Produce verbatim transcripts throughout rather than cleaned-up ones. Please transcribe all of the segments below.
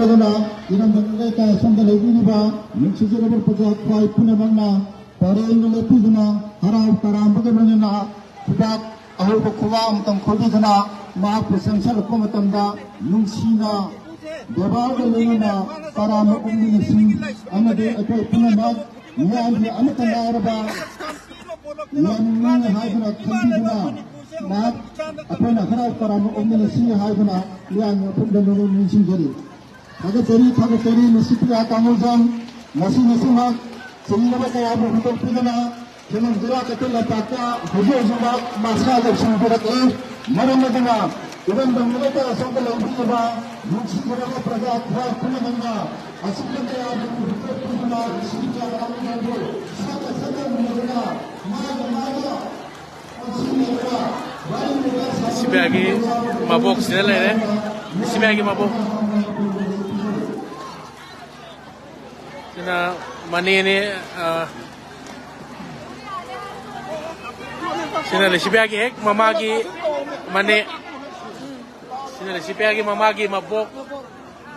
ꯑꯗꯨꯅ ꯏꯔꯝꯗꯝ ꯂꯩꯀꯥꯏ ꯑꯁꯣꯝꯗ ꯂꯩꯕꯤꯔꯤꯕ ꯅꯨꯡꯁꯤꯖꯔꯕ ꯄ꯭ꯔꯖꯥ ꯈ꯭ꯋꯥꯏ ꯄꯨꯝꯅꯃꯛꯅ ꯄꯔꯦꯡꯗ ꯂꯦꯞꯄꯤꯗꯨꯅ ꯍꯔꯥꯎ ꯇꯔꯥꯝꯕꯒ ꯂꯣꯏꯅꯅ ꯈꯨꯕꯥꯛ ꯑꯍꯧꯕ ꯈꯨꯕꯥꯛ ꯑꯃꯇꯪ ꯈꯣꯏꯕꯤꯗꯨꯅ ꯃꯍꯥꯛꯄꯨ ꯆꯪꯁꯤꯜꯂꯛꯄ ꯃꯇꯝꯗ ꯅꯨꯡꯁꯤꯅ ꯕꯦꯕꯥꯔꯒ ꯂꯣꯏꯅꯅ ꯇꯔꯥꯝꯅ ꯑꯣꯛꯃꯤꯟꯅꯁꯤ ꯑꯃꯗꯤ ꯑꯩꯈꯣꯏ ꯄꯨꯝꯅꯃꯛ ꯃꯤꯌꯥꯝꯒꯤ ꯑꯃꯠꯇ ꯉꯥꯏꯔꯕ ꯂꯝꯅꯤ ꯍꯥꯏꯗꯨꯅ ꯈꯟꯕꯤꯗꯨꯅ ꯃꯍꯥꯛ ꯑꯩꯈꯣꯏꯅ ꯍꯔꯥꯎ ꯇꯔꯥꯝꯅ ꯑꯣꯛꯃꯤꯟꯅꯁꯤ ꯍꯥꯏꯗꯨꯅ ꯃꯤꯌꯥꯝꯒꯤ ꯃꯐꯝꯗ ꯅꯣꯡꯃ ꯅꯤꯡꯁꯤꯡꯖꯔꯤ꯫ ꯊꯥꯒꯠꯆꯔꯤ, ꯊꯥꯒꯠꯆꯔꯤ, ꯅꯨꯡꯁꯤꯠ ꯄꯤꯌꯥ ꯀꯥꯡꯉꯨꯖꯝ꯫ ꯉꯁꯤ ꯉꯁꯤꯃꯛ ꯆꯤꯡꯅꯕ ꯀꯌꯥꯕꯨ ꯍꯨꯟꯗꯣꯛꯄꯤꯗꯨꯅ ꯈꯦꯂꯪ ꯖꯤꯂꯥ ꯀꯩꯊꯦꯜ ꯂꯝꯄꯥꯛꯇ ꯍꯧꯖꯤꯛ ꯍꯧꯖꯤꯛꯃꯛ ꯃꯁꯥ ꯌꯧꯁꯤꯟꯕꯤꯔꯛꯂꯤ꯫ ꯃꯔꯝ ꯑꯗꯨꯅ ꯏꯔꯝꯗꯝ ꯂꯩꯀꯥꯏ ꯑꯁꯣꯝꯗ ꯂꯩꯕꯤꯔꯤꯕ ꯅꯨꯡꯁꯤꯖꯔꯕ ꯄ꯭ꯔꯖꯥ ꯈ꯭ꯋꯥꯏ ꯄꯨꯝꯅꯃꯛꯅ ꯑꯁꯤꯒꯨꯝꯕ ꯀꯌꯥꯕꯨ ꯍꯨꯟꯗꯣꯛꯄꯤꯗꯨꯅ ꯅꯨꯡꯁꯤꯠ ꯄꯤꯌꯥ ꯀꯥꯡꯉꯨꯖꯝꯕꯨ ꯁꯛꯅ ꯁꯛꯅ ꯎꯅꯗꯨꯅ ꯃꯥꯒ ꯃꯥꯒ ꯁꯤꯕꯤꯌꯥꯒꯤ ꯃꯕꯣꯛꯁꯤꯗ ꯂꯩꯔꯦ꯫ ꯁꯤꯕꯤꯌꯥꯒꯤ ꯃꯕꯣꯛ꯫ ꯁꯤꯅ ꯃꯅꯦꯅꯦ, ꯑ, ꯁꯤꯅ ꯂꯩꯁꯤꯕꯤꯌꯥꯒꯤ ꯍꯦꯛ ꯃꯃꯥꯒꯤ ꯃꯅꯦ꯫ ꯁꯤꯅ ꯂꯩꯁꯤꯕꯤꯌꯥꯒꯤ ꯃꯃꯥꯒꯤ ꯃꯕꯣꯛ꯫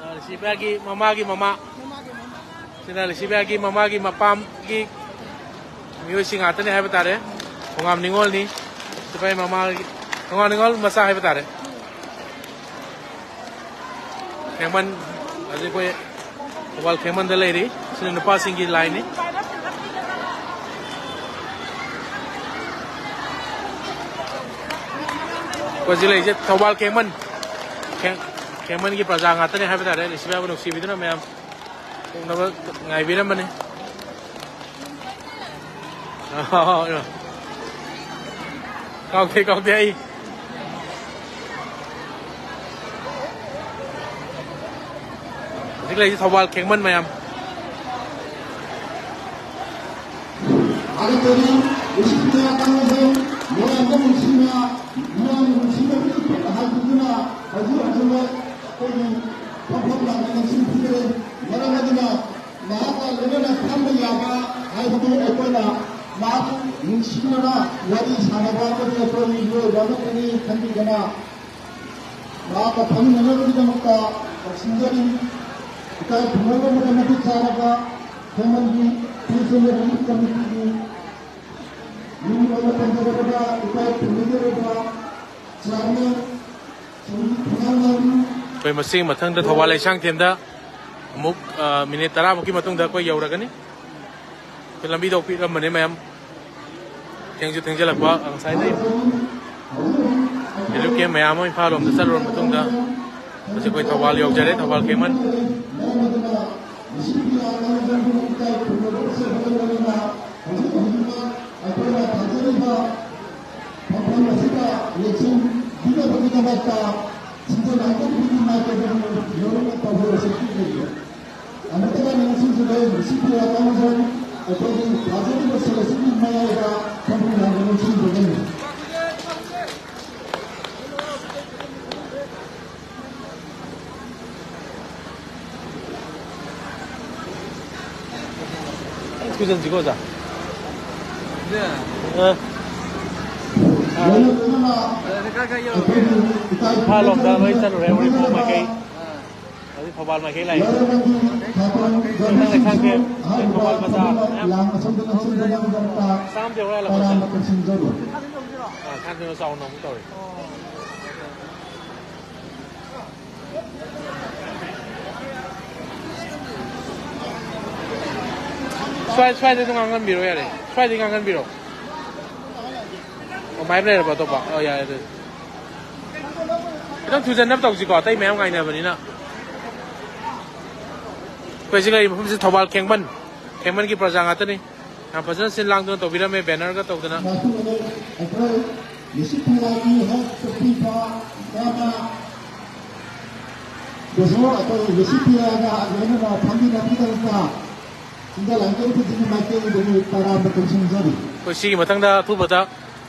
ꯑ, ꯂꯩꯁꯤꯕꯤꯌꯥꯒꯤ ꯃꯃꯥꯒꯤ ꯃꯃꯥ꯫ ꯁꯤꯅ ꯂꯩꯁꯤꯕꯤꯌꯥꯒꯤ ꯃꯃꯥꯒꯤ ꯃꯄꯥꯝꯒꯤ ꯃꯤꯑꯣꯏꯁꯤꯡ ꯉꯥꯛꯇꯅꯤ ꯍꯥꯏꯕ ꯇꯥꯔꯦ꯫ ꯈꯣꯡꯉꯥꯝ ꯅꯤꯉꯣꯜꯅꯤ꯫ ꯁꯤꯐꯥꯏ ꯃꯃꯥꯒꯤ, ꯈꯣꯡꯉꯥꯝ ꯅꯤꯉꯣꯜ ꯃꯆꯥ ꯍꯥꯏꯕ ꯇꯥꯔꯦ꯫ ꯈꯦꯡꯃꯟ, ꯍꯧꯖꯤꯛ ꯑꯩꯈꯣꯏ ꯊꯧꯕꯥꯜ ꯈꯦꯡꯃꯟꯗ ꯂꯩꯔꯤ꯫ ꯁꯤꯅ ꯅꯨꯄꯥꯁꯤꯡꯒꯤ ꯂꯥꯏꯅꯤ꯫ ꯑꯩꯈꯣꯏ ꯍꯧꯖꯤꯛ ꯂꯩꯔꯤꯁꯦ ꯊꯧꯕꯥꯜ ꯈꯦꯡꯃꯟ, ꯈꯦꯡ-, ꯈꯦꯡꯃꯟꯒꯤ ꯄ꯭ꯔꯖꯥ ꯉꯥꯛꯇꯅꯤ ꯍꯥꯏꯕ ꯇꯥꯔꯦ꯫ ꯂꯩꯁꯤꯕꯤꯌꯥꯕꯨ ꯅꯨꯡꯁꯤꯕꯤꯗꯨꯅ ꯃꯌꯥꯝ ꯊꯣꯡꯅꯕ ꯉꯥꯏꯕꯤꯔꯝꯕꯅꯤ꯫ ꯀꯥꯎꯗꯦ, ꯀꯥꯎꯗꯦ ꯑꯩ꯫ ꯍꯧꯖꯤꯛ ꯂꯩꯔꯤꯁꯦ ꯊꯧꯕꯥꯜ ꯈꯦꯡꯃꯟ ꯃꯌꯥꯝ꯫ ꯑꯗꯨꯗꯒꯤ ꯏꯁꯤꯡ ꯀꯌꯥ ꯀꯪꯂꯁꯨ ꯃꯌꯥꯝꯗ ꯅꯨꯡꯁꯤꯅ, ꯃꯌꯥꯝꯒꯤ ꯅꯨꯡꯁꯤꯅꯕꯒꯤ ꯈꯨꯠ ꯍꯥꯏꯕꯗꯨꯅ ꯍꯧꯖꯤꯛ ꯍꯧꯖꯤꯛꯃꯛ ꯑꯩꯈꯣꯏꯒꯤ ꯐꯝꯐꯝ ꯂꯥꯡꯐꯝ ꯑꯁꯤ ꯄꯤꯈꯔꯦ꯫ ꯃꯔꯝ ꯑꯗꯨꯅ ꯃꯍꯥꯛꯀ ꯂꯣꯏꯅꯅ ꯐꯝꯕ ꯌꯥꯕ ꯍꯥꯏꯕꯗꯨ ꯑꯩꯈꯣꯏꯅ ꯃꯍꯥꯛꯄꯨ ꯅꯨꯡꯁꯤꯅꯅ ꯋꯥꯔꯤ ꯁꯥꯟꯅꯕ ꯑꯃꯗꯤ ꯑꯩꯈꯣꯏ ꯃꯤꯑꯣꯏꯕ ꯑꯃꯠꯇꯅꯤ ꯈꯟꯕꯤꯗꯅ ꯃꯍꯥꯛꯀ ꯐꯝꯃꯤꯟꯅꯅꯕꯒꯤꯗꯃꯛꯇ ꯁꯤꯟꯖꯔꯤ꯫ ꯏꯀꯥꯏ ꯈꯨꯝꯅꯅꯕꯒꯤꯗꯃꯛ ꯃꯇꯤꯛ ꯆꯥꯔꯕ ꯈꯦꯃꯟꯒꯤ ꯄ꯭ꯔꯤꯁꯤꯡꯒꯤ ꯔꯤꯂꯤꯐ ꯀꯃꯤꯇꯤꯒꯤ ꯃꯤꯡ ꯑꯣꯏꯅ ꯄꯟꯖꯒꯗꯕ ꯏꯀꯥꯏ ꯈꯨꯝꯅꯖꯔꯕ ꯆꯤꯌꯥꯔꯃꯦꯟ ꯁ꯭ꯔꯤ ꯊꯣꯡꯉꯥꯝ ꯂꯥꯡꯕꯝ꯫ ꯑꯩꯈꯣꯏ ꯃꯁꯤꯒꯤ ꯃꯊꯪꯗ ꯊꯧꯕꯥꯜ ꯂꯩꯁꯥꯡꯊꯦꯝꯗ ꯑꯃꯨꯛ, ꯑ, ꯃꯤꯅꯤꯠ ꯇꯔꯥꯃꯨꯛꯀꯤ ꯃꯇꯨꯡꯗ ꯑꯩꯈꯣꯏ ꯌꯧꯔꯒꯅꯤ꯫ ꯑꯩꯈꯣꯏ ꯂꯝꯕꯤꯗ ꯄꯤꯔꯝꯕꯅꯦ ꯃꯌꯥꯝ꯫ ꯊꯦꯡꯁꯨ ꯊꯦꯡꯖꯤꯜꯂꯛꯄ, ꯉꯁꯥꯏꯗꯩ ꯔꯤꯂꯤꯐ ꯀꯦꯝ ꯃꯌꯥꯝ ꯑꯃ ꯏꯝꯐꯥꯜ ꯂꯣꯝꯗ ꯆꯠꯂꯨꯔ ꯃꯇꯨꯡꯗ ꯍꯧꯖꯤꯛ ꯑꯩꯈꯣꯏ ꯊꯧꯕꯥꯜ ꯌꯧꯖꯔꯦ, ꯊꯧꯕꯥꯜ ꯈꯦꯃꯟ꯫ ꯃꯐꯝ ꯑꯁꯤꯗ ꯌꯦꯡꯁꯤꯟꯕꯤꯅꯕꯒꯤꯗꯃꯛꯇ ꯁꯤꯟꯖ ꯂꯥꯡꯖꯕꯒꯤ ꯃꯥꯏꯀꯩꯗꯒꯤ ꯂꯣꯏꯅꯃꯛ ꯇꯧꯕ ꯑꯁꯤ ꯄꯤꯔꯤꯕ꯫ ꯑꯃꯨꯛꯇ ꯅꯤꯡꯁꯤꯡꯖꯔꯦ, ꯁꯤ ꯄꯤ ꯑꯥꯔ ꯀꯥꯎꯟꯁꯤꯜ ꯑꯩꯈꯣꯏꯒꯤ ꯊꯥꯖꯔꯤꯕ ꯁꯦꯜ ꯑꯁꯤꯒꯤ ꯃꯌꯥꯏꯗ ꯊꯝꯕꯤꯔꯝꯕ ꯅꯤꯡꯁꯤꯡꯖꯒꯅꯤ꯫ ꯊꯨꯖꯟꯁꯤꯀꯣ, ꯑꯣꯖꯥ꯫ ꯑ꯫ ꯏꯝꯐꯥꯜ ꯂꯣꯝꯗ ꯂꯣꯏ ꯆꯠꯂꯨꯔꯦ, ꯎꯔꯤꯄꯣꯛ ꯃꯥꯏꯀꯩ꯫ ꯍꯧꯖꯤꯛ ꯊꯧꯕꯥꯜ ꯃꯥꯏꯀꯩ ꯂꯥꯛꯏ꯫ ꯅꯪ ꯂꯩꯁꯥꯡꯊꯦꯝ, ꯊꯧꯕꯥꯜ ꯕꯖꯥꯔ ꯃꯌꯥꯝ꯫ ꯆꯥꯝꯃ ꯌꯧꯔꯦ ꯍꯜꯂꯛꯄꯁꯦ꯫ ꯑ, ꯁꯥꯟꯇꯤꯅ ꯆꯥꯎꯅ ꯑꯃꯨꯛ ꯇꯧꯔꯤ꯫ ꯁ꯭ꯋꯥꯏ-, ꯁ꯭ꯋꯥꯏꯗ ꯑꯗꯨꯝ ꯉꯥꯡꯍꯟꯕꯤꯔꯣ ꯌꯥꯔꯦ꯫ ꯁ꯭ꯋꯥꯏꯗꯩ ꯉꯥꯡꯍꯟꯕꯤꯔꯣ꯫ ꯑꯣ, ꯃꯥꯏꯞ ꯂꯩꯔꯕ ꯑꯇꯣꯞꯄ? ꯑꯣ, ꯌꯥꯔꯦ ꯑꯗꯨꯗꯤ꯫ ꯈꯤꯇꯪ ꯊꯨꯖꯟꯅꯕ ꯇꯧꯁꯤꯀꯣ, ꯑꯇꯩ ꯃꯌꯥꯝ ꯉꯥꯏꯅꯕꯅꯤꯅ꯫ ꯑꯩꯈꯣꯏ ꯍꯧꯖꯤꯛ ꯂꯩꯔꯤꯕ ꯃꯐꯝꯁꯤ ꯊꯧꯕꯥꯜ ꯈꯦꯡꯕꯟ, ꯈꯦꯡꯕꯟꯒꯤ ꯄ꯭ꯔꯖꯥ ꯉꯥꯛꯇꯅꯤ꯫ ꯌꯥꯝ ꯐꯖꯅ ꯁꯤꯜ ꯂꯥꯡꯗꯨꯅ ꯇꯧꯕꯤꯔꯝꯃꯦ, ꯕꯦꯅꯔꯒ ꯇꯧꯗꯅ꯫ ꯉꯥꯛꯄꯤꯕꯅꯦ꯫ ꯑꯩꯈꯣꯏ ꯂꯤꯁꯤꯡ ꯀꯌꯥꯒꯤ ꯍꯦꯛ ꯆꯠꯄꯤꯕ ꯀꯌꯥꯃ ꯕꯁꯣꯔ ꯑꯩꯈꯣꯏ ꯂꯤꯁꯤꯡ ꯀꯌꯥꯒ ꯂꯣꯏꯅꯅ ꯐꯝꯃꯤꯟꯅꯕꯒꯤꯗꯃꯛꯇ ꯁꯤꯟꯖ ꯂꯥꯡꯖꯕ ꯈꯨꯗꯤꯡꯒꯤ ꯃꯥꯏꯀꯩꯗꯒꯤ ꯇꯔꯥꯝꯅ ꯀꯟꯁꯤꯟꯖꯔꯤ꯫ ꯑꯩꯈꯣꯏ ꯁꯤꯒꯤ ꯃꯊꯪꯗ ꯑꯊꯨꯕꯗ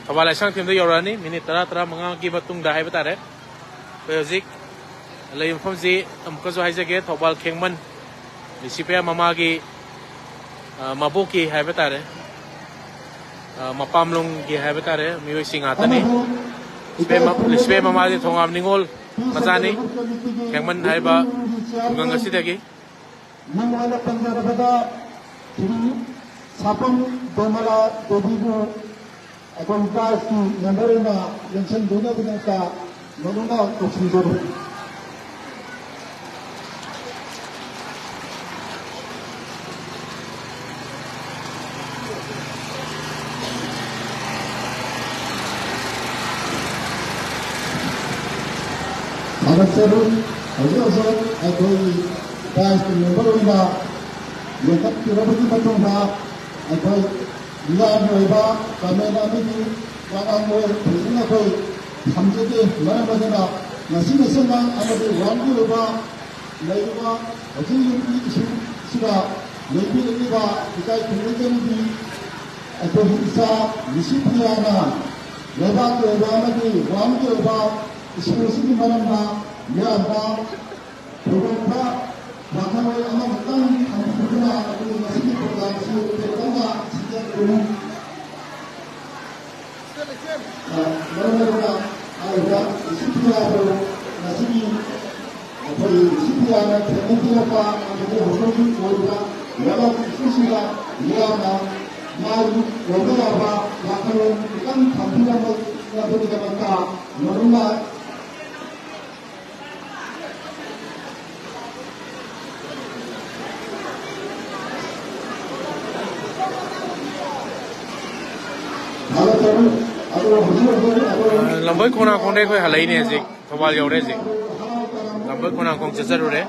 ꯊꯧꯕꯥꯜ ꯂꯥꯏꯁ꯭ꯔꯝ ꯊꯤꯌꯦꯇꯔꯗ ꯌꯧꯔꯛꯑꯅꯤ꯫ ꯃꯤꯅꯤꯠ ꯇꯔꯥ, ꯇꯔꯥꯃꯉꯥꯒꯤ ꯃꯇꯨꯡꯗ ꯍꯥꯏꯕ ꯇꯥꯔꯦ꯫ ꯑꯩꯈꯣꯏ ꯍꯧꯖꯤꯛ ꯂꯩꯕ ꯃꯐꯝꯁꯤ ꯑꯃꯨꯛꯀꯁꯨ ꯍꯥꯏꯖꯒꯦ, ꯊꯧꯕꯥꯜ ꯈꯦꯡꯃꯟ, ꯂꯤꯁꯤꯄꯤꯌꯥ ꯃꯃꯥꯒꯤ, ꯑ, ꯃꯕꯣꯛꯀꯤ ꯍꯥꯏꯕ ꯇꯥꯔꯦ, ꯑ, ꯃꯄꯥꯝꯂꯣꯝꯒꯤ ꯍꯥꯏꯕ ꯇꯥꯔꯦ, ꯃꯤꯑꯣꯏꯁꯤꯡ ꯉꯥꯛꯇꯅꯤ꯫ ꯂꯤꯁꯤꯄꯤꯌꯥ ꯃ-, ꯂꯤꯁꯤꯄꯤꯌꯥ ꯃꯃꯥꯁꯤ ꯊꯣꯉꯥꯝ ꯅꯤꯉꯣꯜ ꯃꯆꯥꯅꯤ꯫ ꯈꯦꯡꯃꯟ ꯍꯥꯏꯕ ꯈꯨꯡꯒꯪ ꯑꯁꯤꯗꯒꯤ꯫ ꯃꯤꯡ ꯑꯣꯏꯅ ꯄꯟꯖꯔꯕꯗ ꯁ꯭ꯔꯤ ꯁꯥꯄꯝ ꯗꯣꯃꯂꯥ ꯗꯦꯕꯤꯕꯨ ꯑꯩꯈꯣꯏ ꯇ꯭ꯔꯥꯏꯕꯀꯤ ꯃꯦꯝꯕꯔ ꯑꯣꯏꯅ ꯂꯦꯡꯁꯤꯟꯕꯤꯅꯕꯒꯤꯗꯃꯛꯇ ꯃꯅꯨꯡꯗ ꯀꯧꯁꯤꯟꯖꯔꯤ꯫ ꯊꯥꯒꯠꯆꯔꯤ꯫ ꯍꯧꯖꯤꯛ ꯍꯧꯖꯤꯛ ꯑꯩꯈꯣꯏꯒꯤ ꯇ꯭ꯔꯥꯏꯕꯀꯤ ꯃꯦꯝꯕꯔ ꯑꯣꯏꯅ ꯂꯤꯡꯈꯠꯄꯤꯔꯕꯒꯤ ꯃꯇꯨꯡꯗ ꯑꯩꯈꯣꯏ ꯃꯤꯌꯥꯝꯒꯤ ꯑꯣꯏꯕ ꯀꯃꯦꯟ ꯑꯃꯗꯤ ꯋꯥꯉꯥꯡꯂꯣꯏ ꯐꯖꯅ ꯑꯩꯈꯣꯏ ꯊꯝꯖꯒꯦ꯫ ꯃꯔꯝ ꯑꯗꯨꯅ ꯉꯁꯤ ꯃꯁꯦꯜꯗ ꯑꯃꯗꯤ ꯋꯥꯔꯜꯒꯤ ꯑꯣꯏꯕ ꯂꯩꯔꯤꯕ ꯍꯧꯖꯤꯛ ꯌꯨꯝꯒꯤ ꯏꯁꯨꯁꯤꯗ ꯂꯩꯕꯤꯔꯛꯂꯤꯕ ꯏꯀꯥꯏ ꯈꯨꯝꯅꯖꯔꯤꯕꯤ ꯑꯩꯈꯣꯏꯒꯤ ꯏꯆꯥ ꯅꯤꯁꯤꯄ꯭ꯔꯤꯌꯥꯅ ꯂꯩꯕꯥꯛꯀꯤ ꯑꯣꯏꯕ ꯑꯃꯗꯤ ꯋꯥꯔꯜꯒꯤ ꯑꯣꯏꯕ ꯏꯁꯨ ꯑꯁꯤꯒꯤ ꯃꯔꯝꯗ ꯃꯤꯌꯥꯝꯗ ꯊꯣꯏꯗꯣꯛꯄ ꯋꯥꯈꯜꯂꯣꯟ ꯑꯃꯈꯛꯇꯪ ꯊꯝꯕꯤꯗꯨꯅ ꯑꯩꯈꯣꯏ ꯉꯁꯤꯒꯤ ꯄ꯭ꯔꯣꯒ꯭ꯔꯥꯝꯁꯤ ꯇꯦꯟꯇꯛꯅ ꯁꯤꯟꯖꯈꯤꯕꯅꯤ꯫ ꯑ, ꯃꯔꯝ ꯑꯗꯨꯅ ꯍꯥꯏꯔꯤꯕ ꯁꯤ ꯄꯤ ꯑꯥꯏ ꯑꯗꯨ ꯉꯁꯤꯒꯤ ꯑꯩꯈꯣꯏ ꯁꯤ ꯄꯤ ꯑꯥꯏꯅ ꯊꯦꯡꯅꯕꯤꯔꯛꯄ ꯑꯃꯗꯤ ꯍꯧꯖꯤꯛ ꯍꯧꯖꯤꯛ ꯑꯣꯏꯔꯤꯕ ꯂꯩꯕꯥꯛ ꯏꯁꯨꯁꯤꯡꯗ ꯃꯤꯌꯥꯝꯅ ꯃꯥꯒꯤ ꯑꯣꯏꯕ ꯌꯥꯕ ꯋꯥꯈꯜꯂꯣꯟ ꯈꯤꯇꯪ ꯊꯝꯕꯤꯔꯝꯕꯒꯤꯗꯃꯛꯇ ꯃꯔꯨꯞꯅ ꯂꯝꯕꯣꯏ ꯈꯣꯡꯅꯥꯡꯈꯣꯡꯗꯩ ꯑꯩꯈꯣꯏ ꯍꯜꯂꯛꯏꯅꯦ ꯍꯧꯖꯤꯛ꯫ ꯊꯧꯕꯥꯜ ꯌꯧꯔꯦ ꯍꯧꯖꯤꯛ꯫ ꯂꯝꯕꯣꯏ ꯈꯣꯡꯅꯥꯡꯈꯣꯡ ꯆꯠꯆꯔꯨꯔꯦ꯫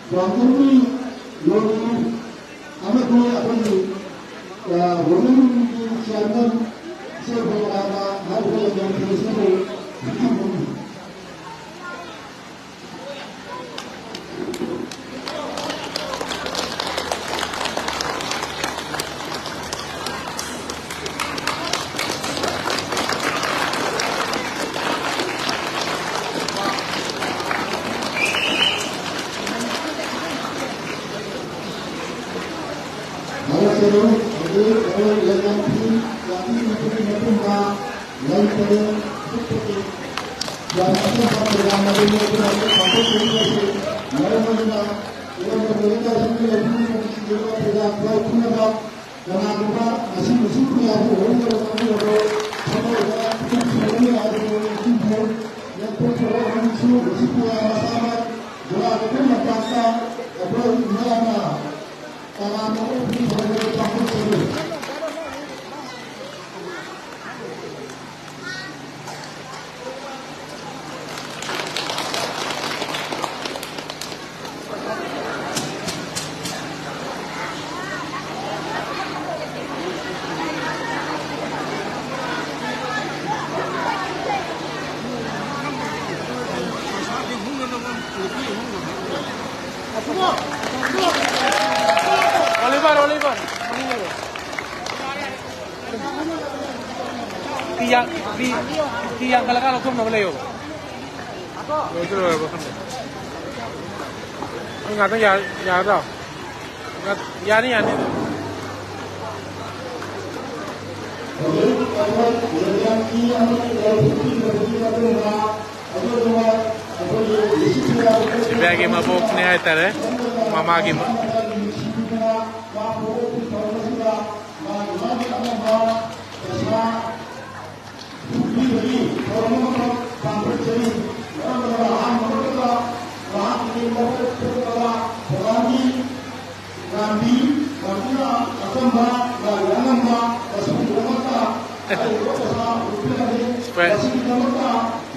ꯄ꯭ꯔꯥꯝꯖꯟꯒꯤ ꯂꯣꯟꯅꯤ ꯑꯃꯗꯤ ꯑꯩꯈꯣꯏꯒꯤ, ꯑ, ꯋꯨꯃꯦꯟꯒꯤ ꯆꯤꯌꯥꯔꯃꯦꯟ ꯏꯆꯦ ꯕꯦꯂꯥꯅ ꯍꯥꯏꯔꯤꯕ ꯂꯝꯗꯝ ꯑꯁꯤꯕꯨ ꯄꯤꯕꯤꯕꯅꯤ꯫ ꯍꯧꯖꯤꯛ ꯑꯩꯈꯣꯏ ꯂꯩꯉꯥꯛꯀꯤ ꯂꯥꯛꯄꯤꯔꯤꯕꯒꯤ ꯃꯇꯨꯡꯗ ꯂꯩ ꯄꯔꯦꯡ ꯍꯨꯠꯄꯒꯤ ꯌꯥꯝꯅ ꯑꯆꯧꯕ ꯄ꯭ꯔꯣꯒ꯭ꯔꯥꯝ ꯑꯗꯨ ꯂꯦꯞꯇꯨꯅ ꯍꯧꯖꯤꯛ ꯄꯥꯡꯊꯣꯛꯆꯔꯤ ꯑꯁꯤ ꯃꯔꯝ ꯑꯗꯨꯅ ꯏꯔꯝꯗꯝ ꯂꯩꯔꯤꯕꯁꯤꯡꯒꯤ ꯂꯩꯕꯤꯔꯤꯕꯁꯤꯡꯁꯤꯡꯗꯨ ꯄ꯭ꯔꯣꯒ꯭ꯔꯥꯝ ꯈꯔ ꯄꯨꯅꯕ ꯀꯅꯥꯒꯨꯝꯕ ꯉꯁꯤ ꯃꯁꯤ ꯄ꯭ꯔꯣꯒ꯭ꯔꯥꯝ ꯑꯣꯏꯍꯧꯗꯕ ꯀꯥꯡꯕꯨ ꯑꯗꯨ ꯊꯃꯣꯏꯗ ꯈꯤꯇꯪ ꯁꯣꯏꯔꯝꯃꯤ ꯍꯥꯏꯕꯗꯨ ꯅꯤꯡꯁꯤꯡꯕꯤꯌꯨ꯫ ꯂꯦꯞꯊꯣꯛꯆꯔꯣꯏ ꯍꯥꯏꯅꯁꯨ ꯃꯁꯤ ꯄ꯭ꯔꯣꯒ꯭ꯔꯥꯝ ꯃꯁꯥꯃꯛ ꯖꯒꯥ ꯈꯨꯗꯤꯡꯃꯛꯇ ꯑꯩꯈꯣꯏ ꯃꯌꯥꯝꯅ ꯀꯅꯥꯅ ꯑꯣꯛꯄꯤ ꯐꯪꯗꯕ ꯄꯥꯡꯊꯣꯛꯆꯔꯤ꯫ Oliver, Oliver. ꯐꯤ ꯌꯥ-, ꯐꯤ, ꯐꯤ ꯌꯥꯟꯈꯠꯂꯀꯥꯟ ꯂꯧꯊꯣꯛꯅꯕ ꯂꯩꯌꯣꯕ꯫ ꯂꯣꯏꯁꯨ ꯂꯣꯏꯔꯕ ꯈꯪꯗꯦ꯫ ꯑꯩ ꯉꯥꯛꯇꯪ ꯌꯥ-, ꯌꯥꯒꯗ꯭ꯔꯣ? ꯉꯥꯛ-, ꯌꯥꯅꯤ, ꯌꯥꯅꯤ꯫ ꯁꯤꯕꯤꯌꯥꯒꯤ ꯃꯕꯣꯛꯅꯦ ꯍꯥꯏꯇꯥꯔꯦ꯫ ꯃꯃꯥꯒꯤ ꯃ-,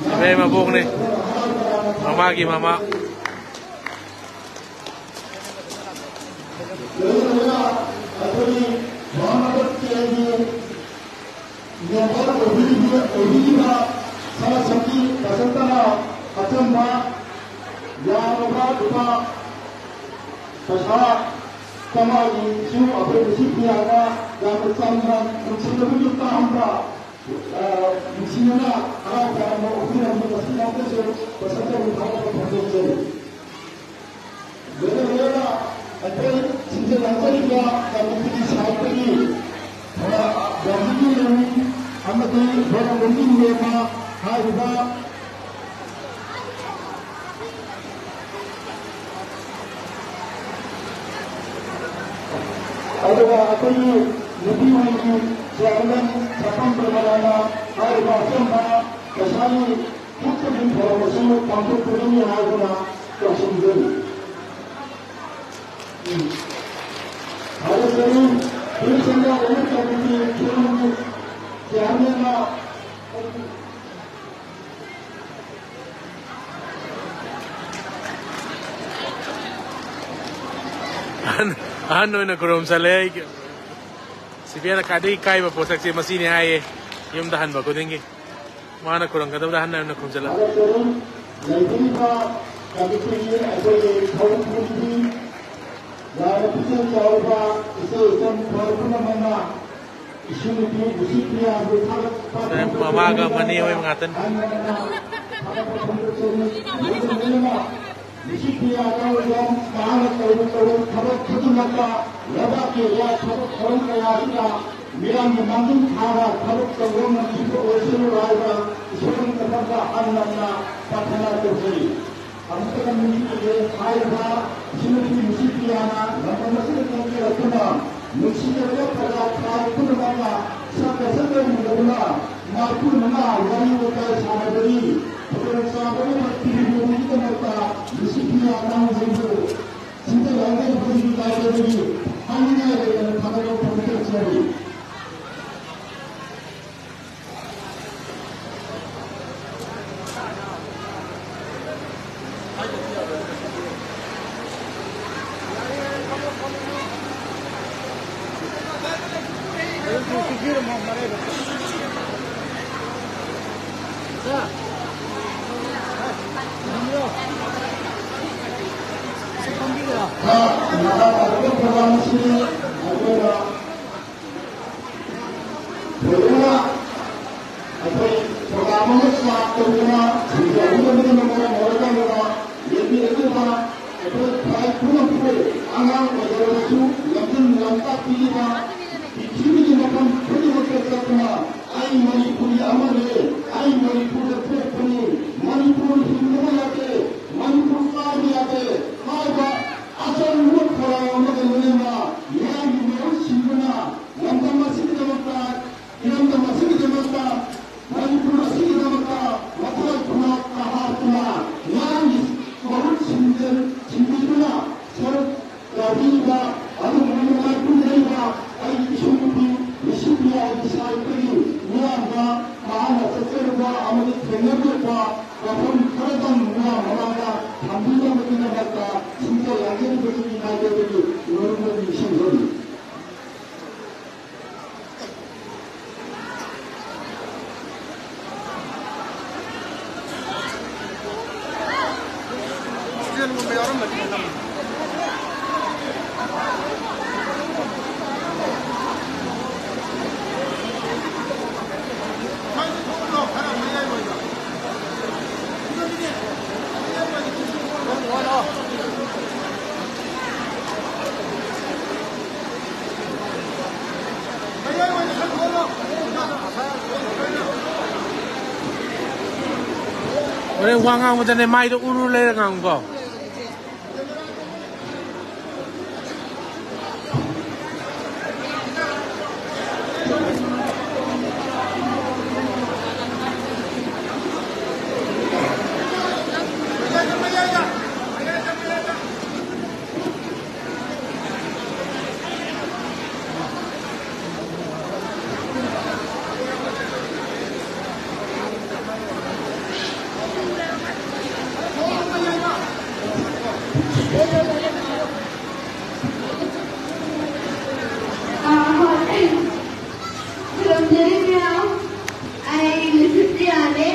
ꯁꯤꯕꯥꯏ ꯃꯕꯣꯛꯅꯦ꯫ ꯃꯃꯥꯒꯤ ꯃꯃꯥ꯫ ꯂꯣꯏꯅꯅ ꯑꯩꯈꯣꯏꯒꯤ ꯃꯍꯥꯅꯒꯔ ꯀꯦꯟꯗ꯭ꯔꯒꯤ ꯃꯦꯝꯕꯔ ꯑꯣꯏꯕꯤꯔꯤꯕ, ꯑꯣꯏꯕꯤꯔꯤꯕ ꯁꯔꯁꯋꯇꯤ ꯕꯁꯟꯇꯅ ꯑꯆꯝꯕ ꯌꯥꯝꯂꯕ ꯂꯨꯄꯥ ꯄꯩꯁꯥ ꯆꯥꯝꯃꯉꯥꯒꯤꯁꯨ ꯑꯩꯈꯣꯏ ꯉꯁꯤ ꯄꯤꯔꯛꯑꯒ ꯌꯥꯝꯅ ꯆꯝꯅ ꯅꯨꯡꯁꯤꯅꯕꯒꯤ ꯃꯇꯥꯡꯗ, ꯑ, ꯅꯨꯡꯁꯤꯅꯅ ꯍꯔꯥꯎ ꯇꯌꯥꯝꯅ ꯑꯣꯛꯄꯤꯔꯝꯕ ꯃꯁꯤ ꯌꯥꯝꯅꯁꯨ ꯕꯁꯟꯇꯕꯨ ꯊꯥꯒꯠꯄ ꯐꯣꯡꯗꯣꯛꯆꯔꯤ꯫ ꯂꯣꯏꯅ ꯂꯣꯏꯅꯅ ꯑꯩꯈꯣꯏ ꯁꯤꯡꯖ ꯂꯥꯡꯖꯔꯤꯕ ꯀꯃꯤꯇꯤꯒꯤ ꯁꯥꯏꯠꯇꯒꯤ ꯒꯥꯟꯙꯤꯒꯤ ꯂꯥꯏꯅꯤꯡ ꯑꯃꯗꯤ ꯒꯣꯔꯣꯡꯕꯝꯒꯤ ꯂꯦꯝꯃ ꯍꯥꯏꯔꯤꯕ ꯑꯗꯨꯒ ꯑꯩꯈꯣꯏꯒꯤ ꯅꯨꯄꯤ ꯍꯨꯟꯒꯤ ꯆꯤꯌꯥꯔꯃꯦꯟ ꯁꯛꯐꯝ ꯄ꯭ꯔꯦꯃꯥꯅꯟꯗ ꯍꯥꯏꯔꯤꯕ ꯑꯆꯝꯕ ꯄꯩꯁꯥꯒꯤ ꯈꯨꯠꯇꯒꯤ ꯊꯧꯔꯝ ꯑꯁꯤ ꯄꯥꯡꯊꯣꯛꯄꯤꯒꯅꯤ ꯍꯥꯏꯗꯨꯅ ꯇꯧꯁꯤꯟꯖꯔꯤ꯫ ꯎꯝ꯫ ꯊꯥꯒꯠꯆꯔꯤ꯫ ꯄꯨꯂꯤꯁ ꯑꯃ ꯑꯃꯨꯛ ꯇꯧꯕꯒꯤ ꯐꯤꯂꯝꯒꯤ ꯆꯤꯌꯥꯔꯃꯦꯟꯅ ꯑꯍꯟ, ꯑꯍꯟ ꯑꯣꯏꯅ ꯈꯨꯔꯨꯝ ꯆꯠꯂꯦ꯫ ꯑꯩꯒꯤ ꯁꯤꯕꯤꯌꯥꯅ ꯈ꯭ꯋꯥꯏꯗꯒꯤ ꯏꯀꯥꯏꯕ ꯄꯣꯠꯁꯛꯁꯦ ꯃꯁꯤꯅꯤ ꯍꯥꯏꯌꯦ, ꯌꯨꯝꯗ ꯍꯟꯕ ꯈꯨꯗꯤꯡꯒꯤ꯫ ꯃꯥꯅ ꯈꯨꯔꯝꯒꯗꯕꯗ ꯑꯍꯟ ꯑꯣꯏꯅ ꯈꯨꯝꯖꯤꯜꯂꯛ꯫ ꯊꯥꯒꯠꯆꯔꯤ꯫ ꯂꯩꯕꯤꯔꯤꯕ ꯀꯃꯤꯇꯤꯒꯤ ꯑꯩꯈꯣꯏꯒꯤ ꯊꯧꯔꯝ ꯄꯨꯝꯕꯤ ꯌꯥꯝꯅ ꯄꯨꯛꯆꯦꯜ ꯆꯥꯎꯕ ꯏꯆꯦ ꯏꯆꯟ ꯊꯧꯔꯝ ꯄꯨꯝꯅꯃꯛꯅ ꯏꯁꯨ ꯅꯨꯄꯤ ꯅꯨꯡꯁꯤ ꯄ꯭ꯔꯤꯌꯥꯕꯨ ꯊꯥꯒꯠꯄ ꯃꯃꯥꯒ ꯃꯅꯦ ꯍꯣꯏ ꯉꯥꯛꯇꯅꯤ꯫ ꯍꯟꯅ ꯍꯟꯅ ꯊꯥꯒꯠꯄ ꯐꯣꯡꯗꯣꯛꯆꯔꯤ꯫ ꯂꯣꯏꯅ ꯂꯣꯏꯅꯅ ꯅꯨꯡꯁꯤ ꯄ꯭ꯔꯤꯌꯥ ꯌꯥꯎꯔꯤꯕ ꯃꯍꯥꯛꯅ ꯇꯧꯔꯨ ꯇꯧꯔꯨ ꯊꯕꯛ ꯈꯨꯗꯤꯡꯃꯛꯇ ꯂꯩꯕꯥꯛꯀꯤ ꯊꯕꯛ ꯊꯧꯔꯝ ꯀꯌꯥ ꯑꯁꯤꯗ ꯃꯤꯌꯥꯝꯒꯤ ꯃꯥꯡꯖꯤꯜ ꯊꯥꯅ ꯊꯕꯛ ꯇꯧꯕ ꯉꯝꯈꯤꯕ ꯑꯣꯏꯁꯅꯨ ꯍꯥꯏꯕ ꯏꯁꯣꯔꯒꯤ ꯃꯐꯝꯗ ꯍꯟꯅ ꯍꯟꯅ ꯄ꯭ꯔꯥꯊꯅꯥ ꯇꯧꯖꯔꯤ꯫ ꯑꯃꯨꯛꯇꯒ ꯅꯤꯡꯁꯤꯡꯖꯒꯦ ꯍꯥꯏꯔꯤꯕ ꯏꯁꯨ ꯅꯨꯄꯤ ꯅꯨꯡꯁꯤ ꯄ꯭ꯔꯤꯌꯥꯅ ꯂꯝꯗꯝ ꯑꯁꯤꯗ ꯆꯪꯖꯔꯛꯇꯨꯅ ꯅꯨꯡꯁꯤꯖꯔꯕ ꯄ꯭ꯔꯖꯥ ꯊꯥꯏ ꯄꯨꯝꯅꯃꯛꯅ ꯁꯛꯀ ꯁꯛꯀ ꯎꯅꯗꯨꯅ ꯃꯥꯏꯄꯨꯅꯅ ꯋꯥꯔꯤ ꯋꯥꯇꯥꯏ ꯁꯥꯟꯅꯕꯒꯤ ꯈꯨꯗꯣꯡꯆꯥꯕ ꯑꯃ ꯄꯤꯕꯤꯕꯒꯤꯗꯃꯛꯇ ꯅꯨꯡꯁꯤ ꯄ꯭ꯔꯤꯌꯥ ꯑꯉꯥꯡꯁꯤꯡꯕꯨ ꯁꯤꯡꯖ ꯂꯥꯡꯖꯔꯤꯕꯁꯤꯡꯒꯤ ꯀꯥꯏꯕꯗꯒꯤ ꯍꯥꯏꯅꯤꯡꯉꯥꯏ ꯂꯩꯇꯅ ꯊꯥꯒꯠꯄ ꯐꯣꯡꯗꯣꯛꯆꯔꯤ꯫ ꯍꯥ, ꯃꯈꯥ ꯇꯥꯔꯛꯄ ꯄ꯭ꯔꯣꯒ꯭ꯔꯥꯝ ꯑꯁꯤ ꯑꯩꯈꯣꯏꯅ ꯂꯣꯏꯅꯅ ꯑꯩꯈꯣꯏ ꯄ꯭ꯔꯣꯒ꯭ꯔꯥꯝ ꯑꯃ ꯁ꯭ꯇꯥꯔꯠ ꯇꯧꯗꯨꯅ ꯁꯤꯡꯖ ꯂꯥꯡꯖꯕꯅ ꯃꯔꯝ ꯑꯣꯏꯔꯀꯥꯟꯗ ꯌꯦꯡꯕꯤꯔꯛꯂꯤꯕ ꯑꯩꯈꯣꯏ ꯇ꯭ꯔꯥꯏꯕ ꯄꯨꯝꯅꯃꯛꯄꯨ ꯑꯉꯥꯡ ꯄꯥꯎꯇꯥꯛ ꯄꯤꯔꯤꯕ ꯄ꯭ꯔꯤꯊꯤꯕꯤꯒꯤ ꯃꯐꯝ ꯈꯨꯗꯤꯡꯃꯛꯇ ꯆꯠꯇꯨꯅ ꯑꯩ ꯃꯅꯤꯄꯨꯔꯤ ꯑꯃꯅꯤ, ꯑꯩ ꯃꯅꯤꯄꯨꯔꯗ ꯄꯣꯛꯄꯅꯤ, ꯃꯅꯤꯄꯨꯔ ꯍꯤꯡꯗꯕ ꯌꯥꯗꯦ, ꯃꯅꯤꯄꯨꯔ ꯀꯥꯏꯕ ꯌꯥꯗꯦ ꯍꯥꯏꯕ ꯑꯆꯧꯕ ꯊꯧꯔꯥꯡ ꯑꯃꯒ ꯂꯣꯏꯅꯅ ꯃꯤꯌꯥꯝꯒꯤ ꯃꯍꯨꯠ ꯁꯤꯟꯗꯨꯅ ꯂꯝꯗꯝ ꯑꯁꯤꯒꯤꯗꯃꯛꯇ, ꯏꯔꯝꯗꯝ ꯑꯁꯤꯒꯤꯗꯃꯛꯇ, ꯃꯅꯤꯄꯨꯔ ꯑꯁꯤꯒꯤꯗꯃꯛꯇ ꯋꯥꯈꯜ ꯈꯨꯅꯥ ꯀꯥꯍꯥꯔ ꯇꯨꯅ ꯃꯤꯌꯥꯝꯒꯤ ꯃꯍꯨꯠ ꯁꯤꯟꯖ-, ꯁꯤꯟꯕꯤꯗꯨꯅ ꯁꯔꯨꯛ ꯌꯥꯕꯤꯔꯤꯕ ꯑꯗꯨꯒꯨꯝꯕ ꯃꯅꯥꯛꯇ ꯂꯩꯔꯤꯕ ꯑꯩꯒꯤ ꯏꯁꯨ ꯅꯨꯄꯤ ꯅꯤꯁꯤꯄꯤꯌꯥ ꯏꯁꯥ ꯑꯩꯈꯣꯏꯒꯤ ꯃꯤꯌꯥꯝꯗ ꯃꯍꯥꯛꯅ ꯆꯠꯆꯔꯨꯕ ꯑꯃꯗꯤ ꯊꯦꯡꯅꯕꯤꯔꯛꯄ ꯋꯥꯐꯝ ꯈꯔꯗꯪ ꯃꯤꯌꯥꯝ ꯃꯃꯥꯡꯗ ꯊꯝꯕꯤꯅꯕꯒꯤꯗꯃꯛꯇ ꯁꯤꯡꯖꯦꯜ ꯂꯥꯡꯖꯦꯜꯕꯨ ꯏꯃꯥꯏꯀꯩꯗꯒꯤ ꯂꯣꯏꯅꯃꯛ ꯅꯤꯡꯁꯤꯡꯖꯔꯤ꯫ ꯍꯣꯔꯦꯟ ꯋꯥ ꯉꯥꯡꯕꯗꯅꯦ, ꯃꯥꯏꯗ ꯎꯔꯨ ꯂꯩꯔ ꯉꯥꯡꯉꯨꯀꯣ꯫ ꯑꯥ, ꯍꯣꯏ꯫ ꯈꯨꯔꯨꯝꯖꯔꯤ ꯃꯌꯥꯝ꯫ ꯑꯩ ꯂꯤꯁꯤꯄ꯭ꯔꯤꯌꯥꯅꯦ꯫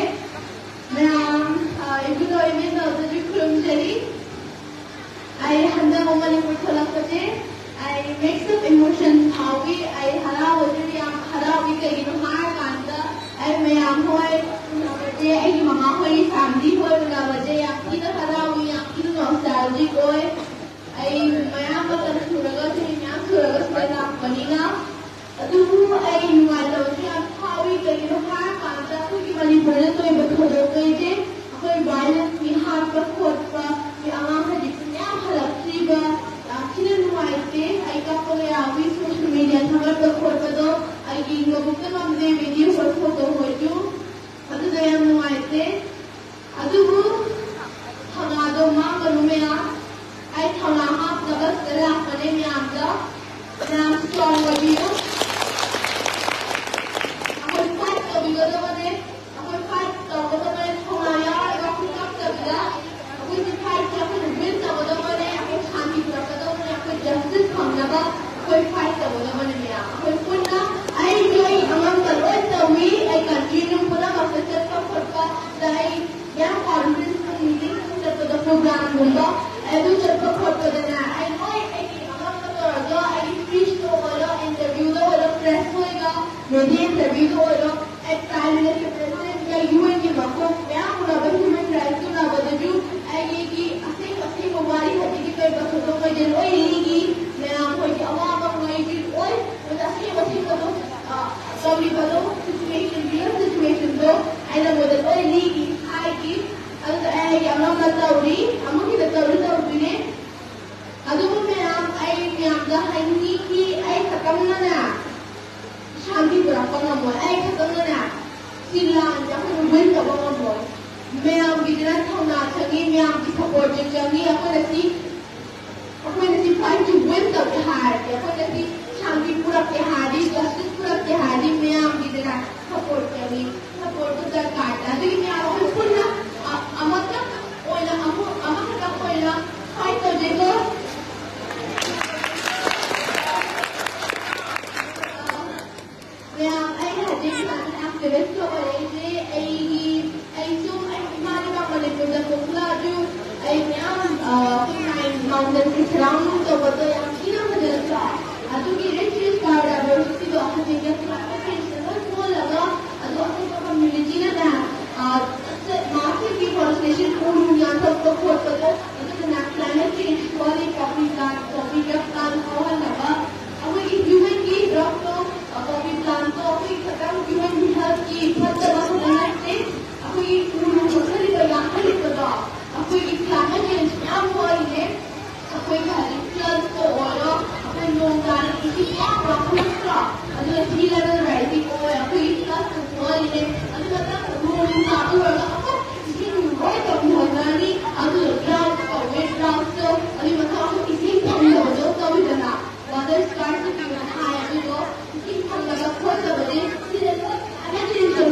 ꯃꯌꯥꯝ, ꯑꯥ, ꯏꯕꯨꯙꯧ ꯏꯕꯦꯟꯗꯧꯗꯁꯨ ꯈꯨꯔꯨꯝꯖꯔꯤ꯫ ꯑꯩ ꯍꯟꯗꯛ ꯃꯅꯤꯄꯨꯔ ꯊꯣꯛꯂꯛꯄꯁꯦ ꯑꯩ mix of emotions ꯐꯥꯎꯏ꯫ ꯑꯩ ꯍꯔꯥꯎꯕꯁꯨ ꯌꯥꯝ ꯍꯔꯥꯎꯏ꯫ ꯀꯩꯒꯤꯅꯣ ꯍꯥꯏꯔꯀꯥꯟꯗ ꯑꯩ ꯃꯌꯥꯝ ꯍꯣꯏ ꯎꯅꯕꯁꯦ, ꯑꯩꯒꯤ ꯃꯃꯥ ꯍꯣꯏꯒꯤ family ꯍꯣꯏ ꯎꯅꯕꯁꯦ ꯌꯥꯝ ꯊꯤꯅ ꯍꯔꯥꯎꯏ, ꯌꯥꯝ ꯊꯤꯅ nostalgic ꯑꯣꯏ꯫ ꯑꯩ ꯃꯌꯥꯝ ꯃꯇꯝ ꯁꯨꯔꯒ, ꯆꯍꯤ ꯃꯌꯥꯝ ꯁꯨꯔꯒ ꯈꯣꯠꯄ, ꯑꯉꯥꯡ ꯍꯧꯖꯤꯛꯇꯤ ꯃꯌꯥꯝ ꯍꯜꯂꯛꯇ꯭ꯔꯤꯕ, ꯌꯥꯝ ꯊꯤꯅ ꯅꯨꯡꯉꯥꯏꯇꯦ꯫ ꯑꯩ ꯀꯞꯄꯒ ꯌꯥꯎꯏ꯫ ꯁꯣꯁꯤꯌꯦꯜ ꯃꯤꯗꯤꯌꯥ ꯊꯥꯒꯠꯄ ꯈꯣꯠꯄꯗꯣ ꯑꯩꯒꯤ ꯃꯕꯨꯛꯇ ꯉꯝꯗꯦ꯫ ꯚꯤꯗꯤꯑꯣ ꯍꯣꯏ, ꯐꯣꯇꯣ ꯍꯣꯏꯁꯨ꯫ ꯑꯗꯨꯗ ꯌꯥꯝ ꯅꯨꯡꯉꯥꯏꯇꯦ꯫ ꯑꯗꯨꯕꯨ ꯊꯧꯅꯥꯗꯣ ꯃꯥꯡꯒꯅꯨ ꯃꯌꯥꯝ꯫ ꯑꯩ ꯊꯧꯅꯥ ꯍꯥꯞꯅꯕ ꯁꯤꯗ ꯂꯥꯛꯄꯅꯦ ꯃꯌꯥꯝꯗ꯫ ꯃꯌꯥꯝ ꯁ꯭ꯇꯔꯣꯡ ꯑꯣꯏꯕꯤꯌꯨ꯫ ꯑꯩꯈꯣꯏ ꯐꯥꯏꯠ ꯇꯧꯕꯤꯒꯗꯕꯅꯦ꯫ ꯑꯩꯈꯣꯏ ꯐꯥꯏꯠ ꯇꯧꯒꯗꯕꯅꯦ꯫ ꯊꯧꯅꯥ ꯌꯥꯎꯔꯒ ꯑꯩꯈꯣꯏ ꯀꯞꯇꯕꯤꯗ ꯑꯩꯈꯣꯏꯁꯦ ꯐꯥꯏꯠꯁꯦ ꯑꯩꯈꯣꯏꯅ ꯋꯤꯟ ꯇꯧꯒꯗꯕꯅꯦ꯫ ꯑꯩꯈꯣꯏ ꯁꯥꯟꯇꯤ ꯄꯨꯔꯛꯀꯗꯕꯅꯦ꯫ ꯑꯩꯈꯣꯏ ꯖꯁꯇꯤꯁ ꯐꯪꯅꯕ ꯑꯩꯈꯣꯏ ꯐꯥꯏꯠ ꯇꯧꯒꯗꯕꯅꯦ ꯃꯌꯥꯝ꯫ ꯑꯩꯈꯣꯏ ꯄꯨꯟꯅ ꯑꯩꯁꯨ ꯑꯩ ꯑꯉꯝꯕ ꯂꯣꯏ ꯇꯧꯏ꯫ ꯑꯩ ꯀꯟꯇ꯭ꯔꯤ ꯄꯨꯝꯅꯃꯛꯇ ꯆꯠꯄ ꯈꯣꯠꯄ, ꯑꯗ ꯑꯩ ꯃꯌꯥꯝ ꯀꯣꯟꯐ꯭ꯔꯦꯟꯁ ꯃꯤꯇꯤꯡ ꯆꯠꯄꯗ, ꯄ꯭ꯔꯣꯒ꯭ꯔꯥꯝꯒꯨꯝꯕ ꯑꯗꯨ ꯆꯠꯄ ꯈꯣꯠꯄꯗꯅꯦ, ꯑꯩ ꯂꯣꯏ ꯑꯩꯒꯤ ꯑꯉꯝꯕ ꯇꯧꯔꯒ ꯑꯩꯒꯤ ꯁ꯭ꯄꯤꯆꯇ ꯑꯣꯏꯔꯣ, ꯏꯟꯇꯔꯚ꯭ꯌꯨꯗ ꯑꯣꯏꯔꯣ, ꯄ꯭ꯔꯦꯁ ꯑꯣꯏꯔꯣ, ꯃꯦꯗꯤꯌꯥ ꯏꯟꯇꯔꯚ꯭ꯌꯨꯗ ꯑꯣꯏꯔꯣ, ꯑꯩ ꯄ꯭ꯔꯥꯏꯝ ꯃꯤꯅꯤꯁꯇꯔ ꯄ꯭ꯔꯦꯁꯤꯗꯦꯟꯠꯀ ꯌꯨ ꯑꯦꯟꯒꯤ ꯃꯀꯣꯛ ꯃꯌꯥꯝ ꯎꯅꯕ, ꯍ꯭ꯌꯨꯃꯦꯟ ꯔꯥꯏꯠꯁ ꯎꯅꯕꯗꯁꯨ ꯑꯩꯒꯤ ꯑꯁꯦꯡ ꯑꯁꯦꯡꯕ ꯋꯥꯔꯤ ꯍꯧꯖꯤꯛꯀꯤ ꯀꯩ ꯄꯣꯠꯁꯛꯇꯣ ꯃꯣꯏꯗ ꯂꯣꯏ ꯂꯤꯔꯤ꯫ ꯃꯌꯥꯝ ꯍꯣꯏꯒꯤ ꯑꯋꯥꯕ ꯉꯩꯗꯤ ꯂꯣꯏ ꯃꯣꯏꯗ ꯑꯁꯦꯡ ꯑꯁꯦꯡꯕꯗꯣ, ꯑ, ꯇꯧꯔꯤꯕꯗꯣ, ꯁꯤꯆꯨꯋꯦꯁꯟ, ꯔꯤꯌꯦꯜ ꯁꯤꯆꯨꯋꯦꯁꯟꯗꯣ ꯑꯩꯅ ꯃꯣꯏꯗ ꯂꯣꯏ ꯂꯤꯔꯤ, ꯍꯥꯏꯔꯤ꯫ ꯑꯗꯨꯗ ꯑꯩ ꯑꯩꯒꯤ ꯑꯉꯝꯕ ꯇꯧꯔꯤ, ꯑꯃꯨꯛ ꯍꯦꯟꯅ ꯇꯧꯔꯤ, ꯇꯧꯗꯣꯏꯅꯦ꯫ ꯑꯗꯨꯕꯨ ꯃꯌꯥꯝ, ꯑꯩ ꯃꯌꯥꯝꯗ ꯍꯥꯏꯅꯤꯡꯉꯤ ꯀꯤ ꯑꯩ ꯈꯛꯇꯪꯅꯅꯦ ꯁꯥꯟꯇꯤ ꯄꯨꯔꯛꯄ ꯉꯝꯃꯣꯏ, ꯑꯩ ꯈꯛꯇꯪꯅꯅꯦ ꯁꯤ ꯂꯥꯟꯁꯦ ꯑꯩꯈꯣꯏꯅ ꯋꯤꯟ ꯇꯧꯕ ꯉꯝꯃꯣꯏ꯫ ꯃꯌꯥꯝꯒꯤꯗꯅ ꯊꯧꯅꯥ ꯆꯪꯉꯤ, ꯃꯌꯥꯝꯒꯤ ꯁꯄꯣꯔꯠꯁꯦ ꯆꯪꯉꯤ꯫ ꯑꯩꯈꯣꯏꯅ ꯁꯤ, ꯑꯩꯈꯣꯏꯅ ꯁꯤ ꯐꯥꯏꯠꯁꯤ ꯋꯤꯟ ꯇꯧꯒꯦ ꯍꯥꯏꯔꯗꯤ, ꯑꯩꯈꯣꯏꯅ ꯁꯤ ꯁꯥꯟꯇꯤ ꯄꯨꯔꯛꯀꯦ ꯍꯥꯏꯔꯗꯤ, ꯖꯁꯇꯤꯁ ꯄꯨꯔꯛꯀꯦ ꯍꯥꯏꯔꯗꯤ ꯃꯌꯥꯝꯒꯤꯗꯅ ꯁꯄꯣꯔꯠ ꯆꯪꯉꯤ, ꯁꯄꯣꯔꯠꯇꯨ ꯗꯔꯀꯥꯔ ꯇꯥꯏ꯫ ꯑꯗꯨꯒꯤ ꯃꯌꯥꯝ ꯑꯩꯈꯣꯏ ꯄꯨꯟꯅ, ꯑ, ꯑꯃꯇꯪ ꯑꯣꯏꯅ, ꯑꯃꯨꯛ ꯑꯃꯈꯛꯇꯪ ꯑꯣꯏꯅ ꯐꯥꯏꯠ ꯇꯧꯖꯦꯀꯣ꯫ ꯃꯌꯥꯝ, ꯑꯩ ꯍꯧꯖꯤꯛ ꯁꯥꯏꯟꯁ ꯑꯦꯛꯇꯤꯚꯤꯁ꯭ꯠ ꯑꯣꯏꯔꯛꯏꯁꯦ ꯑꯩꯒꯤ, ꯑꯩ ꯁꯨꯝ, ꯑꯩ ꯏꯃꯥ ꯂꯩꯕꯥꯛ ꯃꯅꯤꯄꯨꯔꯗ ꯄꯣꯛꯂꯛꯑꯁꯨ, ꯑꯩ ꯃꯌꯥꯝ, ꯑ, ꯑꯩꯈꯣꯏ ꯃꯥꯎꯟꯇꯦꯟꯁ ꯁꯔꯥꯎꯟꯗꯤꯡ ꯇꯧꯕꯗꯣ ꯌꯥꯝ ꯊꯤꯅ ꯐꯖꯗ꯭ꯔꯣ? ꯑꯗꯨꯒꯤ ꯔꯤꯆ ꯔꯤꯆ ꯕꯥꯏꯑꯣꯗꯥꯏꯚꯔꯁꯤꯇꯤꯗꯣ ꯍꯧꯖꯤꯛꯅ ꯀ꯭ꯂꯥꯏꯃꯦꯠ ꯆꯦꯟꯖꯅ ꯂꯣꯏ ꯊꯣꯛꯍꯜꯂꯒ, ꯑꯗꯣ ꯑꯇꯣꯞꯄ ꯀꯝꯃ꯭ꯌꯨꯅꯤꯇꯤꯅꯅꯦ, ꯑ, ꯃꯥꯁ ꯗꯤꯐꯣꯔꯦꯁꯇꯦꯁꯟ, ꯎ ꯌꯥꯟꯊꯠꯄ ꯈꯣꯠꯄꯗꯣ, ꯑꯗꯨꯗꯨꯅ ꯀ꯭ꯂꯥꯏꯃꯦꯠ ꯆꯦꯟꯖ ꯊꯣꯛꯍꯜꯂꯤ, ꯄꯣꯄꯤ ꯄ꯭ꯂꯥꯟꯠ, ꯄꯣꯄꯤ ꯄ꯭ꯂꯥꯟꯠ ꯍꯧꯍꯟꯅꯕ꯫ ꯑꯩꯈꯣꯏꯒꯤ ꯍ꯭ꯌꯨꯃꯦꯟꯒꯤ ꯍꯦꯜꯠꯇꯣ, ꯄꯣꯄꯤ ꯄ꯭ꯂꯥꯟꯠꯇꯣ ꯑꯩꯈꯣꯏ ꯈꯛꯇꯪ ꯍ꯭ꯌꯨꯃꯦꯟꯒꯤ ꯍꯦꯜꯠꯀꯤ ꯐꯠꯇꯕ ꯈꯛꯇ ꯅꯠꯇꯦ, ꯑꯩꯈꯣꯏꯒꯤ ꯎ ꯀꯛꯊꯠꯂꯤꯕ, ꯌꯥꯟꯊꯠꯂꯤꯕꯗꯣ, ꯑꯩꯈꯣꯏ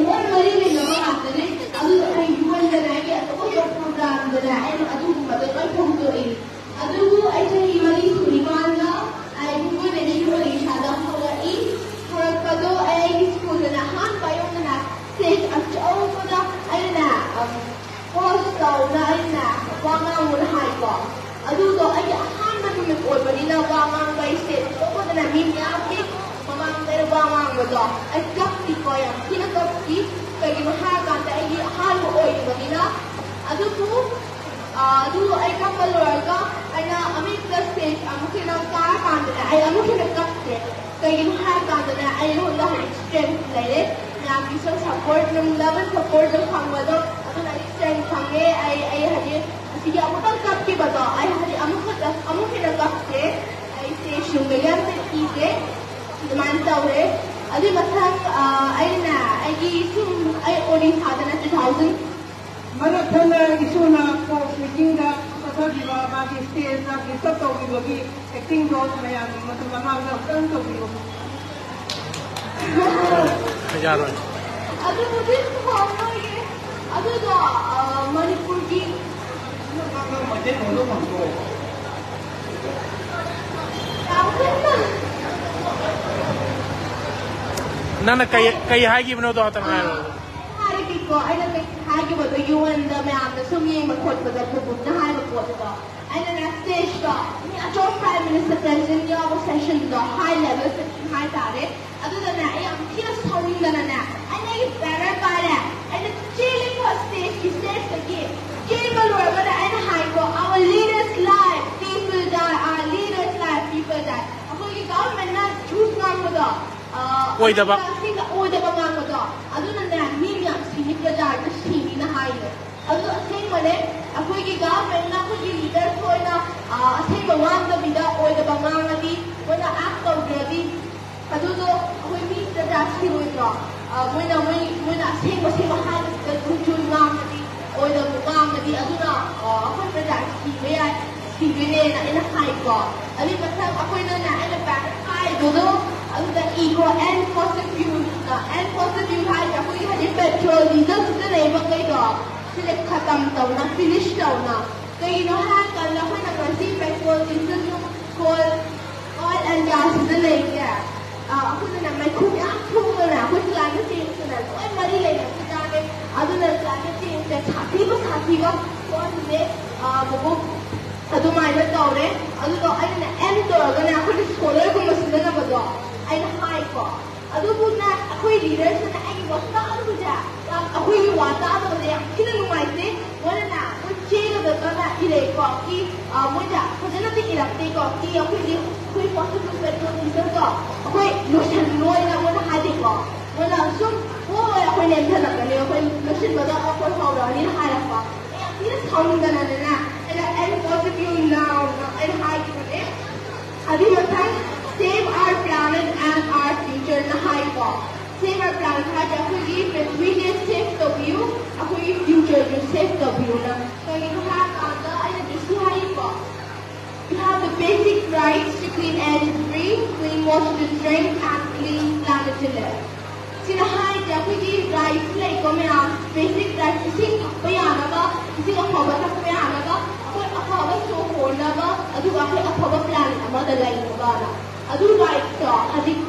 ꯃꯤ ꯃꯌꯥꯝꯒꯤ ꯃꯃꯥꯡꯗ ꯑꯩꯅ ꯋꯥ ꯉꯥꯡꯕꯗꯣ ꯑꯩ ꯀꯞꯈꯤꯀꯣ, ꯌꯥꯝ ꯊꯤꯅ ꯀꯞꯈꯤ꯫ ꯀꯩꯒꯤꯅꯣ ꯍꯥꯏꯔꯀꯥꯟꯗ ꯑꯩꯒꯤ ꯑꯍꯥꯟꯕ ꯑꯣꯏꯔꯤꯕꯅꯤꯅ꯫ ꯑꯗꯨꯕꯨ ꯑꯗꯨ ꯑꯩ ꯀꯞꯄ ꯂꯣꯏꯔꯒ ꯑꯩꯅ ꯑꯃꯨꯛꯇ ꯁ꯭ꯇꯦꯖ ꯑꯃꯨꯛ ꯍꯦꯟꯅ ꯀꯥꯔꯀꯥꯟꯗꯅꯦ ꯑꯩ ꯑꯃꯨꯛ ꯍꯦꯟꯅ ꯀꯞꯇꯦ꯫ ꯀꯩꯒꯤꯅꯣ ꯍꯥꯏꯔꯀꯥꯟꯗꯅꯦ ꯑꯩꯉꯣꯟꯗ ꯍꯧꯖꯤꯛ ꯁ꯭ꯇꯔꯦꯡꯊ ꯂꯩꯔꯦ꯫ ꯃꯌꯥꯝꯒꯤꯁꯨ ꯁꯞꯄꯣꯔꯠ, ꯅꯪ ꯂꯚ ꯑꯦꯟ ꯁꯞꯄꯣꯔꯠ ꯑꯗꯨꯝ ꯐꯪꯕꯗꯣ ꯑꯗꯨꯅ ꯑꯩ ꯁ꯭ꯇꯔꯦꯡꯊ ꯐꯪꯉꯦ꯫ ꯑꯩ ꯑꯩ ꯍꯧꯖꯤꯛ ꯑꯁꯤꯒꯤ ꯑꯃꯨꯛꯇꯪ ꯀꯞꯈꯤꯕꯗꯣ ꯑꯩ ꯍꯧꯖꯤꯛ ꯑꯃꯨꯛ ꯈꯛꯇ ꯑꯃꯨꯛ ꯍꯦꯟꯅ ꯀꯞꯇꯦ꯫ ꯑꯩ ꯁ꯭ꯇꯦꯖ ꯔꯨꯝꯗꯒꯤ ꯑꯝꯇ ꯀꯤꯗꯦ꯫ ꯑꯗꯨꯃꯥꯏꯅ ꯇꯧꯔꯦ꯫ ꯑꯗꯨꯏ ꯃꯊꯪ ꯑꯩꯅ ꯑꯩꯒꯤ ꯁꯨꯝ ꯑꯩ ꯑꯣꯔꯤꯁꯥꯗꯅ ꯇꯨ ꯊꯥꯎꯖꯟ ꯃꯔꯛ ꯊꯪꯅ ꯏꯁꯨꯅ ꯀꯣꯛ ꯃꯤꯇꯤꯡꯗ ꯆꯠꯊꯈꯤꯕ ꯃꯥꯒꯤ ꯁ꯭ꯇꯦꯖꯇ ꯗꯤꯁꯇꯔꯕ ꯇꯧꯈꯤꯕꯒꯤ ꯑꯦꯛꯇꯤꯡꯗꯣ ꯃꯌꯥꯝꯒꯤ ꯃꯇꯝ ꯃꯃꯥꯡꯗ ꯑꯃꯨꯛꯇꯪ ꯇꯧꯕꯤꯌꯨ꯫ ꯌꯥꯔꯣꯏ꯫ ꯑꯗꯨꯕꯨꯗꯤ ꯍꯣꯏ ꯃꯣꯏꯒꯤ ꯑꯗꯨꯗꯣ ꯃꯅꯤꯄꯨꯔꯒꯤ ꯃꯩꯇꯩꯂꯣꯟꯗꯣ ꯍꯪꯗꯣꯛꯑꯣ꯫ ꯌꯥꯝ ꯀꯟꯅ ꯅꯪꯅ ꯀꯩ ꯀꯩ ꯍꯥꯏꯈꯤꯕꯅꯣꯗꯣ ꯍꯟꯇꯪ ꯍꯥꯏꯔꯣ꯫ ꯍꯥꯏꯔꯒꯦꯀꯣ, ꯑꯩꯅ ꯀꯩ ꯍꯥꯏꯈꯤꯕꯗꯣ ꯌꯨ ꯑꯦꯟꯗ ꯃꯌꯥꯝꯅ ꯁꯨꯝ ꯌꯦꯡꯕ ꯈꯣꯠꯄꯗ ꯄꯨꯕꯨꯛꯅ ꯍꯥꯏꯕ ꯄꯣꯠꯇꯣ ꯑꯩꯅꯅꯦ ꯁ꯭ꯇꯦꯖꯇꯣ ꯃꯤ ꯑꯆꯧꯕ ꯄ꯭ꯔꯥꯏꯝ ꯃꯤꯅꯤꯁꯇꯔ ꯄ꯭ꯔꯦꯁꯤꯗꯦꯟ ꯌꯥꯎꯕ ꯁꯦꯁꯟꯗꯣ ꯍꯥꯏ ꯂꯦꯚꯦꯜ ꯁꯦꯁꯟ ꯍꯥꯏꯇꯥꯔꯦ꯫ ꯑꯗꯨꯗꯅꯦ ꯑꯩ ꯌꯥꯝ ꯊꯤꯅ ꯁꯥꯎꯅꯤꯡꯗꯅꯅꯦ ꯑꯩꯅ ꯑꯩꯒꯤ ꯕꯦꯅꯔ ꯄꯥꯏꯔꯦ꯫ ꯑꯩꯅ ꯆꯦꯜꯂꯤꯀꯣ ꯁ꯭ꯇꯦꯖꯀꯤ ꯁ꯭ꯇꯦꯖꯇꯒꯤ꯫ ꯆꯦꯟꯕ ꯂꯣꯏꯔꯒꯅꯦ ꯑꯩꯅ ꯍꯥꯏꯀꯣ, "Our leaders life, people die, our leaders life, people die." ꯑꯩꯈꯣꯏꯒꯤ ꯒꯚꯔꯟꯃꯦꯟꯠꯅ ꯇ꯭ꯔꯨꯊ ꯉꯥꯡꯕꯗꯣ ꯑ, ꯑꯣꯏꯗꯕ꯫ ꯑꯁꯦꯡꯕ ꯑꯣꯏꯗꯕ ꯉꯥꯡꯕꯗꯣ ꯑꯗꯨꯅꯅꯦ ꯃꯤ ꯃꯌꯥꯝ ꯁꯤꯅꯤ, ꯄ꯭ꯔꯖꯥꯗ ꯁꯤꯅꯤꯅ ꯍꯥꯏꯌꯦ꯫ ꯑꯗꯨ ꯑꯁꯦꯡꯕꯅꯦ꯫ ꯑꯩꯈꯣꯏꯒꯤ ꯒꯚꯔꯟꯃꯦꯟꯠꯅ ꯑꯩꯈꯣꯏꯒꯤ ꯂꯤꯗꯔꯁ ꯑꯣꯏꯅ ꯑ, ꯑꯁꯦꯡꯕ ꯉꯥꯡꯗꯕꯤꯗ ꯑꯣꯏꯗꯕ ꯉꯥꯡꯉꯗꯤ, ꯃꯣꯏꯅ ꯑꯦꯛ ꯇꯧꯗ꯭ꯔꯗꯤ ꯑꯗꯨꯗꯣ ꯑꯩꯈꯣꯏ ꯃꯤ ꯄ꯭ꯔꯖꯥ ꯁꯤꯔꯣꯏꯗ꯭ꯔꯣ? ꯑ, ꯃꯣꯏꯅ ꯃꯣꯏ ꯃꯣꯏꯅ ꯑꯁꯦꯡꯕ ꯑꯁꯦꯡꯕ ꯍꯥꯏꯗꯕꯤꯗ ꯆꯨꯝ ꯆꯨꯝ ꯉꯥꯡꯉꯗꯤ, ꯑꯣꯏꯗꯕ ꯉꯥꯡꯉꯗꯤ ꯑꯗꯨꯅ ꯑ, ꯑꯩꯈꯣꯏ ꯄ꯭ꯔꯖꯥ ꯁꯤꯕ ꯌꯥꯏ꯫ ꯁꯤꯗꯣꯏꯅꯦꯅ ꯑꯩꯅ ꯍꯥꯏꯀꯣ꯫ ꯑꯗꯨꯏ ꯃꯊꯪ ꯑꯩꯈꯣꯏꯅꯅꯦ ꯑꯩꯅ ꯕꯦꯅꯔ ꯄꯥꯏꯗꯨꯗꯣ ꯑꯗꯨꯗ eco, "End fossil fuel"ꯅ꯫ "End fossil fuel" ꯍꯥꯏꯁꯦ ꯑꯩꯈꯣꯏꯒꯤ ꯍꯧꯖꯤꯛ ꯄꯦꯇ꯭ꯔꯣꯜ ꯗꯤꯖꯜ ꯁꯤꯖꯤꯟꯅꯔꯤꯕ ꯃꯈꯩꯗꯣ ꯁꯤꯁꯦ ꯈꯇꯝ ꯇꯧꯅ, ꯐꯤꯅꯤꯁ ꯇꯧꯅ꯫ ꯀꯩꯒꯤꯅꯣ ꯍꯥꯏꯔꯀꯥꯟꯗ ꯑꯩꯈꯣꯏꯅ ꯉꯁꯤ petrol, diesel, coal, oil and gas ꯁꯤꯖꯤꯟꯅꯔꯤꯁꯦ ꯑ, ꯑꯩꯈꯣꯏꯅꯅꯦ ꯃꯩꯈꯨ ꯃꯌꯥꯝ ꯊꯣꯛꯑꯒꯅꯦ ꯑꯩꯈꯣꯏ ꯀ꯭ꯂꯥꯏꯃꯦꯠ ꯆꯦꯟꯖꯇꯅꯦ ꯂꯣꯏ ꯃꯔꯤ ꯂꯩꯅꯕꯖꯥꯠꯅꯦ꯫ ꯑꯗꯨꯅ ꯀ꯭ꯂꯥꯏꯃꯦꯠ ꯆꯦꯟꯖꯁꯦ ꯁꯥꯊꯤꯕ ꯁꯥꯊꯤꯕ ꯊꯣꯛꯍꯟꯕꯅꯦ꯫ ꯑ, ꯃꯕꯨꯛ ꯑꯗꯨꯃꯥꯏꯅ ꯇꯧꯔꯦ꯫ ꯑꯗꯨꯗꯣ ꯑꯩꯅꯅꯦ ꯑꯦꯟ ꯇꯧꯔꯒꯅꯦ ꯑꯩꯈꯣꯏꯒꯤ ꯁꯣꯂꯔꯒꯨꯝꯕ ꯑꯗꯨꯕꯨꯅ ꯑꯩꯈꯣꯏ ꯂꯤꯗꯔꯁꯤꯅ ꯑꯩꯒꯤ ꯋꯥ ꯇꯥꯗꯕꯁꯦ, ꯌꯥꯝ ꯑꯩꯈꯣꯏꯒꯤ ꯋꯥ ꯇꯥꯗꯕꯁꯦ ꯌꯥꯝ ꯊꯤꯅ ꯅꯨꯡꯉꯥꯏꯇꯦ꯫ ꯃꯣꯏꯅꯅꯦ ꯑꯩꯈꯣꯏ ꯆꯦꯒꯗꯅ ꯏꯔꯦꯀꯣ꯫ ꯀꯤ ꯑ, ꯃꯣꯏꯅ ꯐꯖꯅꯗꯤ ꯏꯔꯛꯇꯦꯀꯣ꯫ ꯀꯤ ꯑꯩꯈꯣꯏꯗꯤ ꯑꯩꯈꯣꯏ ꯄꯣꯠꯇꯨ ꯄꯦꯇ꯭ꯔꯣꯜ ꯗꯤꯖꯜꯗꯣ ꯑꯩꯈꯣꯏ ꯂꯣꯏꯁꯤꯜꯂꯣꯏꯅ ꯃꯣꯏꯅ ꯍꯥꯏꯗꯦꯀꯣ꯫ ꯃꯣꯏꯅ ꯁꯨꯝ ꯍꯣꯏ ꯍꯣꯏ ꯑꯩꯈꯣꯏ ꯅꯦꯝꯊꯔꯛꯀꯅꯤ, ꯑꯩꯈꯣꯏ ꯂꯣꯏꯁꯤꯟꯕꯗꯣ ꯑꯩꯈꯣꯏ ꯍꯧꯔꯛꯑꯅꯤꯅ ꯍꯥꯏꯔꯛꯄ꯫ ꯑꯩ ꯌꯥꯝ ꯊꯤꯅ ꯁꯥꯎꯅꯤꯡꯗꯅꯅꯦ, ꯑꯩꯅ "I love you now" ꯅ ꯑꯩꯅ ꯍꯥꯏꯈꯤꯕꯅꯦ꯫ ꯑꯗꯨꯒꯤ ꯃꯊꯪ "Save our planet and our future" ꯅ ꯍꯥꯏꯀꯣ꯫ "Save our planet" ꯍꯥꯏꯁꯦ ꯑꯩꯈꯣꯏꯒꯤ ꯄ꯭ꯔꯤꯊꯤꯕꯤꯁꯦ ꯁꯦꯐ ꯇꯧꯕꯤꯌꯨ, ꯑꯩꯈꯣꯏꯒꯤ ꯐ꯭ꯌꯨꯆꯔꯁꯨ ꯁꯦꯐ ꯇꯧꯕꯤꯌꯨꯅ꯫ ꯀꯩꯒꯤꯅꯣ ꯍꯥꯏꯔꯀꯥꯟꯗ ꯑꯩꯅ G C ꯍꯥꯏꯔꯤꯀꯣ, "We have the basic rights to clean air to breathe, clean water to drink and clean planet to live." ꯁꯤꯅ ꯍꯥꯏꯔꯤꯁꯦ ꯑꯩꯈꯣꯏꯒꯤ ꯔꯥꯏꯠꯁ ꯂꯩꯀꯣ ꯃꯌꯥꯝ, ꯕꯦꯁꯤꯛ ꯔꯥꯏꯠꯁ, ꯏꯁꯤꯡ ꯊꯛꯄ ꯌꯥꯅꯕ, ꯏꯁꯤꯡ ꯑꯐꯕ ꯊꯛꯄ ꯌꯥꯅꯕ, ꯑꯩꯈꯣꯏ ꯑꯐꯕ ꯁꯣꯔ ꯍꯣꯟꯅꯕ, ꯑꯗꯨꯒ ꯑꯩꯈꯣꯏ ꯑꯐꯕ ꯄ꯭ꯂꯥꯅꯦꯠ ꯑꯃꯗ ꯂꯩꯅꯕꯅ꯫ ꯑꯗꯨ ꯔꯥꯏꯠꯁꯇꯣ ꯍꯧꯖꯤꯛ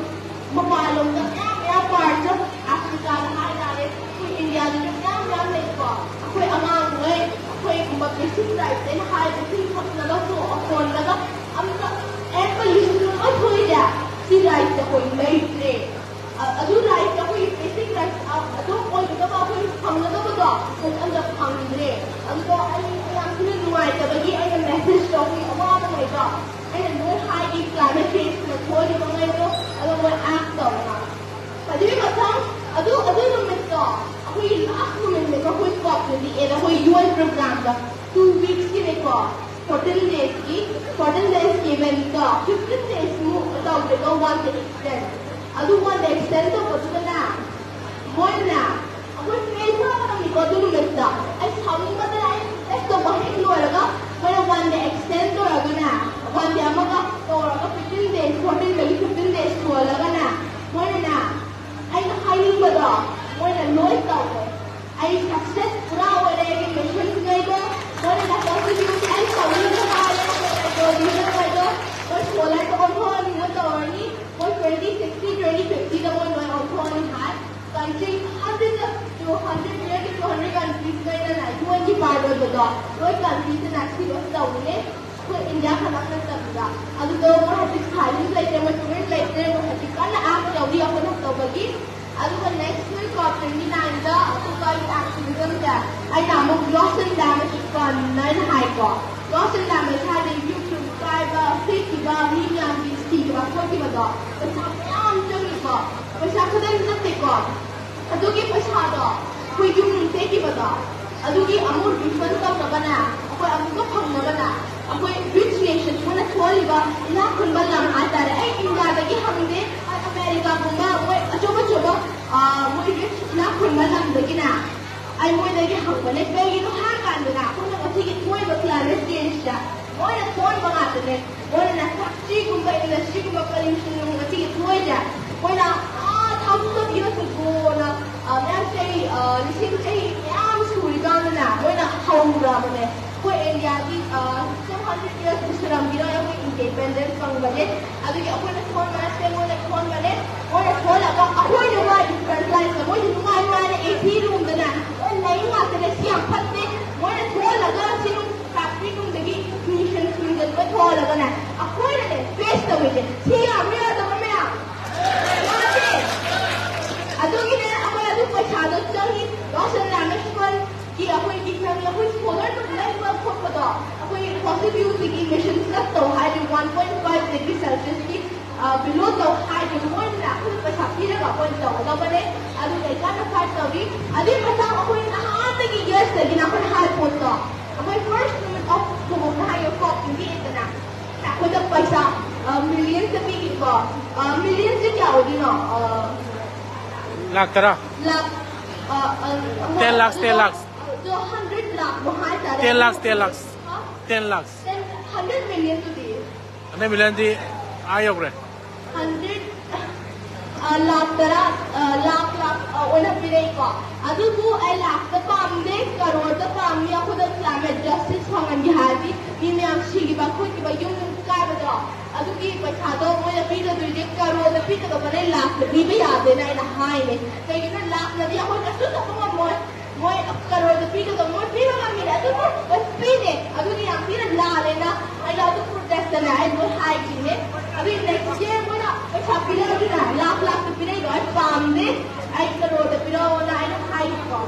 ꯃꯄꯥꯟꯂꯣꯝꯗ ꯃꯌꯥꯝ ꯃꯌꯥꯝ, ꯄꯥꯔꯠꯁ ꯑꯣꯐ ꯑꯐ꯭ꯔꯤꯀꯥꯗ ꯍꯥꯏꯇꯥꯔꯦ, ꯑꯩꯈꯣꯏ ꯏꯟꯗꯤꯌꯥꯗꯁꯨ ꯃꯌꯥꯝ ꯃꯌꯥꯝ ꯂꯩꯀꯣ꯫ ꯑꯩꯈꯣꯏ ꯑꯉꯥꯡꯈꯩ ꯑꯩꯈꯣꯏꯒꯨꯝꯕ ꯕꯦꯁꯤꯛ ꯔꯥꯏꯠꯁ ꯑꯩꯅ ꯍꯥꯏꯕ ꯏꯁꯤꯡ ꯊꯛꯅꯕ ꯁꯣꯔ ꯍꯣꯟꯅꯕ ꯑꯝꯇ ꯑꯦꯌꯔ ꯄꯣꯂꯨꯁꯟ ꯂꯣꯏ ꯊꯣꯛꯏꯁꯦ꯫ ꯁꯤ ꯔꯥꯏꯠꯁꯦ ꯑꯩꯈꯣꯏ ꯂꯩꯇ꯭ꯔꯦ꯫ ꯑ-, ꯑꯗꯨ ꯔꯥꯏꯠꯁꯦ ꯑꯩꯈꯣꯏ ꯕꯦꯁꯤꯛ ꯔꯥꯏꯠꯁ ꯑꯗꯨꯝ ꯑꯣꯏꯒꯗꯕ, ꯑꯩꯈꯣꯏ ꯐꯪꯒꯗꯕꯗꯣ ꯑꯩꯈꯣꯏ ꯑꯝꯇ ꯐꯪꯗ꯭ꯔꯦ꯫ ꯑꯗꯨꯗꯣ ꯑꯩ ꯌꯥꯝ ꯊꯤꯅ ꯅꯨꯡꯉꯥꯏꯇꯕꯒꯤ ꯑꯩꯅ ꯃꯦꯁꯦꯖꯇꯣ ꯑꯩꯈꯣꯏ ꯑꯋꯥꯕꯉꯩꯗꯣ ꯑꯩꯅ ꯂꯣꯏ ꯍꯥꯏꯒꯦ, ꯀ꯭ꯂꯥꯏꯃꯦꯠ ꯆꯦꯟꯖꯅ ꯊꯣꯛꯍꯜꯂꯤꯕꯉꯩꯗꯣ ꯑꯗꯣ ꯃꯣꯏ ꯑꯦꯛ ꯇꯧꯔꯒ꯫ ꯑꯗꯨꯒꯤ ꯃꯊꯪ ꯑꯗꯨ, ꯑꯗꯨ ꯅꯨꯃꯤꯠꯇꯣ ꯑꯩꯈꯣꯏꯒꯤ ꯂꯥꯁ ꯅꯨꯃꯤꯠꯅꯦꯕ ꯑꯩꯈꯣꯏ ꯀꯣꯞꯇ ꯂꯤꯛꯑꯦꯗ, ꯑꯩꯈꯣꯏ ꯌꯨ ꯑꯦꯟ ꯄ꯭ꯔꯣꯒ꯭ꯔꯥꯝꯗꯣ ꯇꯨ ꯋꯤꯛꯁꯀꯤꯅꯦꯀꯣ꯫ ꯐꯣꯔꯇꯤꯟ ꯗꯦꯖꯀꯤ, ꯐꯣꯔꯇꯤꯟ ꯗꯦꯖꯀꯤ ꯏꯚꯦꯟꯠꯇꯣ ꯐꯤꯐꯇꯤꯟ ꯗꯦꯖꯃꯨꯛ ꯇꯧꯗ꯭ꯔꯦꯀꯣ, ꯋꯥꯟ ꯗꯦ ꯑꯦꯛꯁꯇꯦꯟ꯫ ꯑꯗꯨ ꯋꯥꯟ ꯗꯦ ꯑꯦꯛꯁꯇꯦꯟ ꯇꯧꯕꯗꯨꯗꯅꯦ ꯃꯣꯏꯅ ꯑꯩꯈꯣꯏ ꯐꯦꯜ ꯊꯥꯔꯝꯃꯤꯀꯣ ꯑꯗꯨ ꯅꯨꯃꯤꯠꯇ꯫ ꯑꯩ ꯁꯥꯎꯅꯤꯡꯕꯗ ꯑꯩ ꯇꯦꯁ ꯇꯧꯕ ꯍꯦꯛ ꯂꯣꯏꯔꯒ ꯃꯣꯏꯅ ꯋꯥꯟ ꯗꯦ ꯑꯦꯛꯁꯇꯦꯟ ꯇꯧꯔꯒꯅꯦ, ꯋꯥꯟ ꯗꯦ ꯑꯃꯒ ꯇꯧꯔꯒ ꯐꯤꯐꯇꯤꯟ ꯗꯦꯖ, ꯐꯣꯔꯇꯤꯟꯗꯒꯤ ꯐꯤꯐꯇꯤꯟ ꯗꯦꯖ ꯁꯨꯍꯜꯂꯒꯅꯦ, ꯃꯣꯏꯅꯅꯦ ꯑꯩꯅ ꯍꯥꯏꯅꯤꯡꯕꯗꯣ ꯃꯣꯏꯅ ꯂꯣꯏ ꯇꯧꯔꯦ꯫ ꯑꯩ ꯁꯛꯁꯦꯁ ꯄꯨꯔꯥ ꯑꯣꯏꯔꯦ ꯑꯩꯒꯤ ꯃꯤꯁꯟꯁꯤꯉꯩꯗꯣ꯫ ꯃꯣꯏꯅ ꯅꯥꯀꯜꯗꯒꯤ ꯑꯩ ꯁꯥꯎꯅꯤꯡꯕ ꯃꯥꯜꯂꯦ, ꯄꯦꯇ꯭ꯔꯣꯜ ꯗꯤꯖꯜꯉꯩꯗꯣ ꯃꯣꯏ ꯁꯣꯂꯔꯗ ꯑꯣꯟꯊꯣꯛꯑꯅꯤ, ꯃꯣꯏ ꯇꯧꯔꯅꯤ, ꯃꯣꯏ ꯇ꯭ꯋꯦꯟꯇꯤ ꯁꯤꯛꯁꯇꯤ, ꯇ꯭ꯋꯦꯟꯇꯤ ꯐꯤꯐꯇꯤꯗ ꯃꯣꯏ ꯂꯣꯏ ꯑꯣꯟꯊꯣꯛꯑꯅꯤ ꯍꯥꯏ꯫ Country hundred two hundred, nearly two hundred ꯀꯟꯇ꯭ꯔꯤꯁꯉꯩꯅꯅꯦ ꯌꯨ ꯑꯦꯟꯒꯤ ꯄꯥꯔꯠ ꯑꯣꯏꯕꯗꯣ ꯂꯣꯏ ꯀꯟꯇ꯭ꯔꯤꯁꯤꯅ ꯁꯤ ꯂꯣꯏ ꯇꯧꯔꯤꯅꯦ꯫ ꯑꯩꯈꯣꯏ ꯏꯟꯗꯤꯌꯥ ꯈꯛꯇꯪ ꯅꯠꯇꯕꯤꯗ꯫ ꯑꯗꯨꯗꯣ ꯃꯣꯏ ꯍꯧꯖꯤꯛ ꯁꯥꯏꯂꯦꯟꯁ ꯂꯩꯇ꯭ꯔꯦ, ꯃꯣꯏ ꯇꯨꯃꯤꯟ ꯂꯩꯇ꯭ꯔꯦ, ꯃꯣꯏ ꯍꯧꯖꯤꯛ ꯀꯟꯅ ꯑꯦꯛ ꯇꯧꯔꯤ꯫ ꯒꯤ ꯑꯗꯨꯒ next week ꯀꯣ twenty nine ꯗ ꯑꯇꯣꯞꯄ ꯑꯩꯒꯤ activism ꯁꯦ ꯑꯩꯅ ꯑꯃꯨꯛ lost and damage fund ꯍꯥꯏꯅ ꯍꯥꯏꯀꯣ꯫ Lost and damage ꯍꯥꯏꯔꯗꯤ ꯌꯨꯝ ꯌꯨꯝ ꯀꯥꯏꯕ ꯁꯤꯈꯤꯕ ꯃꯤ ꯃꯌꯥꯝꯒꯤ ꯁꯤꯈꯤꯕ ꯈꯣꯠꯈꯤꯕꯗꯣ ꯄꯩꯁꯥ ꯃꯌꯥꯝ ꯆꯪꯉꯤꯀꯣ꯫ ꯄꯩꯁꯥ ꯈꯛꯇꯪ ꯅꯠꯇꯦꯀꯣ꯫ ꯑꯗꯨꯒꯤ ꯄꯩꯁꯥꯗꯣ ꯑꯩꯈꯣꯏ ꯌꯨꯝ ꯌꯨꯝ ꯇꯦꯛꯈꯤꯕꯗꯣ ꯑꯗꯨꯒꯤ ꯑꯃꯨꯛ refund ꯇꯧꯅꯕꯅꯦ ꯑꯩꯈꯣꯏ ꯑꯃꯨꯛꯀ ꯐꯪꯅꯕꯅꯦ ꯑꯩꯈꯣꯏ rich nation ꯃꯣꯏꯅ ꯊꯣꯛꯍꯜꯂꯤꯕ ꯏꯅꯥꯛ ꯈꯨꯟꯕ ꯂꯝ ꯍꯥꯏꯇꯥꯔꯦ꯫ ꯑꯩ ꯏꯟꯗꯤꯌꯥꯗꯒꯤ ꯍꯪꯗꯦ, ꯑꯩ ꯑꯃꯦꯔꯤꯀꯥꯒꯨꯝꯕ ꯃꯣꯏ ꯑꯆꯧ ꯑꯆꯧꯕ ꯃꯣꯏ rich ꯏꯅꯥꯛ ꯈꯨꯟꯕ ꯂꯝꯗꯒꯤꯅꯦ ꯑꯩ ꯃꯣꯏꯗꯒꯤ ꯍꯪꯕꯅꯦ꯫ ꯀꯩꯒꯤꯅꯣ ꯍꯥꯏꯔ ꯀꯥꯟꯗꯅ ꯑꯩꯈꯣꯏꯅ ꯉꯁꯤꯒꯤ ꯊꯣꯛꯏꯕ climate change ꯁꯦ ꯃꯣꯏꯅ ꯊꯣꯛꯍꯟꯕ ꯉꯥꯛꯇꯅꯦ꯫ ꯃꯣꯏꯅ factory ꯒꯨꯝꯕ industry ꯒꯨꯝꯕ pollution ꯅꯨꯡ ꯉꯁꯤꯒꯤ ꯊꯣꯛꯏꯁꯦ ꯃꯣꯏꯅ ꯑꯥ thousands of years ago ꯅ ꯃꯌꯥꯝ ꯆꯍꯤ ꯂꯤꯁꯤꯡ ꯆꯍꯤ ꯃꯌꯥꯝ ꯁꯨꯔꯤꯀꯥꯟꯗꯅ ꯃꯣꯏꯅ ꯍꯧꯔꯕꯅꯦ꯫ ꯑꯩꯈꯣꯏ ꯏꯟꯗꯤꯌꯥꯒꯤ two hundred years ꯁꯨꯔꯝꯈꯤꯔꯣꯏ ꯑꯩꯈꯣꯏ independence ꯐꯪꯕꯁꯦ꯫ ꯑꯗꯨꯒꯤ ꯑꯩꯈꯣꯏꯅ ꯊꯣꯟꯕ ꯅꯠꯇꯦ, ꯃꯣꯏꯅ ꯊꯣꯟꯕꯅꯦ꯫ ꯃꯣꯏꯅ ꯊꯣꯜꯂꯒ ꯑꯩꯈꯣꯏꯅ ꯋꯥꯔꯤ front line ꯁꯤꯗ ꯃꯣꯏꯁꯨ ꯅꯨꯡꯉꯥꯏ ꯅꯨꯡꯉꯥꯏꯅ AC room ꯗꯅꯦ ꯂꯣꯏ ꯂꯩ ꯉꯥꯛꯇꯅꯦ꯫ ꯁꯤ ꯌꯥꯝ ꯐꯠꯇꯦ꯫ ꯃꯣꯏꯅ ꯊꯣꯜꯂꯒ ꯁꯤ factory ꯅꯨꯡꯗꯒꯤ pollution ꯁꯨꯡꯖꯟꯕ ꯊꯣꯛꯍꯜꯂꯒꯅꯦ ꯑꯩꯈꯣꯏꯅꯅꯦ face ꯇꯧꯔꯤꯁꯦ꯫ ꯁꯤ ꯌꯥꯕ꯭ꯔꯥ ꯌꯥꯗꯕ꯭ꯔꯥ ꯃꯌꯥꯝ? ꯌꯥꯗꯦ꯫ ꯑꯗꯨꯒꯤꯅꯦ ꯑꯩꯈꯣꯏ ꯑꯗꯨ ꯄꯩꯁꯥꯗꯣ ꯆꯪꯉꯤ꯫ Lost and damage fund ꯒꯤ ꯑꯩꯈꯣꯏꯒꯤ ꯆꯪꯉꯤ꯫ ꯑꯩꯈꯣꯏ solar ꯅꯨꯡ ꯂꯩꯕ ꯈꯣꯠꯄꯗꯣ ꯑꯩꯈꯣꯏ fossil fuel ꯗꯒꯤ emission cut ꯇꯧ ꯍꯥꯏꯔꯗꯤ one point five degree Celsius ꯀꯤ below ꯇꯧ ꯍꯥꯏꯗꯤ ꯃꯣꯏꯅ ꯑꯩꯈꯣꯏ ꯄꯩꯁꯥ ꯄꯤꯔꯒ ꯑꯩꯈꯣꯏ ꯇꯧꯒꯗꯕꯅꯦ꯫ ꯑꯗꯨ ꯂꯩꯀꯥꯟꯗ fight ꯇꯧꯔꯤ꯫ ꯑꯗꯨꯒꯤ ꯃꯇꯥꯡ ꯑꯩꯈꯣꯏ ꯅꯍꯥꯟꯗꯒꯤ years ꯇꯒꯤꯅ ꯑꯩꯈꯣꯏ ꯍꯥꯏ ꯄꯣꯠꯇꯣ ꯑꯩꯈꯣꯏ first ꯅꯨꯃꯤꯠ of ꯊꯣꯡꯕ ꯍꯥꯏꯌꯦ ꯀꯣ ꯄꯤꯕꯤꯑꯦꯗꯅ ꯑꯩꯈꯣꯏꯗ ꯄꯩꯁꯥ millions ꯇ ꯄꯤꯈꯤꯀꯣ꯫ Millions ꯁꯦ ꯀꯌꯥ ꯑꯣꯏꯗꯣꯏꯅꯣ? ꯂꯥꯛ ꯇꯔꯥ꯫ ꯂꯥꯛ ten lakhs, ten lakhs. ꯑꯗꯣ hundred ꯂꯥꯛ ꯍꯥꯏꯇꯥꯔꯦ꯫ Ten lakhs, ten lakhs. Ten lakhs. Hundred million ꯗꯨꯗꯤ? Hundred million ꯗꯤ ꯑꯥ ꯌꯧꯈ꯭ꯔꯦ꯫ Hundred ꯂꯥꯛ ꯇꯔꯥ ꯂꯥꯛ ꯂꯥꯛ ꯑꯣꯏꯅ ꯄꯤꯔꯛꯏꯀꯣ꯫ ꯑꯗꯨꯕꯨ ꯑꯩ ꯂꯥꯛꯇ ꯄꯥꯝꯗꯦ, ꯀꯔꯣꯔꯗ ꯄꯥꯝꯃꯤ꯫ ꯑꯩꯈꯣꯏꯗ climate justice ꯐꯪꯍꯟꯒꯦ ꯍꯥꯏꯔꯗꯤ ꯃꯤ ꯃꯌꯥꯝ ꯁꯤꯈꯤꯕ ꯈꯣꯠꯈꯤꯕ ꯌꯨꯝ ꯌꯨꯝ ꯀꯥꯏꯕꯗꯣ ꯑꯗꯨꯒꯤ ꯄꯩꯁꯥꯗꯣ ꯃꯣꯏꯅ ꯄꯤꯒꯗꯣꯏꯁꯦ ꯀꯔꯣꯔꯗ ꯄꯤꯒꯗꯕꯅꯦ, ꯂꯥꯛꯇ ꯄꯤꯕ ꯌꯥꯗꯦꯅ ꯑꯩꯅ ꯍꯥꯏꯅꯦ꯫ ꯀꯩꯒꯤꯅꯣ ꯂꯥꯛꯅꯗꯤ ꯑꯩꯈꯣꯏ ꯀꯩꯁꯨ ꯇꯧꯕ ꯉꯝꯃꯣꯏ꯫ ꯃꯣꯏ ꯀꯔꯣꯔꯗ ꯄꯤꯒꯗꯕ ꯃꯣꯏ ꯄꯤꯕ ꯉꯝꯃꯤꯅꯦ ꯑꯗꯨꯕꯨ ꯃꯣꯏ ꯄꯤꯗꯦ꯫ ꯑꯗꯨꯗꯤ ꯌꯥꯝ ꯊꯤꯅ ꯂꯥꯜꯂꯦꯅ ꯑꯩꯅ ꯑꯗꯨ protest ꯇꯅꯦ ꯑꯩ ꯂꯣꯏ ꯍꯥꯏꯈꯤꯅꯦ꯫ ꯑꯗꯨꯒꯤ next year ꯃꯣꯏꯅ ꯄꯤꯔꯛꯑꯗꯤꯅꯦ, ꯂꯥꯛ ꯂꯥꯛꯇ ꯄꯤꯔꯛꯏꯗꯣ ꯑꯩ ꯄꯥꯝꯗꯦ꯫ ꯑꯩ ꯀꯔꯣꯔꯗ ꯄꯤꯔꯛꯑꯣꯅ ꯑꯩꯅ ꯍꯥꯏꯕꯀꯣ꯫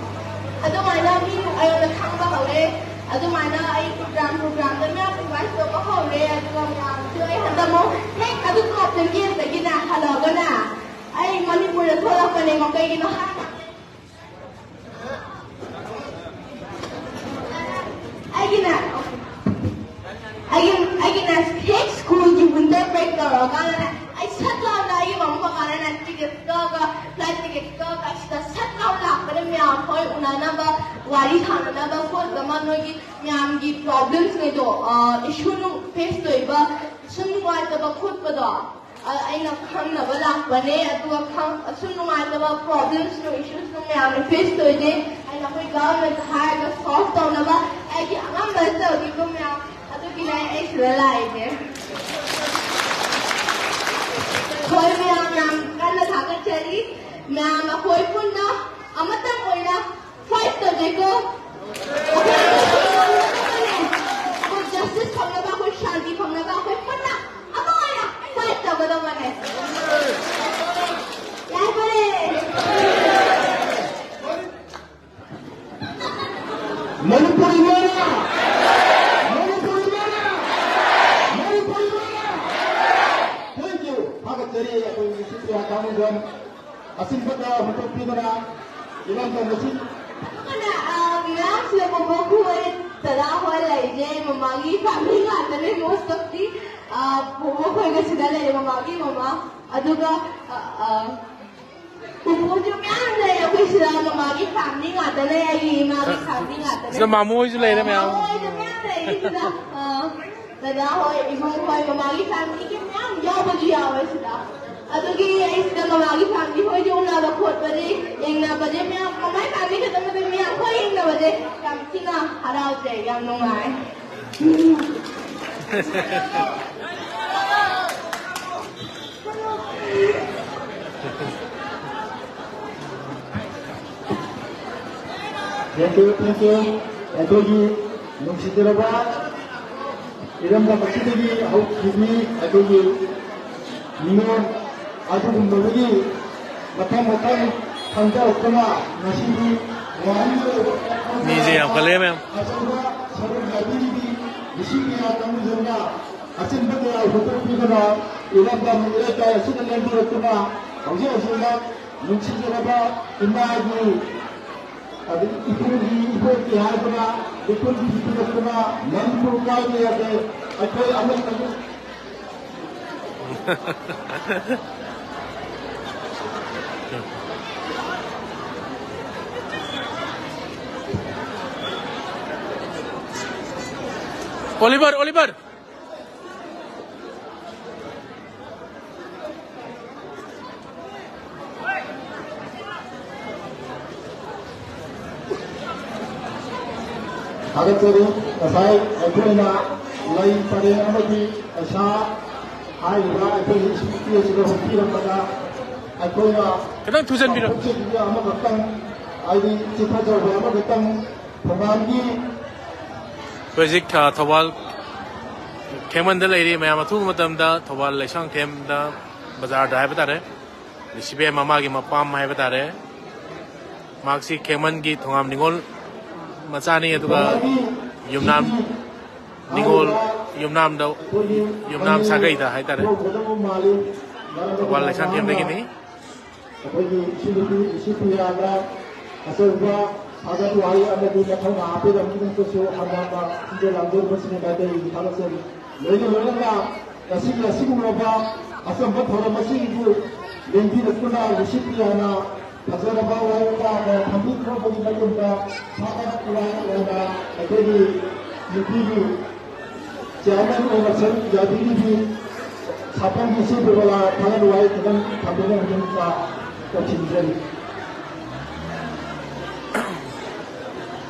ꯑꯗꯨꯃꯥꯏꯅ ꯃꯤ ꯑꯩꯉꯣꯟꯗ ꯈꯪꯕ ꯍꯧꯔꯦ꯫ ꯑꯗꯨꯃꯥꯏꯅ ꯑꯩ ꯄ꯭ꯔꯣꯒ꯭ꯔꯥꯝ ꯄ꯭ꯔꯣꯒ꯭ꯔꯥꯝꯗ ꯃꯌꯥꯝ ꯏꯟꯚꯥꯏꯠ ꯇꯧꯕ ꯍꯧꯔꯦ꯫ ꯑꯗꯨꯒ ꯃꯌꯥꯝꯁꯨ ꯑꯩ ꯍꯟꯗꯛ ꯑꯃꯨꯛ ꯍꯦꯛ ꯑꯗꯨ ꯀ꯭ꯂꯕꯇꯒꯤ ꯑꯗꯒꯤꯅꯦ ꯍꯜꯂꯛꯑꯒꯅꯦ ꯑꯩ ꯃꯅꯤꯄꯨꯔꯗ ꯊꯣꯛꯂꯛꯄꯅꯦ꯫ ꯀꯩꯒꯤꯅꯣ ꯍꯥꯏ ꯑꯩꯒꯤꯅꯦ ꯑꯩꯒꯤ ꯑꯩꯒꯤꯅꯦ ꯍꯦꯛ ꯁ꯭ꯀꯨꯜꯒꯤ ꯋꯤꯟꯇꯔ ꯕ꯭ꯔꯦꯛ ꯇꯧꯔꯀꯥꯟꯗꯅꯦ, ꯑꯩ ꯁꯠ ꯂꯥꯎꯅ ꯑꯩꯒꯤ ꯃꯃꯥ ꯄꯥꯅꯅꯦ ꯇꯤꯀꯦꯠ ꯀꯛꯑꯒ, ꯐ꯭ꯂꯥꯏꯠ ꯇꯤꯀꯦꯠ ꯀꯛꯑꯒ ꯁꯤꯗ ꯁꯠ ꯂꯥꯎꯅ ꯂꯥꯛꯄꯅꯦ꯫ ꯃꯌꯥꯝ ꯍꯣꯏ ꯎꯅꯅꯕ, ꯋꯥꯔꯤ ꯁꯥꯟꯅꯅꯕ, ꯈꯣꯠꯅꯕ, ꯅꯣꯏꯒꯤ ꯃꯌꯥꯝꯒꯤ ꯄ꯭ꯔꯣꯕ꯭ꯂꯦꯝꯁꯉꯩꯗꯣ, ꯏꯁꯨ ꯐꯦꯁ ꯇꯧꯔꯤꯕ, ꯁꯨꯝ ꯅꯨꯡꯉꯥꯏꯇꯕ ꯈꯣꯠꯄꯗꯣ, ꯑ, ꯑꯩꯅ ꯈꯪꯅꯕ ꯂꯥꯛꯄꯅꯦ꯫ ꯑꯗꯨꯒ ꯈꯪ-, ꯑꯁꯨꯝ ꯅꯨꯡꯉꯥꯏꯇꯕ ꯄ꯭ꯔꯣꯕ꯭ꯂꯦꯝꯁ ꯏꯁꯨꯁ ꯃꯌꯥꯝꯅ ꯐꯦꯁ ꯇꯧꯔꯤꯁꯦ ꯑꯩꯅ ꯑꯩꯈꯣꯏ ꯒꯚꯔꯟꯃꯦꯟꯠꯇ ꯍꯥꯏꯔꯒ ꯁꯣꯜꯕ ꯇꯧꯅꯕ ꯑꯩꯒꯤ ꯑꯉꯝꯕ ꯇꯧꯔꯤꯕ ꯃꯌꯥꯝ ꯑꯗꯨꯒꯤꯅꯦ ꯑꯩ ꯁꯤꯗ ꯂꯥꯛꯏꯁꯦ꯫ ꯑꯩꯈꯣꯏ ꯃꯌꯥꯝ ꯌꯥꯝ ꯀꯟꯅ ꯊꯥꯒꯠꯆꯔꯤ꯫ ꯃꯌꯥꯝ ꯑꯩꯈꯣꯏ ꯄꯨꯟꯅ ꯑꯃꯇꯪ ꯑꯣꯏꯅ ꯐꯥꯏꯠ ꯇꯧꯖꯩꯀꯣ꯫ ꯑꯩꯈꯣꯏ ꯖꯁꯇꯤꯁ ꯐꯪꯅꯕ, ꯑꯩꯈꯣꯏ ꯁꯥꯟꯇꯤ ꯐꯪꯅꯕ ꯑꯩꯈꯣꯏ ꯄꯨꯟꯅ ꯑꯃ ꯑꯣꯏꯅ ꯐꯥꯏꯠ ꯇꯧꯒꯗꯕꯅꯦ꯫ ꯌꯥꯏꯐꯔꯦ꯫ ꯃꯅꯤꯄꯨꯔꯤ ꯃꯥꯅ! ꯃꯅꯤꯄꯨꯔꯤ ꯃꯥꯅ! ꯃꯅꯤꯄꯨꯔꯤ ꯃꯥꯅ! Thank you. ꯊꯥꯒꯠꯆꯔꯤ ꯑꯩꯈꯣꯏ ꯃꯤꯁꯤꯁ ꯀꯥꯡꯃꯨꯖꯝ꯫ ꯑꯁꯤꯟꯕꯗ ꯍꯨꯟꯗꯣꯛꯄꯤꯗꯨꯅ ꯏꯔꯝꯗꯝ ꯑꯁꯤ ꯑꯗꯨꯒꯅꯦ, ꯑ, ꯃꯌꯥꯝꯁꯤꯗ ꯕꯣꯕꯣꯛ ꯍꯣꯏ, ꯗꯗꯥ ꯍꯣꯏ ꯂꯩꯔꯤꯁꯦ, ꯃꯃꯥꯒꯤ ꯐꯦꯃꯤꯂꯤ ꯉꯥꯛꯇꯅꯦ, most of the, ꯑ, ꯕꯣꯕꯣꯛ ꯍꯣꯏꯒ ꯁꯤꯗ ꯂꯩꯔꯦ, ꯃꯃꯥꯒꯤ ꯃꯃꯥ꯫ ꯑꯗꯨꯒ, ꯑ, ꯑ, ꯄꯨꯄꯨꯁꯨ ꯃꯌꯥꯝ ꯂꯩꯔꯦ ꯑꯩꯈꯣꯏ ꯁꯤꯗ, ꯃꯃꯥꯒꯤ ꯐꯦꯃꯤꯂꯤ ꯉꯥꯛꯇꯅꯦ, ꯑꯩꯒꯤ ꯏꯃꯥꯒꯤ ꯐꯦꯃꯤꯂꯤ ꯉꯥꯛꯇꯅꯦ꯫ ꯁꯤꯗ ꯃꯥꯃꯣ ꯍꯣꯏꯁꯨ ꯂꯩꯔꯦ ꯃꯌꯥꯝ꯫ ꯃꯥꯃꯣ ꯍꯣꯏꯁꯨ ꯃꯌꯥꯝ ꯂꯩꯔꯦ ꯁꯤꯗ꯫ ꯑ, ꯗꯗꯥ ꯍꯣꯏ, ꯏꯕꯨꯡ ꯍꯣꯏ, ꯃꯃꯥꯒꯤ ꯐꯦꯃꯤꯂꯤꯒꯤ ꯃꯌꯥꯝ ꯌꯥꯎꯕꯁꯨ ꯌꯥꯎꯋꯦ ꯁꯤꯗ꯫ ꯑꯗꯨꯒꯤ ꯑꯩ ꯁꯤꯗ ꯃꯃꯥꯒꯤ ꯐꯦꯃꯤꯂꯤ ꯍꯣꯏꯁꯦ ꯎꯅꯕ ꯈꯣꯠꯄꯗꯤ, ꯌꯦꯡꯅꯕꯁꯦ ꯃꯌꯥꯝ, ꯃꯃꯥꯏ ꯐꯦꯃꯤꯂꯤ ꯈꯛꯇ ꯅꯠꯇꯦ, ꯃꯌꯥꯝ ꯍꯣꯏ ꯌꯦꯡꯅꯕꯁꯦ ꯌꯥꯝ ꯊꯤꯅ ꯍꯔꯥꯎꯖꯩ, ꯌꯥꯝ ꯅꯨꯡꯉꯥꯏ꯫ Thank you, thank you. ꯑꯩꯈꯣꯏꯒꯤ ꯅꯨꯡꯁꯤꯖꯔꯕ ꯏꯔꯝꯗꯝ ꯑꯁꯤꯗꯒꯤ ꯍꯧꯈꯤꯕꯤ ꯑꯩꯈꯣꯏꯒꯤ ꯃꯤꯑꯣꯏ ꯑꯗꯨꯒꯨꯝꯂꯕꯒꯤ ꯃꯊꯪ ꯃꯊꯪ ꯈꯪꯖꯔꯛꯇꯨꯅ ꯉꯁꯤꯗꯤ ꯋꯥꯍꯪꯒꯤ ꯑꯣꯏꯕ ꯃꯤꯁꯦ ꯌꯥꯝꯈꯠꯂꯛꯑꯦ, ꯃꯌꯥꯝ꯫ ꯑꯆꯧꯕ ꯁꯔꯨꯛ ꯌꯥꯕꯤꯔꯤꯕꯤ ꯂꯤꯁꯤꯡ ꯀꯌꯥ ꯇꯝꯕꯤꯗꯨꯅ ꯑꯆꯤꯟꯕ ꯀꯌꯥ ꯍꯨꯟꯗꯣꯛꯄꯤꯗꯨꯅ ꯏꯔꯝꯗꯝ ꯏꯔꯩꯀꯥꯏ ꯑꯁꯤꯗ ꯂꯦꯡꯕꯤꯔꯛꯇꯨꯅ ꯍꯧꯖꯤꯛ ꯍꯧꯖꯤꯛꯃꯛ ꯅꯨꯡꯁꯤꯖꯔꯕ ꯏꯃꯥꯒꯤ ꯑꯗꯒꯤ ꯏꯄꯨꯒꯤ ꯏꯕꯣꯛꯀꯤ ꯍꯥꯏꯗꯅ ꯂꯤꯄꯨꯟ ꯄꯤꯕꯤꯔꯛꯇꯨꯅ ꯃꯅꯤꯄꯨꯔ ꯀꯥꯏꯕ ꯌꯥꯗꯦ꯫ ꯑꯩꯈꯣꯏ ꯑꯃꯠꯇ Oliver, Oliver. ꯊꯥꯒꯠꯆꯔꯤ꯫ ꯉꯁꯥꯏ ꯑꯩꯈꯣꯏꯅ ꯂꯩ ꯄꯔꯦꯡ ꯑꯃꯗꯤ ꯄꯩꯁꯥ ꯍꯥꯏꯔꯤꯕ ꯑꯩꯈꯣꯏꯒꯤ ꯏꯁꯄꯤꯆ ꯑꯁꯤꯗ ꯍꯨꯞꯄꯤꯔꯛꯄꯗ ꯑꯩꯈꯣꯏꯅ ꯈꯤꯇꯪ ꯊꯨꯖꯟꯕꯤꯔꯣ꯫ ꯆꯥꯎꯊꯣꯛꯆꯈꯤꯕ ꯑꯃꯈꯛꯇꯪ, ꯍꯥꯏꯗꯤ ꯆꯤꯠꯊꯖꯧꯕ ꯑꯃꯈꯛꯇꯪ ꯊꯧꯕꯥꯜꯒꯤ ꯑꯩꯈꯣꯏ ꯍꯧꯖꯤꯛ ꯊ- ꯊꯧꯕꯥꯜ ꯈꯦꯃꯟꯗ ꯂꯩꯔꯤ ꯃꯌꯥꯝ꯫ ꯑꯊꯨꯕ ꯃꯇꯝꯗ ꯊꯧꯕꯥꯜ ꯂꯩꯁꯥꯡꯊꯦꯝꯗ ꯕꯖꯥꯔꯗ ꯍꯥꯏꯕ ꯇꯥꯔꯦ, ꯁꯤ ꯄꯤ ꯑꯥꯏ ꯃꯃꯥꯒꯤ ꯃꯄꯥꯝ ꯍꯥꯏꯕ ꯇꯥꯔꯦ꯫ ꯃꯍꯥꯛꯁꯤ ꯈꯦꯃꯟꯒꯤ ꯊꯣꯉꯥꯝ ꯅꯤꯉꯣꯜ ꯃꯆꯥꯅꯤ, ꯑꯗꯨꯒ ꯌꯨꯝꯅꯥꯝ ꯅꯤꯉꯣꯜ ꯌꯨꯝꯅꯥꯝꯗ, ꯌꯨꯝꯅꯥꯝ ꯁꯥꯒꯩꯗ ꯍꯥꯏꯇꯥꯔꯦ, ꯊꯧꯕꯥꯜ ꯂꯩꯁꯥꯡꯊꯦꯝꯗꯒꯤꯅꯤ꯫ ꯑꯩꯈꯣꯏꯒꯤ ꯏꯁꯨ ꯅꯨꯄꯤ ꯏꯁꯨ ꯄ꯭ꯔꯤꯌꯥꯗ ꯑꯆꯧꯕ ꯊꯥꯒꯠ ꯋꯥꯍꯩ ꯑꯃꯗꯤ ꯃꯊꯧꯅꯥ ꯍꯥꯞꯄꯤꯔꯝꯕꯗꯁꯨ ꯍꯟꯅ ꯍꯟꯅ ꯁꯤꯡꯖꯦꯜ ꯂꯥꯡꯖꯦꯜꯕꯁꯤꯡ ꯃꯥꯏꯀꯩꯗꯒꯤ ꯊꯥꯒꯠꯆꯔꯤ꯫ ꯂꯣꯏꯅ ꯂꯣꯏꯅꯅ ꯉꯁꯤꯒꯤ ꯑꯁꯤꯒꯨꯝꯂꯕ ꯑꯆꯝꯕ ꯊꯧꯔꯝ ꯑꯁꯤꯕꯨ ꯂꯦꯡꯕꯤꯔꯛꯇꯨꯅ ꯏꯁꯨ ꯄ꯭ꯔꯤꯌꯥꯅ ꯐꯖꯔꯕ ꯋꯥꯍꯩ ꯀꯌꯥ ꯊꯝꯕꯤꯈ꯭ꯔꯕꯒꯤ ꯃꯇꯨꯡꯗ ꯊꯥꯒꯠ ꯋꯥꯍꯩ ꯑꯣꯏꯅ ꯑꯩꯈꯣꯏꯒꯤ ꯅꯨꯄꯤꯒꯤ ꯆꯤꯌꯥꯔꯃꯦꯟ ꯑꯣꯏꯅ ꯁꯔꯨꯛ ꯌꯥꯕꯤꯔꯤꯕꯤ ꯁꯥꯄꯝꯒꯤ ꯏꯆꯦ ꯕꯤꯃꯂꯥ ꯊꯥꯒꯠ ꯋꯥꯍꯩ ꯈꯤꯇꯪ ꯊꯝꯕꯤꯅꯕꯒꯤꯗꯃꯛꯇ ꯇꯧꯁꯤꯟꯖꯔꯤ꯫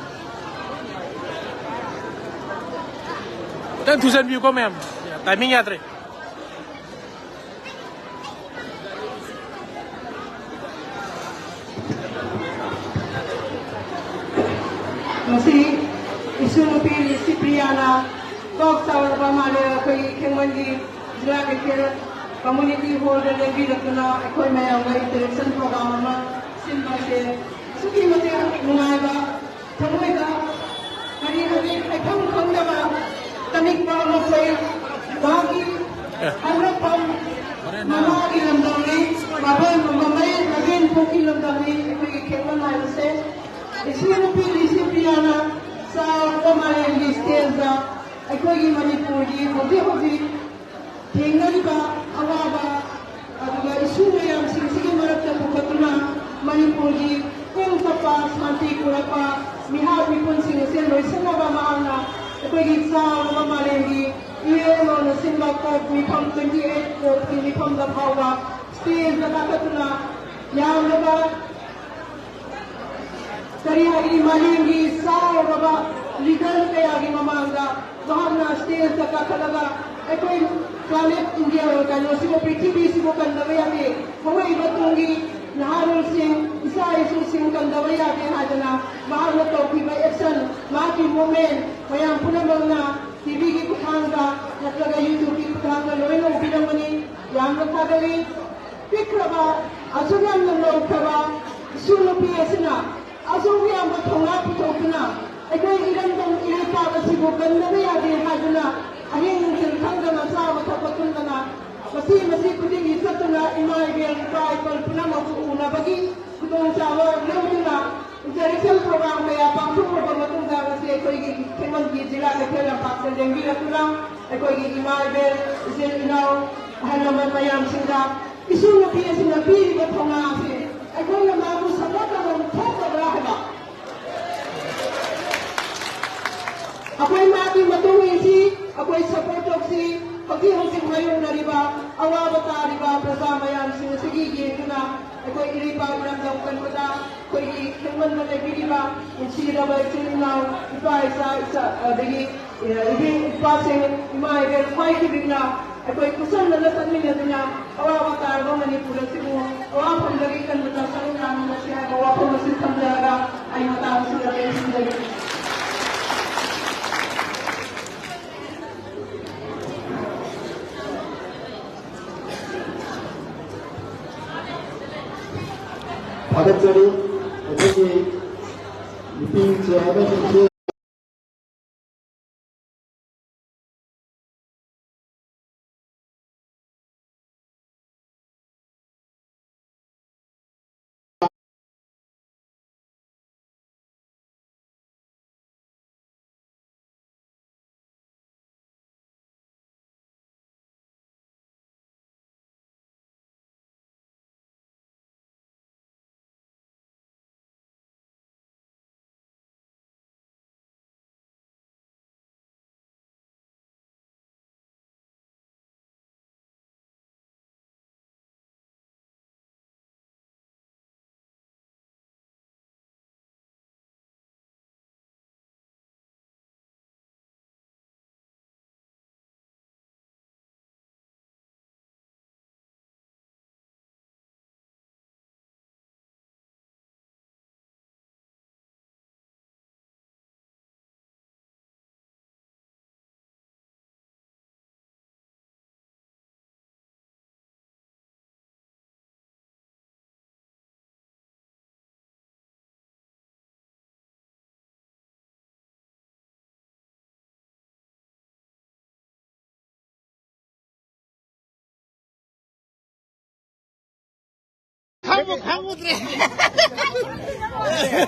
ꯈꯤꯇꯪ ꯊꯨꯖꯟꯕꯤꯌꯨꯀꯣ ꯃꯌꯥꯝ, ꯇꯥꯏꯃꯤꯡ ꯌꯥꯗ꯭ꯔꯦ꯫ ꯉꯁꯤ ꯏꯁꯨ ꯅꯨꯄꯤ ꯂꯤꯁꯤ ꯄ꯭ꯔꯤꯌꯥꯅ ꯀꯣꯛ ꯆꯥꯎꯔꯕ ꯃꯥꯂꯦꯝ ꯑꯩꯈꯣꯏꯒꯤ ꯈꯦꯡꯃꯟꯒꯤ ꯖꯤꯂꯥ ꯀꯩꯊꯦꯜ Community hall ꯗ ꯂꯦꯡꯕꯤꯔꯛꯇꯨꯅ ꯑꯩꯈꯣꯏ ꯃꯌꯥꯝꯒ interaction program ꯑꯃ ꯁꯤꯟꯕꯁꯦ ꯑꯁꯨꯛꯀꯤ ꯃꯇꯤꯛ ꯅꯨꯡꯉꯥꯏꯕ, ꯊꯃꯣꯏꯗ ꯀꯔꯤ ꯍꯥꯏꯅꯤ, ꯍꯥꯏꯐꯝ ꯈꯪꯗꯕ ꯇꯅꯤꯛꯄ ꯑꯃ ꯄꯣꯛꯏ꯫ ꯃꯍꯥꯛꯀꯤ ꯍꯧꯔꯛꯐꯝ ꯃꯃꯥꯒꯤ ꯂꯝꯗꯝꯅꯤ, ꯃꯃꯩ ꯃꯃꯩ ꯃꯕꯦꯟ ꯄꯣꯛꯀꯤ ꯂꯝꯗꯝꯅꯤ ꯑꯩꯈꯣꯏꯒꯤ ꯈꯦꯛꯃꯟ ꯍꯥꯏꯕꯁꯦ꯫ ꯏꯁꯨ ꯅꯨꯄꯤ ꯂꯤꯁꯤ ꯄ꯭ꯔꯤꯌꯥꯅ ꯆꯥꯎꯔꯕ ꯃꯥꯂꯦꯝꯒꯤ stage ꯗ ꯑꯩꯈꯣꯏꯒꯤ ꯃꯅꯤꯄꯨꯔꯒꯤ ꯍꯧꯖꯤꯛ ꯍꯧꯖꯤꯛ ꯊꯦꯡꯅꯔꯤꯕ ꯑꯋꯥꯕ, ꯑꯗꯨꯒ ꯏꯁꯨ ꯃꯌꯥꯝꯁꯤꯡꯁꯤꯒꯤ ꯃꯔꯛꯇ ꯄꯨꯈꯠꯇꯨꯅ ꯃꯅꯤꯄꯨꯔꯒꯤ ꯏꯪ ꯇꯞꯄ, ꯁꯥꯟꯇꯤ ꯄꯨꯔꯛꯄ ꯃꯤꯍꯥꯠ ꯃꯤꯄꯨꯟꯁꯤꯡ ꯑꯁꯤ ꯂꯣꯏꯁꯤꯟꯅꯕ ꯃꯍꯥꯛꯅ ꯑꯩꯈꯣꯏꯒꯤ ꯆꯥꯎꯔꯕ ꯃꯥꯂꯦꯝꯒꯤ UNO ꯅ ꯁꯤꯟꯕ COP ꯃꯤꯐꯝ twenty eight COP ꯀꯤ ꯃꯤꯐꯝꯗ ꯐꯥꯎꯕ stage ꯗ ꯀꯥꯈꯠꯇꯨꯅ ꯌꯥꯝꯂꯕ ꯀꯔꯤ ꯍꯥꯏꯒꯅꯤ, ꯃꯥꯂꯦꯝꯒꯤ ꯆꯥꯎꯔꯕ leader ꯀꯌꯥꯒꯤ ꯃꯃꯥꯡꯗ ꯃꯍꯥꯛꯅ stage ꯇ ꯀꯥꯈꯠꯂꯒ ꯑꯩꯈꯣꯏ planet India ꯀꯩꯅꯣꯁꯤꯕꯨ, ꯄ꯭ꯔꯤꯊꯤꯕꯤꯁꯤꯕꯨ ꯀꯟꯗꯕ ꯌꯥꯗꯦ, ꯍꯧꯔꯛꯏꯕ ꯇꯨꯡꯒꯤ ꯅꯍꯥꯔꯣꯜꯁꯤꯡ, ꯏꯆꯥ ꯏꯁꯨꯁꯤꯡ ꯀꯟꯗꯕ ꯌꯥꯗꯦ ꯍꯥꯏꯗꯅ ꯃꯍꯥꯛꯅ ꯇꯧꯈꯤꯕ action, ꯃꯍꯥꯛꯀꯤ movement ꯃꯌꯥꯝ ꯄꯨꯝꯅꯃꯛꯅ TV ꯒꯤ ꯈꯨꯠꯊꯥꯡꯗ ꯅꯠꯇ꯭ꯔꯒ YouTube ꯀꯤ ꯈꯨꯠꯊꯥꯡꯗ ꯂꯣꯏꯅ ꯎꯕꯤꯔꯝꯒꯅꯤ꯫ ꯌꯥꯝꯅ ꯊꯥꯒꯠꯂꯤ꯫ ꯄꯤꯛꯈ꯭ꯔꯕ, ꯑꯁꯨꯛ ꯌꯥꯝꯅ ꯂꯧꯈ꯭ꯔꯕ ꯏꯁꯨ ꯅꯨꯄꯤ ꯑꯁꯤꯅ ꯑꯁꯨꯛ ꯌꯥꯝꯕ ꯊꯧꯅꯥ ꯄꯨꯊꯣꯛꯇꯨꯅ ꯑꯩꯈꯣꯏ ꯏꯔꯝꯗꯝ ꯏꯔꯩꯄꯥꯛ ꯑꯁꯤꯕꯨ ꯀꯟꯗꯕ ꯌꯥꯗꯦ ꯍꯥꯏꯗꯨꯅ ꯑꯍꯤꯡ ꯅꯨꯡꯊꯤꯜ ꯈꯪꯗꯅ ꯆꯥꯕ ꯊꯛꯄ ꯇꯨꯝꯗꯅ ꯃꯁꯤ ꯃꯁꯤ ꯈꯨꯗꯤꯡꯒꯤ ꯆꯠꯇꯨꯅ ꯏꯃꯥ ꯏꯕꯦꯜ ꯏꯄꯥ ꯏꯄꯜ ꯄꯨꯝꯅꯃꯛꯄꯨ ꯎꯅꯕꯒꯤ ꯈꯨꯗꯣꯡꯆꯥꯕ ꯂꯧꯗꯨꯅ interaction program ꯀꯌꯥ ꯄꯥꯡꯊꯣꯛꯂꯕ ꯃꯇꯨꯡꯗ ꯉꯁꯤ ꯑꯩꯈꯣꯏꯒꯤ ꯈꯦꯃꯟꯒꯤ ꯖꯤꯂꯥ ꯀꯩꯊꯦꯜ ꯂꯝꯄꯥꯛꯇ ꯂꯦꯡꯕꯤꯔꯛꯇꯨꯅ ꯑꯩꯈꯣꯏꯒꯤ ꯏꯃꯥ ꯏꯕꯦꯜ, ꯏꯆꯤꯜ ꯏꯅꯥꯎ, ꯑꯍꯜ ꯂꯃꯟ ꯃꯌꯥꯝꯁꯤꯡꯗ ꯏꯁꯨ ꯅꯨꯄꯤ ꯑꯁꯤꯅ ꯄꯤꯔꯤꯕ ꯊꯧꯅꯥ ꯑꯁꯤ ꯑꯩꯈꯣꯏꯅ ꯃꯥꯕꯨ support ꯇꯧꯐꯝ ꯊꯣꯛꯇꯕ꯭ꯔꯥ ꯍꯥꯏꯕ꯫ ꯑꯩꯈꯣꯏ ꯃꯥꯒꯤ ꯃꯇꯨꯡ ꯏꯟꯁꯤ, ꯑꯩꯈꯣꯏ support ꯇꯧꯁꯤ꯫ ꯍꯧꯖꯤꯛ ꯍꯧꯖꯤꯛ ꯃꯥꯌꯣꯛꯅꯔꯤꯕ ꯑꯋꯥꯕ ꯇꯥꯔꯤꯕ ꯄ꯭ꯔꯖꯥ ꯃꯌꯥꯝꯁꯤꯡ ꯑꯁꯤꯒꯤ ꯌꯦꯡꯗꯨꯅ ꯑꯩꯈꯣꯏ ꯏꯔꯩꯄꯥꯛ ꯏꯔꯝꯗꯝ ꯀꯟꯕꯗ ꯑꯩꯈꯣꯏꯒꯤ ꯈꯦꯡꯃꯟꯗ ꯂꯩꯕꯤꯔꯤꯕ ꯅꯨꯡꯁꯤꯔꯕ ꯏꯆꯤꯜ ꯏꯅꯥꯎ, ꯏꯄꯥ ꯏꯆꯥ, ꯏꯆꯥ, ꯑꯗꯒꯤ, ꯑ, ꯏꯕꯦꯟ ꯏꯄꯥꯁꯤꯡ, ꯏꯃꯥ ꯏꯕꯦꯟ ꯈ꯭ꯋꯥꯏ ꯈꯤꯕꯤꯛꯅ ꯑꯩꯈꯣꯏ ꯈꯨꯠꯁꯝꯅꯅ ꯆꯠꯃꯤꯟꯅꯗꯨꯅ ꯑꯋꯥꯕ ꯇꯥꯔꯕ ꯃꯅꯤꯄꯨꯔ ꯑꯁꯤꯕꯨ ꯑꯋꯥꯐꯝꯗꯒꯤ ꯀꯟꯕꯗ ꯁꯔꯨꯛ ꯌꯥꯃꯤꯟꯅꯁꯤ ꯍꯥꯏꯕ ꯋꯥꯐꯝ ꯑꯁꯤ ꯊꯝꯖꯔꯒ ꯑꯩ ꯃꯇꯥꯡ ꯑꯁꯤꯗ ꯇꯦꯟꯁꯤꯟꯖꯒꯦ꯫ ꯊꯥꯒꯠꯆꯔꯤ꯫ ꯑꯩꯈꯣꯏꯒꯤ ꯅꯨꯄꯤ ꯆꯦ ꯍꯥꯏꯕꯁꯤꯡꯁꯤ ꯈꯪꯕꯨ ꯈꯪꯉꯨꯗ꯭ꯔꯦ꯫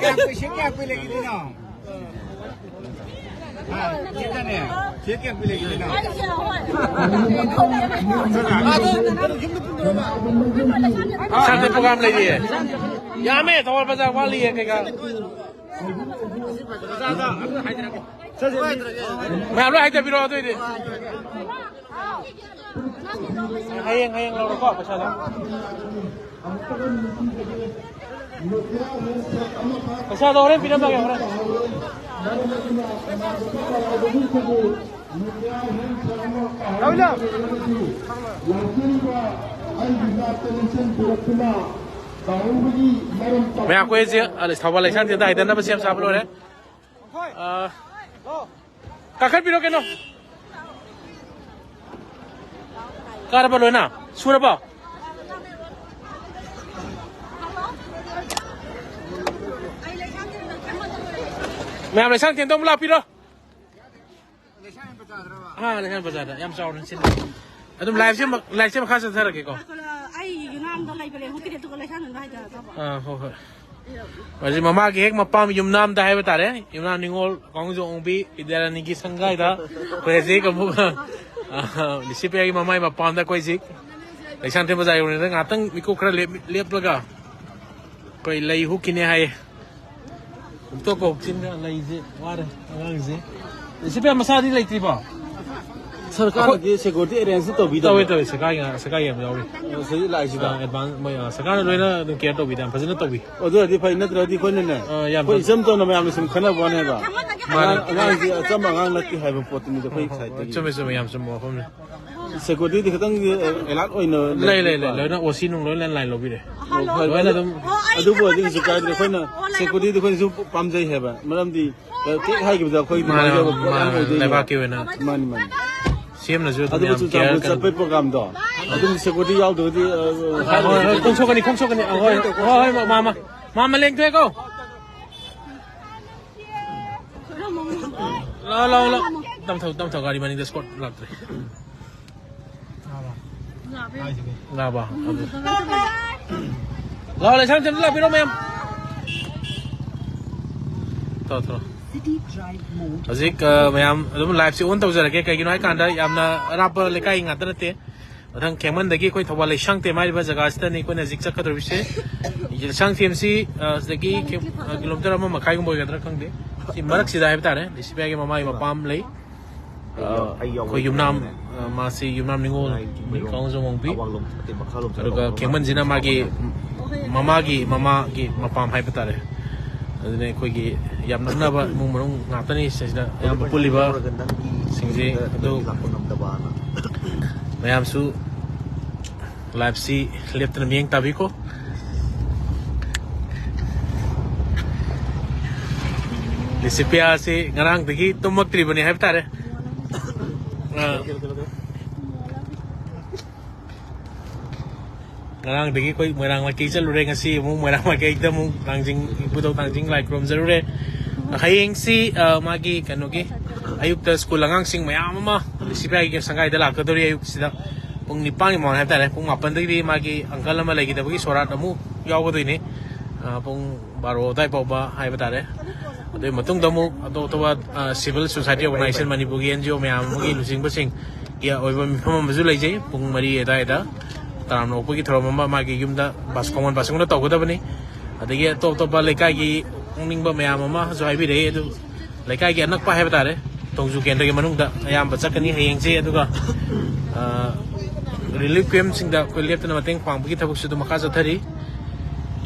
ꯀꯌꯥ ꯀꯨꯏ, ꯁꯤ ꯀꯌꯥ ꯀꯨꯏ ꯂꯩꯈꯤꯗꯣꯏꯅꯣ? ꯍꯥ, ꯁꯤꯗꯅꯦ꯫ ꯁꯤ ꯀꯌꯥ ꯀꯨꯏ ꯂꯩꯈꯤꯗꯣꯏꯅꯣ? ꯁꯟꯗꯦ program ꯂꯩꯔꯤꯌꯦ꯫ ꯌꯥꯝꯃꯦ, ꯊꯧꯕꯥꯜ ꯕꯖꯥꯔ ꯋꯥꯠꯂꯤꯌꯦ ꯀꯩꯀꯥ꯫ ꯃꯌꯥꯝ ꯂꯣꯏ ꯍꯥꯏꯊꯕꯤꯔꯛꯑꯣ ꯑꯗꯨꯏꯗꯤ꯫ ꯍꯌꯦꯡ, ꯍꯌꯦꯡ ꯂꯧꯔꯣꯀꯣ ꯄꯩꯁꯥꯗꯣ꯫ ꯄꯩꯁꯥꯗꯣ ꯍꯣꯔꯦꯟ ꯄꯤꯔꯝꯃꯒꯦ, ꯍꯣꯔꯦꯟ꯫ ꯃꯌꯥꯝ ꯑꯩꯈꯣꯏꯁꯦ ꯊꯧꯕꯥꯜ ꯂꯩꯁꯥꯡ ꯊꯤꯌꯦꯇꯔꯗ ꯍꯥꯏꯗꯅꯕ ꯁꯦꯝ ꯁꯥꯕ ꯂꯣꯏꯔꯦ꯫ ꯑꯥ, ꯀꯥꯈꯠꯄꯤꯔꯣ ꯀꯩꯅꯣ꯫ ꯀꯥꯔꯕ ꯂꯣꯏꯅ? ꯁꯨꯔꯕꯣ? ꯃꯌꯥꯝ ꯂꯩꯁꯥꯡ ꯊꯦꯝꯗ ꯑꯃꯨꯛ ꯂꯥꯛꯄꯤꯔꯣ꯫ ꯑꯥ, ꯂꯩꯁꯥꯡ ꯕꯖꯥꯔꯗ ꯌꯥꯝ ꯆꯥꯎꯅ ꯁꯤꯟ꯫ ꯑꯗꯨꯝ ꯂꯥꯏꯐꯁꯦ ꯃ-, ꯂꯥꯏꯐꯁꯦ ꯃꯈꯥ ꯆꯠꯊꯔꯛꯀꯦꯀꯣ꯫ ꯑꯩ ꯌꯨꯅꯥꯝꯗ ꯂꯩꯕꯅꯦ, ꯍꯧꯖꯤꯛꯀꯤꯗꯤ ꯑꯗꯨꯒ ꯂꯩꯁꯥꯡ ꯊꯦꯝꯗ ꯍꯥꯏꯊꯔꯒ꯫ ꯑꯥ, ꯍꯣꯏ, ꯍꯣꯏ꯫ ꯍꯧꯖꯤꯛ ꯃꯃꯥꯒꯤ ꯍꯦꯛ ꯃꯄꯥꯝ ꯌꯨꯝꯅꯥꯝꯗ ꯍꯥꯏꯕ ꯇꯥꯔꯦ, ꯌꯨꯝꯅꯥꯝ ꯅꯤꯉꯣꯜ ꯀꯥꯡꯖꯩ ꯑꯣꯡꯕꯤ ꯕꯤꯗ꯭ꯌꯥꯔꯥꯅꯤꯒꯤ ꯁꯪꯒꯥꯏꯗ ꯑꯩꯈꯣꯏ ꯍꯧꯖꯤꯛ ꯑꯃꯨꯛ, ꯑꯥ, ꯂꯤꯁꯤꯄꯤꯌꯥꯒꯤ ꯃꯃꯥꯏ ꯃꯄꯥꯝꯗ ꯑꯩꯈꯣꯏ ꯍꯧꯖꯤꯛ ꯂꯩꯁꯥꯡ ꯊꯦꯝ ꯕꯖꯥꯔ ꯌꯧꯔꯤꯉꯩꯗ ꯉꯥꯛꯇꯪ ꯃꯤꯀꯨꯞ ꯈꯔ ꯂꯦꯞ-, ꯂꯦꯞꯂꯒ ꯑꯩꯈꯣꯏ ꯂꯩ ꯍꯨꯛꯈꯤꯅꯦ ꯍꯥꯏꯌꯦ꯫ ꯍꯨꯛꯇꯣꯛꯀ ꯍꯨꯛꯆꯤꯟꯒ ꯂꯩꯁꯦ ꯋꯥꯔꯦ ꯑꯉꯥꯡꯁꯦ꯫ ꯂꯤꯁꯤꯄꯤꯌꯥ ꯃꯁꯥꯗꯤ ꯂꯩꯇ꯭ꯔꯤꯕꯣ? ꯁꯔꯀꯥꯔꯅꯗꯤ security arrange ꯇꯧꯕꯤꯗꯕ꯭ꯔꯣ? ꯇꯧꯋꯦ, ꯇꯧꯋꯦ, ꯁꯔꯀꯥꯔꯒꯤ, ꯁꯔꯀꯥꯔꯒꯤ ꯌꯥꯝ ꯌꯥꯎꯔꯤ꯫ ꯑꯣ, ꯁꯤ ꯂꯥꯛꯏꯁꯤꯗ? ꯑꯥ, advance ꯃꯣꯏ, ꯑꯥ, ꯁꯔꯀꯥꯔꯅ ꯂꯣꯏꯅ ꯑꯗꯨꯝ care ꯇꯧꯕꯤꯗ, ꯌꯥꯝ ꯐꯖꯅ ꯇꯧꯕꯤ꯫ ꯑꯗꯨ ꯑꯣꯏꯔꯗꯤ ꯐꯩ, ꯅꯠꯇ꯭ꯔꯗꯤ ꯑꯩꯈꯣꯏꯅꯅꯦ, ꯑꯥ, ꯌꯥꯝ ꯑꯩꯈꯣꯏ ꯐꯖ- ꯏꯆꯝ ꯆꯝꯅ ꯃꯌꯥꯝꯅ ꯁꯨꯝ ꯈꯟꯅꯕ ꯋꯥꯅꯦꯕ꯫ ꯃꯥꯅꯦ꯫ ꯑꯉꯥꯡ-, ꯑꯉꯥꯡꯁꯤ ꯑꯆꯝꯕ ꯑꯉꯥꯡ ꯅꯠꯇꯦ ꯍꯥꯏꯕ ꯄꯣꯠꯇꯨꯅꯤꯗ ꯑꯩꯈꯣꯏ ꯍꯣꯏ, ꯍꯣꯏ, ꯁꯥꯏꯠꯇꯒꯤ꯫ ꯆꯨꯝꯃꯦ, ꯆꯨꯝꯃꯦ, ꯌꯥꯝ ꯆꯨꯝꯕ ꯋꯥꯐꯝꯅꯤ꯫ Securityꯗꯤ ꯈꯤꯇꯪꯗꯤ alert ꯑꯣꯏꯅ ꯂꯩ, ꯂꯩ, ꯂꯩ, ꯂꯩꯕꯤꯕ꯫ ꯂꯣꯏꯅ OC ꯅꯨꯡ ꯂꯣꯏꯅ line ꯂꯧꯕꯤꯔꯦ꯫ ꯍꯣꯏ, ꯍꯣꯏ, ꯂꯣꯏꯅ ꯑꯗꯨ-, ꯑꯗꯨꯝ ꯑꯗꯨꯕꯨ ꯑꯣꯏꯔꯗꯤ ꯀꯩꯁꯨ ꯀꯥꯏꯗ꯭ꯔꯦ꯫ ꯑꯩꯈꯣꯏꯅ securityꯗꯤ ꯑꯩꯈꯣꯏꯅꯁꯨ ꯄꯥꯝꯖꯩ ꯍꯥꯏꯕ, ꯃꯔꯝꯗꯤ ꯍꯦꯛ ꯍꯥꯏꯈꯤꯕꯗ ꯑꯩꯈꯣꯏ ꯃꯥꯅꯦ, ꯅꯨꯡꯉꯥꯏꯖꯕ ꯄꯣꯠ ꯑꯃ ꯃꯥꯅꯦ, ꯑꯣꯏꯗꯣꯏꯅꯦꯕ꯫ ꯂꯩꯕꯥꯛꯀꯤ ꯑꯣꯏꯅ꯫ ꯃꯥꯅꯤ, ꯃꯥꯅꯤ꯫ ꯁꯤꯑꯦꯝꯅꯁꯨ ꯑꯗꯨꯝ ꯑꯗꯨꯕꯨ ꯌꯥꯝ care ꯆꯨꯔꯆꯥꯟꯄꯨꯔ ꯀꯟꯅ ꯆꯠꯄꯩ programꯗꯣ, ꯑꯗꯨꯝ security ꯌꯥꯎꯗ꯭ꯔꯒꯗꯤ, ꯑ, ꯍꯣꯏ, ꯍꯣꯏ, ꯍꯣꯏ, ꯈꯣꯡꯁꯣꯛꯀꯅꯤ, ꯈꯣꯡꯁꯣꯛꯀꯅꯤ꯫ ꯑ, ꯍꯣꯏ, ꯍꯣꯏ, ꯍꯣꯏ, ꯃꯥ, ꯃꯥ, ꯃꯥ, ꯃꯥ ꯂꯦꯡꯊꯣꯛꯑꯦꯀꯣ꯫ ꯂꯥꯎ, ꯂꯥꯎ, ꯂꯥꯎ꯫ ꯇꯝꯊꯧ, ꯇꯝꯊꯧ, ꯒꯥꯔꯤ ꯃꯅꯤꯡꯗ escort ꯂꯥꯛꯇ꯭ꯔꯦ꯫ ꯂꯥꯛꯑꯕ? ꯑꯗꯨ꯫ ꯂꯥꯛꯑꯣ, ꯂꯩꯁꯥꯡ ꯊꯦꯝꯗ ꯂꯥꯛꯄꯤꯔꯣ, ꯃꯌꯥꯝ꯫ ꯊꯣꯛꯂꯣ, ꯊꯣꯛꯂꯣ꯫ ꯍꯧꯖꯤꯛ, ꯑ, ꯃꯌꯥꯝ ꯑꯗꯨꯝ liveꯁꯦ on ꯇꯧꯖꯔꯒꯦ꯫ ꯀꯩꯒꯤꯅꯣ ꯍꯥꯏꯀꯥꯟꯗ ꯌꯥꯝꯅ ꯑꯔꯥꯞꯄ ꯂꯩꯀꯥꯏ ꯉꯥꯛꯇ ꯅꯠꯇꯦ꯫ ꯃꯊꯪ ꯈꯦꯡꯃꯟꯗꯒꯤ ꯑꯩꯈꯣꯏ ꯊꯧꯕꯥꯜ ꯂꯩꯁꯥꯡꯊꯦꯝ ꯍꯥꯏꯔꯤꯕ ꯖꯒꯥꯁꯤꯗꯅꯤ ꯑꯩꯈꯣꯏꯅ ꯍꯧꯖꯤꯛ ꯆꯠꯀꯗꯧꯔꯤꯕꯁꯦ꯫ ꯂꯩꯁꯥꯡꯊꯦꯝꯁꯤ, ꯑ, ꯁꯤꯗꯒꯤ ꯀꯤ-, ꯑ, kilometre ꯑꯃ ꯃꯈꯥꯏꯒꯨꯝꯕ ꯑꯣꯏꯒꯗ꯭ꯔꯥ ꯈꯪꯗꯦ꯫ ꯁꯤ ꯃꯔꯛꯁꯤꯗ ꯍꯥꯏꯕ ꯇꯥꯔꯦ, ꯂꯤꯁꯤꯄꯤꯌꯥꯒꯤ ꯃꯃꯥꯒꯤ ꯃꯄꯥꯝ ꯂꯩ꯫ ꯑ, ꯑꯩꯈꯣꯏ ꯌꯨꯝꯅꯥꯝ, ꯑ, ꯃꯥꯁꯤ ꯌꯨꯝꯅꯥꯝ ꯅꯤꯉꯣꯜ ꯀꯥꯡꯖꯩ ꯑꯣꯡꯕꯤ꯫ ꯑꯗꯨꯒ ꯀꯦꯡꯃꯟꯁꯤꯅ ꯃꯥꯒꯤ ꯃꯃꯥꯒꯤ ꯃꯃꯥꯒꯤ ꯃꯄꯥꯝ ꯍꯥꯏꯕ ꯇꯥꯔꯦ꯫ ꯑꯗꯨꯅ ꯑꯩꯈꯣꯏꯒꯤ ꯌꯥꯝ ꯅꯛꯅꯕ ꯏꯃꯨꯡ ꯃꯅꯨꯡ ꯉꯥꯛꯇꯅꯤ ꯁꯤꯗ ꯑꯌꯥꯝꯕ ꯄꯨꯜꯂꯤꯕ ꯁꯤꯡꯁꯦ꯫ ꯑꯗꯨ ꯃꯌꯥꯝꯁꯨ liveꯁꯤ ꯂꯦꯞꯇꯅ ꯃꯤꯠꯌꯦꯡ ꯇꯥꯕꯤꯀꯣ꯫ ꯂꯤꯁꯤꯄꯤꯌꯥꯁꯤ ꯉꯔꯥꯡꯗꯒꯤ ꯇꯨꯝꯃꯛꯇ꯭ꯔꯤꯕꯅꯤ ꯍꯥꯏꯕ ꯇꯥꯔꯦ꯫ ꯑꯥ꯫ ꯉꯔꯥꯡꯗꯒꯤ ꯑꯩꯈꯣꯏ ꯃꯣꯏꯔꯥꯡ ꯃꯥꯏꯀꯩ ꯆꯠꯂꯨꯔꯦ, ꯉꯁꯤ ꯑꯃꯨꯛ ꯃꯣꯏꯔꯥꯡ ꯃꯥꯏꯀꯩꯗ ꯑꯃꯨꯛ ꯊꯥꯡꯖꯤꯡ, ꯏꯕꯨꯙꯧ ꯊꯥꯡꯖꯤꯡ ꯂꯥꯏ ꯈꯨꯔꯨꯝꯖꯔꯨꯔꯦ꯫ ꯍꯌꯦꯡꯁꯤ ꯑ, ꯃꯥꯒꯤ ꯀꯩꯅꯣꯒꯤ ꯑꯌꯨꯛꯇ ꯁ꯭ꯀꯨꯜ ꯑꯉꯥꯡꯁꯤꯡ ꯃꯌꯥꯝ ꯑꯃ ꯂꯤꯁꯤꯄ꯭ꯔꯤꯌꯥꯒꯤ ꯁꯪꯒꯥꯏꯗ ꯂꯥꯛꯀꯗꯧꯔꯤ꯫ ꯑꯌꯨꯛꯁꯤꯗ ꯄꯨꯡ ꯅꯤꯄꯥꯟꯒꯤ ꯃꯃꯥꯡ ꯍꯥꯏꯕ ꯇꯥꯔꯦ, ꯄꯨꯡ ꯃꯥꯄꯟꯗꯒꯤꯗꯤ ꯃꯥꯒꯤ ꯑꯪꯀꯜ ꯑꯃ ꯂꯩꯒꯗꯕꯒꯤ ꯁꯣꯔꯥꯠ ꯑꯃꯨꯛ ꯌꯥꯎꯒꯗꯣꯏꯅꯤ꯫ ꯑ, ꯄꯨꯡ ꯕꯥꯔꯣ ꯑꯗꯨꯋꯥꯏ ꯐꯥꯎꯕ ꯍꯥꯏꯕ ꯇꯥꯔꯦ꯫ ꯑꯗꯨꯒꯤ ꯃꯇꯨꯡꯗ ꯑꯃꯨꯛ ꯑꯇꯣꯞ ꯑꯇꯣꯞꯄ ꯑ, civil society organization, ꯃꯅꯤꯄꯨꯔꯒꯤ ꯑꯦꯟ ꯖꯤ ꯑꯣ ꯃꯌꯥꯝ ꯑꯃꯒꯤ ꯂꯨꯆꯤꯡꯕꯁꯤꯡꯒꯤ ꯑꯣꯏꯕ ꯃꯤꯐꯝ ꯑꯃꯁꯨ ꯂꯩꯖꯩ꯫ ꯄꯨꯡ ꯃꯔꯤ ꯑꯗꯨꯋꯥꯏꯗ ꯇꯔꯥꯝꯅ ꯑꯣꯛꯄꯒꯤ ꯊꯧꯔꯝ ꯑꯃ ꯃꯥꯒꯤ ꯌꯨꯝꯗ ꯕꯥꯁ-, ꯈꯣꯡꯕꯥꯟ ꯕꯥꯁꯀꯨꯟꯗ ꯇꯧꯒꯗꯕꯅꯤ꯫ ꯑꯗꯒꯤ ꯑꯇꯣꯞ ꯑꯇꯣꯞꯄ ꯂꯩꯀꯥꯏꯒꯤ ꯄꯨꯛꯅꯤꯡꯕ ꯃꯌꯥꯝ ꯑꯃꯁꯨ ꯍꯥꯏꯕꯤꯔꯛꯏ꯫ ꯑꯗꯨ ꯂꯩꯀꯥꯏꯒꯤ ꯑꯅꯛꯄ ꯍꯥꯏꯕ ꯇꯥꯔꯦ, ꯇꯣꯡꯖꯨ ꯀꯦꯟꯗ꯭ꯔꯒꯤ ꯃꯅꯨꯡꯗ ꯑꯌꯥꯝꯕ ꯆꯠꯀꯅꯤ ꯍꯌꯦꯡꯁꯦ꯫ ꯑꯗꯨꯒ, ꯑ, relief camp ꯁꯤꯡꯗ ꯑꯩꯈꯣꯏ ꯂꯦꯞꯇꯅ ꯃꯇꯦꯡ ꯄꯥꯡꯕꯒꯤ ꯊꯕꯛꯁꯨ ꯑꯗꯨꯝ ꯃꯈꯥ ꯆꯠꯊꯔꯤ꯫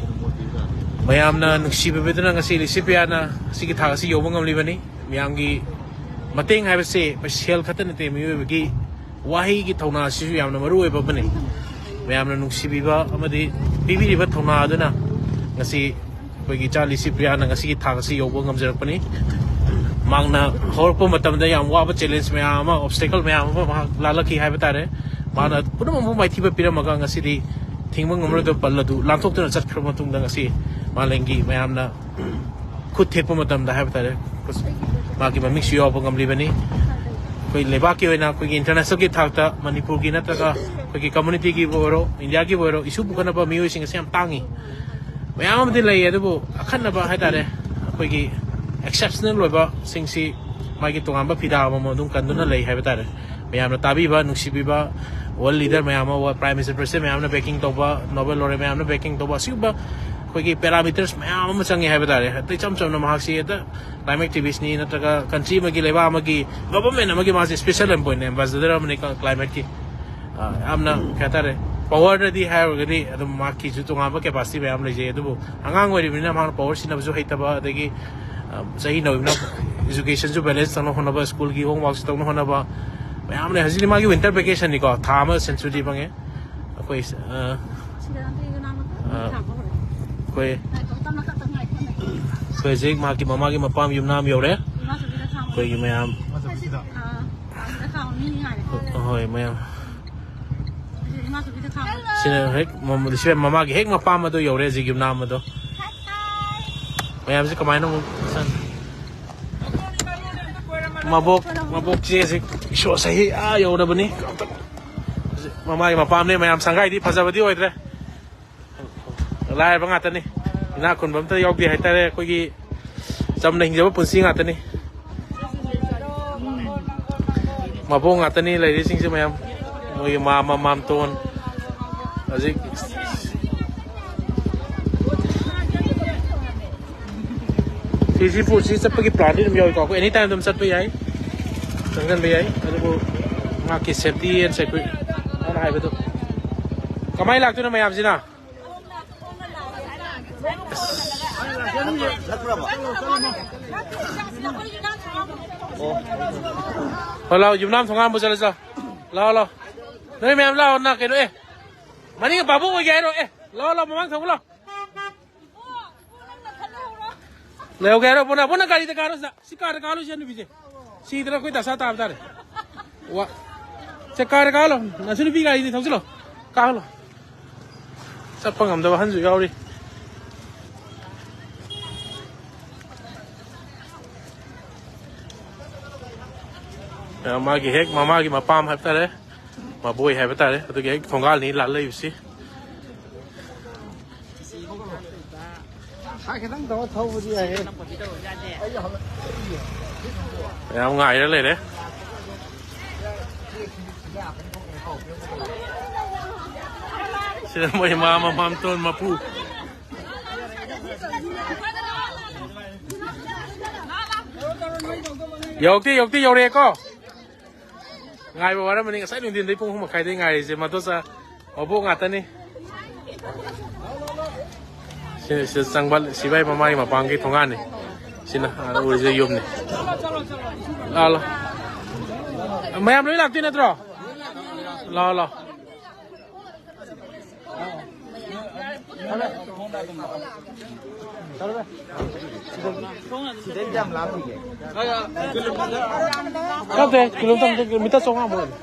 ꯃꯌꯥꯝꯅ ꯅꯨꯡꯁꯤꯕꯤꯕꯗꯨꯅ ꯉꯁꯤ ꯂꯤꯁꯤꯄ꯭ꯔꯤꯌꯥꯅ ꯁꯤꯒꯤ ꯊꯥꯛ ꯑꯁꯤ ꯌꯧꯕ ꯉꯝꯂꯤꯕꯅꯤ꯫ ꯃꯌꯥꯝꯒꯤ ꯃꯇꯦꯡ ꯍꯥꯏꯕꯁꯦ ꯁꯦꯜ ꯈꯛꯇ ꯅꯠꯇꯦ, ꯃꯤꯑꯣꯏꯕꯒꯤ ꯋꯥꯍꯩꯒꯤ ꯊꯧꯅꯥ ꯑꯁꯤꯁꯨ ꯌꯥꯝꯅ ꯃꯔꯨ ꯑꯣꯏꯕ ꯑꯃꯅꯤ꯫ ꯃꯌꯥꯝꯅ ꯅꯨꯡꯁꯤꯕꯤꯕ ꯑꯃꯗꯤ ꯄꯤꯕꯤꯔꯤꯕ ꯊꯧꯅꯥ ꯑꯗꯨꯅ ꯉꯁꯤ ꯑꯩꯈꯣꯏꯒꯤ ꯏꯆꯥ ꯂꯤꯁꯤꯄ꯭ꯔꯤꯌꯥꯅ ꯉꯁꯤꯒꯤ ꯊꯥꯛ ꯑꯁꯤ ꯌꯧꯕ ꯉꯝꯖꯔꯛꯄꯅꯤ꯫ ꯃꯍꯥꯛꯅ ꯍꯧꯔꯛꯄ ꯃꯇꯝꯗ ꯌꯥꯝ ꯋꯥꯕ challenge ꯃꯌꯥꯝ ꯑꯃ, obstacle ꯃꯌꯥꯝ ꯑꯃ ꯃꯍꯥꯛ ꯂꯥꯜꯂꯛꯈꯤ ꯍꯥꯏꯕ ꯇꯥꯔꯦ꯫ ꯃꯥꯅ ꯄꯨꯝꯅꯃꯛꯄꯨ ꯃꯥꯏꯊꯤꯕ ꯄꯤꯔꯝꯃꯒ ꯉꯁꯤꯗꯤ ꯊꯤꯡꯕ ꯉꯝꯂꯣꯏꯗꯕ ꯄꯜ ꯑꯗꯨ ꯂꯥꯟꯊꯣꯛꯇꯨꯅ ꯆꯠꯈ꯭ꯔꯕ ꯃꯇꯨꯡꯗ ꯉꯁꯤ ꯃꯥꯂꯦꯝꯒꯤ ꯃꯌꯥꯝꯅ ꯈꯨꯠ ꯊꯦꯛꯄ ꯃꯇꯝꯗ ꯍꯥꯏꯕ ꯇꯥꯔꯦ, ꯃꯥꯒꯤ ꯃꯃꯤꯡꯁꯨ ꯌꯥꯎꯕ ꯉꯝꯂꯤꯕꯅꯤ꯫ ꯑꯩꯈꯣꯏ ꯂꯩꯕꯥꯛꯀꯤ ꯑꯣꯏꯅ, ꯑꯩꯈꯣꯏꯒꯤ international ꯒꯤ ꯊꯥꯛꯇ ꯃꯅꯤꯄꯨꯔꯒꯤ ꯅꯠꯇ꯭ꯔꯒ ꯑꯩꯈꯣꯏꯒꯤ community ꯒꯤꯕꯨ ꯑꯣꯏꯔꯣ, ꯏꯟꯗꯤꯌꯥꯒꯤꯕꯨ ꯑꯣꯏꯔꯣ, issue ꯄꯨꯈꯠꯅꯕ ꯃꯤꯑꯣꯏꯁꯤꯡ ꯑꯁꯤ ꯌꯥꯝ ꯇꯥꯡꯉꯤ꯫ ꯃꯌꯥꯝ ꯑꯃꯗꯤ ꯂꯩ, ꯑꯗꯨꯕꯨ ꯑꯈꯟꯅꯕ ꯍꯥꯏ ꯇꯥꯔꯦ, ꯑꯩꯈꯣꯏꯒꯤ exceptional ꯑꯣꯏꯕꯁꯤꯡꯁꯤ ꯃꯥꯒꯤ ꯇꯣꯉꯥꯟꯕ ꯐꯤꯗꯥ ꯑꯃꯃꯝ ꯑꯗꯨꯝ ꯀꯟꯗꯨꯅ ꯂꯩ ꯍꯥꯏꯕ ꯇꯥꯔꯦ꯫ ꯃꯌꯥꯝꯅ ꯇꯥꯕꯤꯕ, ꯅꯨꯡꯁꯤꯕꯤꯕ, world leader ꯃꯌꯥꯝ ꯑꯃ, Prime Minister, President ꯃꯌꯥꯝꯅ backing ꯇꯧꯕ, Nobel laureate ꯃꯌꯥꯝꯅ backing ꯇꯧꯕ, ꯑꯁꯤꯒꯨꯝꯕ ꯑꯩꯈꯣꯏꯒꯤ parameters ꯃꯌꯥꯝ ꯑꯃ ꯆꯪꯉꯦ ꯍꯥꯏꯕ ꯇꯥꯔꯦ꯫ ꯍꯦꯛꯇ ꯏꯆꯝ ꯆꯝꯅ ꯃꯍꯥꯛꯁꯤ ꯍꯦꯛꯇ climate activist ꯅꯤ ꯅꯠꯇ꯭ꯔꯒ country ꯑꯃꯒꯤ, ꯂꯩꯕꯥꯛ ꯑꯃꯒꯤ government ꯑꯃꯒꯤ ꯃꯥꯁꯦ special envoy ꯅꯤ, ambassador ꯑꯃꯅꯤ climate ꯀꯤ꯫ ꯑ, ꯌꯥꯝꯅ ꯀꯩ ꯍꯥꯏꯇꯥꯔꯦ, power ꯗꯗꯤ ꯍꯥꯏꯔꯨꯔꯒꯗꯤ ꯑꯗꯨꯝ ꯃꯍꯥꯛꯀꯤꯁꯨ ꯇꯣꯉꯥꯟꯕ capacity ꯃꯌꯥꯝ ꯂꯩꯖꯩ, ꯑꯗꯨꯕꯨ ꯑꯉꯥꯡ ꯑꯣꯏꯔꯤꯕꯅꯤꯅ ꯃꯍꯥꯛꯅ power ꯁꯤꯖꯤꯟꯅꯕꯁꯨ ꯍꯩꯇꯕ, ꯑꯗꯒꯤ, ꯑ, ꯆꯍꯤ ꯅꯧꯔꯤꯕꯅ education ꯁꯨ balance ꯇꯧꯅ ꯍꯣꯠꯅꯕ, school ꯒꯤ homework ꯁꯨ ꯇꯧꯅ ꯍꯣꯠꯅꯕ ꯃꯌꯥꯝ ꯂꯩ꯫ ꯍꯧꯖꯤꯛꯇꯤ ꯃꯥꯒꯤ winter vacation ꯅꯤꯀꯣ, ꯊꯥ ꯑꯃ ꯁꯦꯟꯆꯨꯔꯤ ꯐꯪꯉꯦ꯫ ꯑꯩꯈꯣꯏ, ꯑ, ꯑ, ꯑꯩꯈꯣꯏ, ꯑꯩꯈꯣꯏ ꯍꯧꯖꯤꯛ ꯃꯍꯥꯛꯀꯤ ꯃꯃꯥꯒꯤ ꯃꯄꯥꯝ ꯌꯨꯝꯅꯥꯝ ꯌꯧꯔꯦ꯫ ꯑꯩꯈꯣꯏꯒꯤ ꯃꯌꯥꯝ, ꯑꯍꯣꯏ, ꯃꯌꯥꯝ꯫ ꯁꯤꯅ ꯍꯦꯛ ꯃꯝ-, ꯁꯤ ꯃꯃꯥꯒꯤ ꯍꯦꯛ ꯃꯄꯥꯝ ꯑꯗꯣ ꯌꯧꯔꯦ, ꯍꯧꯖꯤꯛ ꯌꯨꯝꯅꯥꯝ ꯑꯗꯣ꯫ ꯃꯌꯥꯝꯁꯦ ꯀꯃꯥꯏꯅ ꯑꯃꯨꯛ ꯃꯕꯣꯛ ꯃꯕꯣꯛ ꯆꯦꯁꯦ ꯏꯁꯣꯔ ꯆꯍꯤ ꯑꯥ ꯌꯧꯔꯕꯅꯤ꯫ ꯃꯃꯥꯒꯤ ꯃꯄꯥꯝꯅꯦ ꯃꯌꯥꯝ꯫ ꯁꯪꯒꯥꯏꯗꯤ ꯐꯖꯕꯗꯤ ꯑꯣꯏꯗ꯭ꯔꯦ꯫ ꯂꯥꯏꯔꯕ ꯉꯥꯛꯇꯅꯤ꯫ ꯏꯅꯥꯛ ꯈꯨꯟꯕ ꯑꯝꯇ ꯌꯥꯎꯗꯦ ꯍꯥꯏꯇꯥꯔꯦ꯫ ꯑꯩꯈꯣꯏꯒꯤ ꯆꯝꯅ ꯍꯤꯡꯖꯕ ꯄꯨꯟꯁꯤ ꯉꯥꯛꯇꯅꯤ꯫ ꯃꯕꯣꯛ ꯉꯥꯛꯇꯅꯤ ꯂꯩꯔꯤꯁꯤꯡꯁꯦ ꯃꯌꯥꯝ꯫ ꯃꯣꯏꯒꯤ ꯃꯥꯃ ꯃꯥꯝꯇꯣꯟ ꯍꯧꯖꯤꯛ ꯁꯤꯁꯤ ꯄꯨ-, ꯁꯤ ꯆꯠꯄꯒꯤ ꯄ꯭ꯂꯥꯟꯗꯤ ꯑꯗꯨꯝ ꯌꯥꯎꯏꯀꯣ꯫ ꯑꯩꯈꯣꯏ ꯑꯦꯅꯤ ꯇꯥꯏꯝ ꯑꯗꯨꯝ ꯆꯠꯄ ꯌꯥꯏ, ꯆꯪꯁꯤꯟꯕ ꯌꯥꯏ꯫ ꯑꯗꯨꯕꯨ ꯃꯍꯥꯛꯀꯤ safety and security ꯍꯥꯏꯅ ꯍꯥꯏꯕꯗꯣ꯫ ꯀꯃꯥꯏꯅ ꯂꯥꯛꯇꯣꯏꯅꯣ ꯃꯌꯥꯝꯁꯤꯅ? ꯍꯣꯏ, ꯂꯥꯛꯑꯣ, ꯌꯨꯝꯅꯥꯝ ꯊꯣꯡꯒꯥꯟꯕꯨ ꯆꯠꯂꯁꯤ ꯂꯥꯛꯑꯣ꯫ ꯂꯥꯛꯑꯣ, ꯂꯥꯛꯑꯣ꯫ ꯅꯣꯏ ꯃꯌꯥꯝ ꯂꯥꯛꯑꯣ, ꯅ ꯀꯩꯅꯣ, ꯑꯦ, ꯃꯅꯤꯡ ꯕꯥꯕꯨ ꯑꯣꯏꯒꯦ ꯍꯥꯏꯔꯣ? ꯑꯦ, ꯂꯥꯛꯑꯣ, ꯂꯥꯛꯑꯣ, ꯃꯃꯥꯡ ꯊꯧꯕ ꯂꯥꯛꯑꯣ꯫ ꯂꯩꯍꯧꯒꯦ ꯍꯥꯏꯔꯣ? ꯕꯣꯅ, ꯕꯣꯅ ꯒꯥꯔꯤꯗ ꯀꯥꯔꯣ ꯁꯤꯗ꯫ ꯁꯤ ꯀꯥꯔꯗ ꯀꯥꯔꯣ ꯁꯤ ꯅꯨꯄꯤꯁꯦ꯫ ꯁꯤꯗꯅ ꯑꯩꯈꯣꯏ ꯗꯁꯥ ꯇꯥꯕ ꯇꯥꯔꯦ꯫ ꯋꯥ꯫ ꯁꯦ ꯀꯥꯔꯗ ꯀꯥꯍꯜꯂꯣ꯫ ꯅꯁꯨ ꯅꯨꯄꯤ ꯒꯥꯔꯤꯗꯤ ꯊꯧꯖꯤꯜꯂꯣ꯫ ꯀꯥꯍꯜꯂꯣ꯫ ꯆꯠꯄ ꯉꯝꯗꯕ ꯑꯍꯟꯁꯨ ꯌꯥꯎꯔꯤ꯫ ꯑ, ꯃꯥꯒꯤ ꯍꯦꯛ ꯃꯃꯥꯒꯤ ꯃꯄꯥꯝ ꯍꯥꯏꯕ ꯇꯥꯔꯦ꯫ ꯃꯕꯣꯏ ꯍꯥꯏꯕ ꯇꯥꯔꯦ꯫ ꯑꯗꯨꯒꯤ ꯍꯦꯛ ꯊꯣꯡꯒꯥꯜꯅꯤ ꯂꯥꯜꯂꯛꯏꯕꯁꯤ꯫ ꯈꯤꯇꯪ ꯇꯧꯔ ꯊꯧꯕꯗꯤ ꯌꯥꯏꯍꯦ꯫ ꯃꯌꯥꯝ ꯉꯥꯏꯔ ꯂꯩꯔꯦ꯫ ꯁꯤꯗ ꯃꯣꯏ ꯃꯥ ꯃꯃꯥꯝꯇꯣꯟ ꯃꯄꯨ꯫ ꯌꯧꯔꯛꯇꯦ, ꯌꯧꯔꯛꯇꯦ, ꯌꯧꯔꯛꯑꯦꯀꯣ꯫ ꯉꯥꯏꯕ ꯋꯥꯔꯝꯃꯅꯤ꯫ ꯉꯁꯥꯏ ꯅꯨꯡꯊꯤꯟꯗꯩ ꯄꯨꯡ ꯑꯍꯨꯝ ꯃꯈꯥꯏꯗꯩ ꯉꯥꯏꯔꯤꯁꯦ꯫ ꯃꯗꯣꯆꯥ ꯃꯕꯣꯛ ꯉꯥꯛꯇꯅꯤ꯫ ꯁꯤꯅ ꯁꯤꯗ ꯆꯪꯕ ꯁꯤꯕꯥꯏ ꯃꯃꯥꯒꯤ ꯃꯄꯥꯝꯒꯤ ꯊꯣꯡꯒꯥꯟꯅꯤ꯫ ꯁꯤꯅ ꯑꯥꯗ ꯎꯔꯤꯁꯦ ꯌꯨꯝꯅꯤ꯫ ꯂꯥꯛꯑꯣ, ꯂꯥꯛꯑꯣ꯫ ꯃꯌꯥꯝ ꯂꯣꯏ ꯂꯥꯛꯇꯣꯏ ꯅꯠꯇ꯭ꯔꯣ? ꯂꯥꯛꯑꯣ, ꯂꯥꯛꯑꯣ꯫ ꯀꯞꯇꯦ, ꯀꯤꯂꯣꯃꯤꯇꯔ ꯃꯤꯇꯔ ꯆꯥꯝꯃꯉꯥꯃꯨꯛ ꯑꯣꯏꯅꯤ꯫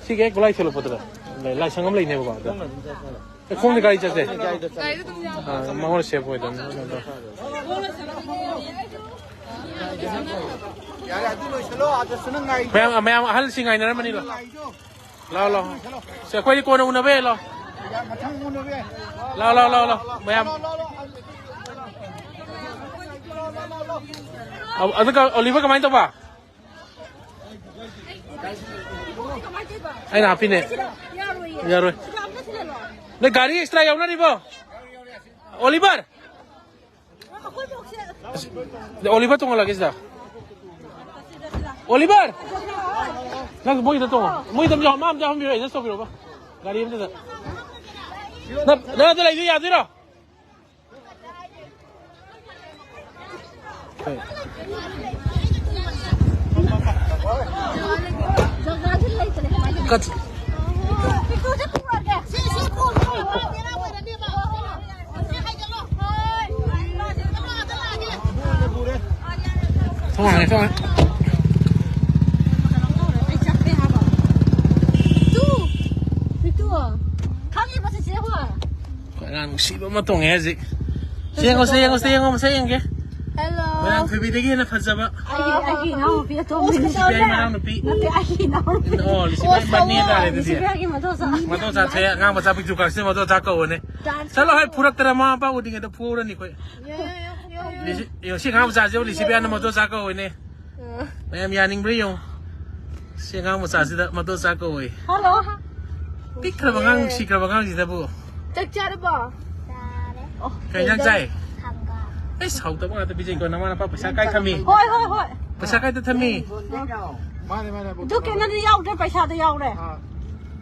ꯁꯤꯒꯤ ꯍꯦꯛ ꯒꯣꯂꯥꯏ ꯊꯦꯜꯂꯛꯄꯗꯨꯗ ꯂꯩ-, ꯂꯥꯏꯁꯪ ꯑꯃ ꯂꯩꯅꯦꯕꯀꯣ꯫ ꯑꯗ ꯑꯦ, ꯈꯣꯡꯅ ꯒꯥꯔꯤ ꯆꯠꯁꯦ꯫ ꯑꯥ, ꯃꯉꯣꯟꯗ ꯁꯦꯞ ꯑꯣꯏꯗꯕꯅꯤ꯫ ꯌꯥꯔꯦ, ꯑꯗꯨ ꯂꯣꯏꯁꯜꯂꯣ, ꯑꯗꯨꯁꯨ ꯅꯪ ꯉꯥꯏ-, ꯃꯌꯥꯝ, ꯃꯌꯥꯝ ꯑꯍꯜꯁꯤꯡ ꯉꯥꯏꯅꯔꯝꯃꯅꯤ, ꯂꯥꯛꯑꯣ꯫ ꯉꯥꯏꯗꯣ꯫ ꯂꯥꯛꯑꯣ, ꯂꯥꯛꯑꯣ꯫ ꯁꯦ, ꯑꯩꯈꯣꯏꯗꯤ ꯀꯣꯟꯅ ꯎꯅꯕ ꯌꯥꯏ, ꯂꯥꯛꯑꯣ꯫ ꯃꯊꯪ ꯎꯅꯕ ꯌꯥꯏ꯫ ꯂꯥꯛꯑꯣ, ꯂꯥꯛꯑꯣ, ꯂꯥꯛꯑꯣ, ꯂꯥꯛꯑꯣ꯫ ꯃꯌꯥꯝ꯫ ꯑ-, ꯑꯗꯨꯒ ꯑꯣꯂꯤꯚꯔ ꯀꯃꯥꯏꯅ ꯇꯧꯕ? ꯑꯩꯅ ꯍꯥꯞꯄꯤꯅꯦ꯫ ꯌꯥꯔꯣꯏ꯫ ꯅꯣꯏ ꯒꯥꯔꯤ ꯑꯦꯛꯁꯇ꯭ꯔꯥ ꯌꯥꯎꯅꯔꯤꯕꯣ? ꯑꯣꯂꯤꯚꯔ? ꯑꯁ, ꯑꯣꯂꯤꯚꯔ ꯇꯣꯡꯍꯜꯂꯒꯦ ꯁꯤꯗ꯫ ꯑꯣꯂꯤꯚꯔ! ꯅꯪ ꯃꯣꯏꯗ ꯇꯣꯡꯉꯣ꯫ ꯃꯣꯏꯗ ꯑꯃ ꯌꯥꯎ-, ꯃꯥ ꯑꯝꯇ ꯌꯥꯎꯍꯟꯕꯤꯔꯣ, ꯑꯦꯗꯖꯁ ꯇꯧꯕꯤꯔꯣꯕ꯫ ꯒꯥꯔꯤ ꯑꯝꯇꯗ꯫ ꯅꯪ, ꯅꯪ ꯑꯗꯨ ꯂꯩꯗꯣ ꯌꯥꯗꯣꯏꯔꯣ? ꯊꯣꯡ ꯍꯥꯡꯉꯦ, ꯊꯣꯡ ꯍꯥꯡꯉꯦ꯫ ꯑꯩ ꯆꯠꯈ꯭ꯔꯦ ꯍꯥꯏꯕ꯫ ꯇꯨ! ꯄꯤꯇꯨ! ꯈꯪꯉꯤꯕ ꯆꯤꯆꯦ ꯍꯣꯏ? ꯑꯩꯈꯣꯏ ꯑꯉꯥꯡ ꯅꯨꯡꯁꯤꯕ ꯑꯃ ꯇꯣꯡꯉꯦ ꯍꯧꯖꯤꯛ꯫ ꯁꯤ ꯌꯦꯡꯉꯣ, ꯁꯤ ꯌꯦꯡꯉꯣ, ꯁꯤ ꯌꯦꯡꯉꯣ, ꯃꯁꯛ ꯌꯦꯡꯒꯦ꯫ ꯍꯦꯜꯂꯣ꯫ ꯃꯣꯏꯔꯥꯡꯊꯣꯏꯕꯤꯗꯒꯤ ꯍꯦꯟꯅ ꯐꯖꯕ꯫ ꯑꯩꯒꯤ, ꯑꯩꯒꯤ ꯏꯅꯥꯎꯅꯨꯄꯤ ꯑꯇꯣꯝꯕꯤꯅꯤ꯫ ꯂꯤꯁꯤꯕꯤ ꯑꯩ ꯃꯅꯥꯎꯅꯨꯄꯤ꯫ ꯅꯠꯇꯦ, ꯑꯩꯒꯤ ꯏꯅꯥꯎꯅꯨꯄꯤ꯫ ꯑꯣ, ꯂꯤꯁꯤꯕꯤ ꯑꯩ ꯃꯅꯦ ꯇꯥꯔꯦ ꯑꯗꯨꯗꯤ꯫ ꯂꯤꯁꯤꯕꯤ ꯑꯩꯒꯤ ꯃꯗꯣꯆꯥ꯫ ꯃꯗꯣꯆꯥ ꯊꯣꯛꯑꯦ, ꯑꯉꯥꯡ ꯃꯆꯥ ꯄꯤꯛꯇ꯭ꯔꯨ ꯀꯥꯛꯁꯦ ꯃꯗꯣꯆꯥ ꯀꯧꯕꯅꯦ꯫ ꯗꯥꯟꯁ ꯆꯠꯂꯣ, ꯍꯣꯏ, ꯇꯧꯔꯣ꯫ ꯐꯨꯔꯛꯇꯅ ꯃꯃꯥ ꯃꯄꯥ ꯎꯗ꯭ꯔꯤꯉꯩꯗ ꯐꯨꯔꯅꯤ ꯑꯩꯈꯣꯏ꯫ ꯌꯥ, ꯌꯥ, ꯌꯥ, ꯌꯥ, ꯌꯥ꯫ ꯂꯤꯁꯤ-, ꯌꯦꯡꯉꯣ, ꯁꯤ ꯑꯉꯥꯡ ꯃꯆꯥꯁꯦ ꯌꯦꯡꯉꯣ, ꯂꯤꯁꯤꯕꯤ ꯑꯅ ꯃꯗꯣꯆꯥ ꯀꯧꯕꯅꯦ꯫ ꯑ꯫ ꯃꯌꯥꯝ ꯌꯥꯅꯤꯡꯕ꯭ꯔꯥ ꯌꯦꯡꯉꯣ꯫ ꯁꯤ ꯑꯉꯥꯡ ꯃꯆꯥꯁꯤꯗ ꯃꯗꯣꯆꯥ ꯀꯧꯋꯦ꯫ ꯍꯜꯂꯣ꯫ ꯄꯤꯛꯈ꯭ꯔꯕ ꯑꯉꯥꯡ, ꯅꯨꯡꯁꯤꯈ꯭ꯔꯕ ꯑꯉꯥꯡꯁꯤꯗꯕꯨ꯫ ꯆꯥꯛ ꯆꯥꯔꯕꯣ? ꯆꯥꯔꯦ꯫ ꯑꯣ, ꯀꯩ ꯏꯟꯖꯥꯡ ꯀꯩ ꯆꯥꯏ? ꯏꯟꯖꯥꯡ? ꯍꯪꯒꯥꯝ꯫ ꯑꯩꯁ, ꯍꯥꯎꯇꯕ ꯉꯥꯛꯇ ꯄꯤꯖꯩꯀꯣ꯫ ꯅꯃꯥ ꯅꯄꯥ ꯄꯩꯁꯥ ꯀꯥꯏ ꯊꯝꯃꯤ? ꯍꯣꯏ, ꯍꯣꯏ, ꯍꯣꯏ꯫ ꯄꯩꯁꯥ ꯀꯥꯏꯗ ꯊꯝꯃꯤ? ꯃꯥꯅꯦ, ꯃꯥꯅꯦ, ꯑꯗꯨ ꯀꯩꯅꯣꯗꯤ ꯌꯥꯎꯗ꯭ꯔꯦ, ꯄꯩꯁꯥꯗꯤ ꯌꯥꯎꯔꯦ꯫ ꯑꯥ,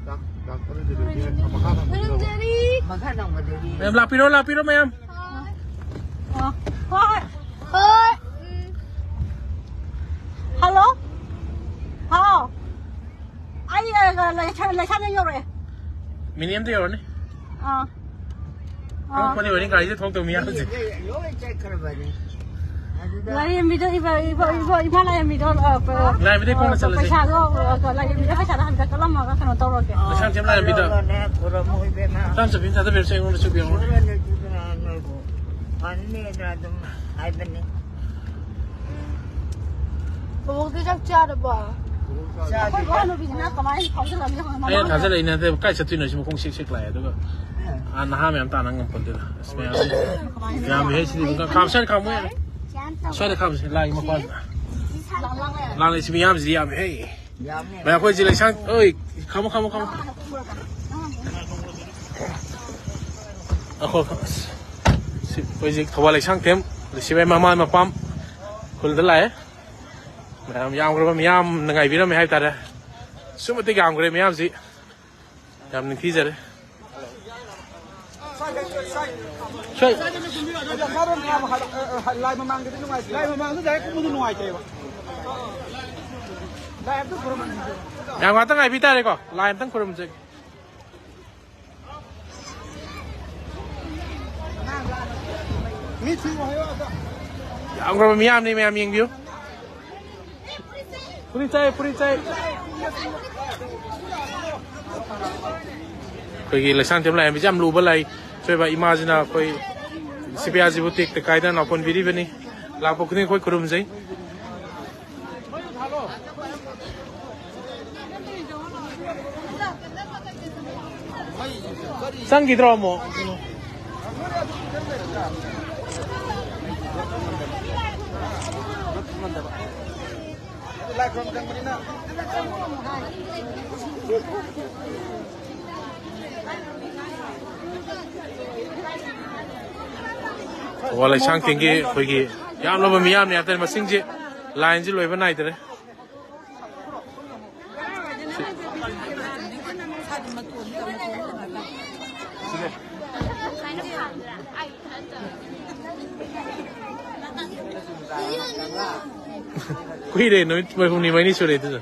ꯗꯥꯛ-, ꯗꯥꯛꯇꯔꯗꯨꯗꯤ ꯃꯈꯥ ꯊꯝꯕꯗꯣ꯫ ꯈꯨꯔꯨꯝꯖꯔꯤ꯫ ꯃꯈꯥ ꯊꯝꯕꯗꯨꯗꯤ꯫ ꯃꯌꯥꯝ ꯂꯥꯛꯄꯤꯔꯣ, ꯂꯥꯛꯄꯤꯔꯣ ꯃꯌꯥꯝ꯫ ꯑ, ꯍꯣꯏ꯫ ꯍꯣꯏ꯫ ꯎꯝ꯫ ꯍꯜꯂꯣ꯫ ꯍꯥꯎ꯫ ꯑꯩ, ꯑ, ꯂꯩꯁꯥ-, ꯂꯩꯁꯥꯡꯗ ꯌꯧꯔꯛꯑꯦ꯫ ꯃꯤꯅꯤ ꯑꯝꯇ ꯌꯧꯔꯅꯤ꯫ ꯑꯥ꯫ ꯑꯥ꯫ ꯀꯔꯝꯕ ꯑꯣꯏꯅꯤ ꯒꯥꯔꯤꯁꯦ ꯊꯣꯛꯇꯕ ꯃꯤ ꯌꯥꯎꯔꯤꯁꯦ? ꯂꯣꯏ ꯆꯠꯈ꯭ꯔꯕꯅꯤ꯫ ꯑꯗꯨꯗ ꯂꯥꯏꯔꯦꯝꯕꯤꯗꯣ, ꯏꯕ-, ꯏꯕ-, ꯏꯕ-, ꯏꯃꯥ ꯂꯥꯏꯔꯦꯝꯕꯤꯗꯣ, ꯑ, ꯄ-, ꯂꯥꯏꯔꯦꯝꯕꯤꯗꯩ ꯈꯣꯡꯅ ꯑ, ꯆꯠꯂꯁꯦ꯫ ꯄꯩꯁꯥꯗꯣ, ꯑ, ꯂꯥꯏꯔꯦꯝꯕꯤꯗ ꯄꯩꯁꯥꯗꯣ ꯍꯟꯗꯛ ꯀꯠꯂꯝꯃꯒ ꯀꯩꯅꯣ ꯇꯧꯔꯒꯦ꯫ ꯑꯣ, ꯂꯩꯁꯥꯡꯊꯦꯝ ꯂꯥꯏꯔꯦꯝꯕꯤꯗ꯫ ꯈꯨꯔꯨꯝꯃꯣ, ꯈꯨꯔꯨꯝꯃꯣ ꯏꯕꯦꯝꯃ꯫ ꯆꯥꯝ ꯆꯠꯄꯤ ꯑꯃ ꯊꯥꯗꯕꯤꯔꯁꯦ, ꯑꯩꯉꯣꯟꯗꯁꯨ ꯄꯤꯔꯝꯃꯣ꯫ ꯈꯨꯔꯨꯝꯃꯣ, ꯈꯨꯔꯨꯝꯃꯣ, ꯅꯣꯏꯕꯨ ꯐꯅꯤꯅ ꯑꯗꯨꯝ ꯍꯥꯏꯕꯅꯤ꯫ ꯕꯣꯕꯣꯛꯇꯤ ꯆꯥꯛ ꯆꯥꯔꯕꯣ? ꯑꯩꯈꯣꯏ ꯏꯃꯥꯟꯅꯕꯤꯁꯤꯅ ꯀꯃꯥꯏꯅ ꯐꯥꯎꯖꯜꯂꯝꯃꯤꯅꯣ ꯈꯪꯗꯦ? ꯑꯩꯅ ꯊꯥꯖꯜꯂꯛꯏ ꯅꯠꯇꯦ, ꯀꯥꯏ ꯆꯠꯇꯣꯏꯅꯣ ꯁꯤꯕꯨ? ꯈꯣꯡ ꯁꯤꯛ ꯁꯤꯛ ꯂꯥꯛꯑꯦ, ꯑꯗꯨꯒ ꯑꯥ, ꯅꯍꯥ ꯃꯌꯥꯝ ꯇꯥꯟꯅ ꯉꯝꯄꯣꯟꯇꯦꯗ꯫ ꯑꯁ, ꯃꯌꯥꯝ, ꯌꯥꯝꯃꯤꯍꯦ ꯁꯤꯗꯤ꯫ ꯀꯥꯝ, ꯁ꯭ꯋꯥꯏꯗ ꯈꯥꯝꯃꯨ ꯌꯥꯔꯦ꯫ ꯁ꯭ꯋꯥꯏꯗ ꯈꯥꯝꯁꯦ, ꯂꯥꯡꯉꯤ ꯃꯄꯥꯁꯤꯗ꯫ ꯂꯥꯡꯂꯛꯏ ꯁꯤ ꯃꯤꯌꯥꯝꯁꯤꯗꯤ ꯌꯥꯝꯃꯤꯍꯦ꯫ ꯃꯌꯥꯝ ꯑꯩꯈꯣꯏ ꯁꯤ ꯂꯩꯁꯥꯡ, ꯑꯣꯏ, ꯈꯥꯝꯃꯨ, ꯈꯥꯝꯃꯨ, ꯈꯥꯝꯃꯨ꯫ ꯑꯩꯈꯣꯏ, ꯑꯁ, ꯁꯤ ꯑꯩꯈꯣꯏ ꯍꯧꯖꯤꯛ ꯊꯧꯕꯥꯜ ꯂꯩꯁꯥꯡꯊꯦꯝ ꯁꯤꯕꯥꯏ ꯃꯃꯥ ꯃꯄꯥꯝ ꯈꯨꯜꯗ ꯂꯥꯛꯑꯦ꯫ ꯃꯌꯥꯝ ꯌꯥꯝꯈ꯭ꯔꯕ ꯃꯤꯌꯥꯝꯅ ꯉꯥꯏꯕꯤꯔꯝꯃꯦ ꯍꯥꯏꯕ ꯇꯥꯔꯦ꯫ ꯑꯁꯨꯛ ꯃꯇꯤꯛ ꯌꯥꯝꯈ꯭ꯔꯦ ꯃꯤꯌꯥꯝꯁꯤ꯫ ꯌꯥꯝ ꯅꯤꯡꯊꯤꯖꯔꯦ꯫ ꯁ꯭ꯋꯥꯏ-, ꯂꯥꯏ ꯃꯃꯥꯡꯗꯗꯤ ꯅꯨꯡꯉꯥꯏꯇꯦ꯫ ꯂꯥꯏ ꯃꯃꯥꯡꯗ ꯗꯥꯏꯔꯦꯛ ꯀꯨꯝꯕꯗꯨ ꯅꯨꯡꯉꯥꯏꯇꯦꯕ꯫ ꯂꯥꯏ ꯑꯝꯇ ꯈꯨꯔꯨꯝꯍꯟꯁꯤ꯫ ꯌꯥꯝ ꯉꯥꯛꯇꯪ ꯉꯥꯏꯕꯤ ꯇꯥꯔꯦꯀꯣ꯫ ꯂꯥꯏ ꯑꯝꯇꯪ ꯈꯨꯔꯨꯝꯖꯒꯦ꯫ ꯃꯤ ꯊꯤꯌꯨ ꯍꯥꯏꯌꯣ ꯑꯗ꯫ ꯌꯥꯝꯈ꯭ꯔꯕ ꯃꯤꯌꯥꯝꯅꯤ, ꯃꯌꯥꯝ ꯌꯦꯡꯕꯤꯌꯨ꯫ ꯄꯨꯔꯤ ꯆꯥꯏ, ꯄꯨꯔꯤ ꯆꯥꯏ꯫ ꯑꯩꯈꯣꯏꯒꯤ ꯂꯩꯁꯥꯡꯊꯦꯝ ꯂꯥꯏꯔꯦꯝꯕꯤꯁꯦ ꯌꯥꯝ ꯂꯨꯕ ꯂꯥꯏ꯫ ꯑꯩꯈꯣꯏ ꯏꯃꯥꯁꯤꯅ ꯑꯩꯈꯣꯏ ꯁꯤꯕꯤꯌꯥꯁꯤꯕꯨ ꯇꯦꯛꯇ ꯀꯥꯏꯗꯅ ꯅꯥꯎꯀꯣꯟꯕꯤꯔꯤꯕꯅꯤ꯫ ꯂꯥꯛꯄ ꯈꯨꯗꯤꯡ ꯑꯩꯈꯣꯏ ꯈꯨꯔꯨꯝꯖꯩ꯫ ꯆꯪꯈꯤꯗ꯭ꯔꯣ ꯑꯃꯨꯛ? ꯊꯧꯕꯥꯜ ꯂꯩꯁꯥꯡꯊꯦꯝꯒꯤ ꯑꯩꯈꯣꯏꯒꯤ ꯌꯥꯝꯂꯕ ꯃꯤꯌꯥꯝꯅꯤ ꯍꯥꯏꯇꯥꯔꯦ꯫ ꯃꯁꯤꯡꯁꯦ, ꯂꯥꯏꯟꯁꯤ ꯂꯣꯏꯕ ꯅꯥꯏꯗ꯭ꯔꯦ꯫ ꯀꯨꯏꯔꯦ, ꯅꯨꯃꯤꯠ ꯍꯨꯝꯅꯤ ꯃꯔꯤꯅꯤ ꯁꯨꯔꯦ ꯑꯗꯨꯗꯣ꯫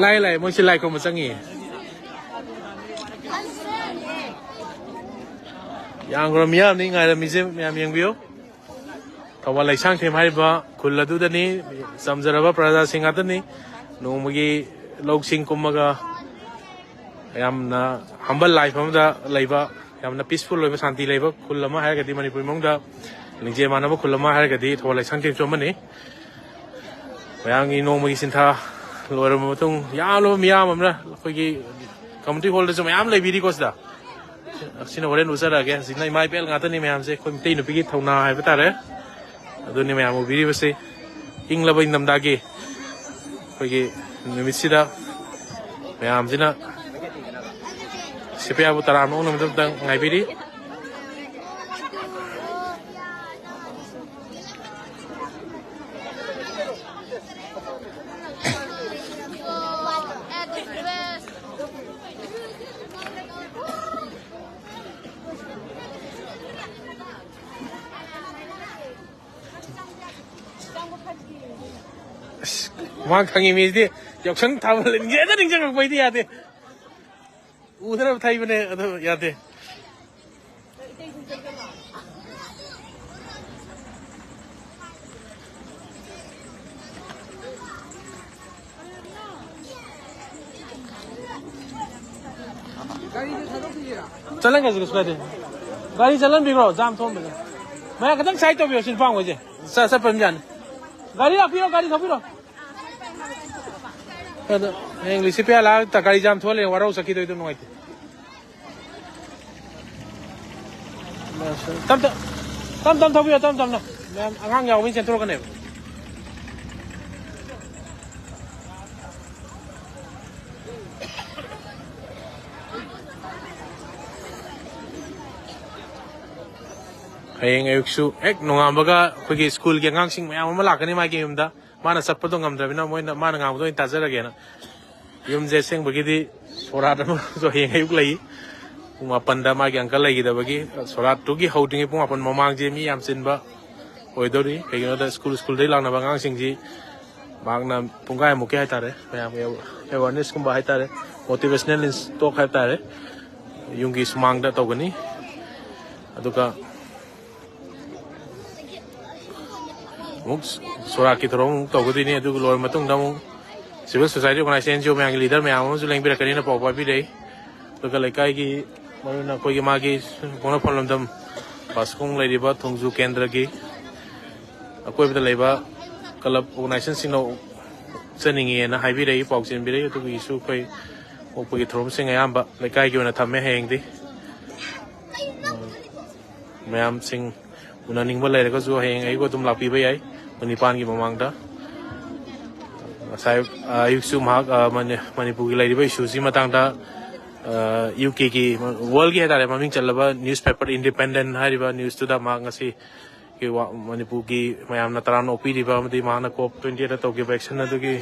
ꯂꯥꯛꯑꯦ, ꯂꯥꯛꯑꯦ, ꯃꯣꯏꯁꯦ ꯂꯥꯏ ꯈꯨꯔꯨꯝꯕ ꯆꯪꯉꯤꯌꯦ꯫ ꯌꯥꯝꯈ꯭ꯔꯕ ꯃꯤꯌꯥꯝꯅꯤ ꯉꯥꯏꯔꯝꯃꯤꯁꯦ, ꯃꯌꯥꯝ ꯌꯦꯡꯕꯤꯌꯨ꯫ ꯊꯧꯕꯥꯜ ꯂꯩꯁꯥꯡꯊꯦꯝ ꯍꯥꯏꯔꯤꯕ ꯈꯨꯜ ꯑꯗꯨꯗꯅꯤ, ꯆꯝꯖꯔꯕ ꯄ꯭ꯔꯖꯥꯁꯤꯡ ꯉꯥꯛꯇꯅꯤ꯫ ꯅꯣꯡꯃꯒꯤ ꯂꯧꯁꯤꯡ ꯀꯨꯝꯃꯒ ꯌꯥꯝꯅ humble life ꯑꯃꯗ ꯂꯩꯕ, ꯌꯥꯝꯅ peaceful ꯑꯣꯏꯕ, ꯁꯥꯟꯇꯤ ꯂꯩꯕ ꯈꯨꯜ ꯑꯃ ꯍꯥꯏꯔꯒꯗꯤ ꯃꯅꯤꯄꯨꯔꯤ ꯃꯅꯨꯡꯗ ꯂꯤꯡꯖꯦꯜ ꯃꯥꯟꯅꯕ ꯈꯨꯜ ꯑꯃ ꯍꯥꯏꯔꯒꯗꯤ ꯊꯧꯕꯥꯜ ꯂꯩꯁꯥꯡ ꯊꯦꯝꯁꯨ ꯑꯃꯅꯤ꯫ ꯃꯌꯥꯝꯒꯤ ꯅꯣꯡꯃꯒꯤ ꯁꯤꯟꯊꯥ ꯂꯣꯏꯔꯕ ꯃꯇꯨꯡ, ꯌꯥꯝꯂꯕ ꯃꯤꯌꯥꯝ ꯑꯃꯅ ꯑꯩꯈꯣꯏꯒꯤ community hall ꯗꯁꯨ ꯃꯌꯥꯝ ꯂꯩꯕꯤꯔꯤꯀꯣ ꯁꯤꯗ꯫ ꯑꯁꯤꯅ ꯍꯣꯔꯦꯟ ꯎꯠꯆꯔꯛꯑꯒꯦ꯫ ꯍꯧꯖꯤꯛꯅ ꯏꯃꯥ ꯏꯕꯦꯜ ꯉꯥꯛꯇꯅꯤ ꯃꯌꯥꯝꯁꯦ, ꯑꯩꯈꯣꯏ ꯃꯩꯇꯩ ꯅꯨꯄꯤꯒꯤ ꯊꯧꯅꯥ ꯍꯥꯏꯕ ꯇꯥꯔꯦ꯫ ꯑꯗꯨꯅꯤ ꯃꯌꯥꯝ ꯎꯕꯤꯔꯤꯕꯁꯤ꯫ ꯏꯪꯂꯕ ꯏꯪꯊꯝꯊꯥꯒꯤ ꯑꯩꯈꯣꯏꯒꯤ ꯅꯨꯃꯤꯠꯁꯤꯗ ꯃꯌꯥꯝꯁꯤꯅ ꯁꯤꯄꯤꯌꯥꯕꯨ ꯇꯔꯥꯝꯅ ꯑꯣꯛꯅꯕꯗ ꯉꯥꯏꯕꯤꯔꯤ꯫ ꯑꯁ, ꯃꯥ ꯈꯪꯉꯤ ꯃꯤꯁꯤꯗꯤ ꯌꯥꯎꯁꯪ ꯊꯥꯕꯜ ꯏꯟꯒꯦꯅ ꯅꯤꯡꯁꯤꯡꯉꯛꯄꯩꯗꯤ ꯌꯥꯗꯦ꯫ ꯎꯗꯅꯕ ꯊꯩꯕꯅꯦ ꯑꯗꯣ ꯌꯥꯗꯦ꯫ ꯆꯠꯍꯟꯒꯁꯤ, ꯀꯩꯁꯨ ꯀꯥꯏꯗꯦ꯫ ꯒꯥꯔꯤ ꯆꯠꯍꯟꯕꯤꯈ꯭ꯔꯣ, ꯖꯥꯝ ꯊꯣꯛꯑꯝꯕꯅꯦ꯫ ꯃꯌꯥꯝ ꯈꯤꯇꯪ side ꯇꯧꯕꯤꯔꯣ, ꯁꯤ ꯅꯨꯄꯥ ꯍꯣꯏꯁꯦ꯫ ꯆꯠ-, ꯆꯠꯄ ꯑꯗꯨꯝ ꯌꯥꯅꯤ꯫ ꯒꯥꯔꯤ ꯂꯥꯛꯄꯤꯔꯣ, ꯒꯥꯔꯤ ꯊꯧꯕꯤꯔꯣ꯫ ꯑꯗꯣ ꯍꯌꯦꯡ ꯂꯤꯁꯤꯄꯤꯌꯥ ꯂꯥꯛꯑꯒ ꯒꯥꯔꯤ ꯖꯥꯝ ꯊꯣꯛꯍꯜꯂꯦ, ꯋꯥꯔꯧ ꯆꯠꯈꯤꯗꯣꯏꯗꯣ ꯅꯨꯡꯉꯥꯏꯇꯦ꯫ ꯇꯞ ꯇꯞ-, ꯇꯞ ꯇꯞ ꯊꯧꯕꯤꯌꯣ, ꯇꯞ ꯇꯞꯅ꯫ ꯃꯌꯥꯝ ꯑꯉꯥꯡ ꯌꯥꯎꯕꯅꯤꯅ ꯆꯦꯟꯊꯣꯔꯛꯀꯅꯦꯕ꯫ ꯍꯌꯦꯡ ꯑꯌꯨꯛꯁꯨ ꯍꯦꯛ ꯅꯣꯡꯉꯥꯟꯕꯒ ꯑꯩꯈꯣꯏꯒꯤ ꯁ꯭ꯀꯨꯜꯒꯤ ꯑꯉꯥꯡꯁꯤꯡ ꯃꯌꯥꯝ ꯑꯃ ꯂꯥꯛꯀꯅꯤ ꯃꯥꯒꯤ ꯌꯨꯝꯗ꯫ ꯃꯥꯅ ꯆꯠꯄꯗꯣ ꯉꯝꯗ꯭ꯔꯕꯅꯤꯅ ꯃꯣꯏꯅ, ꯃꯥꯅ ꯉꯥꯡꯕꯗꯣ ꯑꯣꯏꯅ ꯇꯥꯖꯔꯒꯦꯅ꯫ ꯌꯨꯝꯁꯦ ꯑꯁꯦꯡꯕꯒꯤꯗꯤ ꯁꯣꯔꯥꯠ ꯑꯃꯁꯨ ꯍꯌꯦꯡ ꯑꯌꯨꯛ ꯂꯩ꯫ ꯄꯨꯡ ꯃꯥꯄꯟꯗ ꯃꯥꯒꯤ uncle ꯂꯩꯒꯗꯕꯒꯤ꯫ ꯁꯣꯔꯥꯠꯇꯨꯒꯤ ꯍꯧꯗ꯭ꯔꯤꯉꯩ ꯄꯨꯡ ꯃꯥꯄꯟ ꯃꯃꯥꯡꯁꯦ ꯃꯤ ꯌꯥꯝ ꯆꯤꯟꯕ ꯑꯣꯏꯗꯧꯔꯤ꯫ ꯀꯩꯒꯤꯅꯣꯗ ꯁ꯭ꯀꯨꯜ, ꯁ꯭ꯀꯨꯜꯗꯒꯤ ꯂꯥꯛꯅꯕ ꯑꯉꯥꯡꯁꯤꯡꯁꯤ ꯃꯍꯥꯛꯅ ꯄꯨꯡꯈꯥꯏꯃꯨꯛꯀꯤ ꯍꯥꯏꯇꯥꯔꯦ, ꯃꯌꯥꯝꯒꯤ awareness ꯀꯨꯝꯕ ꯍꯥꯏꯇꯥꯔꯦ, motivational talk ꯍꯥꯏꯕ ꯇꯥꯔꯦ, ꯌꯨꯝꯒꯤ ꯁꯨꯃꯥꯡꯗ ꯇꯧꯒꯅꯤ꯫ ꯑꯗꯨꯒ ꯑꯃꯨꯛ ꯁꯣꯔꯥꯠꯀꯤ ꯊꯧꯔꯝ ꯑꯃꯨꯛ ꯇꯧꯒꯗꯣꯏꯅꯤ꯫ ꯑꯗꯨꯒ ꯂꯣꯏꯔꯕ ꯃꯇꯨꯡꯗ ꯑꯃꯨꯛ civil society organization, NGO ꯃꯌꯥꯝꯒꯤ leader ꯃꯌꯥꯝ ꯑꯃꯁꯨ ꯂꯦꯡꯕꯤꯔꯛꯀꯅꯤꯅ ꯄꯥꯎ ꯄꯥꯏꯕꯤꯔꯛꯏ꯫ ꯑꯗꯨꯒ ꯂꯩꯀꯥꯏꯒꯤ, ꯃꯔꯨ ꯑꯣꯏꯅ ꯑꯩꯈꯣꯏꯒꯤ ꯃꯥꯒꯤ ꯄꯣꯛꯅꯐꯝ ꯂꯝꯗꯝ ꯕꯥꯁꯀꯨꯡ ꯂꯩꯔꯤꯕ ꯊꯣꯡꯖꯨ ꯀꯦꯟꯗ꯭ꯔꯒꯤ ꯑꯀꯣꯏꯕꯗ ꯂꯩꯕ ꯀ꯭ꯂꯕ ꯑꯣꯔꯒꯅꯥꯏꯖꯦꯁꯟꯁꯤꯡꯅ ꯆꯠꯅꯤꯡꯉꯦꯅ ꯍꯥꯏꯕꯤꯔꯛꯏ, ꯄꯥꯎ ꯆꯦꯟꯕꯤꯔꯛꯏ꯫ ꯑꯗꯨꯒꯤꯁꯨ ꯑꯩꯈꯣꯏ ꯑꯣꯛꯄꯒꯤ ꯊꯧꯔꯝꯁꯤꯡ ꯑꯌꯥꯝꯕ ꯂꯩꯀꯥꯏꯒꯤ ꯑꯣꯏꯅ ꯊꯝꯃꯦ ꯍꯌꯦꯡꯗꯤ꯫ ꯎꯝ, ꯃꯌꯥꯝꯁꯤꯡ ꯎꯅꯅꯤꯡꯕ ꯂꯩꯔꯒꯁꯨ ꯍꯌꯦꯡ ꯑꯌꯨꯛ ꯑꯗꯨꯝ ꯂꯥꯛꯄꯤꯕ ꯌꯥꯏ, ꯄꯨꯡ ꯅꯤꯄꯥꯟꯒꯤ ꯃꯃꯥꯡꯗ꯫ ꯉꯁꯥꯏ, ꯑ, ꯑꯌꯨꯛꯁꯨ ꯃꯍꯥꯛ, ꯑ, ꯃꯅꯤ-, ꯃꯅꯤꯄꯨꯔꯒꯤ ꯂꯩꯔꯤꯕ ꯏꯁꯨꯁꯤ ꯃꯇꯥꯡꯗ, ꯑ, ꯌꯨ ꯀꯦꯒꯤ, ꯋꯥꯔꯜꯒꯤ ꯍꯥꯏꯇꯥꯔꯦ, ꯃꯃꯤꯡ ꯆꯠꯂꯕ ꯅ꯭ꯌꯨꯁ ꯄꯦꯄꯔ ꯏꯟꯗꯤꯄꯦꯟꯗꯦꯟ ꯍꯥꯏꯔꯤꯕ ꯅ꯭ꯌꯨꯁꯇꯨꯗ ꯃꯍꯥꯛ ꯉꯁꯤ ꯋꯥ-, ꯃꯅꯤꯄꯨꯔꯒꯤ ꯃꯌꯥꯝꯅ ꯇꯔꯥꯝꯅ ꯑꯣꯛꯄꯤꯔꯤꯕ ꯑꯃꯗꯤ ꯃꯍꯥꯛꯅ ꯀꯣꯞ ꯇ꯭ꯋꯦꯟꯇꯤ ꯑꯦꯠꯇ ꯇꯧꯈꯤꯕ ꯑꯦꯛꯁꯟ ꯑꯗꯨꯒꯤ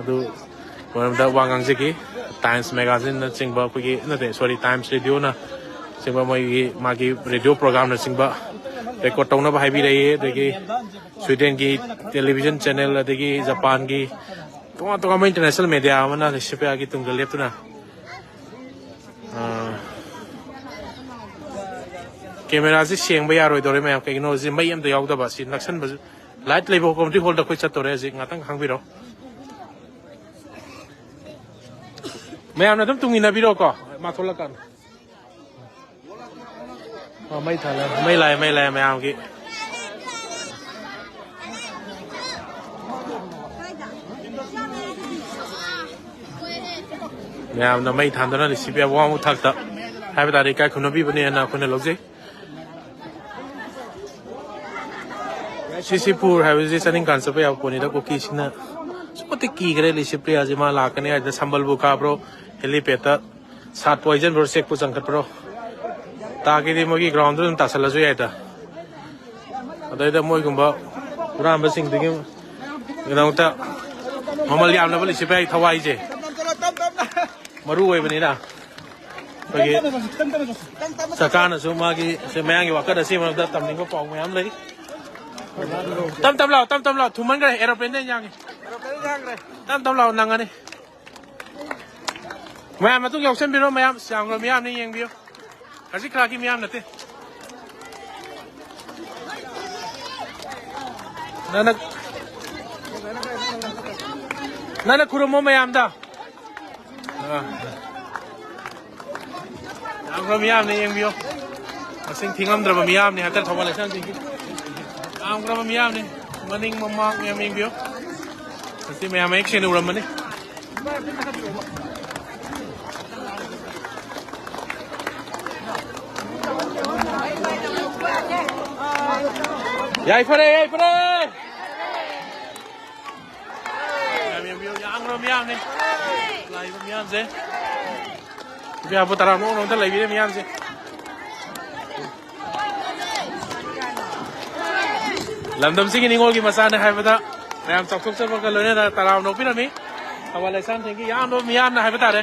ꯑꯗꯨ ꯃꯔꯝꯗ ꯋꯥ ꯉꯥꯡꯖꯈꯤ꯫ ꯇꯥꯏꯝꯁ ꯃꯦꯒꯥꯖꯤꯟꯅꯆꯤꯡꯕ ꯑꯩꯈꯣꯏꯒꯤ, ꯅꯠꯇꯦ, ꯁꯣꯔꯤ, ꯇꯥꯏꯝꯁ ꯔꯦꯗꯤꯑꯣꯅ ꯆꯤꯡꯕ ꯃꯣꯏꯒꯤ, ꯃꯥꯒꯤ ꯔꯦꯗꯤꯑꯣ ꯄ꯭ꯔꯣꯒ꯭ꯔꯥꯝꯅꯆꯤꯡꯕ ꯔꯦꯀꯣꯔꯠ ꯇꯧꯅꯕ ꯍꯥꯏꯕꯤꯔꯛꯏ꯫ ꯑꯗꯒꯤ ꯁ꯭ꯋꯤꯗꯦꯟꯒꯤ ꯇꯦꯂꯤꯚꯤꯖꯟ ꯆꯦꯅꯦꯜ, ꯑꯗꯒꯤ ꯖꯄꯥꯟꯒꯤ ꯇꯣꯉꯥꯟ ꯇꯣꯉꯥꯟꯕ ꯏꯟꯇꯔꯅꯦꯁꯅꯦꯜ ꯃꯦꯗꯤꯌꯥ ꯑꯃꯅ ꯂꯤꯁꯤꯄ꯭ꯔꯤꯌꯥꯒꯤ ꯇꯨꯡꯗ ꯂꯦꯞꯇꯨꯅ, ꯑ, ꯀꯦꯃꯦꯔꯥꯁꯤ ꯁꯦꯡꯕ ꯌꯥꯔꯣꯏꯗꯧꯔꯦ ꯃꯌꯥꯝ, ꯀꯩꯒꯤꯅꯣ ꯍꯧꯖꯤꯛ ꯃꯩ ꯑꯝꯇ ꯌꯥꯎꯗꯕ, ꯁꯤ ꯅꯛꯁꯟꯕꯁꯨ, ꯂꯥꯏꯠ ꯂꯩꯕ ꯀꯝꯃ꯭ꯌꯨꯅꯤꯇꯤ ꯍꯣꯜꯗ ꯑꯩꯈꯣꯏ ꯆꯠꯇꯣꯔꯦ ꯍꯧꯖꯤꯛ, ꯉꯥꯛꯇꯪ ꯈꯥꯡꯕꯤꯔꯣ꯫ ꯃꯌꯥꯝꯅ ꯑꯗꯨꯝ ꯇꯨꯡ ꯏꯟꯅꯕꯤꯔꯣꯀꯣ, ꯃꯥ ꯊꯣꯛꯂꯛꯀꯥꯟꯗ꯫ ꯑꯣ, ꯃꯩ ꯊꯥꯜꯂꯦ, ꯃꯩ ꯂꯥꯛꯑꯦ, ꯃꯩ ꯂꯥꯛꯑꯦ ꯃꯌꯥꯝꯒꯤ꯫ ꯃꯌꯥꯝꯅ ꯃꯩ ꯊꯥꯟꯗꯨꯅ ꯂꯤꯁꯤꯄ꯭ꯔꯤꯌꯥ ꯋꯥꯡꯕ ꯊꯥꯛꯇ ꯍꯥꯏꯕ ꯇꯥꯔꯦ, ꯏꯀꯥꯏ ꯈꯨꯝꯅꯕꯤꯕꯅꯦꯅ ꯑꯩꯈꯣꯏꯅ ꯂꯧꯖꯩ꯫ ꯁꯤꯁꯤꯄꯨꯔ ꯍꯥꯏꯕꯁꯤ ꯆꯠꯅꯤꯡꯀꯥꯟ ꯆꯠꯄ ꯌꯥꯕ ꯄꯣꯠꯅꯤꯗ, ꯀꯨꯀꯤꯁꯤꯡꯅ ꯑꯁꯨꯛꯀꯤ ꯃꯇꯤꯛ ꯀꯤꯈ꯭ꯔꯦ ꯂꯤꯁꯤꯄ꯭ꯔꯤꯌꯥꯁꯤ꯫ ꯃꯥ ꯂꯥꯛꯀꯅꯤ ꯍꯥꯏꯗ ꯁꯝꯕꯜꯕꯨ ꯀꯥꯕ꯭ꯔꯣ, ꯍꯦꯂꯤꯄꯦꯗꯇ ꯁꯥꯠꯄꯨ ꯍꯩꯖꯤꯟꯕ꯭ꯔꯣ, ꯆꯦꯛꯄꯨ ꯆꯪꯈꯠꯄ꯭ꯔꯣ, ꯇꯥꯛꯀꯤꯗꯤ ꯃꯣꯏꯒꯤ ꯒ꯭ꯔꯥꯎꯟꯗ ꯑꯗꯨꯝ ꯇꯥꯁꯜꯂꯁꯨ ꯌꯥꯏꯗ꯫ ꯑꯗꯩꯗ ꯃꯣꯏꯒꯨꯝꯕ ꯍꯨꯔꯥꯟꯕꯁꯤꯡꯗꯨꯒꯤ ꯒꯤꯗꯃꯛꯇ ꯃꯃꯜ ꯌꯥꯝꯂꯕ ꯂꯤꯁꯤꯄ꯭ꯔꯤꯌꯥꯒꯤ ꯊꯋꯥꯏꯁꯦ ꯃꯔꯨ ꯑꯣꯏꯕꯅꯤꯅ, ꯑꯩꯈꯣꯏꯒꯤ ꯁꯔꯀꯥꯔꯅꯁꯨ ꯃꯥꯒꯤ ꯁꯦ ꯃꯌꯥꯡꯒꯤ ꯋꯥꯀꯠ ꯑꯁꯤ ꯃꯔꯝꯗ ꯇꯝꯅꯤꯡꯕ ꯄꯥꯎ ꯃꯌꯥꯝ ꯂꯩ꯫ ꯇꯞ ꯇꯞ ꯂꯥꯎ, ꯇꯞ ꯇꯞ ꯂꯥꯎ, ꯊꯨꯝꯃꯟꯈ꯭ꯔꯦ, ꯑꯦꯔꯣꯄ꯭ꯂꯦꯟꯗ ꯌꯥꯡꯉꯤ꯫ ꯇꯞ ꯇꯞ ꯂꯥꯎ, ꯅꯪꯉꯅꯤ꯫ ꯃꯌꯥꯝ ꯃꯇꯨꯡ ꯌꯥꯎꯁꯟꯕꯤꯔꯣ, ꯃꯌꯥꯝ ꯌꯥꯝꯈ꯭ꯔ ꯃꯤꯌꯥꯝꯅꯤ, ꯌꯦꯡꯕꯤꯌꯨ꯫ ꯈꯖꯤꯛ ꯈꯔꯒꯤ ꯃꯤꯌꯥꯝ ꯅꯠꯇꯦ꯫ ꯅꯪꯅ, ꯅꯪꯅ ꯈꯨꯔꯨꯝꯃꯣ ꯃꯌꯥꯝꯗ꯫ ꯑ꯫ ꯌꯥꯝꯈ꯭ꯔꯕ ꯃꯤꯌꯥꯝꯅꯤ, ꯌꯦꯡꯕꯤꯌꯨ꯫ ꯃꯁꯤꯡ ꯊꯤꯉꯝꯗ꯭ꯔꯕ ꯃꯤꯌꯥꯝꯅꯤ ꯍꯟꯗꯛ ꯊꯧꯕꯥꯜ ꯂꯩꯁꯥꯡꯊꯦꯝꯒꯤ꯫ ꯌꯥꯝꯈ꯭ꯔꯕ ꯃꯤꯌꯥꯝꯅꯤ꯫ ꯃꯅꯤꯡ ꯃꯃꯥꯡ ꯃꯌꯥꯝ ꯌꯦꯡꯕꯤꯌꯨ꯫ ꯃꯁꯤ ꯃꯌꯥꯝ ꯃꯌꯦꯛ ꯁꯦꯡꯅ ꯎꯔꯝꯃꯅꯤ꯫ ꯌꯥꯏꯐꯔꯦ, ꯌꯥꯏꯐꯔꯦ꯫ ꯌꯥꯝ ꯌꯦꯡꯕꯤꯌꯨ, ꯌꯥꯝꯈ꯭ꯔꯕ ꯃꯤꯌꯥꯝꯅꯤ꯫ ꯂꯥꯛꯏꯕ ꯃꯤꯌꯥꯝꯁꯦ꯫ ꯏꯕꯦꯝꯕꯨ ꯇꯔꯥꯃꯨꯛ ꯑꯃꯨꯛꯇ ꯂꯩꯕꯤꯔꯦ ꯃꯤꯌꯥꯝꯁꯦ꯫ ꯂꯝꯗꯝꯁꯤꯒꯤ ꯅꯤꯉꯣꯜꯒꯤ ꯃꯆꯥꯅꯤ ꯍꯥꯏꯕꯗ ꯃꯌꯥꯝ ꯆꯥꯎꯊꯣꯛꯆꯕꯒ ꯂꯣꯏꯅꯅ ꯇꯔꯥꯝꯅ ꯑꯣꯛꯄꯤꯔꯝꯃꯤ꯫ ꯊꯧꯕꯥꯜ ꯂꯩꯁꯥꯡꯊꯦꯝꯒꯤ ꯌꯥꯝꯂꯕ ꯃꯤꯌꯥꯝꯅ ꯍꯥꯏꯕ ꯇꯥꯔꯦ꯫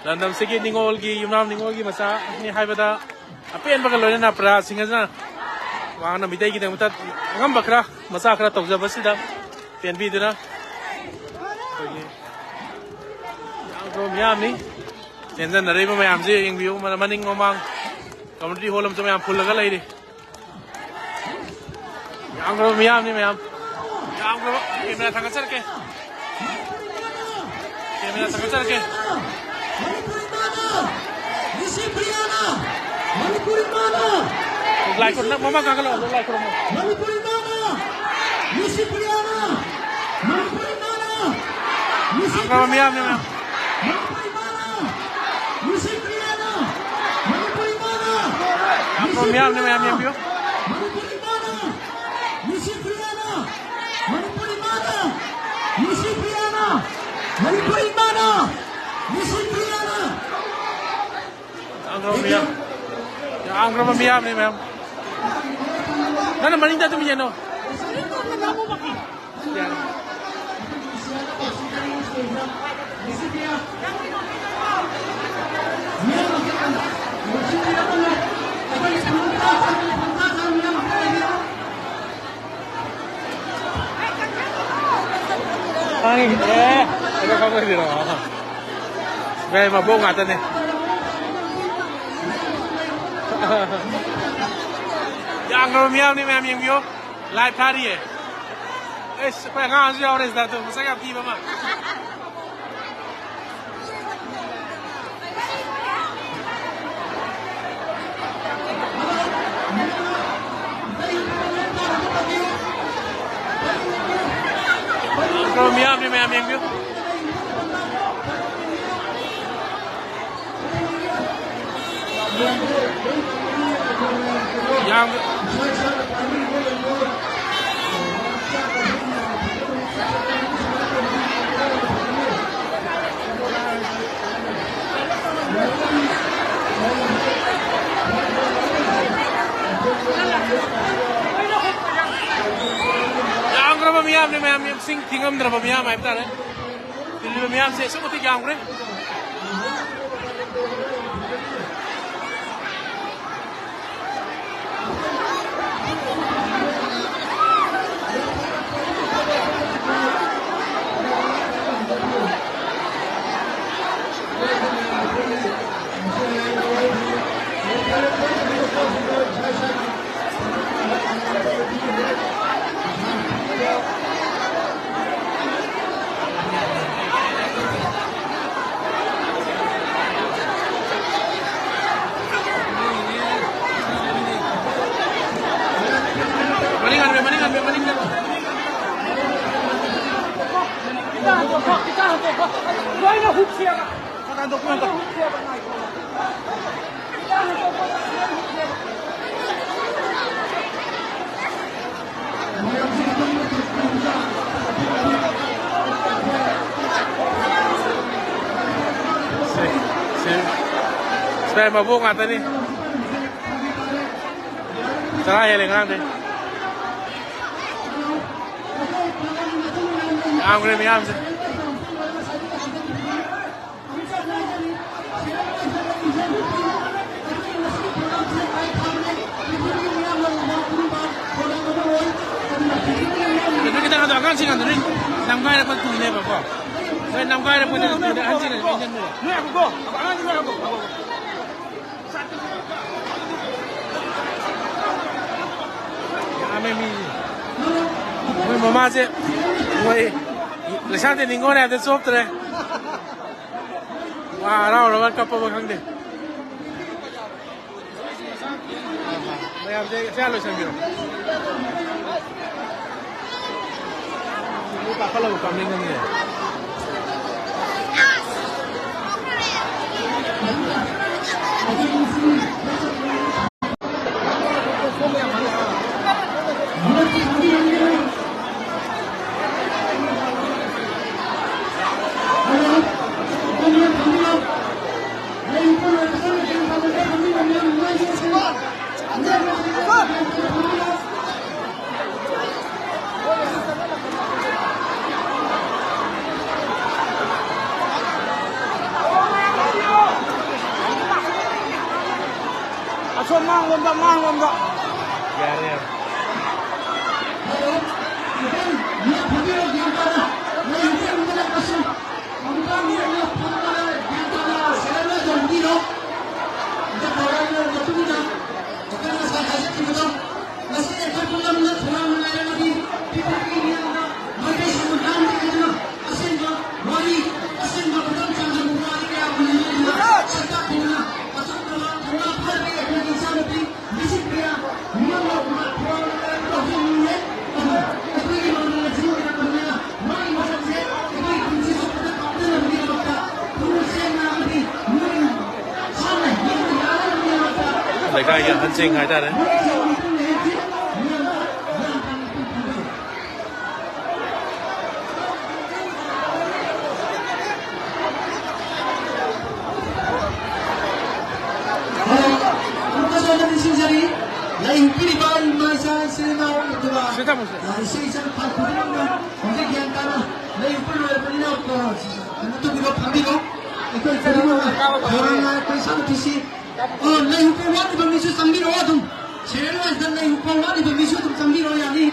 ꯂꯝꯗꯝꯁꯤꯒꯤ ꯅꯤꯉꯣꯜꯒꯤ ꯌꯨꯝꯅꯥꯝ ꯅꯤꯉꯣꯜꯒꯤ ꯃꯆꯥꯅꯤ ꯍꯥꯏꯕꯗ ꯑꯄꯦꯟꯕꯒ ꯂꯣꯏꯅꯅ ꯄ꯭ꯔꯖꯥꯁꯤꯡ ꯑꯁꯤꯅ ꯋꯥꯡꯅ ꯃꯤꯇꯩꯒꯤꯗꯃꯛꯇ ꯑꯉꯝꯕ ꯈꯔ, ꯃꯆꯥ ꯈꯔ ꯇꯧꯖꯕꯁꯤꯗ ꯄꯦꯟꯕꯤꯗꯨꯅ ꯑꯩꯈꯣꯏꯒꯤ ꯌꯥꯝꯈ꯭ꯔꯕ ꯃꯤꯌꯥꯝꯅꯤ꯫ ꯆꯦꯟꯖꯟꯅꯔꯛꯏꯕ ꯃꯌꯥꯝꯁꯦ ꯌꯦꯡꯕꯤꯌꯨ, ꯃꯅꯤꯡ ꯃꯃꯥꯡ ꯀꯝꯃ꯭ꯌꯨꯅꯤꯇꯤ ꯍꯣꯜ ꯑꯃꯁꯨ ꯃꯌꯥꯝ ꯐꯨꯜꯂꯒ ꯂꯩꯔꯤ꯫ ꯌꯥꯝꯈ꯭ꯔꯕ ꯃꯤꯌꯥꯝꯅꯤ ꯃꯌꯥꯝ꯫ ꯌꯥꯝꯈ꯭ꯔꯕ꯫ ꯀꯦꯃꯦꯔꯥ ꯊꯥꯡꯒꯠꯆꯔꯛꯀꯦ꯫ ꯀꯦꯃꯦꯔꯥ ꯊꯥꯡꯒꯠꯆꯔꯛꯀꯦ꯫ ꯂꯥꯏ ꯈꯨꯔꯨꯝ-, ꯃꯃꯥ ꯀꯥꯈꯠꯂꯛꯑꯣ, ꯂꯥꯏ ꯈꯨꯔꯨꯝꯃꯣ꯫ ꯌꯥꯝꯈ꯭ꯔꯕ ꯃꯤꯌꯥꯝꯅꯤ ꯃꯌꯥꯝ꯫ ꯌꯥꯝꯈ꯭ꯔꯕ ꯃꯤꯌꯥꯝꯅꯤ ꯃꯌꯥꯝ ꯌꯦꯡꯕꯤꯌꯨ꯫ ꯃꯅꯤꯄꯨꯔ ꯏꯃꯥꯅ, ꯅꯨꯡꯁꯤ ꯄ꯭ꯔꯤꯌꯥꯅ, ꯃꯅꯤꯄꯨꯔ ꯏꯃꯥꯅ, ꯅꯨꯡꯁꯤ ꯄ꯭ꯔꯤꯌꯥꯅ, ꯃꯅꯤꯄꯨꯔ ꯏꯃꯥꯅ, ꯅꯨꯡꯁꯤ ꯄ꯭ꯔꯤꯌꯥꯅ꯫ ꯌꯥꯝꯈ꯭ꯔꯕ ꯃꯤꯌꯥꯝ, ꯌꯥꯝꯈ꯭ꯔꯕ ꯃꯤꯌꯥꯝꯅꯤ ꯃꯌꯥꯝ꯫ ꯅꯪꯅ ꯃꯅꯤꯡꯗ ꯑꯗꯨꯝ ꯌꯦꯡꯉꯣ꯫ ꯈꯪꯉꯤꯅꯦ꯫ ꯑꯗꯣ ꯈꯪꯉꯣꯏꯗꯣꯏꯔꯣ? ꯃꯌꯥꯏ ꯃꯕꯣꯛ ꯉꯥꯛꯇꯅꯦ꯫ ꯌꯥꯝꯈ꯭ꯔꯕ ꯃꯤꯌꯥꯝꯅꯤ, ꯃꯌꯥꯝ ꯌꯦꯡꯕꯤꯌꯨ꯫ ꯂꯥꯏꯚ ꯊꯥꯔꯤꯌꯦ꯫ ꯑꯩꯁ, ꯑꯩꯈꯣꯏ ꯑꯉꯥꯡꯁꯨ ꯌꯥꯎꯔꯦ ꯁꯤꯗ, ꯑꯗꯨ ꯃꯁꯛ ꯌꯥꯝ ꯊꯤꯕ ꯑꯃ꯫ ꯌꯥꯝꯈ꯭ꯔꯕ ꯃꯤꯌꯥꯝꯅꯤ, ꯃꯌꯥꯝ ꯌꯦꯡꯕꯤꯌꯨ꯫ ꯌꯥꯝ ꯌꯥꯝꯈ꯭ꯔꯕ ꯃꯤꯌꯥꯝꯅꯤ, ꯃꯌꯥꯝ ꯃꯁꯤꯡ ꯊꯤꯉꯝꯗ꯭ꯔꯕ ꯃꯤꯌꯥꯝ ꯍꯥꯏꯕ ꯇꯥꯔꯦ꯫ ꯇꯤꯜꯂꯤꯕ ꯃꯤꯌꯥꯝꯁꯦ ꯑꯁꯨꯛꯀꯤ ꯃꯇꯤꯛ ꯌꯥꯝꯈ꯭ꯔꯦ꯫ ꯃꯅꯤꯡ ꯍꯟꯕꯤꯌꯨ, ꯃꯅꯤꯡ ꯍꯟꯕꯤꯌꯨ, ꯃꯅꯤꯡ ꯍꯟꯕꯤꯌꯨ꯫ ꯈꯤꯇꯪ ꯍꯟꯗꯣꯛꯈꯣ, ꯈꯤꯇꯪ ꯍꯟꯗꯣꯛꯈꯣ꯫ ꯂꯣꯏꯅ ꯍꯨꯞꯁꯦꯕ꯫ ꯈꯔ ꯍꯟꯗꯣꯛꯄꯤꯌꯨ, ꯍꯟꯗꯣꯛ꯫ ꯂꯣꯏꯅ ꯍꯨꯞꯁꯦꯕ, ꯉꯥꯏꯈꯣ꯫ ꯈꯤꯇꯪ ꯍꯟꯗꯣꯛꯈꯣ꯫ ꯁꯦ, ꯁꯦ꯫ ꯁ꯭ꯋꯥꯏ ꯃꯕꯣꯛ ꯉꯥꯛꯇꯅꯤ꯫ ꯆꯔꯥ ꯍꯦꯜꯂꯦ ꯉꯔꯥꯡꯗꯩ꯫ ꯌꯥꯝꯈ꯭ꯔꯦ ꯃꯤꯌꯥꯝꯁꯦ꯫ ꯑꯗꯨ ꯈꯤꯇꯪ ꯍꯟꯗꯣꯛ, ꯑꯉꯥꯡꯁꯤꯡ ꯍꯟꯗꯣꯛ꯫ ꯅꯣꯏ ꯅꯝꯒꯥꯏꯔꯛꯄ ꯇꯨꯅꯦꯕꯀꯣ꯫ ꯅꯣꯏ ꯅꯝꯒꯥꯏꯔꯛꯄꯗ ꯇꯨꯅꯦ, ꯑꯍꯟꯁꯤꯡꯅ ꯏꯟꯖꯟꯕꯗ꯫ ꯅꯣꯏ ꯉꯥꯏꯈꯣꯀꯣ, ꯑꯉꯥꯡꯁꯤꯡ ꯉꯥꯏꯈꯣꯀꯣ꯫ ꯌꯥꯝꯃꯦ ꯃꯤ꯫ ꯃꯣꯏ ꯃꯃꯥꯁꯦ, ꯃꯣꯏ ꯂꯩꯁꯥꯡ ꯊꯦꯝ ꯅꯤꯉꯣꯜꯅꯦ ꯍꯥꯏꯕꯗ ꯆꯣꯞꯇ꯭ꯔꯦ꯫ ꯃꯥ ꯍꯔꯥꯎꯔꯕ ꯀꯞꯄꯕ ꯈꯪꯗꯦ꯫ ꯃꯌꯥꯝꯁꯦ ꯆꯥ ꯂꯣꯏꯁꯟꯕꯤꯔꯣ꯫ ꯀꯥꯈꯠꯂꯒ ꯀꯥꯞꯅꯤꯡꯉꯝꯃꯦ꯫ ꯑꯁꯣꯝ ꯃꯥꯡꯂꯣꯝꯗ, ꯃꯥꯡꯂꯣꯝꯗ꯫ ꯌꯥꯔꯦ, ꯌꯥꯔꯦ꯫ ꯃꯁꯤ ꯑꯩꯈꯣꯏ ꯄꯨꯝꯅꯃꯛꯅ ꯊꯧꯔꯥꯡꯅ ꯂꯩꯔꯒꯗꯤ ꯄꯤꯄꯜꯒꯤ ꯃꯤꯌꯥꯝꯅ ꯃꯥꯏꯀꯩꯁꯤꯡꯕꯨ ꯂꯥꯟꯗꯦ ꯍꯥꯏꯗꯨꯅ ꯑꯁꯦꯡꯕ ꯋꯥꯔꯤ, ꯑꯁꯦꯡꯕ ꯈꯨꯗꯝ ꯆꯥꯡꯗꯝ ꯋꯥꯔꯤ ꯀꯌꯥ ꯄꯨꯅꯗꯨꯅ ꯁꯛ ꯇꯥꯛꯇꯨꯅ ꯑꯆꯨꯝꯕ ꯊꯧꯅꯥ ꯐꯔꯕꯤ ꯑꯩꯈꯣꯏꯒꯤ ꯏꯆꯥꯅꯨꯄꯤ ꯃꯤꯁꯤꯡ ꯀꯌꯥ ꯃꯤꯌꯥꯝꯅ ꯊꯧꯔꯥꯡꯅ ꯂꯩꯔꯒꯗꯤ ꯍꯧꯖꯤꯛ ꯃꯤꯅꯦ꯫ ꯑꯗꯨꯅ ꯑꯩꯈꯣꯏꯒꯤ ꯃꯥꯂꯦꯝ ꯑꯁꯤꯕꯨ ꯀꯌꯥ ꯄꯨꯅ ꯂꯩꯀꯥꯏꯒꯤ ꯑꯍꯟꯁꯤꯡ ꯍꯥꯏꯇꯥꯔꯦ꯫ ꯑꯃꯨꯛꯀꯁꯨ ꯑꯃꯨꯛ ꯅꯤꯡꯁꯤꯡꯖꯔꯤ, ꯂꯥꯏ ꯄꯤꯔꯤꯕ ꯏꯃꯥ ꯏꯆꯥ ꯏꯆꯤꯜ ꯏꯅꯥꯎ, ꯑꯗꯨꯒ ꯏꯆꯦ ꯏꯆꯟ ꯈꯨꯗꯤꯡꯃꯛꯅ ꯍꯧꯖꯤꯛ ꯒ꯭ꯌꯥꯟ ꯇꯥꯅ ꯂꯩ ꯎꯞꯄ ꯂꯣꯏꯔꯕꯅꯤꯅ, ꯑ, ꯀꯩꯅꯣ ꯇꯧꯕꯤꯔꯣ, ꯐꯝꯕꯤꯔꯣ꯫ ꯑꯩꯈꯣꯏ ꯈꯨꯗꯤꯡꯃꯛꯅ ꯊꯧꯔꯥꯡꯅ ꯑꯩꯈꯣꯏ ꯏꯁꯥꯅ ꯊꯤꯁꯤ꯫ ꯑ, ꯂꯩ ꯎꯞꯄ ꯋꯥꯠꯂꯤꯕ ꯃꯤꯁꯨ ꯆꯪꯕꯤꯔꯛꯑꯣ ꯑꯗꯨꯝ꯫ Serial wise ꯗ ꯂꯩ ꯎꯞꯄ ꯋꯥꯠꯂꯤꯕ ꯃꯤꯁꯨ ꯑꯗꯨꯝ ꯆꯪꯕꯤꯔꯛꯑꯣ, ꯌꯥꯅꯤ꯫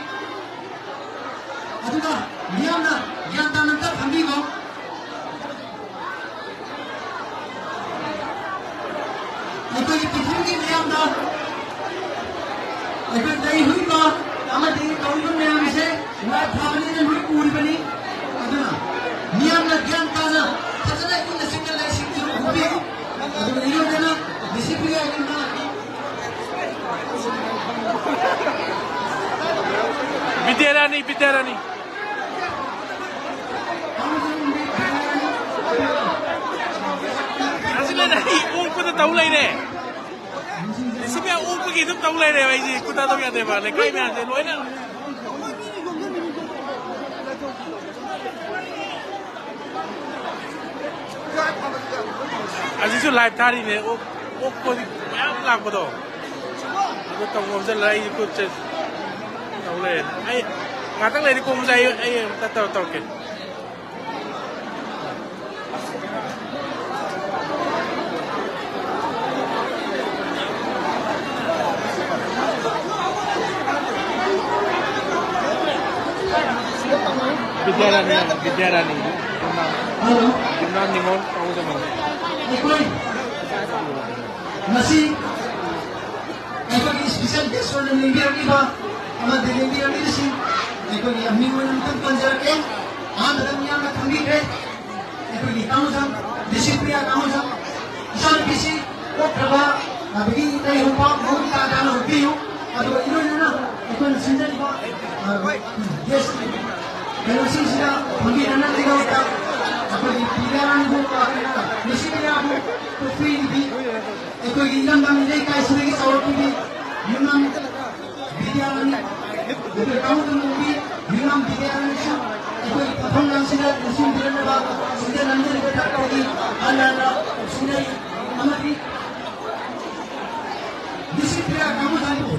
ꯑꯗꯨꯒ ꯃꯤꯌꯥꯝꯅ ꯒ꯭ꯌꯥꯟ ꯇꯥꯅ ꯑꯝꯇ ꯐꯝꯕꯤꯈꯣ꯫ ꯑꯩꯈꯣꯏꯒꯤ ꯄꯤꯄꯜꯒꯤ ꯃꯤꯌꯥꯝꯅ ꯑꯩꯈꯣꯏ ꯂꯩ ꯍꯨꯏꯕ ꯑꯃꯗꯤ ꯇꯧꯔꯤꯕ ꯃꯌꯥꯝꯁꯦ ꯂꯥꯏ ꯐꯥꯕꯅꯤꯅ ꯂꯣꯏ ꯎꯔꯤꯕꯅꯤ꯫ ꯑꯗꯨꯅ ꯃꯤꯌꯥꯝꯅ ꯒ꯭ꯌꯥꯟ ꯇꯥꯅ ꯐꯖꯅ ꯏꯪꯅ ꯆꯤꯛꯅ ꯂꯩꯁꯤꯡꯁꯤꯕꯨ ꯈꯨꯝꯕꯤꯌꯨ꯫ ꯑꯗꯨꯒ ꯏꯔꯣꯏꯗꯅ ꯗꯤꯁꯤꯄ꯭ꯂꯤꯟ ꯕꯤꯗ꯭ꯌꯥꯔꯥꯅꯤ, ꯕꯤꯗ꯭ꯌꯥꯔꯥꯅꯤ꯫ ꯑꯩ ꯑꯣꯛꯄꯗ ꯇꯧ ꯂꯩꯔꯦ꯫ ꯂꯤꯁꯤꯡ ꯃꯌꯥ ꯑꯣꯛꯄꯒꯤ ꯑꯗꯨꯝ ꯇꯧ ꯂꯩꯔꯦꯕ ꯑꯩꯁꯦ꯫ ꯈꯨꯠ ꯊꯥꯗꯣꯛ ꯌꯥꯗꯦꯕ꯫ ꯂꯩꯀꯥꯏ ꯃꯌꯥꯝꯁꯦ ꯂꯣꯏꯅ꯫ ꯑꯁꯤꯁꯨ ꯂꯥꯏꯚ ꯊꯥꯔꯤꯅꯦ꯫ ꯑꯣꯛ, ꯑꯣꯛꯄꯗꯤ ꯃꯌꯥꯝ ꯂꯥꯛꯄꯗꯣ꯫ ꯑꯗꯨ ꯇꯧꯕ ꯉꯝꯖꯜꯂ ꯑꯩ ꯈꯨꯠꯁꯦ ꯇꯧ ꯂꯩꯔꯦ꯫ ꯑꯩ ꯉꯥꯛꯇꯪ ꯂꯩꯔꯗꯤ ꯀꯣꯝꯕꯁꯦ ꯑꯩ, ꯑꯩ ꯑꯝꯇ ꯇꯧ-, ꯇꯧꯔꯛꯀꯦ꯫ ꯕꯤꯗ꯭ꯌꯥꯔꯥꯅꯤ, ꯕꯤꯗ꯭ꯌꯥꯔꯥꯅꯤ꯫ ꯍꯜꯂꯣ꯫ ꯌꯨꯝꯅꯥꯝ ꯅꯤꯉꯣꯜ ꯇꯧꯒꯗꯕꯅꯤ꯫ ꯑꯩꯈꯣꯏ ꯉꯁꯤ ꯑꯩꯈꯣꯏꯒꯤ special guest ꯑꯣꯏꯅ ꯂꯦꯡꯕꯤꯔꯛꯂꯤꯕ ꯑꯃꯗꯤ ꯂꯦꯡꯕꯤꯔꯛꯂꯤꯕꯁꯤꯡ ꯑꯩꯈꯣꯏꯒꯤ ꯃꯤꯡ ꯑꯣꯏꯅ ꯑꯃꯨꯛꯇꯪ ꯄꯟꯖꯔꯛꯀꯦ꯫ ꯑꯍꯥꯟꯕꯗ ꯃꯤꯌꯥꯝꯅ ꯈꯪꯕꯤꯈ꯭ꯔꯦ, ꯑꯩꯈꯣꯏꯒꯤ ꯀꯥꯡꯖꯝ, ꯕꯤꯁꯤꯄ꯭ꯔꯤꯌꯥ ꯀꯥꯡꯖꯝ, ꯏꯆꯥꯅꯨꯄꯤꯁꯤ ꯄꯣꯛꯈ꯭ꯔꯕ ꯑꯗꯒꯤ ꯂꯩꯍꯧꯕ ꯃꯑꯣꯡ ꯇꯥ ꯇꯥꯅ ꯎꯠꯄꯤꯌꯨ꯫ ꯑꯗꯨꯒ ꯏꯔꯣꯏꯅꯅ ꯑꯩꯈꯣꯏꯅ ꯁꯤꯟꯖꯔꯤꯕ, ꯑ, guest ꯀꯩꯅꯣꯁꯤꯡꯁꯤꯗ ꯐꯝꯕꯤꯅꯅꯕꯒꯤꯗꯃꯛꯇ ꯑꯩꯈꯣꯏꯒꯤ ꯄꯤꯌꯥꯔꯥꯅꯤꯕꯨ, ꯑ, ꯕꯤꯁꯤꯄ꯭ꯔꯤꯌꯥꯕꯨ ꯇ꯭ꯔꯣꯐꯤ ꯄꯤ꯫ ꯑꯩꯈꯣꯏꯒꯤ ꯏꯔꯝꯗꯝ ꯏꯔꯩꯀꯥꯏꯁꯤꯗꯒꯤ ꯆꯥꯎꯔꯛꯄꯒꯤ ꯌꯨꯝꯅꯥꯝ ꯕꯤꯗ꯭ꯌꯥꯔꯥꯅꯤ, ꯑꯩꯈꯣꯏ ꯀꯥꯡꯕꯨ ꯇꯝꯕꯤ ꯌꯨꯝꯅꯥꯝ ꯕꯤꯗ꯭ꯌꯥꯔꯥꯅꯤꯁꯨ ꯑꯩꯈꯣꯏꯒꯤ ꯄꯣꯠꯐꯝ ꯂꯥꯡꯁꯤꯗ ꯂꯦꯡꯁꯤꯟꯕꯤꯔꯝꯂꯕ ꯁꯤꯡꯖ ꯂꯝꯖꯤꯡꯕ ꯊꯥꯛꯇꯒꯤ ꯍꯟꯅ ꯍꯟꯅ ꯁꯤꯡꯅꯔꯤ ꯑꯃꯗꯤ ꯗꯤꯁꯤꯄ꯭ꯂꯤꯟ ꯀꯥꯡꯕꯨꯁꯤꯡꯕꯨ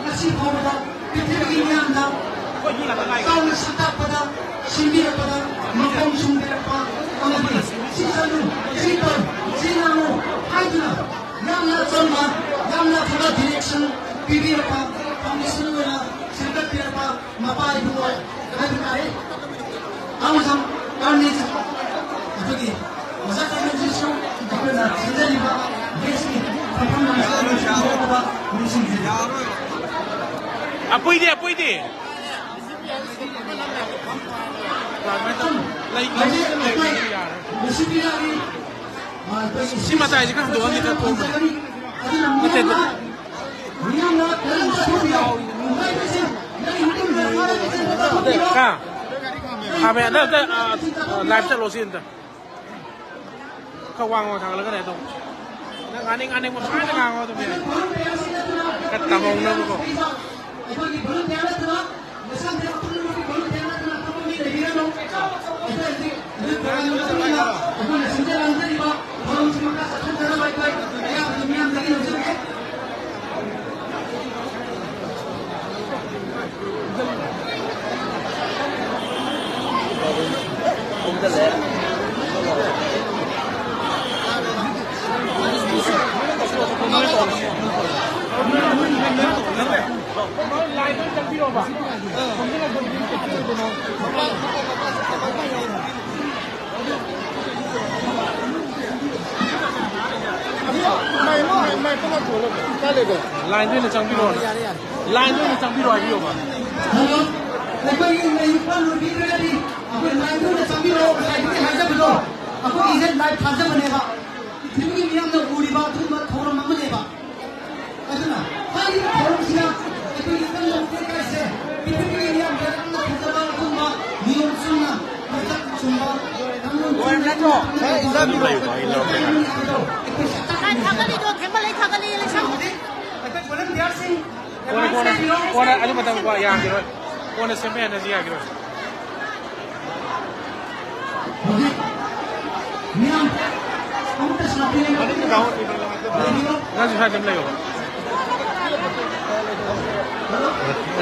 ꯉꯁꯤ ꯐꯥꯎꯕꯗ ꯄ꯭ꯔꯤꯊꯤꯕꯤꯒꯤ ꯃꯤꯌꯥꯝꯗ ꯆꯥꯎꯅ ꯁꯛꯇꯥꯛꯄꯗ, ꯁꯤꯟꯕꯤꯔꯛꯄꯗ, ꯃꯈꯣꯡ ꯁꯣꯝꯕꯤꯔꯛꯄ ꯑꯃꯗꯤ ꯁꯤ ꯆꯠꯂꯨ, ꯁꯤ ꯇꯧ, ꯁꯤ ꯉꯥꯡꯉꯨ ꯍꯥꯏꯗꯨꯅ ꯌꯥꯝꯅ ꯑꯆꯝꯕ, ꯌꯥꯝꯅ ꯑꯐꯕ direction ꯄꯤꯕꯤꯔꯛꯄ, foundation ꯑꯣꯏꯅ ꯁꯦꯝꯒꯠꯄꯤꯔꯛꯄ ꯃꯄꯥ ꯏꯕꯨꯡꯉꯣ ꯍꯥꯏꯕ ꯇꯥꯔꯦ꯫ ꯑꯃꯁꯨꯡ ꯀꯥꯔꯅꯦꯖ ꯑꯩꯈꯣꯏꯒꯤ ꯑꯣꯖꯥ ꯀꯥꯔꯅꯦꯖꯁꯤꯁꯨ ꯑꯩꯈꯣꯏꯅ ꯁꯤꯟꯖꯔꯤꯕ ꯕꯦꯁꯀꯤ ꯐꯝꯐꯝ ꯂꯥꯡꯁꯤꯗ ꯅꯨꯡꯁꯤꯕꯤꯔꯛꯄ ꯅꯤꯡꯁꯤꯡꯖꯔꯤ꯫ ꯑꯄꯨꯏꯗꯤ, ꯑꯄꯨꯏꯗꯤ꯫ ꯂꯩ, ꯂꯩ, ꯂꯩ, ꯂꯩ, ꯌꯥꯔꯦ꯫ ꯁꯤ ꯃꯇꯥꯏꯁꯦ ꯈꯔ ꯍꯟꯗꯣꯛꯍꯟꯒꯦ, ꯈꯔ ꯊꯣꯡꯕꯅꯦ꯫ ꯅꯠꯇꯦ, ꯅꯠꯇꯦ꯫ ꯀꯥ? ꯈꯥꯃꯦꯟ, ꯑꯗ, ꯑꯗ, ꯑ, ꯑ, live ꯆꯠꯂꯣ ꯁꯤ ꯑꯝꯇ꯫ ꯈꯔ ꯋꯥꯡ ꯋꯥꯡ ꯊꯥꯡꯒꯠꯂꯒꯅꯦ ꯑꯗꯨꯝ꯫ ꯅꯪ ꯉꯥꯡꯅꯤꯡ ꯉꯥꯡꯅꯤꯡꯕ ꯄꯪꯍꯥꯏꯗ ꯉꯥꯡꯉꯣ ꯑꯗꯨꯝ ꯌꯥꯏ꯫ ꯈꯔ ꯇꯝꯍꯧꯅꯕꯀꯣ꯫ ꯂꯥꯏꯟꯗ ꯑꯣꯏꯅ ꯆꯪꯕꯤꯔꯛꯑꯣ꯫ ꯂꯥꯏꯟꯗ ꯑꯣꯏꯅ ꯆꯪꯕꯤꯔꯛꯑꯣ ꯍꯥꯏꯕꯤꯌꯣꯕ꯫ ꯍꯜꯂꯣ, ꯑꯩꯈꯣꯏꯒꯤ ꯂꯩꯔꯤꯕ ꯂꯣꯏꯕꯤꯗ꯭ꯔꯒꯗꯤ ꯑꯩꯈꯣꯏ ꯂꯥꯏꯟꯗ ꯑꯣꯏꯅ ꯆꯪꯕꯤꯔꯛꯑꯣ꯫ ꯉꯁꯥꯏꯗꯒꯤ ꯍꯥꯏꯖꯕꯗꯣ ꯑꯩꯈꯣꯏꯒꯤꯁꯦ ꯂꯥꯏꯚ ꯊꯥꯖꯕꯅꯦꯕ꯫ ꯄ꯭ꯔꯤꯊꯤꯕꯤꯒꯤ ꯃꯤꯌꯥꯝꯅ ꯎꯔꯤꯕ ꯑꯗꯨꯒꯨꯝꯕ ꯊꯧꯔꯝ ꯑꯃꯅꯦꯕ꯫ ꯑꯗꯨꯅ ꯍꯥꯏꯔꯤꯕ ꯊꯧꯔꯝꯁꯤꯅ ꯑꯩꯈꯣꯏꯒꯤ ꯏꯔꯝꯗꯝ ꯂꯩꯀꯥꯏꯁꯦ ꯄ꯭ꯔꯤꯊꯤꯕꯤꯒꯤ ꯃꯤꯌꯥꯝ ꯂꯩꯔꯛꯅ ꯐꯖꯕ ꯑꯗꯨꯒꯨꯝꯕ ꯅꯤꯌꯣꯝ ꯆꯨꯝꯅ ꯃꯁꯛ ꯆꯨꯝꯕ ꯀꯥꯡꯂꯣꯟ ꯆꯨꯝꯅ ꯂꯩꯕ ꯍꯥꯏꯕꯗꯣ ꯑꯩꯈꯣꯏ ꯁꯛꯇꯥꯛ ꯂꯥꯏ ꯊꯥꯒꯠꯂꯤꯗꯣ ꯊꯦꯡꯃꯜꯂꯦ, ꯊꯥꯒꯠꯂꯤ ꯏꯂꯦꯛꯁꯟ꯫ ꯑꯩꯈꯣꯏ ꯚꯣꯂꯨꯟꯇꯤꯌꯥꯔꯁꯤꯡ ꯀꯣꯟꯅ, ꯀꯣꯟꯅ, ꯀꯣꯟꯅ ꯑꯗꯨ ꯃꯇꯝ ꯀꯣ ꯌꯥꯈꯤꯔꯣꯏ꯫ ꯀꯣꯟꯅ ꯁꯦꯝꯕ ꯍꯦꯟꯅꯁꯤ ꯌꯥꯈꯤꯔꯣꯏ꯫ ꯍꯧꯖꯤꯛ ꯃꯤꯌꯥꯝ ꯑꯃꯠꯇ ꯁꯥꯊꯤꯅ ꯂꯩꯕꯤꯌꯣ꯫ ꯅꯪꯁꯨ ꯁ꯭ꯋꯥꯏꯗ ꯑꯗꯨꯝ ꯂꯩꯌꯣ꯫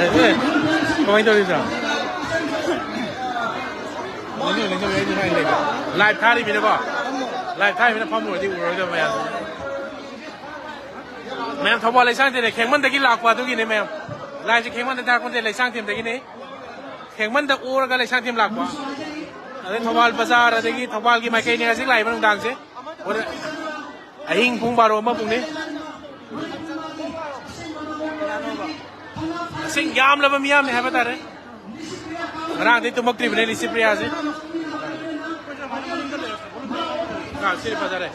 ꯑꯦ, ꯑꯦ, ꯀꯃꯥꯏꯅ ꯇꯧꯔꯤꯅꯣ? ꯂꯥꯏꯚ ꯊꯥꯔꯤꯃꯤꯅꯀꯣ꯫ ꯂꯥꯏꯚ ꯊꯥꯔꯤꯃꯤꯅ ꯐꯝꯃꯨꯔꯗꯤ ꯎꯔꯣꯏꯗꯕ ꯃꯌꯥꯝ꯫ ꯃꯌꯥꯝ ꯊꯧꯕꯥꯜ ꯂꯩꯁꯥꯡꯊꯦꯝꯅꯦ, ꯈꯦꯡꯃꯟꯗꯒꯤ ꯂꯥꯛꯄ ꯑꯗꯨꯒꯤꯅꯦ ꯃꯌꯥꯝ꯫ ꯂꯥꯏꯟꯁꯦ ꯈꯦꯡꯃꯟꯗ ꯊꯥꯔꯛꯄ ꯅꯠꯇꯦ, ꯂꯩꯁꯥꯡꯊꯦꯝꯗꯒꯤꯅꯦ꯫ ꯈꯦꯡꯃꯟꯗ ꯑꯣꯔꯒ ꯂꯩꯁꯥꯡꯊꯦꯝ ꯂꯥꯛꯄ꯫ ꯑꯗꯩ ꯊꯧꯕꯥꯜ ꯕꯖꯥꯔ, ꯑꯗꯒꯤ ꯊꯧꯕꯥꯜꯒꯤ ꯃꯥꯏꯀꯩꯅꯦ ꯍꯧꯖꯤꯛ ꯂꯥꯛꯏꯕ ꯅꯨꯡꯗꯥꯡꯁꯦ꯫ ꯑꯣꯔ-, ꯑꯍꯤꯡ ꯄꯨꯡ ꯕꯥꯔꯣ ꯑꯃ ꯄꯨꯡꯅꯤ꯫ ꯃꯁꯤꯡ ꯌꯥꯝꯂꯕ ꯃꯤꯌꯥꯝꯅꯤ ꯍꯥꯏꯕ ꯇꯥꯔꯦ꯫ ꯉꯔꯥꯡꯗꯩ ꯇꯨꯝꯃꯛꯇ꯭ꯔꯤꯕꯅꯦ ꯂꯤꯁꯤꯄ꯭ꯔꯤꯌꯥꯁꯦ꯫ ꯑꯥ, ꯁꯤꯗꯤ ꯐꯖꯔꯦ꯫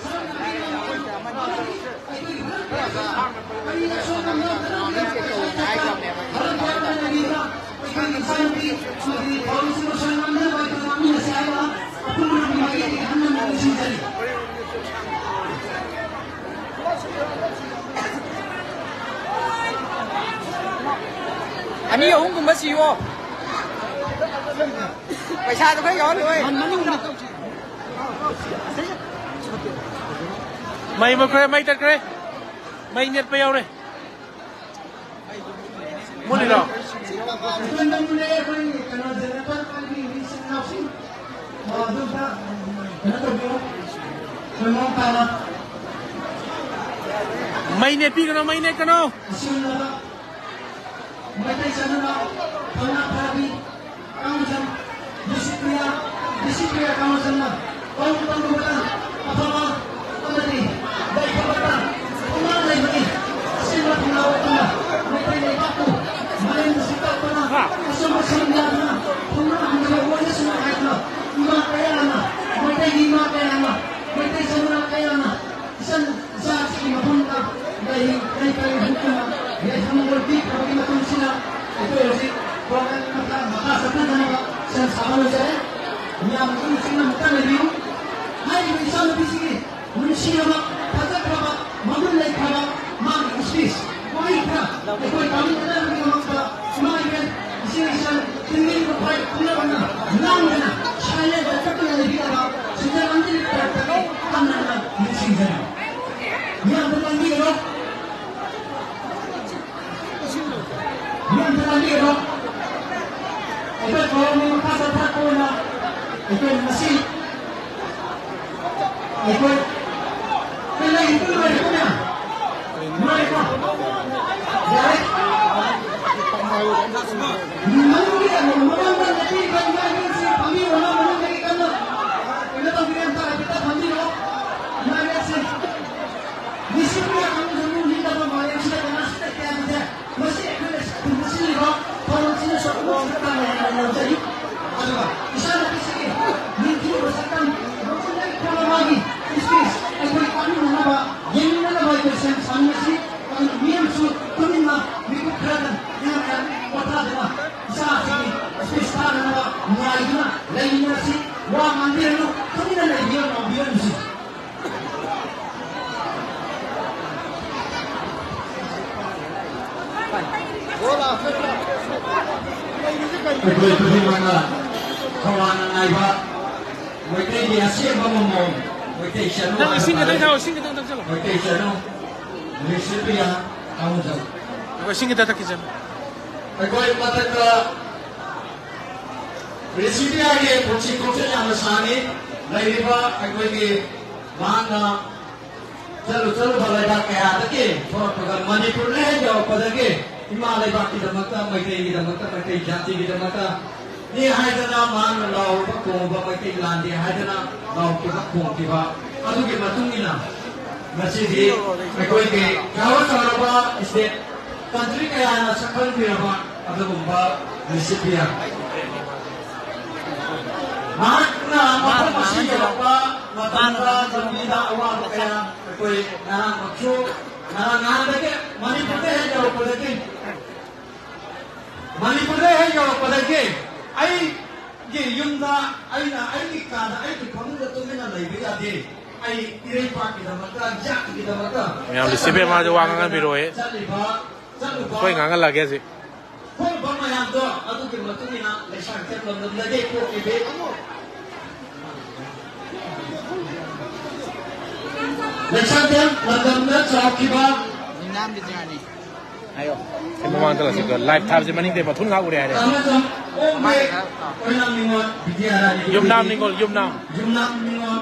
ꯁꯤꯑꯣ꯫ ꯄꯩꯁꯥꯗꯣ ꯈꯔ ꯌꯥꯎꯍꯜꯂꯣꯏ꯫ ꯃꯩ ꯃꯨꯠꯈ꯭ꯔꯦ, ꯃꯩ ꯇꯠꯈ꯭ꯔꯦ꯫ ꯃꯩ ꯅꯦꯠꯄ ꯌꯥꯎꯔꯦ꯫ ꯃꯨꯠꯂꯤꯔꯣ? ꯃꯩ ꯅꯦꯠꯄꯤꯒꯅꯣ, ꯃꯩ ꯅꯦꯠꯀꯅꯣ꯫ ꯃꯩꯇꯩ ꯆꯠꯅꯕ ꯊꯧꯅꯥ ꯐꯔꯕꯤ ꯀꯥꯡꯖꯝ, ꯕꯤꯁꯤꯄ꯭ꯔꯤꯌꯥ, ꯕꯤꯁꯤꯄ꯭ꯔꯤꯌꯥ ꯀꯥꯡꯖꯝꯅ ꯇꯧꯔꯨ ꯇꯧꯔꯨꯕꯗ ꯑꯐꯕ ꯑꯃꯗꯤ ꯌꯥꯏꯐꯕꯇ ꯊꯧꯅꯥ ꯂꯩꯕꯅꯤ꯫ ꯑꯁꯦꯡꯕ ꯊꯧꯅꯥ ꯑꯣꯏꯗꯨꯅ ꯃꯩꯇꯩ ꯂꯩꯕꯥꯛꯄꯨ ꯃꯥꯂꯦꯝꯗ ꯁꯛꯇꯥꯛꯄꯅ ꯑꯆꯨꯝꯕ ꯁꯦꯝ ꯌꯥꯗꯨꯅ ꯊꯧꯅꯥ ꯍꯟꯗꯕ ꯑꯣꯏꯔꯁꯅꯨ ꯍꯥꯏꯗꯨꯅ ꯏꯃꯥ ꯀꯌꯥꯅ, ꯃꯩꯇꯩꯒꯤ ꯏꯃꯥ ꯀꯌꯥꯅ, ꯃꯩꯇꯩ ꯆꯠꯅ ꯀꯌꯥꯅ ꯏꯆꯟ ꯏꯆꯥꯁꯤꯒꯤ ꯃꯐꯝꯗ ꯂꯩ, ꯂꯩ ꯀꯔꯤ ꯍꯨꯠꯇꯨꯅ ꯌꯥꯏꯐꯅꯕ ꯄꯤꯈ꯭ꯔꯕꯒꯤ ꯃꯇꯨꯡꯁꯤꯗ ꯑꯩꯈꯣꯏ ꯍꯧꯖꯤꯛ ꯄ꯭ꯔꯣꯒ꯭ꯔꯥꯝ ꯃꯈꯥ, ꯃꯈꯥ ꯆꯠꯊꯗꯅꯕ ꯁꯦꯝ ꯁꯥꯕ ꯂꯣꯏꯖꯔꯦ꯫ ꯃꯤꯌꯥꯝꯅꯁꯨ ꯅꯤꯡꯁꯤꯡꯅ ꯑꯃꯨꯛꯇ ꯂꯩꯕꯤꯌꯨ꯫ ꯍꯥꯏꯔꯤꯕ ꯏꯆꯥꯅꯨꯄꯤꯁꯤꯒꯤ ꯅꯨꯡꯁꯤꯔꯕ, ꯐꯖꯈ꯭ꯔꯕ, ꯃꯒꯨꯟ ꯂꯩꯈ꯭ꯔꯕ ꯃꯥꯒꯤ speech ꯋꯥꯍꯩ ꯈꯔ ꯑꯩꯈꯣꯏ ꯇꯥꯃꯤꯟꯅꯅꯕꯒꯤꯗꯃꯛꯇ ꯏꯃꯥ ꯏꯕꯦꯟ, ꯏꯆꯦ ꯏꯆꯜ, ꯇꯤꯟꯕꯤ ꯃꯈꯣꯏ ꯄꯨꯝꯅꯃꯛꯅ ꯂꯥꯡꯗꯅ silent ꯆꯠꯇꯨꯅ ꯂꯩꯕꯤꯔꯕ ꯁꯤꯁꯇꯔ ꯑꯟꯖꯂꯤ ꯄ꯭ꯔꯦꯝꯇꯒꯤ ꯍꯟꯅ ꯍꯟꯅ ꯅꯤꯡꯁꯤꯡꯖꯔꯤ꯫ ꯃꯤꯌꯥꯝꯗ ꯂꯥꯡꯕꯤꯒꯅꯨ꯫ ꯃꯤꯌꯥꯝꯗ ꯂꯥꯡꯕꯤꯒꯅꯨ꯫ ꯑꯩꯈꯣꯏ ꯊꯧꯔꯝꯒꯤ ꯃꯈꯥ ꯆꯠꯊꯔꯛꯄ ꯑꯣꯏꯅ ꯑꯩꯈꯣꯏ ꯉꯁꯤ ꯑꯩꯈꯣꯏ, ꯑꯩꯈꯣꯏ ꯂꯩꯔꯤꯕ ꯂꯣꯏꯔꯦ ꯄꯨꯟꯅ꯫ ꯂꯣꯏꯔꯦꯀꯣ? ꯌꯥꯔꯦ꯫ ꯃꯅꯨꯡꯒꯤ ꯃꯃꯥꯡꯗ ꯂꯦꯞꯄꯤꯔꯤꯕ ꯏꯃꯥ ꯏꯕꯦꯟꯁꯤꯡ ꯐꯝꯕꯤꯔꯣ, ꯃꯅꯨꯡꯗꯒꯤ ꯀꯟꯅ ꯀꯩꯅꯣ ꯇꯧꯕꯤꯔꯦ, ꯑꯝꯇ ꯍꯥꯏꯐꯦꯠꯇ ꯐꯝꯕꯤꯔꯣ꯫ ꯏꯃꯥ ꯏꯕꯦꯟꯁꯤꯡ, ꯃꯤꯁꯤꯡ ꯀꯌꯥ ꯑꯃꯁꯨ ꯅꯤꯡꯍꯟꯅꯕ ꯃꯥꯂꯦꯝꯁꯤꯗ ꯀꯅꯥꯁꯨ ꯂꯩꯇꯦ ꯍꯥꯏꯕꯁꯦ ꯃꯁꯤ ꯑꯩꯈꯣꯏꯅ ꯁꯤꯟꯕ ꯁꯤꯜꯂꯤꯕ ꯊꯧꯔꯝꯁꯤꯅꯁꯨ ꯑꯃꯨꯛ ꯍꯟꯅ ꯇꯥꯟꯅ ꯍꯦꯟꯅ ꯌꯥꯝꯖꯔꯤ꯫ ꯑꯗꯨꯒ ꯏꯆꯥꯅꯨꯄꯤꯁꯤꯒꯤ ꯅꯤꯡꯊꯤꯔꯕ ꯁꯛꯇꯝ, ꯃꯒꯨꯟ ꯂꯩꯈ꯭ꯔꯕ ꯃꯥꯒꯤ speech ꯑꯩꯈꯣꯏ ꯇꯥꯃꯤꯟꯅꯅꯕ, ꯌꯦꯡꯃꯤꯟꯅꯅꯕ ꯑꯩꯈꯣꯏ ꯁꯦꯝ ꯁꯥꯃꯤꯟꯅꯁꯤ꯫ ꯑꯗꯨꯅ ꯃꯤꯌꯥꯝꯁꯨ ꯇꯨꯃꯤꯟꯅ ꯃꯤꯀꯨꯞ ꯈꯔꯗꯪ ꯏꯍꯥꯟ ꯍꯥꯟꯅ ꯄꯣꯊꯥꯗꯨꯅ ꯏꯆꯥꯁꯤꯒꯤ speech ꯇꯥꯅꯅꯕ ꯉꯥꯏꯗꯨꯅ ꯂꯩꯃꯤꯟꯅꯁꯤ꯫ ꯋꯥ ꯉꯥꯡꯕꯤꯔꯅꯨ, ꯇꯨꯃꯤꯟꯅ ꯂꯩꯕꯤꯌꯣ, ꯉꯥꯡꯕꯤꯔꯅꯨ ꯁꯤ꯫ ꯑꯩꯈꯣꯏ ꯈꯨꯗꯤꯡꯃꯛꯅ ꯈꯧꯔꯥꯡꯅ ꯉꯥꯏꯕ ꯃꯩꯇꯩꯒꯤ ꯑꯁꯦꯡꯕ ꯃꯃꯣꯟ, ꯃꯩꯇꯩ ꯆꯅꯨ ꯅꯪ ꯏꯁꯤꯡ ꯈꯤꯇꯪ ꯊꯛꯑꯣ, ꯏꯁꯤꯡ ꯈꯤꯇꯪ ꯊꯛꯆꯜꯂꯣ꯫ ꯃꯩꯇꯩ ꯆꯅꯨ ꯔꯤꯁꯤꯄꯤꯌꯥ ꯊꯥꯡꯃꯩꯕꯟ꯫ ꯑꯩꯈꯣꯏ ꯏꯁꯤꯡ ꯈꯤꯇꯪ ꯊꯛꯈꯤꯁꯦ꯫ ꯑꯩꯈꯣꯏ ꯃꯊꯛꯇ ꯔꯤꯁꯤꯄꯤꯌꯥꯒꯤ ꯄꯨꯟꯁꯤ ꯈꯣꯡꯆꯠ ꯌꯥꯝꯅ ꯁꯥꯡꯉꯤ꯫ ꯂꯩꯔꯤꯕ ꯑꯩꯈꯣꯏꯒꯤ ꯃꯍꯥꯛꯅ ꯆꯠꯂꯨ ꯆꯠꯂꯨꯕ ꯂꯩꯕꯥꯛ ꯀꯌꯥꯗꯒꯤ ꯊꯣꯛꯂꯛꯄꯗ ꯃꯅꯤꯄꯨꯔꯗ ꯍꯦꯛ ꯌꯧꯔꯛꯄꯗꯒꯤ ꯏꯃꯥ ꯂꯩꯕꯥꯛꯀꯤꯗꯃꯛꯇ, ꯃꯩꯇꯩꯒꯤꯗꯃꯛꯇ, ꯃꯩꯇꯩ ꯖꯥꯇꯤꯒꯤꯗꯃꯛꯇ ꯅꯤ ꯍꯥꯏꯗꯅ ꯃꯍꯥꯛꯅ ꯂꯥꯎꯔꯨꯕ ꯈꯣꯡꯉꯨꯕ, ꯃꯩꯇꯩ ꯂꯥꯟꯗꯦ ꯍꯥꯏꯗꯅ ꯂꯥꯎꯈꯤꯕ ꯈꯣꯡꯈꯤꯕ ꯑꯗꯨꯒꯤ ꯃꯇꯨꯡ ꯏꯟꯅ ꯉꯁꯤꯗꯤ ꯑꯩꯈꯣꯏꯒꯤ ꯆꯥꯎꯔ ꯆꯥꯎꯔꯕ ꯁ꯭ꯇꯦꯠ ꯀꯟꯇ꯭ꯔꯤ ꯀꯌꯥꯅ ꯁꯛꯈꯪꯕꯤꯔꯕ ꯑꯗꯨꯒꯨꯝꯕ ꯔꯤꯁꯤꯄꯤꯌꯟ꯫ ꯃꯍꯥꯛꯅ ꯃꯐꯝ ꯑꯁꯤ ꯌꯧꯔꯛꯄ ꯃꯇꯝꯗ ꯂꯝꯕꯤꯗ ꯑꯋꯥꯕ ꯀꯌꯥ ꯑꯩꯈꯣꯏ ꯉꯔꯥꯡꯃꯛꯁꯨ, ꯉꯔꯥꯡ ꯅꯍꯥꯟꯗꯒꯤ ꯃꯅꯤꯄꯨꯔꯗ ꯍꯦꯛ ꯌꯧꯔꯛꯄꯗꯒꯤ, ꯃꯅꯤꯄꯨꯔꯗ ꯍꯦꯛ ꯌꯧꯔꯛꯄꯗꯒꯤ ꯑꯩꯒꯤ ꯌꯨꯝꯗ ꯑꯩꯅ ꯑꯩꯒꯤ ꯀꯥꯗ ꯑꯩꯒꯤ ꯐꯃꯨꯡꯗ ꯇꯨꯃꯤꯟꯅ ꯂꯩꯕ ꯌꯥꯗꯦ꯫ ꯑꯩ ꯏꯔꯩꯄꯥꯛꯀꯤꯗꯃꯛꯇ, ꯖꯥꯠꯀꯤꯗꯃꯛꯇ ꯃꯌꯥꯝ ꯂꯤꯁꯤꯕꯦ ꯃꯥꯁꯦ ꯋꯥ ꯉꯥꯡꯍꯟꯕꯤꯔꯣꯏ꯫ ꯆꯠꯂꯤꯕ, ꯆꯠꯂꯨꯕ ꯑꯩꯈꯣꯏ ꯉꯥꯡꯍꯜꯂꯒꯦ ꯍꯧꯖꯤꯛ꯫ ꯊꯣꯛꯂꯤꯕ ꯃꯌꯥꯝꯗꯣ ꯑꯗꯨꯒꯤ ꯃꯇꯨꯡ ꯏꯟꯅ ꯂꯩꯁꯥꯡꯊꯦꯝ ꯂꯝꯗꯝꯗꯒꯤ ꯄꯣꯛꯂꯤꯕꯤ ꯂꯩꯁꯥꯡꯊꯦꯝ ꯂꯝꯗꯝꯗ ꯆꯥꯎꯈꯤꯕ ꯍꯥꯏꯌꯣ꯫ ꯁꯤ ꯃꯃꯥꯡꯗ ꯂꯥꯛꯁꯤꯀꯣ꯫ ꯂꯥꯏꯚ ꯊꯥꯕꯁꯦ ꯃꯅꯤꯡꯗꯩ ꯃꯊꯨꯟ ꯉꯥꯛ ꯎꯔꯦ ꯍꯥꯏꯔꯦ꯫ ꯑꯃꯁꯨꯡ ꯑꯣꯡꯕꯤ ꯑꯣꯏꯅꯥꯝ ꯅꯤꯉꯣꯜ ꯕꯤꯗ꯭ꯌꯥꯔꯥꯅꯤ ꯌꯨꯝꯅꯥꯝ ꯅꯤꯉꯣꯜ, ꯌꯨꯝꯅꯥꯝ꯫ ꯌꯨꯝꯅꯥꯝ ꯅꯤꯉꯣꯜ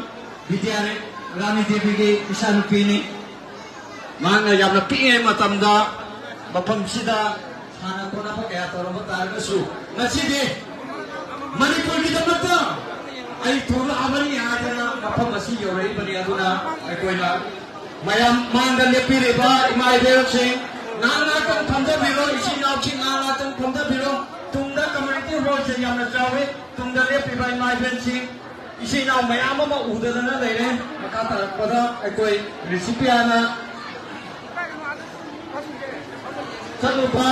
ꯕꯤꯗ꯭ꯌꯥꯔꯥꯅꯤ ꯗꯦꯕꯤꯒꯤ ꯏꯆꯥꯅꯨꯄꯤꯅꯤ꯫ ꯃꯍꯥꯛꯅ ꯌꯥꯝꯅ ꯄꯤꯛꯏꯉꯩ ꯃꯇꯝꯗ ꯃꯐꯝꯁꯤꯗ ꯁꯥꯟꯅ ꯈꯣꯠꯅꯕ ꯀꯌꯥ ꯇꯧꯔꯝꯕ ꯇꯥꯔꯒꯁꯨ, ꯉꯁꯤꯗꯤ ꯃꯅꯤꯄꯨꯔꯒꯤꯗꯃꯛꯇ ꯑꯩ ꯊꯣꯛꯂꯛꯑꯕꯅꯤ ꯍꯥꯏꯗꯅ ꯃꯐꯝ ꯑꯁꯤ ꯌꯧꯔꯛꯏꯕꯅꯤ꯫ ꯑꯗꯨꯅ ꯑꯩꯈꯣꯏꯅ ꯃꯌꯥꯝ ꯃꯥꯡꯗ ꯂꯦꯞꯄꯤꯔꯤꯕ ꯏꯃꯥ ꯏꯕꯦꯜꯁꯤꯡ, ꯉꯥꯏꯍꯥꯛ ꯉꯥꯏꯍꯥꯛꯇꯪ ꯐꯝꯊꯕꯤꯔꯣ, ꯏꯆꯤꯟ ꯏꯅꯥꯎꯁꯤꯡ ꯉꯥꯏꯍꯥꯛ ꯉꯥꯏꯍꯥꯛꯇꯪ ꯐꯝꯊꯕꯤꯔꯣ꯫ ꯇꯨꯡꯗ ꯀꯝꯃ꯭ꯌꯨꯅꯤꯇꯤ ꯍꯣꯜꯁꯦ ꯌꯥꯝꯅ ꯆꯥꯎꯋꯤ꯫ ꯇꯨꯡꯗ ꯂꯦꯞꯄꯤꯕ ꯏꯃꯥ ꯏꯕꯦꯜꯁꯤꯡ, ꯏꯆꯤꯟ ꯏꯅꯥꯎ ꯃꯌꯥꯝ ꯑꯃ ꯎꯗꯗꯅ ꯂꯩꯔꯦ꯫ ꯃꯈꯥ ꯇꯥꯔꯛꯄꯗ ꯑꯩꯈꯣꯏ ꯔꯤꯁꯤꯄꯤꯌꯥꯅ ꯆꯠꯂꯨꯕ,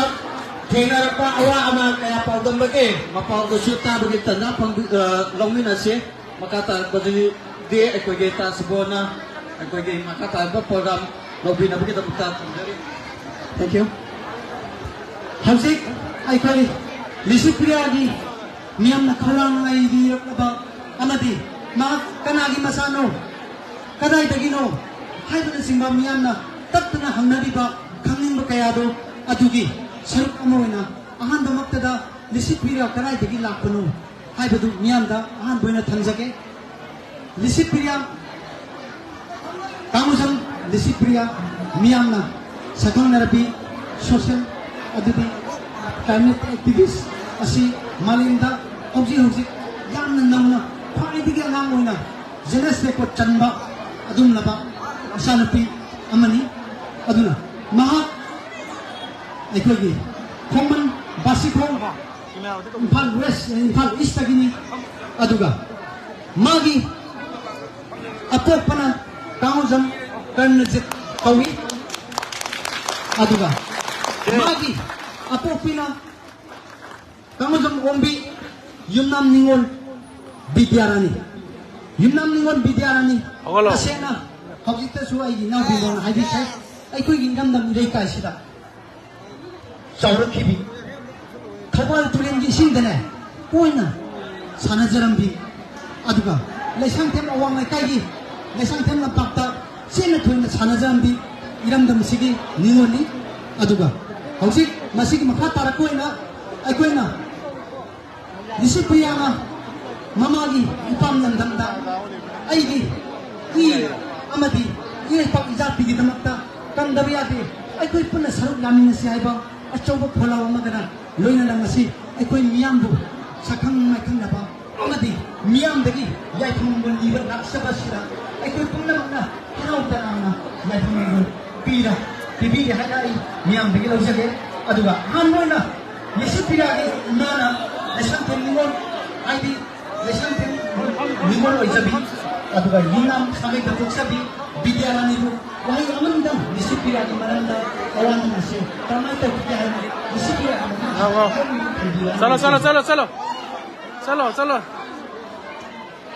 ꯊꯦꯡꯅꯔꯛꯄ ꯑꯋꯥ ꯑꯅꯥ ꯀꯌꯥ ꯄꯥꯎꯗꯝꯕꯒꯦ, ꯃꯄꯥꯎꯗꯨꯁꯨ ꯇꯥꯕꯒꯤ ꯇꯟꯖꯥ ꯐꯪꯕꯤ-, ꯑ, ꯂꯧꯃꯤꯟꯅꯁꯤ꯫ ꯃꯈꯥ ꯇꯥꯔꯛꯄꯗꯗꯤ ꯑꯩꯈꯣꯏꯒꯤ ꯇꯥꯁꯤꯕꯣꯅ ꯑꯩꯈꯣꯏꯒꯤ ꯃꯈꯥ ꯇꯥꯔꯛꯄ ꯄ꯭ꯔꯣꯒ꯭ꯔꯥꯝ ꯂꯧꯕꯤꯅꯕꯒꯤꯗꯃꯛꯇ ꯊꯝꯖꯔꯤ꯫ Thank you. ꯍꯧꯖꯤꯛ ꯑꯩꯈꯣꯏ ꯂꯤꯁꯤꯄ꯭ꯔꯤꯌꯥꯒꯤ ꯃꯤꯌꯥꯝꯅ ꯈꯧꯔꯥꯡꯅ ꯉꯥꯏꯕꯤꯔꯛꯂꯕ ꯑꯃꯗꯤ ꯃꯍꯥꯛ ꯀꯅꯥꯒꯤ ꯃꯆꯥꯅꯣ, ꯀꯗꯥꯏꯗꯒꯤꯅꯣ ꯍꯥꯏꯕꯅꯆꯤꯡꯕ ꯃꯤꯌꯥꯝꯅ ꯇꯠꯇꯅ ꯍꯪꯅꯔꯤꯕ, ꯈꯪꯅꯤꯡꯕ ꯀꯌꯥꯗꯣ ꯑꯗꯨꯒꯤ ꯁꯔꯨꯛ ꯑꯃ ꯑꯣꯏꯅ ꯑꯍꯥꯟꯕꯃꯛꯇꯗ ꯂꯤꯁꯤꯄ꯭ꯔꯤꯌꯥ ꯀꯗꯥꯏꯗꯒꯤ ꯂꯥꯛꯄꯅꯣ ꯍꯥꯏꯕꯗꯨ ꯃꯤꯌꯥꯝꯗ ꯑꯍꯥꯟꯕ ꯑꯣꯏꯅ ꯊꯝꯖꯒꯦ꯫ ꯂꯤꯁꯤꯄ꯭ꯔꯤꯌꯥ, ꯀꯥꯡꯃꯨꯖꯝ ꯂꯤꯁꯤꯄ꯭ꯔꯤꯌꯥ, ꯃꯤꯌꯥꯝꯅ ꯁꯛꯈꯪꯅꯔꯕꯤ social ꯑꯗꯨꯗꯤ climate activist ꯑꯁꯤ ꯃꯥꯂꯦꯝꯗ ꯍꯧꯖꯤꯛ ꯍꯧꯖꯤꯛ ꯌꯥꯝꯅ ꯅꯧꯅ ꯈ꯭ꯋꯥꯏꯗꯒꯤ ꯑꯉꯥꯡ ꯑꯣꯏꯅ Guinness Record ꯆꯟꯕ ꯑꯗꯨꯒꯨꯝꯂꯕ ꯏꯆꯥꯅꯨꯄꯤ ꯑꯃꯅꯤ꯫ ꯑꯗꯨꯅ ꯃꯍꯥꯛ ꯑꯩꯈꯣꯏꯒꯤ ꯈꯣꯡꯃꯟ ꯕꯥꯁꯤꯈꯣꯡ, ꯏꯝꯐꯥꯜ West, ꯏꯝꯐꯥꯜ East ꯇꯒꯤꯅꯤ꯫ ꯑꯗꯨꯒ ꯃꯥꯒꯤ ꯑꯄꯣꯛꯄꯅ ꯀꯥꯡꯉꯣꯖꯝ ꯀꯔꯅꯖꯤꯠ ꯀꯧꯏ꯫ ꯑꯗꯨꯒ ꯃꯥꯒꯤ ꯑꯄꯣꯛꯄꯤꯅ ꯀꯥꯡꯉꯣꯖꯝ ꯑꯣꯡꯕꯤ, ꯌꯨꯝꯅꯥꯝ ꯅꯤꯉꯣꯜ ꯕꯤꯗ꯭ꯌꯥꯔꯥꯅꯤ꯫ ꯌꯨꯝꯅꯥꯝ ꯅꯤꯉꯣꯜ ꯕꯤꯗ꯭ꯌꯥꯔꯥꯅꯤ꯫ ꯍꯧꯒꯠꯂꯣ꯫ ꯇꯁꯦꯡꯅ ꯍꯧꯖꯤꯛꯇꯁꯨ ꯑꯩꯒꯤ ꯏꯅꯥꯎꯄꯤꯗꯧꯅ ꯍꯥꯏꯕꯤꯈ꯭ꯔꯦ, ꯑꯩꯈꯣꯏꯒꯤ ꯏꯔꯝꯗꯝ ꯏꯔꯩꯀꯥꯏꯁꯤꯗ ꯆꯥꯎꯔꯛꯈꯤꯕꯤ, ꯊꯧꯕꯥꯜ ꯇꯨꯔꯦꯜꯒꯤ ꯏꯁꯤꯡꯗꯅꯦ ꯇꯣꯏꯅ ꯁꯥꯟꯅꯖꯔꯝꯕꯤ, ꯑꯗꯨꯒ ꯂꯩꯁꯥꯡꯊꯦꯝ ꯑꯋꯥꯡ ꯂꯩꯀꯥꯏꯒꯤ ꯂꯩꯁꯥꯡꯊꯦꯝ ꯂꯝꯄꯥꯛꯇ ꯆꯦꯟꯅ ꯊꯣꯏꯅ ꯁꯥꯟꯅꯖꯔꯝꯕꯤ ꯏꯔꯝꯗꯝꯁꯤꯒꯤ ꯅꯤꯉꯣꯜꯅꯤ꯫ ꯑꯗꯨꯒ ꯍꯧꯖꯤꯛ ꯃꯁꯤꯒꯤ ꯃꯈꯥ ꯇꯥꯔꯛꯄ ꯑꯣꯏꯅ ꯑꯩꯈꯣꯏꯅ ꯅꯤꯁꯤꯄ꯭ꯔꯤꯌꯥꯅ ꯃꯃꯥꯒꯤ ꯏꯄꯥꯝ ꯂꯝꯗꯝꯗ ꯑꯩꯒꯤ ꯏ ꯑꯃꯗꯤ ꯏꯔꯩꯄꯥꯛ ꯏꯖꯥꯇꯤꯒꯤꯗꯃꯛꯇ ꯀꯟꯗꯕ ꯌꯥꯗꯦ, ꯑꯩꯈꯣꯏ ꯄꯨꯟꯅ ꯁꯔꯨꯛ ꯌꯥꯃꯤꯟꯅꯁꯤ ꯍꯥꯏꯕ ꯑꯆꯧꯕ ꯈꯣꯜꯂꯥꯎ ꯑꯃꯒꯅ ꯂꯣꯏꯅꯅ ꯉꯁꯤ ꯑꯩꯈꯣꯏ ꯃꯤꯌꯥꯝꯕꯨ ꯁꯛꯈꯪ ꯃꯥꯏꯈꯪꯅꯕ ꯑꯃꯗꯤ ꯃꯤꯌꯥꯝꯗꯒꯤ ꯌꯥꯏꯐꯅꯕ ꯅꯤꯕ ꯂꯥꯛꯆꯕ ꯑꯁꯤꯗ ꯑꯩꯈꯣꯏ ꯄꯨꯝꯅꯃꯛꯅ ꯍꯔꯥꯎ ꯇꯌꯥꯝꯅ ꯌꯥꯏꯐꯅꯕ ꯄꯤꯔ, ꯄꯤꯕꯤꯔꯦ ꯍꯥꯏꯅ ꯑꯩ ꯃꯤꯌꯥꯝꯗꯒꯤ ꯂꯧꯖꯒꯦ꯫ ꯑꯗꯨꯒ ꯑꯍꯥꯟꯕ ꯑꯣꯏꯅ ꯅꯤꯁꯤꯄ꯭ꯔꯤꯌꯥꯒꯤ ꯏꯃꯥꯅ ꯂꯩꯁꯥꯡꯊꯦꯝ ꯅꯤꯉꯣꯜ, ꯍꯥꯏꯗꯤ ꯂꯩꯁꯥꯡꯊꯦꯝ ꯅꯤꯉꯣꯜ ꯑꯣꯏꯖꯕꯤ, ꯑꯗꯨꯒ ꯌꯨꯝꯅꯥꯝ ꯁꯥꯒꯩꯗ ꯄꯣꯛꯆꯕꯤ ꯕꯤꯗ꯭ꯌꯥꯔꯥꯅꯤꯕꯨ ꯋꯥꯍꯩ ꯑꯃꯅꯤꯗꯪ ꯅꯤꯁꯤꯄ꯭ꯔꯤꯌꯥꯒꯤ ꯃꯔꯝꯗ ꯑꯋꯥ ꯅꯨꯡꯉꯥꯏꯁꯦ ꯀꯔꯝꯍꯥꯏꯅ ꯇꯧꯈꯤꯒꯦ ꯍꯥꯏꯕ ꯅꯤꯁꯤꯄ꯭ꯔꯤꯌꯥꯒꯤ ꯃꯔꯝꯗ ꯉꯥꯡꯉꯣ꯫ ꯍꯥꯏꯕꯤꯌꯨ꯫ ꯆꯠꯂꯣ, ꯆꯠꯂꯣ, ꯆꯠꯂꯣ, ꯆꯠꯂꯣ꯫ ꯆꯠꯂꯣ, ꯆꯠꯂꯣ꯫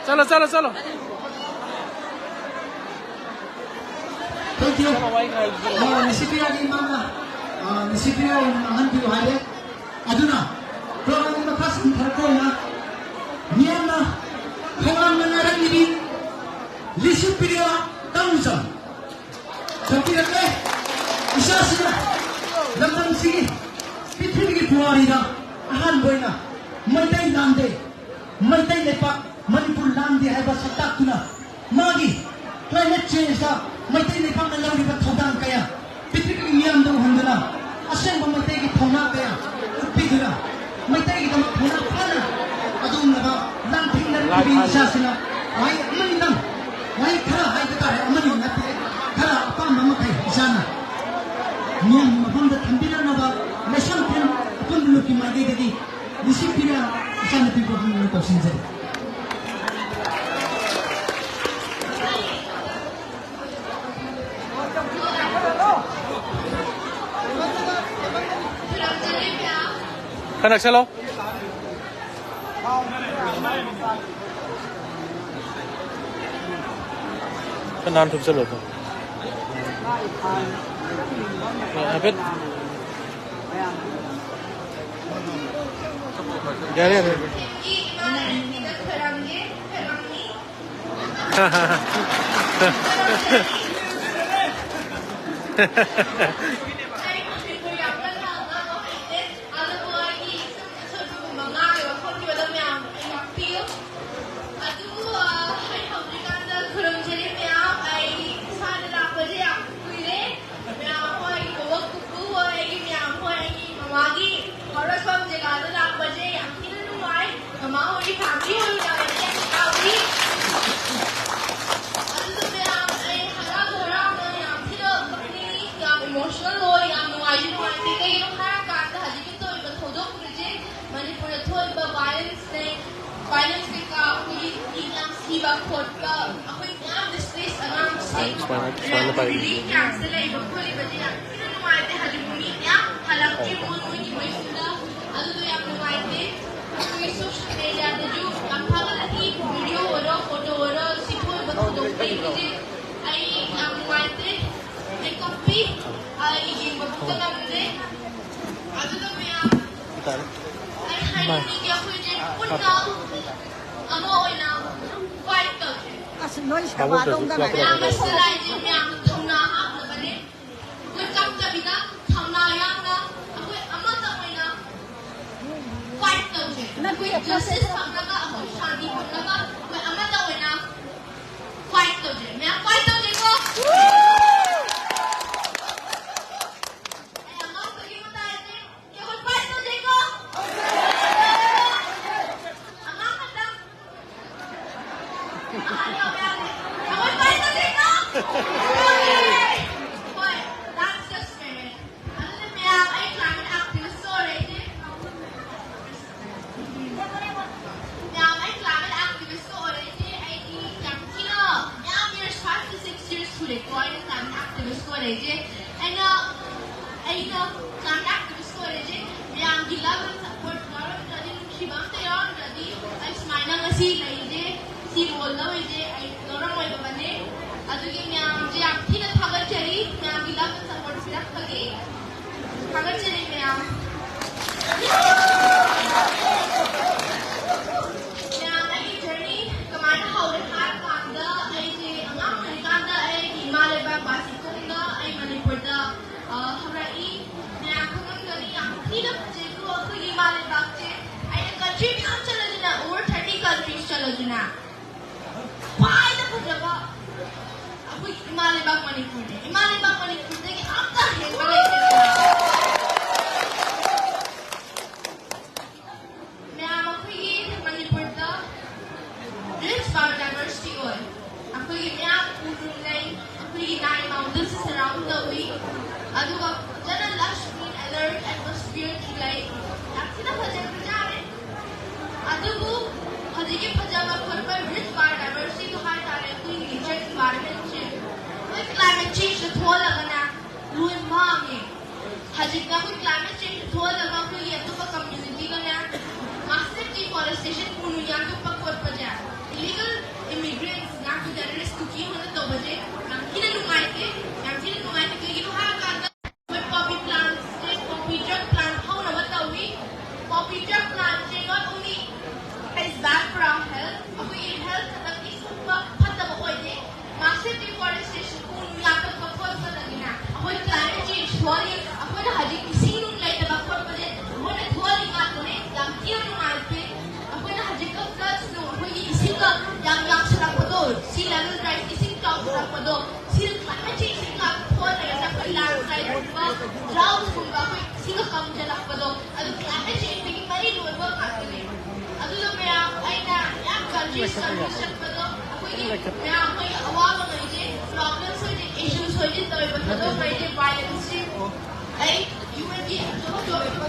ꯆꯠꯂꯣ, ꯆꯠꯂꯣ, ꯆꯠꯂꯣ꯫ Thank you꯫ ꯆꯠꯂꯣ, ꯋꯥꯔꯤ ꯈꯔ ꯍꯥꯏꯕꯤꯌꯨ꯫ ꯑ, ꯅꯤꯁꯤꯄ꯭ꯔꯤꯌꯥꯒꯤ ꯏꯃꯥꯅ, ꯑ, ꯅꯤꯁꯤꯄ꯭ꯔꯤꯌꯥ ꯑꯣꯏꯅ ꯉꯥꯡꯍꯟꯕꯤꯌꯨ ꯍꯥꯏꯔꯦ꯫ ꯑꯗꯨꯅ ꯂꯤꯁꯤꯄ꯭ꯔꯤꯌꯥ ꯇꯝꯆꯝ ꯊꯝꯕꯤꯔꯛꯂꯦ꯫ ꯏꯆꯥꯁꯤꯅ ꯂꯝꯗꯝꯁꯤꯒꯤ ꯄ꯭ꯔꯤꯊꯤꯕꯤꯒꯤ ꯄꯨꯋꯥꯔꯤꯗ ꯑꯍꯥꯟꯕ ꯑꯣꯏꯅ ꯃꯩꯇꯩ ꯂꯥꯟꯗꯦ, ꯃꯩꯇꯩ ꯂꯩꯄꯥꯛ ꯃꯅꯤꯄꯨꯔ ꯂꯥꯟꯗꯦ ꯍꯥꯏꯕ ꯁꯛꯇꯥꯛꯇꯨꯅ ꯃꯥꯒꯤ climate changeꯇ ꯃꯩꯇꯩ ꯂꯩꯄꯥꯛꯅ ꯂꯧꯔꯤꯕ ꯊꯧꯗꯥꯡ ꯀꯌꯥ ꯄ꯭ꯔꯤꯊꯤꯕꯤꯒꯤ ꯃꯤꯌꯥꯝꯗ ꯎꯍꯟꯗꯨꯅ ꯑꯁꯦꯡꯕ ꯃꯩꯇꯩꯒꯤ ꯊꯧꯅꯥ ꯀꯌꯥ ꯎꯠꯄꯤꯗꯨꯅ ꯃꯩꯇꯩꯒꯤꯗꯃꯛ ꯊꯧꯅꯥ ꯐꯅ ꯑꯗꯨꯒꯨꯝꯂꯕ ꯂꯥꯟꯊꯦꯡꯅꯔꯛꯄꯒꯤ ꯏꯆꯥꯁꯤꯅ ꯋꯥꯍꯩ ꯑꯃꯅꯤꯗꯪ, ꯋꯥꯍꯩ ꯈꯔ ꯍꯥꯏꯕ ꯇꯥꯔꯦ, ꯑꯃꯅꯤ ꯅꯠꯇꯦ, ꯈꯔ ꯑꯄꯥꯝꯕ ꯃꯈꯩ ꯏꯆꯥꯅ ꯃꯤꯌꯥꯝꯒꯤ ꯃꯐꯝꯗ ꯊꯝꯕꯤꯔꯛꯅꯕ ꯂꯩꯁꯝꯊꯦꯝ ꯑꯄꯨꯟꯕ ꯂꯨꯞꯀꯤ ꯃꯥꯏꯀꯩꯗꯒꯤ ꯂꯤꯁꯤꯡ ꯄꯤꯔ ꯏꯆꯥꯅꯨꯄꯤꯕꯨ ꯍꯪꯅ ꯇꯧꯁꯤꯟꯖꯔꯤ꯫ ꯈꯔ ꯅꯛꯁꯜꯂꯣ꯫ ꯈꯔ ꯅꯥꯟ ꯊꯨꯞꯆꯜꯂꯣ ꯑꯗꯣ꯫ ꯍꯥꯏꯐꯦꯠ꯫ ꯌꯥꯔꯦ, ꯌꯥꯔꯦ꯫ ꯑꯗꯨꯕꯨ ꯑꯩꯒꯤ ꯁꯨꯝ ꯑꯁꯣꯏꯕꯒꯨꯝꯕ ꯉꯥꯡꯉꯤꯕ ꯈꯣꯠꯈꯤꯕꯗ ꯃꯌꯥꯝ ꯑꯩ ꯉꯥꯛꯄꯤꯌꯨ꯫ ꯑꯗꯨꯕꯨ, ꯑ, ꯑꯩ ꯍꯧꯖꯤꯛꯀꯥꯟꯗ ꯈꯨꯔꯨꯝꯖꯔꯤ ꯃꯌꯥꯝ꯫ ꯑꯩ ꯏꯁꯥꯗ ꯂꯥꯛꯄꯁꯦ ꯌꯥꯝ ꯀꯨꯏꯔꯦ꯫ ꯃꯌꯥꯝ ꯍꯣꯏ, ꯑꯩꯒꯤ ꯕꯣꯕꯣꯛ ꯄꯨꯄꯨ ꯍꯣꯏ, ꯑꯩꯒꯤ ꯃꯌꯥꯝ ꯍꯣꯏ, ꯑꯩꯒꯤ ꯃꯃꯥꯒꯤ ꯍꯧꯔꯛꯐꯝ ꯖꯒꯥꯗ ꯂꯥꯛꯄꯁꯦ ꯌꯥꯝ ꯊꯤꯅ ꯅꯨꯡꯉꯥꯏ꯫ ꯃꯃꯥ ꯍꯣꯏꯒꯤ ꯐꯦꯃꯤꯂꯤ ꯍꯣꯏ ꯌꯥꯝ ꯊꯤꯅ ꯍꯔꯥꯎꯏ꯫ ꯑꯗꯨꯗ ꯃꯌꯥꯝ ꯑꯩ ꯍꯔꯥꯎ ꯍꯔꯥꯎꯅ ꯌꯥꯝ ꯊꯤꯅ ꯀꯞꯅꯤꯡꯉꯤ, ꯌꯥꯝ ꯏꯃꯣꯁꯅꯦꯜ ꯑꯣꯏ, ꯌꯥꯝ ꯅꯨꯡꯉꯥꯏꯁꯨ ꯅꯨꯡꯉꯥꯏꯇꯦ꯫ ꯀꯩꯒꯤꯅꯣ ꯍꯥꯏꯔꯀꯥꯟꯗ ꯍꯧꯖꯤꯛꯀꯤ ꯊꯣꯛꯏꯕ ꯊꯧꯗꯣꯛ ꯍꯧꯖꯤꯛ ꯃꯅꯤꯄꯨꯔꯗ ꯊꯣꯛꯏꯕ ꯚꯥꯏꯂꯦꯟꯁꯅꯦ, ꯚꯥꯏꯂꯦꯟꯁ ꯀꯩꯀꯥ ꯑꯩꯈꯣꯏꯒꯤ ꯃꯤ ꯌꯥꯝ ꯁꯤꯕ ꯈꯣꯠꯄ, ꯑꯩꯈꯣꯏ ꯃꯌꯥꯝ ꯗꯤꯁꯄ꯭ꯂꯦꯁ ꯑꯉꯥꯡꯁꯤꯡ ꯁꯨꯃꯥꯏꯅ, ꯁꯨꯃꯥꯏꯅ ꯄꯥꯏ꯫ ꯔꯤꯂꯤꯐ ꯀꯦꯝꯞꯁꯇ ꯂꯩꯕ ꯈꯣꯠꯂꯤꯕꯁꯦ ꯌꯥꯝ ꯊꯤꯅ ꯅꯨꯡꯉꯥꯏꯇꯦ꯫ ꯍꯧꯖꯤꯛ ꯃꯤ ꯃꯌꯥꯝ ꯍꯜꯂꯛꯇ꯭ꯔꯤ ꯃꯣꯏ ꯃꯣꯏꯒꯤ ꯃꯌꯨꯝꯗ꯫ ꯑꯗꯨꯗꯣ ꯌꯥꯝ ꯅꯨꯡꯉꯥꯏꯇꯦ꯫ ꯑꯩꯈꯣꯏꯒꯤ ꯁꯣꯁꯤꯌꯦꯜ ꯃꯦꯗꯤꯌꯥꯗꯁꯨ ꯌꯥꯝ ꯊꯥꯒꯠꯂꯛꯏ, ꯚꯤꯗꯤꯑꯣ ꯑꯣꯏꯔꯣ, ꯐꯣꯇꯣ ꯑꯣꯏꯔꯣ, ꯁꯤ ꯊꯣꯛꯏꯕ ꯊꯧꯗꯣꯛ ꯈꯨꯗꯤꯡꯒꯤꯁꯦ ꯑꯩ ꯌꯥꯝ ꯅꯨꯡꯉꯥꯏꯇꯦ꯫ ꯑꯩ ꯀꯞꯄꯤ꯫ ꯑꯩ ꯌꯦꯡꯕ ꯐꯥꯎꯗ ꯉꯝꯗꯦ꯫ ꯑꯗꯨꯒ ꯃꯌꯥꯝ, ꯑꯩ ꯍꯥꯏꯅꯤꯡꯉꯤꯒꯤ ꯑꯩꯈꯣꯏꯁꯦ ꯄꯨꯟꯅ ꯑꯃ ꯑꯣꯏꯅ ꯐꯥꯏꯠ ꯇꯧ꯫ ꯅꯣꯏ ꯁꯦꯕꯥ ꯇꯧꯗꯅ꯫ ꯃꯌꯥꯝ ꯑꯁꯤ ꯂꯥꯛꯏꯁꯦ ꯃꯌꯥꯝ ꯊꯧꯅꯥ ꯍꯥꯞꯅꯕꯅꯦ꯫ ꯑꯩꯈꯣꯏ ꯀꯞꯇꯕꯤꯗ ꯊꯧꯅꯥ ꯌꯥꯎꯅ ꯑꯩꯈꯣꯏ ꯑꯃꯠꯇ ꯑꯣꯏꯅ fight ꯇꯧꯁꯦ꯫ ꯅꯠꯇꯦ, justice ꯐꯪꯅꯕ, ꯑꯩꯈꯣꯏ ꯁꯥꯟꯇꯤ ꯐꯪꯅꯕ ꯑꯩꯈꯣꯏ ꯑꯃꯠꯇ ꯑꯣꯏꯅ fight ꯇꯧꯁꯦ꯫ ꯃꯌꯥꯝ fight ꯇꯧꯁꯦꯀꯣ꯫ ꯑꯩ ꯑꯉꯥꯡ ꯈꯨꯗꯤꯡꯃꯛꯇ ꯍꯥꯏꯒꯦ, ꯑꯩꯈꯣꯏ fight ꯇꯧꯁꯦꯀꯣ꯫ ꯑꯉꯥꯡ ꯈꯛꯇꯪ꯫ ꯑꯍꯟ ꯌꯥꯎꯕ ꯌꯥꯗꯦ꯫ ꯑꯩꯈꯣꯏ fight ꯇꯧꯁꯦꯀꯣ꯫ ꯍꯣꯏ, that's the spirit. ꯑꯗꯨꯅ ꯃꯌꯥꯝ, ꯑꯩ climate activist ꯑꯣꯏꯔꯦ ꯑꯩꯗꯤ꯫ ꯃꯌꯥꯝ, ꯑꯩ climate activist ꯑꯣꯏꯔꯦ ꯑꯩꯗꯤ꯫ ꯑꯩꯗꯤ ꯌꯥꯝ ꯊꯤꯅ, ꯃꯌꯥꯝ, years, five to six years ꯁꯨꯔꯦꯀꯣ ꯑꯩꯅ climate activist ꯑꯣꯏꯔꯛꯏꯁꯦ꯫ ꯑꯩꯅ, ꯑꯩꯅ climate activist ꯑꯣꯏꯔꯛꯏꯁꯦ ꯃꯌꯥꯝꯒꯤ love and support ꯌꯥꯎꯔꯝꯗ꯭ꯔꯗꯤ, ꯅꯨꯡꯁꯤꯕ ꯑꯝꯇ ꯌꯥꯎꯔꯝꯗ꯭ꯔꯗꯤ ꯑꯩ ꯁꯨꯃꯥꯏꯅ ꯉꯁꯤ ꯂꯩꯔꯤꯁꯦ, ꯁꯤ role ꯂꯧꯔꯤꯁꯦ ꯑꯩ ꯂꯧꯔꯝꯃꯣꯏꯗꯕꯅꯦ꯫ ꯑꯗꯨꯒꯤ ꯃꯌꯥꯝꯁꯦ ꯌꯥꯝ ꯊꯤꯅ ꯊꯥꯒꯠꯆꯔꯤ, ꯃꯌꯥꯝꯒꯤ love and support ꯄꯤꯔꯛꯄꯒꯤ꯫ ꯊꯥꯒꯠꯆꯔꯤ ꯃꯌꯥꯝ꯫ ꯃꯌꯥꯝ, ꯑꯩꯒꯤ journey ꯀꯃꯥꯏꯅ ꯍꯧꯔꯦ ꯍꯥꯏꯔ ꯀꯥꯟꯗ, ꯑꯩꯁꯦ ꯑꯉꯥꯡ ꯑꯣꯏꯔꯤꯀꯥꯟꯗ ꯑꯩꯒꯤ ꯏꯃꯥ ꯂꯩꯕꯥꯛ ꯕꯥꯁꯤꯈꯣꯡꯗ, ꯑꯩ ꯃꯅꯤꯄꯨꯔꯗ, ꯑ, ꯍꯧꯔꯛꯏ꯫ ꯃꯌꯥꯝ ꯈꯪꯉꯝꯒꯅꯤ, ꯌꯥꯝ ꯊꯤꯅ ꯐꯖꯩꯀꯣ ꯑꯩꯈꯣꯏꯒꯤ ꯏꯃꯥ ꯂꯩꯕꯥꯛꯁꯦ꯫ ꯑꯩꯅ country ꯃꯌꯥꯝ ꯆꯠꯂꯗꯅ, over thirty countries ꯆꯠꯂꯗꯅ, ꯈ꯭ꯋꯥꯏꯗ ꯐꯖꯕ ꯑꯩꯈꯣꯏꯒꯤ ꯏꯃꯥ ꯂꯩꯕꯥꯛ ꯃꯅꯤꯄꯨꯔꯅꯦ꯫ ꯏꯃꯥ ꯂꯩꯕꯥꯛ ꯃꯅꯤꯄꯨꯔꯗꯒꯤ ꯑꯝꯇ ꯍꯦꯟꯕ ꯂꯩꯇꯦ꯫ ꯃꯌꯥꯝ, ꯑꯩꯈꯣꯏꯒꯤ ꯃꯅꯤꯄꯨꯔꯗ rich biodiversity ꯑꯣꯏ꯫ ꯑꯩꯈꯣꯏꯒꯤ ꯃꯌꯥꯝ ꯎꯔꯨꯝ ꯂꯩ, ꯑꯩꯈꯣꯏꯒꯤ nine mountains surround ꯇꯧꯏ, ꯑꯗꯨꯒ ꯐꯖꯅ lush green alert atmosphere ꯁꯨ ꯂꯩ꯫ ꯌꯥꯝ ꯊꯤꯅ ꯐꯖꯈ꯭ꯔꯖꯥꯠꯅꯦ꯫ ꯑꯗꯨꯕꯨ ꯍꯧꯖꯤꯛꯀꯤ ꯐꯖꯕ ꯈꯣꯠꯄ rich biodiversity ꯗꯣ ꯍꯥꯏꯇꯥꯔꯦ, ꯑꯩꯈꯣꯏꯒꯤ nature environment ꯁꯦ ꯑꯩꯈꯣꯏ climate change ꯅ ꯊꯣꯛꯍꯜꯂꯒꯅꯦ ꯂꯣꯏ ꯃꯥꯡꯉꯦ꯫ ꯍꯧꯖꯤꯛꯇ ꯑꯩꯈꯣꯏ climate change ꯊꯣꯛꯍꯜꯂꯒ ꯑꯩꯈꯣꯏꯒꯤ ꯑꯇꯣꯞꯄ community ꯒꯅꯦ massive deforestation ꯎꯅꯨ ꯌꯥꯟꯊꯠꯄ ꯈꯣꯠꯄꯁꯦ, illegal immigrants, narco terrorist, ꯀꯨꯀꯤ ꯍꯣꯏꯅ ꯇꯧꯕꯁꯦ ꯌꯥꯝ ꯊꯤꯅ ꯅꯨꯡꯉꯥꯏꯇꯦ, ꯌꯥꯝ ꯊꯤꯅ ꯅꯨꯡꯉꯥꯏꯇꯦ꯫ ꯀꯩꯒꯤꯅꯣ ꯍꯥꯏꯔꯀꯥꯟꯗ ꯑꯩꯈꯣꯏ poppy plant ꯁꯦ, poppy drug plant ꯍꯧꯅꯕ ꯇꯧꯏ꯫ Poppy drug plant say not only is bad for our health, ꯑꯩꯈꯣꯏꯒꯤ health ꯈꯛꯇꯪꯒꯤ ꯁꯣꯛꯄ ꯐꯠꯇꯕ ꯌꯥꯝ ꯌꯥꯝꯁꯤꯜꯂꯛꯄꯗꯣ, ꯁꯤ ꯂꯦꯃꯟ ꯒ꯭ꯔꯥꯁ ꯏꯁꯤꯡ ꯆꯥꯎꯁꯤꯜꯂꯛꯄꯗꯣ, ꯁꯤꯅ ꯀ꯭ꯂꯥꯏꯃꯦꯠ ꯆꯦꯟꯖ ꯁꯤꯡꯒ ꯊꯣꯛꯍꯜꯂꯒ ꯑꯩꯈꯣꯏ ꯂꯥꯟ ꯆꯥꯏꯔꯛꯄ, ꯗ꯭ꯔꯥꯎꯠꯀꯨꯝꯕ ꯑꯩꯈꯣꯏ ꯏꯁꯤꯡꯒ ꯀꯪꯁꯤꯜꯂꯛꯄꯗꯣ, ꯑꯗꯨ ꯀ꯭ꯂꯥꯏꯃꯦꯠ ꯆꯦꯟꯖꯇꯒꯤ ꯃꯔꯤ ꯂꯣꯏꯕ ꯉꯥꯛꯇꯅꯦ꯫ ꯑꯗꯨꯅ ꯃꯌꯥꯝ ꯑꯩꯅ ꯌꯥꯝ ꯀꯟꯇ꯭ꯔꯤ ꯁꯔꯚꯤꯁ ꯆꯠꯄꯗꯣ ꯑꯩꯈꯣꯏꯒꯤ ꯃꯌꯥꯝ ꯑꯩꯈꯣꯏꯒꯤ ꯑꯋꯥꯕ ꯉꯩꯁꯦ, ꯄ꯭ꯔꯣꯕ꯭ꯂꯦꯝꯁ ꯍꯣꯏꯗꯤ, ꯏꯁꯨꯁ ꯍꯣꯏꯗꯤ ꯇꯧꯔꯤꯕ ꯊꯕꯛ ꯍꯣꯏꯗꯤ ꯚꯥꯏꯂꯦꯟꯁꯁꯤ ꯑꯩ ꯌꯨ ꯑꯦꯟꯒꯤ ꯑꯇꯣꯞ ꯑꯇꯣꯞꯄ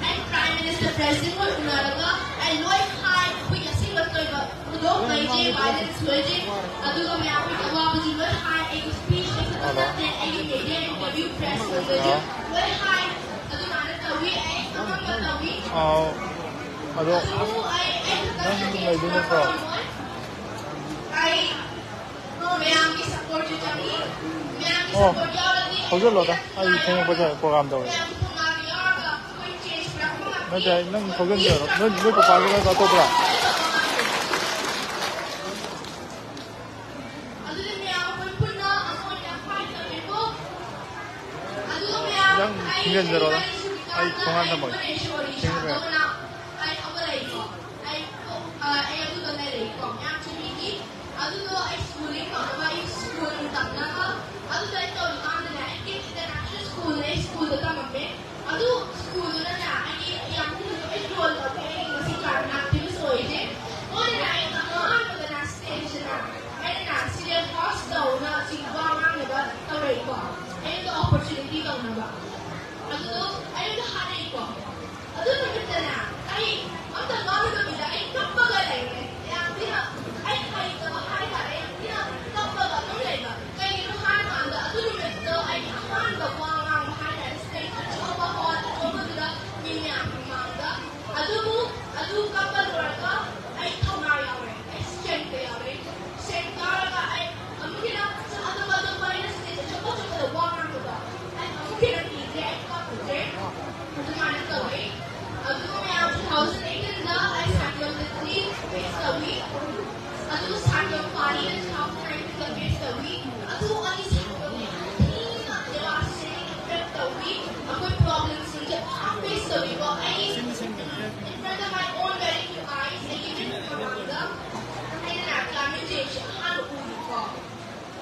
ꯑꯩ ꯄ꯭ꯔꯥꯏꯝ ꯃꯤꯅꯤꯁꯇꯔ ꯄ꯭ꯔꯦꯁꯤꯗꯦꯟꯠ ꯍꯣꯏ ꯎꯅꯔꯒ ꯑꯩ ꯂꯣꯏ ꯍꯥꯏ, ꯑꯩꯈꯣꯏꯒꯤ ꯑꯁꯦꯡꯕ ꯇꯧꯔꯤꯕ ꯊꯧꯗꯣꯛ ꯂꯩꯖꯦ, ꯚꯥꯏꯂꯦꯟꯁ ꯂꯩꯖꯦ, ꯑꯗꯨꯒ ꯃꯌꯥꯝꯒꯤ ꯑꯋꯥꯕꯁꯤ ꯂꯣꯏ ꯍꯥꯏ꯫ ꯑꯩꯒꯤ ꯁ꯭ꯄꯤꯆ ꯈꯛꯇ ꯅꯠꯇꯦ, ꯑꯩꯒꯤ ꯃꯦꯗꯤꯌꯥ ꯏꯟꯇꯔꯚ꯭ꯌꯨ ꯄ꯭ꯔꯦꯁ ꯂꯣꯏꯖꯦ ꯂꯣꯏ ꯍꯥꯏ꯫ ꯑꯗꯨꯃꯥꯏꯅ ꯇꯧꯋꯤ꯫ ꯑꯩ ꯑꯉꯝꯕ ꯇꯧꯋꯤ꯫ ꯑꯥꯎ꯫ ꯑꯗꯣ ꯑꯗꯨꯕꯨ ꯑꯩ ꯑꯩ ꯈꯛꯇ ꯅꯪ ꯑꯗꯨꯝ ꯂꯩꯗꯣꯏ ꯅꯠꯇ꯭ꯔꯣ? ꯑꯩ ꯃꯌꯥꯝꯒꯤ ꯁꯄꯣꯔꯠꯁꯨ ꯆꯪꯉꯤ꯫ ꯃꯌꯥꯝꯒꯤ ꯑꯣ, ꯁꯄꯣꯔꯠ ꯌꯥꯎꯔꯗꯤ ꯊꯧꯖꯤꯜꯂꯣꯗ꯫ ꯑꯩ ꯊꯦꯡꯉꯛꯄꯁꯦ ꯄ꯭ꯔꯣꯒ꯭ꯔꯥꯝ ꯇꯧꯋꯦ꯫ ꯃꯌꯥꯝꯒꯤ ꯊꯧꯅꯥꯗꯣ ꯌꯥꯎꯔꯒ ꯑꯩꯈꯣꯏ ꯆꯦꯟꯖ ꯄꯨꯔꯛꯄ ꯉꯝꯃꯤ꯫ ꯅꯠꯇꯦ, ꯅꯪ ꯊꯧꯖꯤꯟꯒꯦ ꯍꯥꯏꯔꯣ? ꯅꯣꯏ, ꯅꯣꯏ ꯄꯄꯥꯒꯤ ꯅꯠꯇ꯭ꯔꯣ ꯑꯇꯣꯞꯄꯔꯥ? ꯑꯗꯨꯗꯤ ꯃꯌꯥꯝ ꯑꯩꯈꯣꯏ ꯄꯨꯟꯅ ꯑꯃ ꯑꯣꯏꯅ ꯐꯥꯏꯠ ꯇꯧꯔꯦꯀꯣ꯫ ꯑꯗꯨꯒ ꯃꯌꯥꯝ ꯅꯪ ꯑꯩ ꯊꯤꯡꯖꯤꯟꯖꯔꯣꯗ꯫ ꯑꯩ ꯊꯣꯡꯒꯥꯟ ꯊꯝꯃꯒꯦ꯫ ꯊꯦꯡꯈ꯭ꯔꯦ꯫ ꯑꯩ ꯑꯃ ꯂꯩꯀꯣ꯫ ꯑꯩ, ꯑ, ꯑꯩ ꯑꯗꯨꯗ ꯂꯩꯔꯦꯀꯣ꯫ ꯃꯌꯥꯝ ꯆꯨꯝꯃꯤꯒꯤ ꯑꯗꯨꯗꯣ ꯑꯩ ꯁ꯭ꯀꯨꯜꯗꯒꯤ ꯐꯪꯉꯒ ꯑꯩ ꯁ꯭ꯀꯨꯜ ꯇꯝꯅꯕ ꯑꯗꯨꯗ ꯑꯩ ꯇꯧꯔꯤꯀꯥꯟꯗꯅꯦ, ꯑꯩ ꯀꯦ ꯏꯟꯇꯔꯅꯦꯁꯅꯦꯜ ꯁ꯭ꯀꯨꯜꯗ ꯑꯩ ꯁ꯭ꯀꯨꯜꯗ ꯇꯝꯃꯝꯃꯦ꯫ ꯑꯗꯨ ꯁ꯭ꯀꯨꯜꯗꯨꯅꯅꯦ, ꯑꯩꯒꯤ ꯌꯥꯝ ꯊꯤꯅ ꯑꯩ ꯔꯣꯜ ꯂꯧꯈ꯭ꯔꯦ, ꯑꯩ ꯉꯁꯤ ꯀ꯭ꯂꯥꯁ ꯑꯦꯛꯇꯤꯚꯤꯁ ꯑꯣꯏꯔꯤꯁꯦ꯫ ꯃꯣꯏꯅꯅꯦ ꯑꯩꯅ ꯑꯍꯥꯟꯕꯗꯅꯦ ꯁ꯭ꯇꯦꯖꯁꯤꯗ ꯑꯩꯅꯅꯦ ꯁꯤꯔꯤꯌꯁ ꯍꯣꯁ ꯇꯧꯅ ꯆꯤꯡꯕ ꯉꯥꯡꯅꯕ ꯇꯧꯔꯛꯏꯀꯣ꯫ ꯑꯩꯉꯣꯟꯗ ꯑꯣꯄꯣꯔꯆꯨꯅꯤꯇꯤ ꯇꯧꯅꯕ꯫ ꯑꯗꯨꯗꯣ ꯑꯩꯉꯣꯟꯗ ꯍꯥꯏꯔꯛꯏꯀꯣ꯫ ꯑꯗꯨ ꯅꯨꯃꯤꯠꯇꯅꯦ ꯑꯩ ꯑꯝꯇ ꯉꯥꯡꯗꯕꯤꯗ ꯑꯩ ꯀꯞꯄꯒ ꯂꯩꯔꯦ꯫ ꯌꯥꯝ ꯊꯤꯅ ꯑꯩ ꯍꯩꯇꯕ ꯍꯥꯏꯇꯥꯔꯦ, ꯌꯥꯝ ꯊꯤꯅ ꯀꯞꯄꯒ ꯑꯗꯨꯝ ꯂꯩꯕ꯫ ꯀꯩꯒꯤꯅꯣ ꯍꯥꯏꯔꯀꯥꯟꯗ ꯑꯗꯨ ꯅꯨꯃꯤꯠꯇꯣ ꯑꯩ ꯑꯍꯥꯟꯕ ꯋꯥ ꯉꯥꯡꯕ ꯍꯥꯏꯇꯥꯔꯦ, ꯁ꯭ꯇꯦꯖ ꯑꯆꯧꯕ ꯍꯣꯜ ꯑꯆꯧꯕꯗꯨꯗ ꯃꯤ ꯃꯌꯥꯝꯒꯤ ꯃꯃꯥꯡꯗ꯫ ꯑꯗꯨꯕꯨ ꯑꯗꯨ ꯀꯞꯄ ꯂꯣꯏꯔꯒ ꯑꯩ ꯊꯧꯅꯥ ꯌꯥꯎꯔꯦ, ꯑꯩ ꯁ꯭ꯇꯔꯦꯡꯊ ꯌꯥꯎꯔꯦ꯫ ꯁ꯭ꯇꯔꯦꯡꯊ ꯌꯥꯎꯔꯒ ꯑꯩ ꯑꯃꯨꯛ ꯍꯦꯟꯅ ꯑꯇꯣꯞꯄ ꯑꯇꯣꯞꯄ ꯑꯩꯅ ꯁ꯭ꯇꯦꯖ ꯑꯆꯧꯕ ꯑꯆꯧꯕꯗ ꯋꯥ ꯉꯥꯡꯕꯗꯣ ꯑꯩ ꯑꯃꯨꯛ ꯍꯦꯟꯅ ꯀꯤꯗ꯭ꯔꯦ, ꯑꯩ ꯀꯞꯄꯨꯗ꯭ꯔꯦ꯫ ꯑꯗꯨꯃꯥꯏꯅ ꯇꯧꯋꯦ꯫ ꯑꯗꯨꯒ ꯃꯌꯥꯝ two thousand eighteenꯗ ꯑꯩ ꯁꯥꯏꯀ꯭ꯂꯣꯟꯗꯗꯤ ꯐꯦꯁ ꯇꯧꯏ꯫ ꯑꯗꯨꯒ ꯁꯥꯏꯀ꯭ꯂꯣꯟ ꯐꯥꯅꯤꯗ two thousand nineteenꯗ ꯐꯦꯁ ꯇꯧꯏ꯫ ꯑꯗꯨ ꯑꯅꯤ ꯁꯥꯏꯀ꯭ꯂꯣꯟꯅ ꯌꯥꯝ ꯊꯤꯅ ꯗꯦꯕꯥꯁꯇꯦꯇꯤꯡ ꯏꯐꯦꯛ ꯇꯧꯏ꯫ ꯑꯩꯈꯣꯏ ꯄ꯭ꯔꯣꯕ꯭ꯂꯦꯝꯁꯤꯡꯁꯦ ꯃꯌꯥꯝ ꯐꯦꯁ ꯇꯧꯏꯀꯣ꯫ ꯑꯩ in front of my own very few eyes ꯑꯩꯒꯤ ꯃꯤꯠ ꯃꯃꯥꯡꯗ Climate change ꯑꯍꯥꯟꯕ ꯎꯏꯀꯣ꯫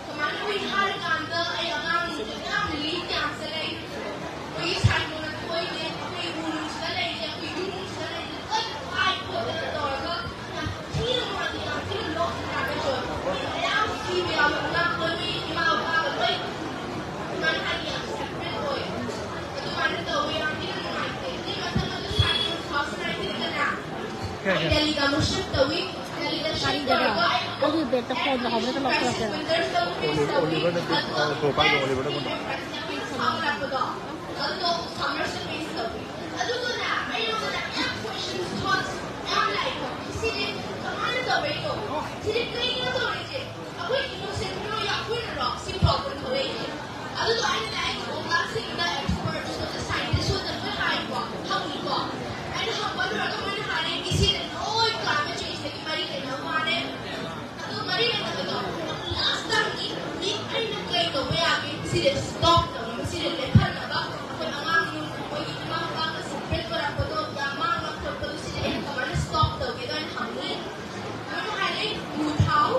ꯀꯃꯥꯏꯅ ꯎꯏ ꯍꯥꯏꯔꯀꯥꯟꯗ ꯑꯩ ꯑꯉꯥꯡꯁꯤꯡꯁꯨ ꯌꯥꯝꯅ ꯂꯤꯛ ꯌꯥꯝꯁꯦ ꯂꯩ꯫ ꯑꯩꯈꯣꯏꯒꯤ ꯁꯥꯏꯀ꯭ꯂꯣꯟ ꯑꯩꯈꯣꯏꯅꯦ, ꯑꯩꯈꯣꯏ ꯎꯔꯨꯝꯁꯤꯗ ꯂꯩꯔꯤꯁꯦ, ꯑꯩꯈꯣꯏ ꯌꯨꯝꯁꯤꯗ ꯂꯩꯔꯤꯁꯦ ꯂꯣꯏ ꯄꯥꯏ ꯈꯣꯠꯇꯅ ꯇꯧꯔꯒ ꯌꯥꯝ ꯊꯤꯅ ꯅꯨꯡꯉꯥꯏꯇꯦ, ꯌꯥꯝ ꯊꯤꯅ ꯂꯣꯛ ꯅꯥꯕ ꯆꯣꯏ꯫ ꯃꯤ ꯃꯌꯥꯝ ꯁꯤꯕ ꯌꯥꯎꯋꯦ, ꯑꯉꯥꯡ ꯑꯩꯈꯣꯏ ꯃꯤ ꯏꯃꯥ ꯏꯄꯥꯒ ꯂꯣꯏ ꯑꯗꯨꯃꯥꯏꯅ ꯍꯥꯏꯗꯤ ꯌꯥꯝ separate ꯑꯣꯏ꯫ ꯑꯗꯨꯃꯥꯏꯅ ꯇꯧꯋꯦ, ꯌꯥꯝ ꯊꯤꯅ ꯅꯨꯡꯉꯥꯏꯇꯦ꯫ ꯑꯗꯨꯒꯤ ꯃꯊꯪ ꯑꯗꯨ ꯁꯥꯏꯀ꯭ꯂꯣꯟ ꯇꯨ ꯊꯥꯎꯖꯟ ꯅꯥꯏꯟꯇꯤꯟꯗꯅꯦ, ꯑꯩ ꯗꯦꯜꯂꯤꯗ ꯑꯃꯨꯛ shift ꯇꯧꯏ꯫ ꯗꯦꯜꯂꯤꯗ shift ꯀꯔꯤꯒꯤꯅꯣ? ꯇꯧꯔꯒ ꯑꯩ ꯑꯗꯨꯒꯤ ꯕꯦꯒꯇ ꯐꯣꯟꯗꯣ ꯍꯧꯔꯒ ꯂꯧꯊꯣꯔꯛꯀꯦ꯫ Crisis winter ꯁꯤꯗ face ꯇꯧꯏ꯫ ꯑꯣꯂꯤꯚꯔꯅ ꯑꯗꯨꯒ ꯐꯣꯟ ꯄꯥꯏꯗꯣ ꯑꯣꯂꯤꯚꯔꯅ ꯐꯣꯟ ꯁꯥꯎꯅꯔꯛꯄꯗꯣ, ꯑꯗꯨꯗꯣ summer ꯁꯤꯗ face ꯇꯧꯏ꯫ ꯑꯗꯨꯒꯅꯦ, ꯑꯩꯉꯣꯟꯗꯅꯦ ꯃꯌꯥꯝ questions, thoughts ꯃꯌꯥꯝ ꯂꯥꯛꯏꯀꯣ꯫ ꯁꯤꯗꯤ ꯀꯃꯥꯏꯅ ꯇꯧꯔꯛꯏꯅꯣ? ꯁꯤꯗꯤ ꯀꯩꯅꯣ ꯇꯧꯔꯤꯁꯦ? ꯑꯩꯈꯣꯏ innocent ꯅꯣꯏ ꯑꯩꯈꯣꯏꯅꯔꯣ ꯁꯤ problem ꯊꯣꯛꯂꯛꯏꯁꯦ? ꯑꯗꯨꯗꯣ ꯑꯩꯅ ꯑꯩꯒꯤ class ꯁꯤꯡꯗ expert ꯁꯣꯗ scientist ꯁꯣꯗ ꯂꯣꯏ ꯍꯥꯏꯀꯣ, ꯍꯪꯉꯤꯀꯣ꯫ ꯑꯩꯅ ꯍꯪꯕ ꯂꯣꯏꯔꯒ ꯃꯣꯏꯅ ꯍꯥꯏꯔꯦ, "ꯏꯁꯤꯡ ꯂꯣꯏ climate change ꯗꯒꯤ ꯃꯔꯤ ꯂꯩꯅꯕ ꯃꯥꯜꯂꯦ"꯫ ꯑꯗꯨ ꯃꯔꯤ ꯂꯩꯅꯕꯗꯣ last time ꯒꯤ ꯃꯤ ꯑꯩꯅ ꯀꯩ ꯇꯧꯕ ꯌꯥꯒꯦ? ꯁꯤꯗ stop ꯇꯧꯅꯕ, ꯁꯤꯗ ꯂꯦꯞꯍꯟꯅꯕ ꯑꯩꯈꯣꯏ ꯑꯉꯥꯡꯁꯤꯡ, ꯑꯩꯈꯣꯏꯒꯤ ꯏꯃꯥ ꯏꯄꯥꯒ separate ꯑꯣꯏꯔꯛꯄꯗꯣ, ꯌꯥꯝ ꯃꯥꯡꯕ ꯈꯣꯠꯄꯗꯣ, ꯁꯤꯗ ꯑꯩꯅ ꯀꯃꯥꯏꯅ stop ꯇꯧꯒꯦꯗꯣ ꯑꯩꯅ ꯍꯪꯉꯤ꯫ ꯃꯣꯏꯅ ꯍꯥꯏꯔꯦ, "ꯎ ꯊꯥꯎ,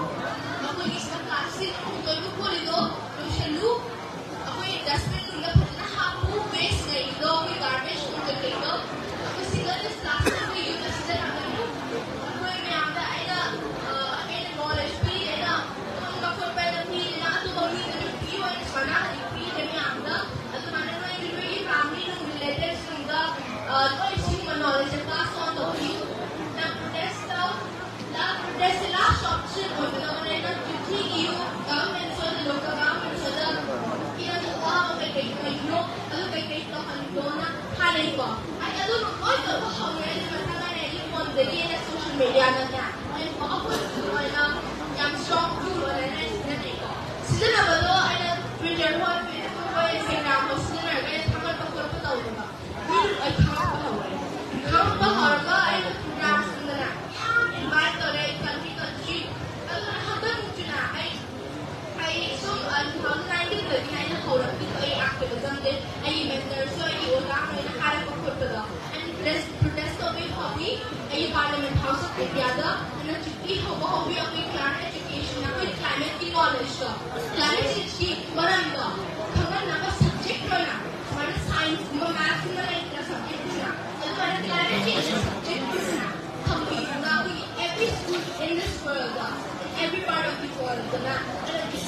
ꯑꯩꯈꯣꯏꯒꯤ ꯁꯤꯗ plastic ꯂꯣꯏꯕ ꯈꯣꯠꯂꯤꯗꯣ ꯂꯣꯏꯁꯜꯂꯨ, ꯑꯩꯈꯣꯏ dustbin ꯗ ꯐꯖꯅ ꯍꯥꯞꯄꯨ, waste ꯉꯩꯗꯣ, ꯑꯩꯈꯣꯏ garbage ꯗꯣ ꯀꯩꯀꯩꯗꯣ, ꯑꯩꯈꯣꯏ single use plastic ꯑꯩꯈꯣꯏ ꯌꯨꯝꯗ ꯁꯤꯖꯤꯟꯅꯒꯅꯨ"꯫ ꯑꯩꯈꯣꯏ ꯃꯌꯥꯝꯗ ꯑꯩꯅ, ꯑ, ꯑꯩꯅ knowledge ꯄꯤꯔꯦꯅ, ꯈꯪꯕ ꯈꯣꯠꯄ ꯑꯩꯅ ꯄꯤꯔꯦꯅ, ꯑꯇꯣꯞꯄ ꯃꯤꯗꯁꯨ ꯄꯤꯌꯨ ꯍꯥꯏꯅ ꯁꯣꯅꯥ ꯍꯧꯖꯤꯛ ꯄꯤꯔꯦ ꯃꯌꯥꯝꯗ꯫ ꯑꯗꯨꯃꯥꯏꯅ ꯅꯣꯏꯒꯤ, ꯅꯣꯏꯒꯤ family ꯅꯨꯡꯒꯤ relatives ꯁꯤꯡꯗ, ꯑ, ꯂꯣꯏ ꯁꯤꯒꯨꯝꯕ knowledge ꯁꯦ pass on ꯇꯧꯕꯤꯌꯨ꯫ ꯅꯪ protest ꯇꯧ, ꯂꯥꯛ protest ꯁꯦ last option ꯑꯣꯏꯒꯗꯕꯅꯦ꯫ ꯅꯪ ꯆꯤꯊꯤ ꯏꯌꯨ, government ꯁꯣꯗ, local government ꯁꯣꯗ, ꯏꯔꯒ ꯑꯋꯥꯕ ꯀꯩꯀꯩ ꯂꯩꯕꯅꯣ, ꯑꯗꯨ ꯀꯩꯀꯩ ꯇꯧꯍꯟꯕꯅꯣꯅ ꯍꯥꯏꯅꯩꯀꯣ꯫ ꯑꯩ ꯑꯗꯨ ꯂꯣꯏ ꯇꯧꯕ ꯍꯧꯔꯦ, ꯑꯗꯨ ꯃꯊꯪ ꯑꯩꯅ ꯑꯩꯒꯤ phone ꯗꯒꯤ ꯑꯩꯅ social media ꯗꯅꯦ, ꯑꯩ ꯑꯩꯈꯣꯏ ꯑꯣꯏꯅ ꯌꯥꯝ strong tool ꯑꯣꯏꯅ ꯑꯩꯅ ꯁꯤꯖꯤꯟꯅꯩꯀꯣ꯫ ꯁꯤꯖꯤꯟꯅꯕꯗꯣ ꯑꯩꯅ Twitter ꯍꯣꯏ, Facebook ꯍꯣꯏ, Instagram ꯍꯣꯏ ꯁꯤꯖꯤꯟꯅꯔꯒ ꯑꯩꯅ ꯊꯥꯒꯠꯄ ꯈꯣꯠꯄ ꯇꯧꯗꯕ꯫ ꯃꯤꯗꯨ ꯑꯩ ꯈꯪꯉꯛꯄ ꯍꯧꯔꯦ꯫ ꯈꯪꯉꯛꯄ ꯍꯧꯔꯒ ꯑꯩꯅ program ꯁꯤꯡꯗꯅꯦ ꯌꯥꯝ invite ꯇꯧꯔꯦ, country country꯫ ꯑꯗꯨꯅ ꯍꯟꯗꯛꯃꯨꯛꯁꯤꯅ ꯑꯩ, ꯑꯩ ꯁꯨꯝ, ꯑ, two thousand nineteen ꯗꯒꯤ ꯑꯩꯅ ꯍꯧꯔꯛꯈꯤꯕ ꯑꯩ activism ꯁꯦ ꯑꯩꯒꯤ mentor ꯁꯨ ꯑꯩꯒꯤ ꯑꯣꯖꯥ ꯂꯣꯏꯅ ꯍꯥꯏꯔꯛꯄ ꯈꯣꯠꯄꯗꯣ꯫ ꯑꯩꯅ protest, protest ꯇꯧꯕꯒꯤ hobby ꯑꯩꯒꯤ Parliament House of India ꯗ ꯍꯟꯗꯛ ꯍꯧꯕ ꯍꯧꯕꯤ ꯑꯩꯈꯣꯏ climate education, ꯑꯩꯈꯣꯏ climate ꯀꯤ knowledge ꯇꯣ, climate change ꯀꯤ ꯃꯔꯝꯗꯣ ꯈꯪꯍꯟꯅꯕ subject ꯑꯣꯏꯅ, ꯁꯨꯃꯥꯏꯅ science ꯀꯨꯝꯕ, maths ꯀꯨꯝꯕ ꯂꯩꯇꯅ subject ꯑꯣꯏꯅ, ꯑꯗꯨꯃꯥꯏꯅ climate change subject ꯑꯣꯏꯅ ꯊꯝꯕꯤꯗꯨꯅ ꯑꯩꯈꯣꯏꯒꯤ every school in this world, in every part of the world ꯗꯅ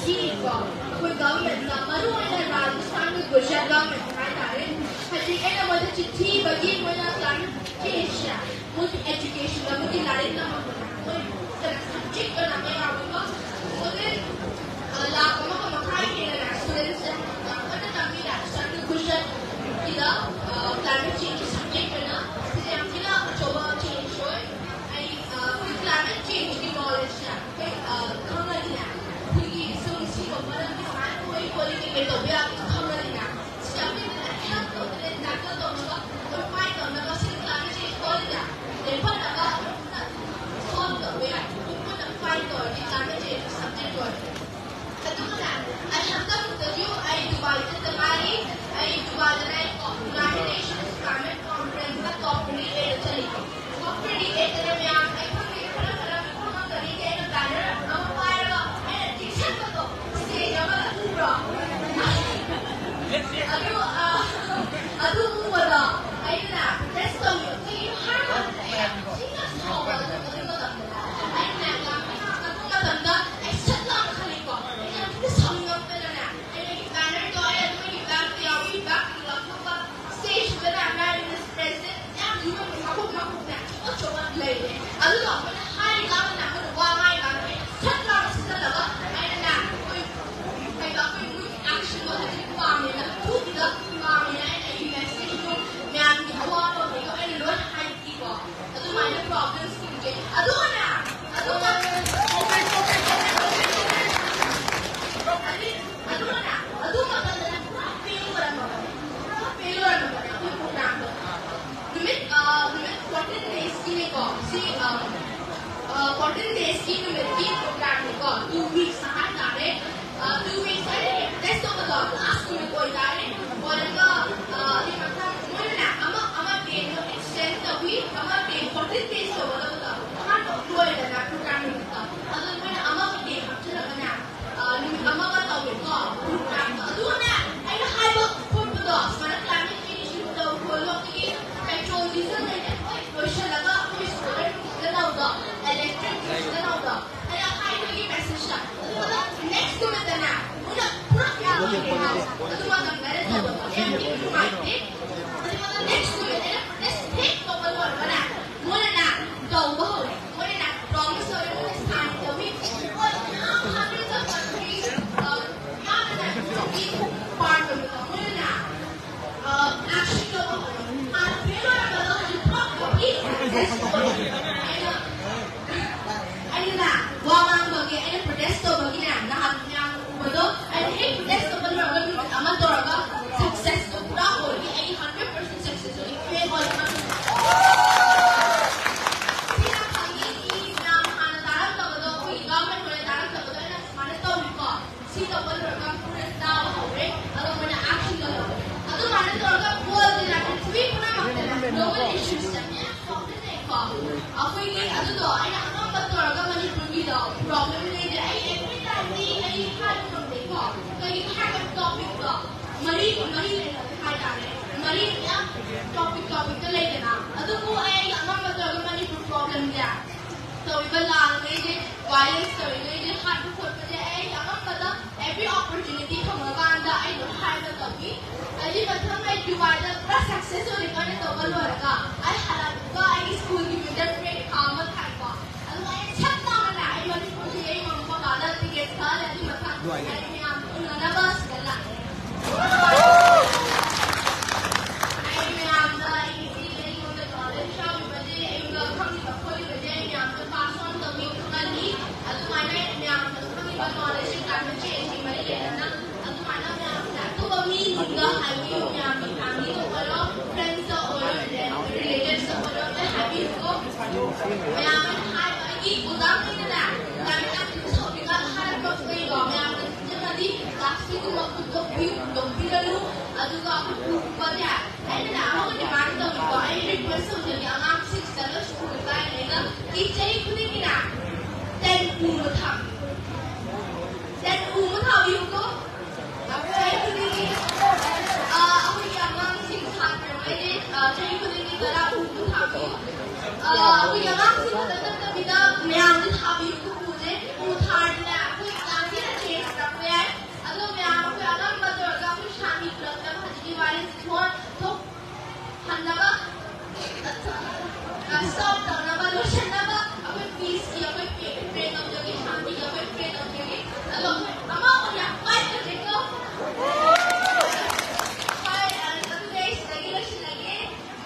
ꯁꯤꯀꯣ, ꯑꯩꯈꯣꯏ government ꯅ, ꯃꯔꯨ ꯑꯣꯏꯅ ꯔꯥꯖꯁꯊꯥꯟꯒꯤ ꯒꯨꯖꯔꯥꯠ government ꯍꯥꯏꯇꯥꯔꯦ, ꯍꯧꯖꯤꯛ ꯑꯩꯅ ꯃꯣꯏꯗ ꯆꯤꯊꯤ ꯏꯕꯒꯤ ꯃꯣꯏꯅ climate change ꯁꯦ ꯃꯣꯏꯒꯤ education ꯑꯃꯗꯤ ꯂꯥꯏꯔꯤꯛ ꯇꯝꯕꯗ ꯃꯣꯏ subject ꯑꯣꯏꯅ ꯑꯃ ꯌꯥꯎꯋꯦꯀꯣ꯫ ꯃꯣꯏꯗꯤ, ꯑ, ꯂꯥꯈ ꯑꯃꯒ ꯃꯈꯥꯏ ꯍꯦꯟꯅ students ꯁꯦ ꯌꯥꯝ ꯀꯟꯅ ꯇꯝꯃꯤ ꯔꯥꯖꯁꯊꯥꯟꯒꯤ ꯒꯨꯖꯔꯥꯠ ꯀꯤꯗ, ꯑ, climate change subject ꯑꯣꯏꯅ꯫ ꯁꯤꯁꯦ ꯌꯥꯝ ꯊꯤꯅ ꯑꯆꯧꯕ change ꯑꯣꯏ꯫ ꯑꯩ, ꯑ, climate change ꯀꯤ knowledge ꯁꯦ ꯑꯩꯈꯣꯏ, ꯑ, ꯈꯪꯉꯗꯤꯅꯦ, ꯑꯩꯈꯣꯏꯒꯤ ꯁꯨꯝ ꯁꯤꯒꯨꯝꯕ ꯃꯔꯝꯒꯤ ꯁꯨꯃꯥꯏꯅ ꯊꯣꯛꯏ ꯈꯣꯠꯂꯤ ꯀꯩꯀꯩ ꯇꯧꯕ ꯌꯥꯕꯗꯣ ꯈꯪꯉꯗꯤꯅꯦ, ꯁꯤ ꯌꯥꯝ ꯊꯤꯅ help ꯇꯧꯗꯣꯏꯅꯦ, tackle ꯇꯧꯅꯕ, ꯑꯩꯈꯣꯏ fight ꯇꯧꯅꯕ, ꯁꯤ climate change ꯊꯣꯛꯍꯜꯂꯤꯁꯦ ꯂꯦꯞꯍꯟꯅꯕ ꯑꯗꯨꯝ solve ꯇꯧꯕ ꯌꯥꯏ꯫ ꯑꯩꯈꯣꯏ ꯄꯨꯟꯅ fight ꯇꯧꯔꯗꯤ climate change subject ꯑꯣꯏꯔꯗꯤ꯫ ꯑꯗꯨꯒꯅꯦ, ꯑꯩ ꯍꯟꯗꯛꯇꯁꯨ ꯑꯩ ꯗꯨꯕꯥꯏ ꯆꯠꯇ ꯉꯥꯏꯔꯤ꯫ ꯑꯩ ꯗꯨꯕꯥꯏꯗꯅꯦ, United Nations Climate Conference ꯇ COP twenty eight ꯇ ꯆꯠꯂꯤꯀꯣ꯫ COP twenty eight ꯇꯅꯦ ꯃꯌꯥꯝ, ꯑꯩ ꯈꯪꯗꯦ, ꯈꯔ ꯈꯔ ꯈꯪꯉꯝꯒꯅꯤ, ꯑꯩꯅ banner ꯑꯃ ꯄꯥꯏꯔꯒ ꯑꯩꯅ ꯆꯤꯛꯁꯟꯕꯗꯣ, stage ꯑꯃꯗ ꯎꯕ꯭ꯔꯣ? ꯑꯗꯨ, ꯑ, ꯑꯗꯨ ꯎꯕꯗꯣ ꯑꯩꯅ protest ꯇꯧꯕꯤꯌꯣ꯫ ꯀꯩꯒꯤꯅꯣ ꯍꯥꯏꯔꯀꯥꯟꯗꯅꯦ, ꯑꯩ ꯌꯥꯝ ꯊꯤꯅ ꯁꯥꯎꯕ ꯑꯗꯨ, ꯑꯗꯨ ꯃꯇꯝꯗ꯫ ꯑꯩꯅ ꯌꯥꯝ ꯊꯤꯅ ꯑꯗꯨ ꯃꯇꯝꯗ ꯑꯩ ꯁꯠ ꯂꯥꯎꯅ ꯈꯜꯂꯤꯀꯣ꯫ ꯑꯩ ꯌꯥꯝ ꯊꯤꯅ ꯁꯥꯎꯅꯤꯡꯉꯛꯇꯅꯅꯦ, ꯑꯩꯅ banner ꯗꯣ ꯑꯩ ꯑꯗꯨꯃꯒꯤ back ꯇ ꯌꯥꯎꯏ, back ꯇ ꯂꯧꯊꯣꯛꯄ, stage ꯇꯨꯗꯅ Prime Minister, President ꯌꯥꯝ ꯌꯨꯝ ꯃꯀꯨꯞ ꯃꯀꯨꯞꯅꯦ, ꯑꯆꯧ ꯑꯆꯧꯕ ꯂꯩꯔꯦ꯫ ꯑꯗꯨꯗꯣ ꯑꯩꯈꯣꯏꯅ ꯍꯥꯏꯔꯤꯀꯥꯟꯗꯅꯦ, ꯑꯩꯈꯣꯏꯅ ꯋꯥ ꯉꯥꯡꯉꯤꯀꯥꯟꯗ ꯑꯩꯅ ꯁꯠ ꯂꯥꯎꯅ ꯁꯤꯖꯤꯟꯅꯕ, ꯑꯩꯅꯅꯦ, ꯑꯩꯈꯣꯏ, ꯀꯩꯅꯣ, ꯑꯩꯈꯣꯏ ꯃꯣꯏꯒꯤ action ꯗꯣ ꯍꯧꯖꯤꯛ ꯄꯥꯝꯃꯦꯅ, ꯊꯨꯕꯤꯗ ꯄꯥꯝꯃꯦꯅ ꯑꯩꯅ ꯑꯩꯒꯤ message ꯗꯣ ꯃꯌꯥꯝꯒꯤ ꯑꯋꯥꯕ ꯃꯈꯩꯗꯣ ꯑꯩꯅ ꯂꯣꯏ ꯍꯥꯏꯕꯤꯀꯣ꯫ ꯑꯗꯨꯃꯥꯏꯅ problems ꯁꯤꯡꯁꯦ꯫ ꯑꯗꯨꯒꯅꯦ, ꯑꯗꯨꯒ ꯑꯗꯨꯒꯅꯦ, ꯑꯗꯨ ꯃꯇꯝꯗꯅꯦ ꯄꯨꯔꯥ fail ꯑꯣꯏꯔꯝꯃꯕꯅꯦ꯫ ꯄꯨꯔꯥ fail ꯑꯣꯏꯔꯝꯃꯕꯅꯦ ꯑꯩꯈꯣꯏ program ꯗꯣ꯫ ꯅꯨꯃꯤꯠ, ꯑ, ꯅꯨꯃꯤꯠ fourteen days ꯀꯤꯅꯦꯀꯣ꯫ ꯁꯤ, ꯑ, ꯑ, ꯑꯗꯨꯗꯣ ꯑꯩꯅ ꯑꯉꯝꯕ ꯇꯧꯔꯒ ꯃꯅꯤꯄꯨꯔꯒꯤꯗꯣ ꯄ꯭ꯔꯣꯕ꯭ꯂꯦꯝ ꯂꯩꯇꯦ꯫ ꯑꯩ ꯑꯦꯚ꯭ꯔꯤ ꯇꯥꯏꯝꯗꯤ ꯑꯩ ꯍꯥꯏꯕ ꯉꯝꯗꯦꯀꯣ꯫ ꯀꯩꯒꯤꯅꯣ ꯍꯥꯏꯔꯒ ꯇꯣꯄꯤꯛꯇꯣ ꯃꯔꯤ ꯃꯔꯤ ꯂꯩꯅꯕ ꯍꯥꯏꯇꯥꯔꯦ꯫ ꯃꯔꯤ ꯌꯥꯝ ꯇꯣꯄꯤꯛ ꯇꯣꯄꯤꯛꯇ ꯂꯩꯗꯅ꯫ ꯑꯗꯨꯕꯨ ꯑꯩ ꯑꯉꯝꯕ ꯇꯧꯔꯒ ꯃꯅꯤꯄꯨꯔ ꯄ꯭ꯔꯣꯕ꯭ꯂꯦꯝꯁꯦ, ꯇꯧꯔꯤꯕ ꯂꯥꯟꯉꯩꯁꯦ, ꯚꯥꯏꯂꯦꯟꯁ ꯇꯧꯔꯤꯉꯩꯁꯦ, ꯍꯥꯠꯄ ꯈꯣꯠꯄꯁꯦ ꯑꯩ ꯑꯉꯝꯕꯗ ꯑꯦꯚ꯭ꯔꯤ ꯑꯣꯄꯣꯔꯆꯨꯅꯤꯇꯤ ꯐꯪꯉꯀꯥꯟꯗ ꯑꯩ ꯑꯗꯨꯝ ꯍꯥꯏꯕ ꯇꯧꯏ꯫ ꯑꯩꯗꯤ ꯃꯊꯪ ꯑꯩ ꯗꯨꯕꯥꯏꯗ ꯄꯨꯔꯥ ꯁꯛꯁꯦꯁ ꯑꯣꯏꯅ ꯀꯟꯅ ꯇꯧꯕ ꯂꯣꯏꯔꯒ ꯑꯩ ꯍꯜꯂꯛꯄꯒ ꯑꯩꯒꯤ ꯁ꯭ꯀꯨꯜꯒꯤ ꯃꯤꯗꯜ ꯕ꯭ꯔꯦꯛ ꯊꯥ ꯑꯃ ꯊꯥꯏꯀꯣ꯫ ꯑꯗꯨꯒ ꯑꯩ ꯁꯠ ꯂꯥꯎꯅꯅꯦ ꯑꯩ ꯃꯅꯤꯄꯨꯔꯒꯤ ꯑꯩ ꯃꯃꯥ ꯕꯕꯥꯗ ꯇꯤꯀꯦꯠ ꯀꯛꯍꯜꯂꯦ꯫ ꯑꯗꯨ ꯃꯊꯪ ꯑꯩ ꯃꯌꯥꯝ ꯎꯅꯅꯕ ꯁꯤꯗ ꯂꯥꯛꯑꯦ꯫ ꯑꯩ ꯃꯌꯥꯝꯗ ꯑꯩꯒꯤ ꯏꯆꯦ ꯑꯩꯉꯣꯟꯗ ꯅꯣꯂꯦꯖ ꯌꯥꯎꯔꯤꯕꯁꯦ, ꯑꯩꯉꯣꯟꯗ ꯈꯪꯉꯤꯕ ꯈꯣꯠꯂꯤꯕꯁꯦ ꯑꯩ ꯃꯌꯥꯝꯗ ꯄꯥꯁ ꯑꯣꯟ ꯇꯧꯕꯤ ꯈꯪꯍꯜꯂꯤ꯫ ꯑꯗꯨꯃꯥꯏꯅ ꯑꯩ ꯃꯌꯥꯝꯗ ꯈꯪꯉꯤꯕ ꯅꯣꯂꯦꯖꯁꯦ ꯀ꯭ꯂꯥꯏꯃꯦꯠ ꯆꯦꯟꯖꯀꯤ ꯃꯔꯤ ꯂꯩꯅꯅ ꯑꯗꯨꯃꯥꯏꯅ ꯃꯌꯥꯝꯁꯦ ꯑꯇꯣꯞꯄ ꯃꯤꯁꯤꯡꯗ ꯍꯥꯏꯕꯤꯌꯨ, ꯃꯌꯥꯝꯒꯤ ꯐꯦꯃꯤꯂꯤꯗ ꯑꯣꯏꯔꯣ, ꯐ꯭ꯔꯦꯟꯁꯇ ꯑꯣꯏꯔꯣ, ꯔꯤꯂꯦꯇꯤꯚꯁꯇ ꯑꯣꯏꯔꯣ, ꯂꯣꯏ ꯍꯥꯏꯕꯤꯌꯨꯀꯣ꯫ ꯃꯌꯥꯝ ꯑꯩꯅ ꯍꯥꯏꯕ ꯑꯩꯒꯤ ꯑꯣꯖꯥꯈꯩꯅꯅꯦ, ꯀ꯭ꯂꯥꯏꯃꯦꯠ ꯑꯦꯛꯇꯤꯚꯤꯁ ꯍꯧꯗ꯭ꯔꯤꯀꯥꯟꯗ ꯍꯥꯏꯔꯛꯄ ꯀꯩꯗꯣ ꯃꯌꯥꯝꯅ ꯅꯤꯡꯁꯤꯡꯉꯗꯤ ꯄ꯭ꯂꯥꯁꯇꯤꯛꯀꯨꯝꯕ ꯈꯨꯟꯗꯣꯛꯄꯤꯌꯨ, ꯈꯨꯟꯗꯣꯛꯄꯤꯔꯅꯨ꯫ ꯑꯗꯨꯒ ꯎꯒꯨꯝꯕꯁꯦ ꯑꯩꯅꯅꯦ ꯑꯃꯒ ꯗꯤꯃꯥꯟ ꯇꯧꯏꯀꯣ, ꯑꯩ ꯔꯤꯀ꯭ꯋꯦꯁ ꯇꯧꯖꯒꯦ ꯑꯉꯥꯡꯁꯤꯡꯁꯤꯗ ꯂꯣꯏ ꯁ꯭ꯀꯨꯜ ꯀꯥꯏꯔꯤꯉꯩꯗ ꯆꯍꯤ ꯈꯨꯗꯤꯡꯒꯤꯅꯦ ꯇꯦꯟ ꯎ ꯑꯃ ꯊꯥꯕꯤꯌꯨ꯫ ꯇꯦꯟ ꯎ ꯑꯃ ꯊꯥꯕꯤꯌꯨꯀꯣ꯫ ꯆꯍꯤ ꯈꯨꯗꯤꯡꯒꯤ, ꯑ, ꯑꯩꯈꯣꯏꯒꯤ ꯑꯉꯥꯡꯁꯤꯡ ꯁꯥꯇ꯭ꯔꯉꯩꯗꯤ, ꯑ, ꯆꯍꯤ ꯈꯨꯗꯤꯡꯒꯤ ꯇꯔꯥ ꯎ ꯑꯃ ꯊꯥꯕꯤꯌꯨ꯫ ꯑ, ꯑꯩꯈꯣꯏꯒꯤ ꯑꯉꯥꯡꯁꯤꯡ ꯈꯛꯇ ꯅꯠꯇꯕꯤꯗ ꯃꯌꯥꯝꯁꯨ ꯊꯥꯕꯤꯌꯨꯀꯣ ꯎꯁꯦ꯫ ꯎ ꯊꯥꯔꯗꯤꯅꯦ ꯑꯩꯈꯣꯏ ꯌꯥꯝ ꯊꯤꯅ ꯆꯦꯟꯖ ꯂꯥꯛꯄ ꯌꯥꯏ꯫ ꯑꯗꯣ ꯃꯌꯥꯝ ꯑꯩꯈꯣꯏ ꯑꯉꯝꯕ ꯇꯧꯔꯒ ꯑꯩꯈꯣꯏ ꯁꯥꯟꯇꯤ ꯄꯨꯔꯛꯅꯕ ꯍꯧꯖꯤꯛꯀꯤ ꯚꯥꯏꯔꯁꯁꯦ ꯊꯣꯛ-, ꯊꯣꯛꯍꯟꯅꯕ, ꯑ, ꯁ꯭ꯇꯣꯞ ꯇꯧꯅꯕ, ꯂꯣꯏꯁꯤꯟꯅꯕ ꯑꯩꯈꯣꯏ ꯄꯤꯁꯀꯤ ꯑꯩꯈꯣꯏ ꯄ꯭ꯔꯦ, ꯄ꯭ꯔꯦ ꯇꯧꯖꯒꯦ, ꯁꯥꯟꯇꯤꯒꯤ ꯑꯩꯈꯣꯏ ꯄ꯭ꯔꯦ ꯇꯧꯖꯒꯦ꯫ ꯑꯗꯣ ꯑꯩꯈꯣꯏ ꯑꯃ ꯑꯣꯏꯅ ꯐꯥꯏꯠ ꯇꯧꯖꯩꯀꯣ꯫ ꯍꯣꯏ, ꯑ, ꯑꯗꯨꯗꯤ ꯑꯩ ꯁꯤꯗꯒꯤ ꯂꯣꯏꯁꯤꯜꯂꯒꯦ꯫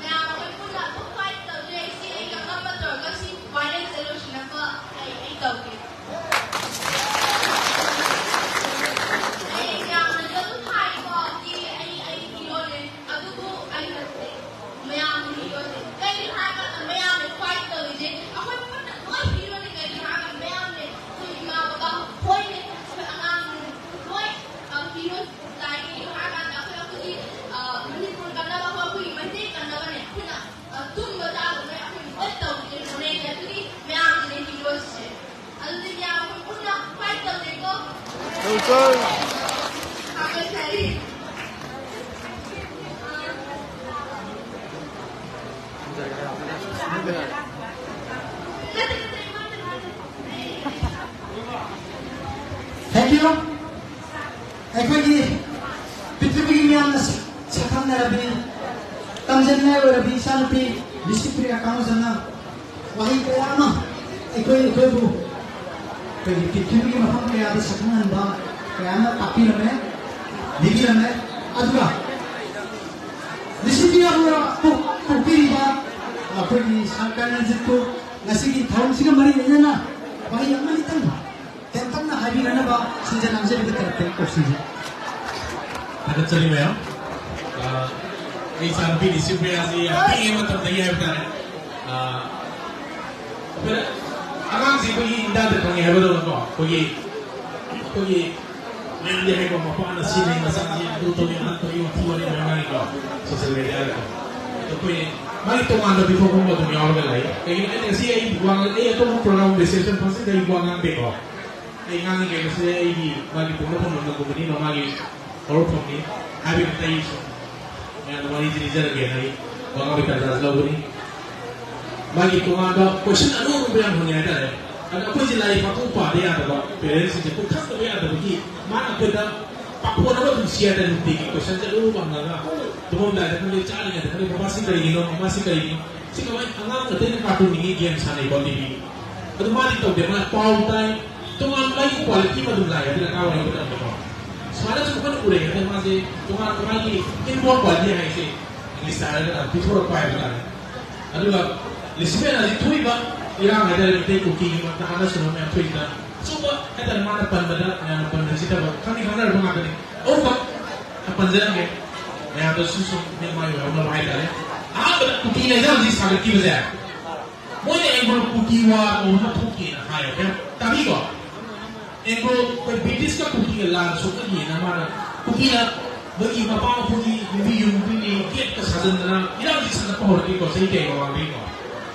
ꯃꯌꯥꯝ ꯑꯩꯈꯣꯏ ꯄꯨꯟꯅ ꯑꯗꯨꯝ ꯐꯥꯏꯠ ꯇꯧꯖꯩ꯫ ꯑꯩꯁꯦ ꯑꯩꯒꯤ ꯑꯉꯝꯕ ꯇꯧꯔꯒ ꯁꯤ Thank you. ꯑꯩꯈꯣꯏꯒꯤ ꯄ꯭ꯔꯤꯊꯤꯕꯤꯒꯤ ꯃꯤꯌꯥꯝꯅ ꯁꯛꯈꯪꯅꯔꯕꯤ, ꯇꯝꯖꯅꯤꯡꯉꯥꯏ ꯑꯣꯏꯔꯕꯤ ꯏꯆꯥꯅꯨꯄꯤ ꯂꯤꯁꯤꯄ꯭ꯔꯤꯌꯥ ꯀꯥꯡꯖꯝꯅ ꯋꯥꯍꯩ ꯀꯌꯥ ꯑꯃ ꯑꯩꯈꯣꯏ, ꯑꯩꯈꯣꯏꯕꯨ ꯑꯩꯈꯣꯏꯒꯤ ꯄ꯭ꯔꯤꯊꯤꯕꯤꯒꯤ ꯃꯐꯝ ꯀꯌꯥꯗ ꯁꯛꯈꯪꯍꯟꯕ ꯀꯌꯥ ꯑꯃ ꯇꯥꯛꯄꯤꯔꯝꯃꯦ, ꯂꯤꯕꯤꯔꯝꯃꯦ꯫ ꯑꯗꯨꯒ ꯂꯤꯁꯤꯄ꯭ꯔꯤꯌꯥꯕꯨ ꯄꯣꯛ-, ꯄꯣꯛꯄꯤꯔꯤꯕ ꯑꯩꯈꯣꯏꯒꯤ ꯁꯥꯔ ꯀꯔꯅꯖꯤꯠꯄꯨ ꯉꯁꯤꯒꯤ ꯊꯧꯔꯝꯁꯤꯒ ꯃꯔꯤ ꯂꯩꯅꯅ ꯋꯥꯍꯩ ꯑꯃꯅꯤꯇꯪ ꯇꯦꯟꯇꯛꯅ ꯍꯥꯏꯕꯤꯔꯛꯅꯕ ꯁꯤꯟꯖ ꯂꯥꯡꯖꯔꯤꯕ ꯇꯔꯞꯇ ꯀꯧꯁꯤꯟꯖꯔꯤ꯫ ꯊꯥꯒꯠꯆꯔꯤ ꯃꯌꯥꯝ꯫ ꯑ, ꯑꯩ ꯏꯆꯥꯅꯨꯄꯤ ꯂꯤꯁꯤꯄ꯭ꯔꯤꯌꯥꯁꯤ ꯌꯥꯝ ꯄꯤꯛꯏꯉꯩ ꯃꯇꯝꯗꯒꯤ ꯍꯥꯏꯕ ꯇꯥꯔꯦ꯫ ꯑ, ꯑꯩꯈꯣꯏꯅ ꯑꯉꯥꯡꯁꯤ ꯑꯩꯈꯣꯏꯒꯤ ꯏꯟꯗꯥꯗ ꯈꯪꯉꯦ ꯍꯥꯏꯕꯗꯧꯅꯀꯣ, ꯑꯩꯈꯣꯏꯒꯤ, ꯑꯩꯈꯣꯏꯒꯤ ꯃꯌꯥꯝꯗꯤ ꯍꯥꯏꯀꯣ, ꯃꯄꯥꯅ ꯁꯤꯅꯤ, ꯃꯆꯥꯁꯤ ꯑꯗꯨ ꯇꯧꯏ, ꯑꯗꯥ ꯇꯧꯏ, ꯋꯥꯊꯤ ꯋꯥꯔꯦꯝ ꯃꯌꯥꯝ ꯉꯥꯡꯉꯤꯀꯣ, social media ꯗꯀꯣ꯫ ꯑꯗꯣ ꯑꯩꯈꯣꯏ ꯃꯥꯒꯤ ꯇꯣꯉꯥꯟꯕ ꯄꯤꯊꯣꯛꯐꯝ ꯑꯗꯨꯝ ꯌꯥꯎꯔꯒ ꯂꯩ꯫ ꯀꯩꯒꯤꯅꯣ ꯍꯥꯏꯗꯤ ꯉꯁꯤ ꯑꯩ ꯋꯥ ꯉꯥꯡ-, ꯑꯩ ꯑꯇꯣꯞꯄ program reception function ꯗ ꯑꯩ ꯋꯥ ꯉꯥꯡꯗꯦꯀꯣ꯫ ꯑꯩ ꯉꯥꯡꯉꯤ ꯀꯩꯅꯣꯁꯦ ꯑꯩꯒꯤ ꯃꯥꯒꯤ ꯄꯣꯛꯅꯐꯝ ꯂꯝꯗꯝꯒꯨꯝꯕꯅꯤ, ꯃꯃꯥꯒꯤ ꯍꯧꯔꯛꯐꯝꯅꯤ ꯍꯥꯏꯕꯒꯤ ꯑꯩ ꯁꯨꯝ ꯃꯌꯥꯝꯗ ꯋꯥꯔꯤꯁꯤ ꯂꯤꯖꯔꯒꯦꯅ ꯑꯩ ꯋꯥ ꯉꯥꯡꯕꯒꯤ ꯇꯥꯟꯖꯥꯁꯤ ꯂꯧꯕꯅꯤ꯫ ꯃꯥꯒꯤ ꯇꯣꯉꯥꯟꯕ question ꯑꯔꯨ ꯑꯔꯨꯕ ꯌꯥꯝ ꯍꯪꯉꯦ ꯍꯥꯏꯇꯥꯔꯦ꯫ ꯑꯗ ꯑꯩꯈꯣꯏꯁꯦ ꯂꯥꯏꯔꯤꯛ ꯄꯥꯊꯣꯛ ꯄꯥꯗ ꯌꯥꯗꯕ, parents ꯁꯤꯡꯁꯦ ꯄꯨꯊꯛꯇꯕ ꯌꯥꯗꯕꯒꯤ ꯃꯥꯅ ꯑꯩꯈꯣꯏꯗ ꯄꯥꯈꯣꯟ ꯑꯃ ꯑꯗꯨꯝ ꯁꯤ ꯍꯥꯏꯇꯥꯔꯦ, ꯅꯨꯡꯇꯤꯒꯤ question ꯁꯦ ꯑꯔꯨ ꯑꯔꯨꯕ ꯍꯪꯉꯒ ꯇꯨꯝꯃꯝꯗꯥꯏꯗ ꯈꯪꯗꯦ, ꯆꯥꯔꯤꯉꯩꯗ ꯈꯪꯗꯦ, "ꯃꯃꯥꯁꯤ ꯀꯔꯤꯒꯤꯅꯣ? ꯃꯃꯥꯁꯤ ꯀꯔꯤꯒꯤꯅꯣ?" ꯁꯤ ꯀꯃꯥꯏꯅ ꯑꯉꯥꯡ ꯑꯇꯩꯅ cartoon ꯌꯦꯡꯉꯤ, game ꯁꯥꯟꯅꯩꯀꯣ, T V꯫ ꯑꯗꯨ ꯃꯥꯗꯤ ꯇꯧꯗꯦ, ꯃꯥ ꯄꯥꯎ ꯇꯥꯏ, ꯇꯣꯉꯥꯟꯕ ꯃꯥꯒꯤ quality ꯑꯃ ꯑꯗꯨꯝ ꯂꯥꯛꯑꯦ, ꯑꯗꯨꯅ ꯑꯉꯥꯡ ꯑꯣꯏꯔꯤꯉꯩ ꯃꯇꯝꯗꯀꯣ꯫ ꯁꯨꯃꯥꯏꯅ ꯁꯨꯝ ꯑꯩꯈꯣꯏꯅ ꯎꯔꯛꯑꯦ, ꯑꯗꯨꯅ ꯃꯥꯁꯦ ꯇꯣꯉꯥꯟꯕ ꯃꯥꯒꯤ inborn quality ꯍꯥꯏꯁꯦ English ꯇ ꯍꯥꯏꯔꯒꯅ ꯄꯤꯊꯣꯔꯛꯄ ꯍꯥꯏꯕ ꯇꯥꯔꯦ꯫ ꯑꯗꯨꯒ ꯂꯤꯁꯤꯃꯦꯟ ꯑꯁꯤ ꯊꯣꯛꯏꯕ ꯏꯔꯥꯡ ꯍꯥꯏꯇꯥꯔꯦ, ꯃꯩꯇꯩ ꯀꯨꯀꯤꯒꯤ ꯃꯔꯛꯇ ꯍꯥꯠꯅ ꯁꯨꯅꯕ ꯃꯌꯥꯝ ꯊꯣꯛꯏꯁꯤꯅ ꯑꯆꯨꯝꯕ ꯍꯥꯏꯇꯥꯔꯦ, ꯃꯥꯅ ꯄꯟꯕꯗ ꯃꯌꯥꯝꯅ ꯄꯟꯕꯁꯤꯗꯕ ꯈꯪꯗꯤ ꯈꯪꯅꯔꯕ ꯉꯥꯛꯇꯅꯤ꯫ ꯑꯍꯨꯝꯈꯛ ꯄꯟꯖꯔꯝꯒꯦ, ꯃꯌꯥꯝꯗꯁꯨ ꯁꯨꯝ ꯃꯤꯠ ꯃꯥꯏ ꯑꯣꯏꯍꯧꯅꯕ ꯍꯥꯏꯇꯥꯔꯦ꯫ ꯑꯍꯥꯟꯕꯗ ꯀꯨꯀꯤꯅ ꯏꯔꯥꯡꯁꯤ ꯁꯥꯒꯠꯈꯤꯕꯁꯦ, ꯃꯣꯏꯅ ꯑꯦꯡꯒ꯭ꯂꯣ ꯀꯨꯀꯤ ꯋꯥꯔ ꯀꯧꯕ ꯑꯃ ꯊꯣꯛꯈꯤꯅ ꯍꯥꯏꯌꯦ꯫ ꯀꯩꯝ ꯇꯥꯕꯤꯀꯣ? ꯑꯦꯡꯒ꯭ꯂꯣ, ꯑꯩꯈꯣꯏ ꯕ꯭ꯔꯤꯇꯤꯁꯀ ꯀꯨꯀꯤꯒ ꯂꯥꯟ ꯁꯣꯛꯅꯈꯤꯅ ꯃꯥꯅ, ꯀꯨꯀꯤꯅ ꯃꯣꯏꯒꯤ ꯃꯄꯥ ꯃꯄꯨꯒꯤ ꯌꯨꯝꯕꯤ ꯌꯨꯝꯕꯤꯅꯤ ꯒꯦꯠꯀ ꯁꯥꯖꯟꯗꯅ ꯏꯔꯥꯡꯁꯤ ꯁꯥꯒꯠꯄ ꯍꯧꯔꯛꯈꯤꯀꯣ, ꯆꯍꯤ ꯀꯌꯥꯒꯤ ꯃꯃꯥꯡꯗꯒꯤꯀꯣ꯫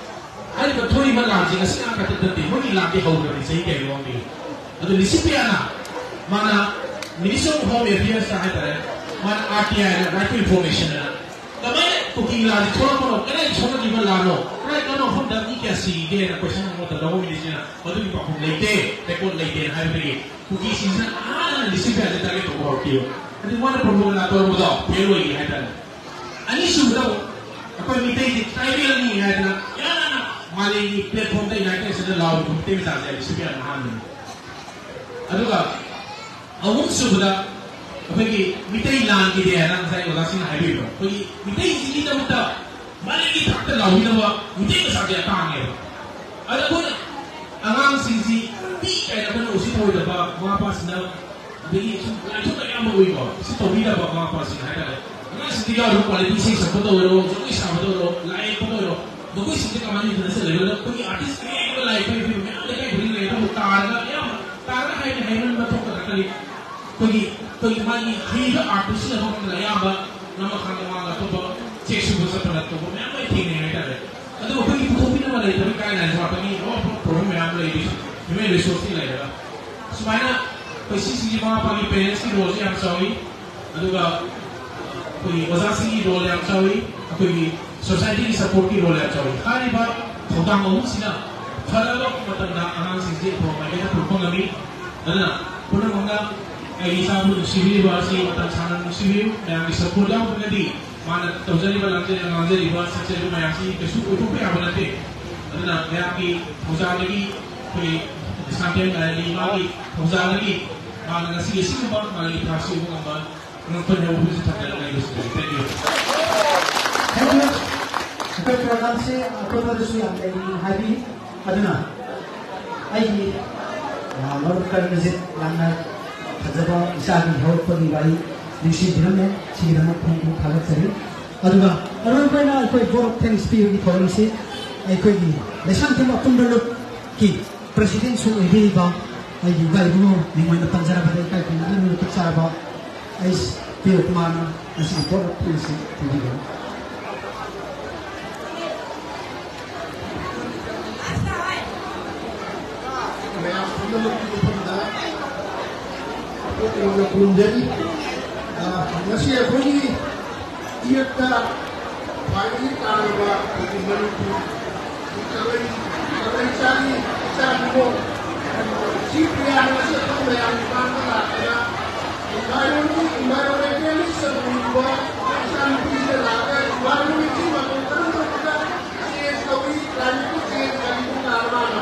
ꯍꯥꯏꯔꯤꯕ ꯊꯣꯛꯏꯕ ꯂꯥꯟꯁꯤ ꯉꯁꯤ ꯉꯔꯥꯡ ꯈꯛꯇ ꯅꯠꯇꯦ, ꯃꯣꯏꯒꯤ ꯂꯥꯟꯗꯤ ꯍꯧꯈ꯭ꯔꯕꯅꯤ ꯆꯍꯤ ꯀꯌꯥꯒꯤ ꯃꯃꯥꯡꯗꯒꯤ꯫ ꯑꯗꯨ ꯂꯤꯁꯤꯄ꯭ꯔꯤꯌꯥꯅ ꯃꯥꯅ Ministry of Home Affairs ꯍꯥꯏꯇꯥꯔꯦ, ꯃꯥꯅ R T I ꯍꯥꯏꯅ, Right to Information ꯍꯥꯏꯅ, ꯀꯃꯥꯏꯅ ꯀꯨꯀꯤ ꯂꯥꯟꯁꯤ ꯊꯣꯛꯂꯛꯄꯅꯣ, ꯀꯗꯥꯏ ꯁꯣꯛꯅꯈꯤꯕ ꯂꯥꯟꯅꯣ, ꯀꯗꯥꯏ ꯀꯔꯝꯕ ꯃꯐꯝꯗ ꯃꯤ ꯀꯌꯥ ꯁꯤꯈꯤꯒꯦꯅ question ꯍꯪꯕ ꯃꯇꯝꯗ, ꯍꯣꯝ ꯃꯤꯅꯤꯁꯇ꯭ꯔꯤꯅ ꯃꯗꯨꯒꯤ ꯄꯥꯎꯈꯨꯝ ꯂꯩꯇꯦ, ꯔꯦꯀꯣꯔꯗ ꯂꯩꯇꯦꯅ ꯍꯥꯏꯕꯗꯒꯤ ꯀꯨꯀꯤꯁꯤꯡꯁꯤꯅ ꯑꯍꯥꯟꯕ ꯗꯤꯁꯇ꯭ꯔꯤꯛ ꯀꯌꯥꯁꯦ ꯇꯥꯔꯒꯦꯠ ꯇꯧꯕ ꯍꯧꯔꯛꯈꯤꯕ꯫ ꯑꯗꯨ ꯃꯥꯅ ꯄ꯭ꯔꯣꯄꯒꯦꯟꯗꯥ ꯇꯧꯔꯝꯕꯗꯣ ꯐꯦꯜ ꯑꯣꯏꯈꯤ ꯍꯥꯏꯇꯥꯔꯦ꯫ ꯑꯅꯤꯁꯨꯕꯗ ꯑꯃꯨꯛ ꯑꯩꯈꯣꯏ ꯃꯤꯇꯩꯁꯤ ꯇ꯭ꯔꯥꯏꯕꯦꯜꯅꯤ ꯍꯥꯏꯗꯅ ꯌꯥꯝꯅ ꯃꯥꯂꯦꯝꯒꯤ ꯄ꯭ꯂꯦꯠꯐꯣꯝꯗ ꯌꯨꯅꯥꯏꯇꯦꯠ ꯅꯦꯁꯟꯗ ꯂꯥꯎꯔꯤꯕ ꯃꯤꯇꯩ ꯃꯆꯥꯁꯦ ꯗꯤꯁꯇ꯭ꯔꯤꯛ ꯀꯌꯥꯅ ꯑꯍꯥꯟꯕꯅꯤ꯫ ꯑꯗꯨꯒ ꯑꯍꯨꯝꯁꯨꯕꯗ ꯑꯩꯈꯣꯏꯒꯤ ꯃꯤꯇꯩ ꯂꯥꯟꯒꯤꯗꯦ ꯍꯥꯏꯅ ꯉꯁꯥꯏ ꯑꯣꯖꯥꯁꯤꯡꯅ ꯍꯥꯏꯕꯤꯕꯗꯣ, ꯑꯩꯈꯣꯏꯒꯤ ꯃꯤꯇꯩꯁꯤꯡꯒꯤꯗꯃꯛꯇ ꯃꯥꯂꯦꯝꯒꯤ ꯊꯥꯛꯇ ꯂꯥꯎꯕꯤꯅꯕ ꯃꯤꯇꯩ ꯃꯆꯥꯁꯦ ꯇꯥꯡꯉꯦꯕ꯫ ꯑꯗ ꯑꯩꯈꯣꯏꯅ ꯑꯉꯥꯡꯁꯤꯡꯁꯤ ꯄꯤꯛꯏ ꯀꯥꯏꯅ ꯑꯩꯈꯣꯏꯅ ꯎꯁꯤꯠ ꯊꯑꯣꯏꯗꯕ ꯃꯃꯥ ꯃꯄꯥꯁꯤꯡꯅ, ꯑꯗꯒꯤ ꯁꯨꯝ ꯂꯥꯏꯊꯣꯛꯄ ꯑꯌꯥꯝꯕ ꯎꯏꯀꯣ, ꯁꯤ ꯇꯧꯕꯤꯗꯕ ꯃꯃꯥ ꯃꯄꯥꯁꯤꯡ ꯍꯥꯏꯇꯥꯔꯦ꯫ ꯑꯉꯥꯡꯁꯤꯡꯗ ꯌꯥꯎꯔꯤꯕ ꯀ꯭ꯋꯥꯂꯤꯇꯤ, ꯏꯁꯩ ꯁꯛꯄꯗ ꯑꯣꯏꯔꯣ, ꯖꯒꯣꯏ ꯁꯥꯕꯗ ꯑꯣꯏꯔꯣ, ꯂꯥꯏ ꯌꯦꯛꯄꯗ ꯑꯣꯏꯔꯣ, ꯃꯈꯣꯏꯁꯤꯡꯁꯦ ꯀꯃꯥꯏꯅ ꯏꯟꯇꯔꯅꯦꯁꯅꯦꯜ ꯂꯦꯚꯦꯜꯗ ꯑꯩꯈꯣꯏꯒꯤ ꯑꯥꯔꯇꯤꯁ ꯑꯌꯥꯝꯕ ꯂꯥꯏ ꯌꯦꯛꯄ ꯍꯩꯕ ꯃꯌꯥꯝ ꯂꯩꯀꯥꯏ ꯈꯨꯗꯤꯡ ꯂꯩ, ꯑꯗꯨꯕꯨ ꯇꯥꯔꯒ ꯑꯌꯥꯝꯕ ꯇꯥꯔꯒ ꯍꯥꯏꯕ ꯍꯩꯃꯟꯕ ꯊꯣꯛꯄ ꯅꯠꯇ꯭ꯔꯤ꯫ ꯑꯩꯈꯣꯏꯒꯤ ꯑꯩꯈꯣꯏꯒꯤ ꯃꯥꯒꯤ ꯍꯩꯕ ꯑꯥꯔꯇꯤꯁꯁꯤꯅ ꯃꯐꯝꯗ ꯑꯌꯥꯝꯕ ꯅꯝꯃꯀꯥꯟꯗ ꯃꯥꯒ ꯑꯇꯣꯞꯄ ꯆꯦꯛ ꯁꯨꯕ ꯆꯠꯄ ꯅꯠꯇꯕ ꯃꯌꯥꯝ ꯂꯣꯏ ꯊꯦꯡꯅꯩ ꯍꯥꯏꯇꯥꯔꯦ꯫ ꯑꯗꯨꯕꯨ ꯑꯩꯈꯣꯏꯒꯤ ꯄꯨꯊꯣꯛꯄꯤꯅꯕ ꯂꯩꯇꯕꯒꯤ ꯒꯥꯏꯗꯂꯥꯏꯟꯁ ꯉꯥꯛꯇꯒꯤ ꯑꯋꯥꯕ ꯄ꯭ꯔꯣꯕ꯭ꯂꯦꯝ ꯃꯌꯥꯝ ꯂꯩꯔꯤ, ꯍ꯭ꯌꯨꯃꯦꯟ ꯔꯤꯁꯣꯔꯁꯀꯤ ꯂꯩꯔꯒ꯫ ꯁꯨꯃꯥꯏꯅ ꯑꯩꯈꯣꯏ ꯁꯤꯁꯤꯒꯤ ꯃꯃꯥ ꯃꯄꯥꯒꯤ ꯄꯦꯔꯦꯟꯁꯀꯤ ꯔꯣꯜꯁꯦ ꯌꯥꯝ ꯆꯥꯎꯏ, ꯑꯗꯨꯒ ꯑꯩꯈꯣꯏꯒꯤ ꯑꯣꯖꯥꯁꯤꯡꯒꯤ ꯔꯣꯜ ꯌꯥꯝ ꯆꯥꯎꯏ, ꯑꯩꯈꯣꯏꯒꯤ ꯁꯣꯁꯥꯏꯇꯤꯒꯤ ꯁꯞꯄꯣꯔꯠꯀꯤ ꯔꯣꯜ ꯌꯥꯝ ꯆꯥꯎꯏ꯫ ꯍꯥꯏꯔꯤꯕ ꯊꯧꯗꯥꯡ ꯑꯍꯨꯝꯁꯤꯅ ꯐꯔꯕ ꯃꯇꯝꯗ ꯑꯉꯥꯡꯁꯤꯡꯁꯦ ꯑꯐꯕ ꯃꯥꯏꯀꯩꯗ ꯄꯨꯔꯛꯄ ꯉꯝꯃꯤ꯫ ꯑꯗꯨꯅ ꯄꯨꯝꯅꯃꯛꯅ ꯑꯩꯒꯤ ꯏꯆꯥꯕꯨ ꯅꯨꯡꯁꯤꯕꯤꯔꯤꯕ ꯑꯁꯤ ꯃꯇꯝ ꯁꯥꯡꯅ ꯅꯨꯡꯁꯤꯕꯤꯌꯨ꯫ ꯃꯌꯥꯝꯒꯤ ꯁꯞꯄꯣꯔꯠ ꯌꯥꯎꯗ꯭ꯔꯒꯗꯤ ꯃꯥꯅ ꯇꯧꯖꯔꯤꯕ, ꯂꯥꯡꯖꯔꯤꯕ, ꯉꯥꯡꯖꯔꯤꯕ, ꯁꯛꯆꯔꯤꯕ ꯃꯌꯥꯝꯁꯤ ꯀꯩꯁꯨ ꯑꯣꯏꯊꯣꯛꯄ ꯌꯥꯕ ꯅꯠꯇꯦ꯫ ꯑꯗꯨꯅ ꯃꯌꯥꯝꯒꯤ ꯊꯧꯖꯥꯜꯗꯒꯤ ꯑꯩꯈꯣꯏ ꯂꯩꯁꯥꯡꯊꯦꯝ ꯂꯥꯏꯔꯦꯝꯕꯤ ꯃꯥꯒꯤ ꯊꯧꯖꯥꯜꯗꯒꯤ ꯃꯥꯅ ꯉꯁꯤ ꯑꯁꯤꯒꯨꯝꯕ ꯃꯥꯒꯤ ꯏꯊꯥꯁꯤ ꯎꯕ ꯉꯝꯕ ꯑꯉꯛꯄꯅꯤ ꯍꯥꯏꯕ ꯋꯥꯐꯝꯁꯤ ꯊꯝꯖꯔꯒ ꯑꯩ ꯂꯣꯏꯁꯤꯟꯖꯔꯒꯦ꯫ Thank you. Thank you. ꯑꯩꯈꯣꯏ ꯄ꯭ꯔꯣꯒ꯭ꯔꯥꯝꯁꯦ ꯑꯇꯣꯞꯄꯗꯁꯨ ꯌꯥꯝ ꯂꯩꯔꯤ ꯍꯥꯏꯕꯤ꯫ ꯑꯗꯨꯅ ꯑꯩꯒꯤ, ꯑ, ꯃꯔꯨꯞ ꯀꯔꯅꯖꯤꯠ, ꯌꯥꯝꯅ ꯐꯖꯕ ꯏꯆꯥꯒꯤ ꯍꯧꯔꯛꯄꯒꯤ ꯋꯥꯔꯤ ꯅꯤꯡꯁꯤꯡꯕꯤꯔꯝꯃꯦ꯫ ꯁꯤꯒꯤꯗꯃꯛ ꯊꯥꯒꯠꯆꯔꯤ꯫ ꯑꯗꯨꯒ ꯑꯔꯣꯏꯕ ꯑꯣꯏꯅ ꯑꯩꯈꯣꯏ vote of thanks ꯄꯤꯕꯒꯤ ꯊꯧꯔꯝꯁꯤ ꯑꯩꯈꯣꯏꯒꯤ ꯂꯩꯁꯥꯡꯊꯦꯝ ꯑꯄꯨꯟꯕ ꯂꯨꯞꯀꯤ ꯄ꯭ꯔꯁꯤꯗꯦꯟꯁꯨ ꯑꯣꯏꯕꯤꯔꯤꯕ ꯑꯩꯒꯤ ꯏꯕꯥ ꯏꯕꯨꯡꯉꯣ ꯃꯤꯡ ꯑꯣꯏꯅ ꯄꯟꯖꯔꯕꯗ ꯏꯀꯥꯏ ꯈꯨꯝꯅꯕꯒꯤ ꯃꯇꯤꯛ ꯆꯥꯔꯕ ꯑꯩꯁ ꯄꯤꯌꯣ ꯀꯨꯃꯥꯔꯅ ꯉꯁꯤꯒꯤ ꯄꯣꯠ ꯑꯁꯤ ꯄꯤꯕꯤꯒꯅꯤ꯫ ꯃꯌꯥꯝ ꯄꯨꯝꯅꯃꯛꯀꯤ ꯃꯐꯝꯗ ꯄꯨꯛꯅꯤꯡꯗ ꯈꯨꯔꯨꯝꯖꯔꯤ꯫ ꯑ, ꯉꯁꯤ ꯑꯩꯈꯣꯏꯒꯤ ꯏꯌꯦꯛꯇ ꯈ꯭ꯋꯥꯏꯗꯒꯤ ꯇꯥꯔꯕ ꯑꯩꯈꯣꯏꯒꯤ ꯃꯅꯤꯄꯨꯔ ꯀꯪꯂꯩ, ꯀꯪꯂꯩ ꯏꯆꯥꯒꯤ ꯏꯆꯥ ꯅꯤꯉꯣꯜ ꯁꯤ ꯄ꯭ꯔꯤꯌꯥꯅ ꯉꯁꯤ ꯑꯩꯈꯣꯏ ꯃꯌꯥꯝꯒꯤ ꯃꯥꯡꯗ ꯂꯥꯛꯇꯅ environment, environmentalist ꯑꯣꯏꯔꯤꯕ ꯏꯆꯥꯅꯨꯄꯤꯁꯤꯗ ꯂꯥꯛꯑꯒ environment ꯁꯤ ꯃꯇꯧ ꯀꯔꯝ ꯇꯧꯕꯗ change ꯇꯧꯏ, climate change ꯀꯔꯤꯒꯨꯝꯕ ꯀꯥꯔꯕꯥꯅ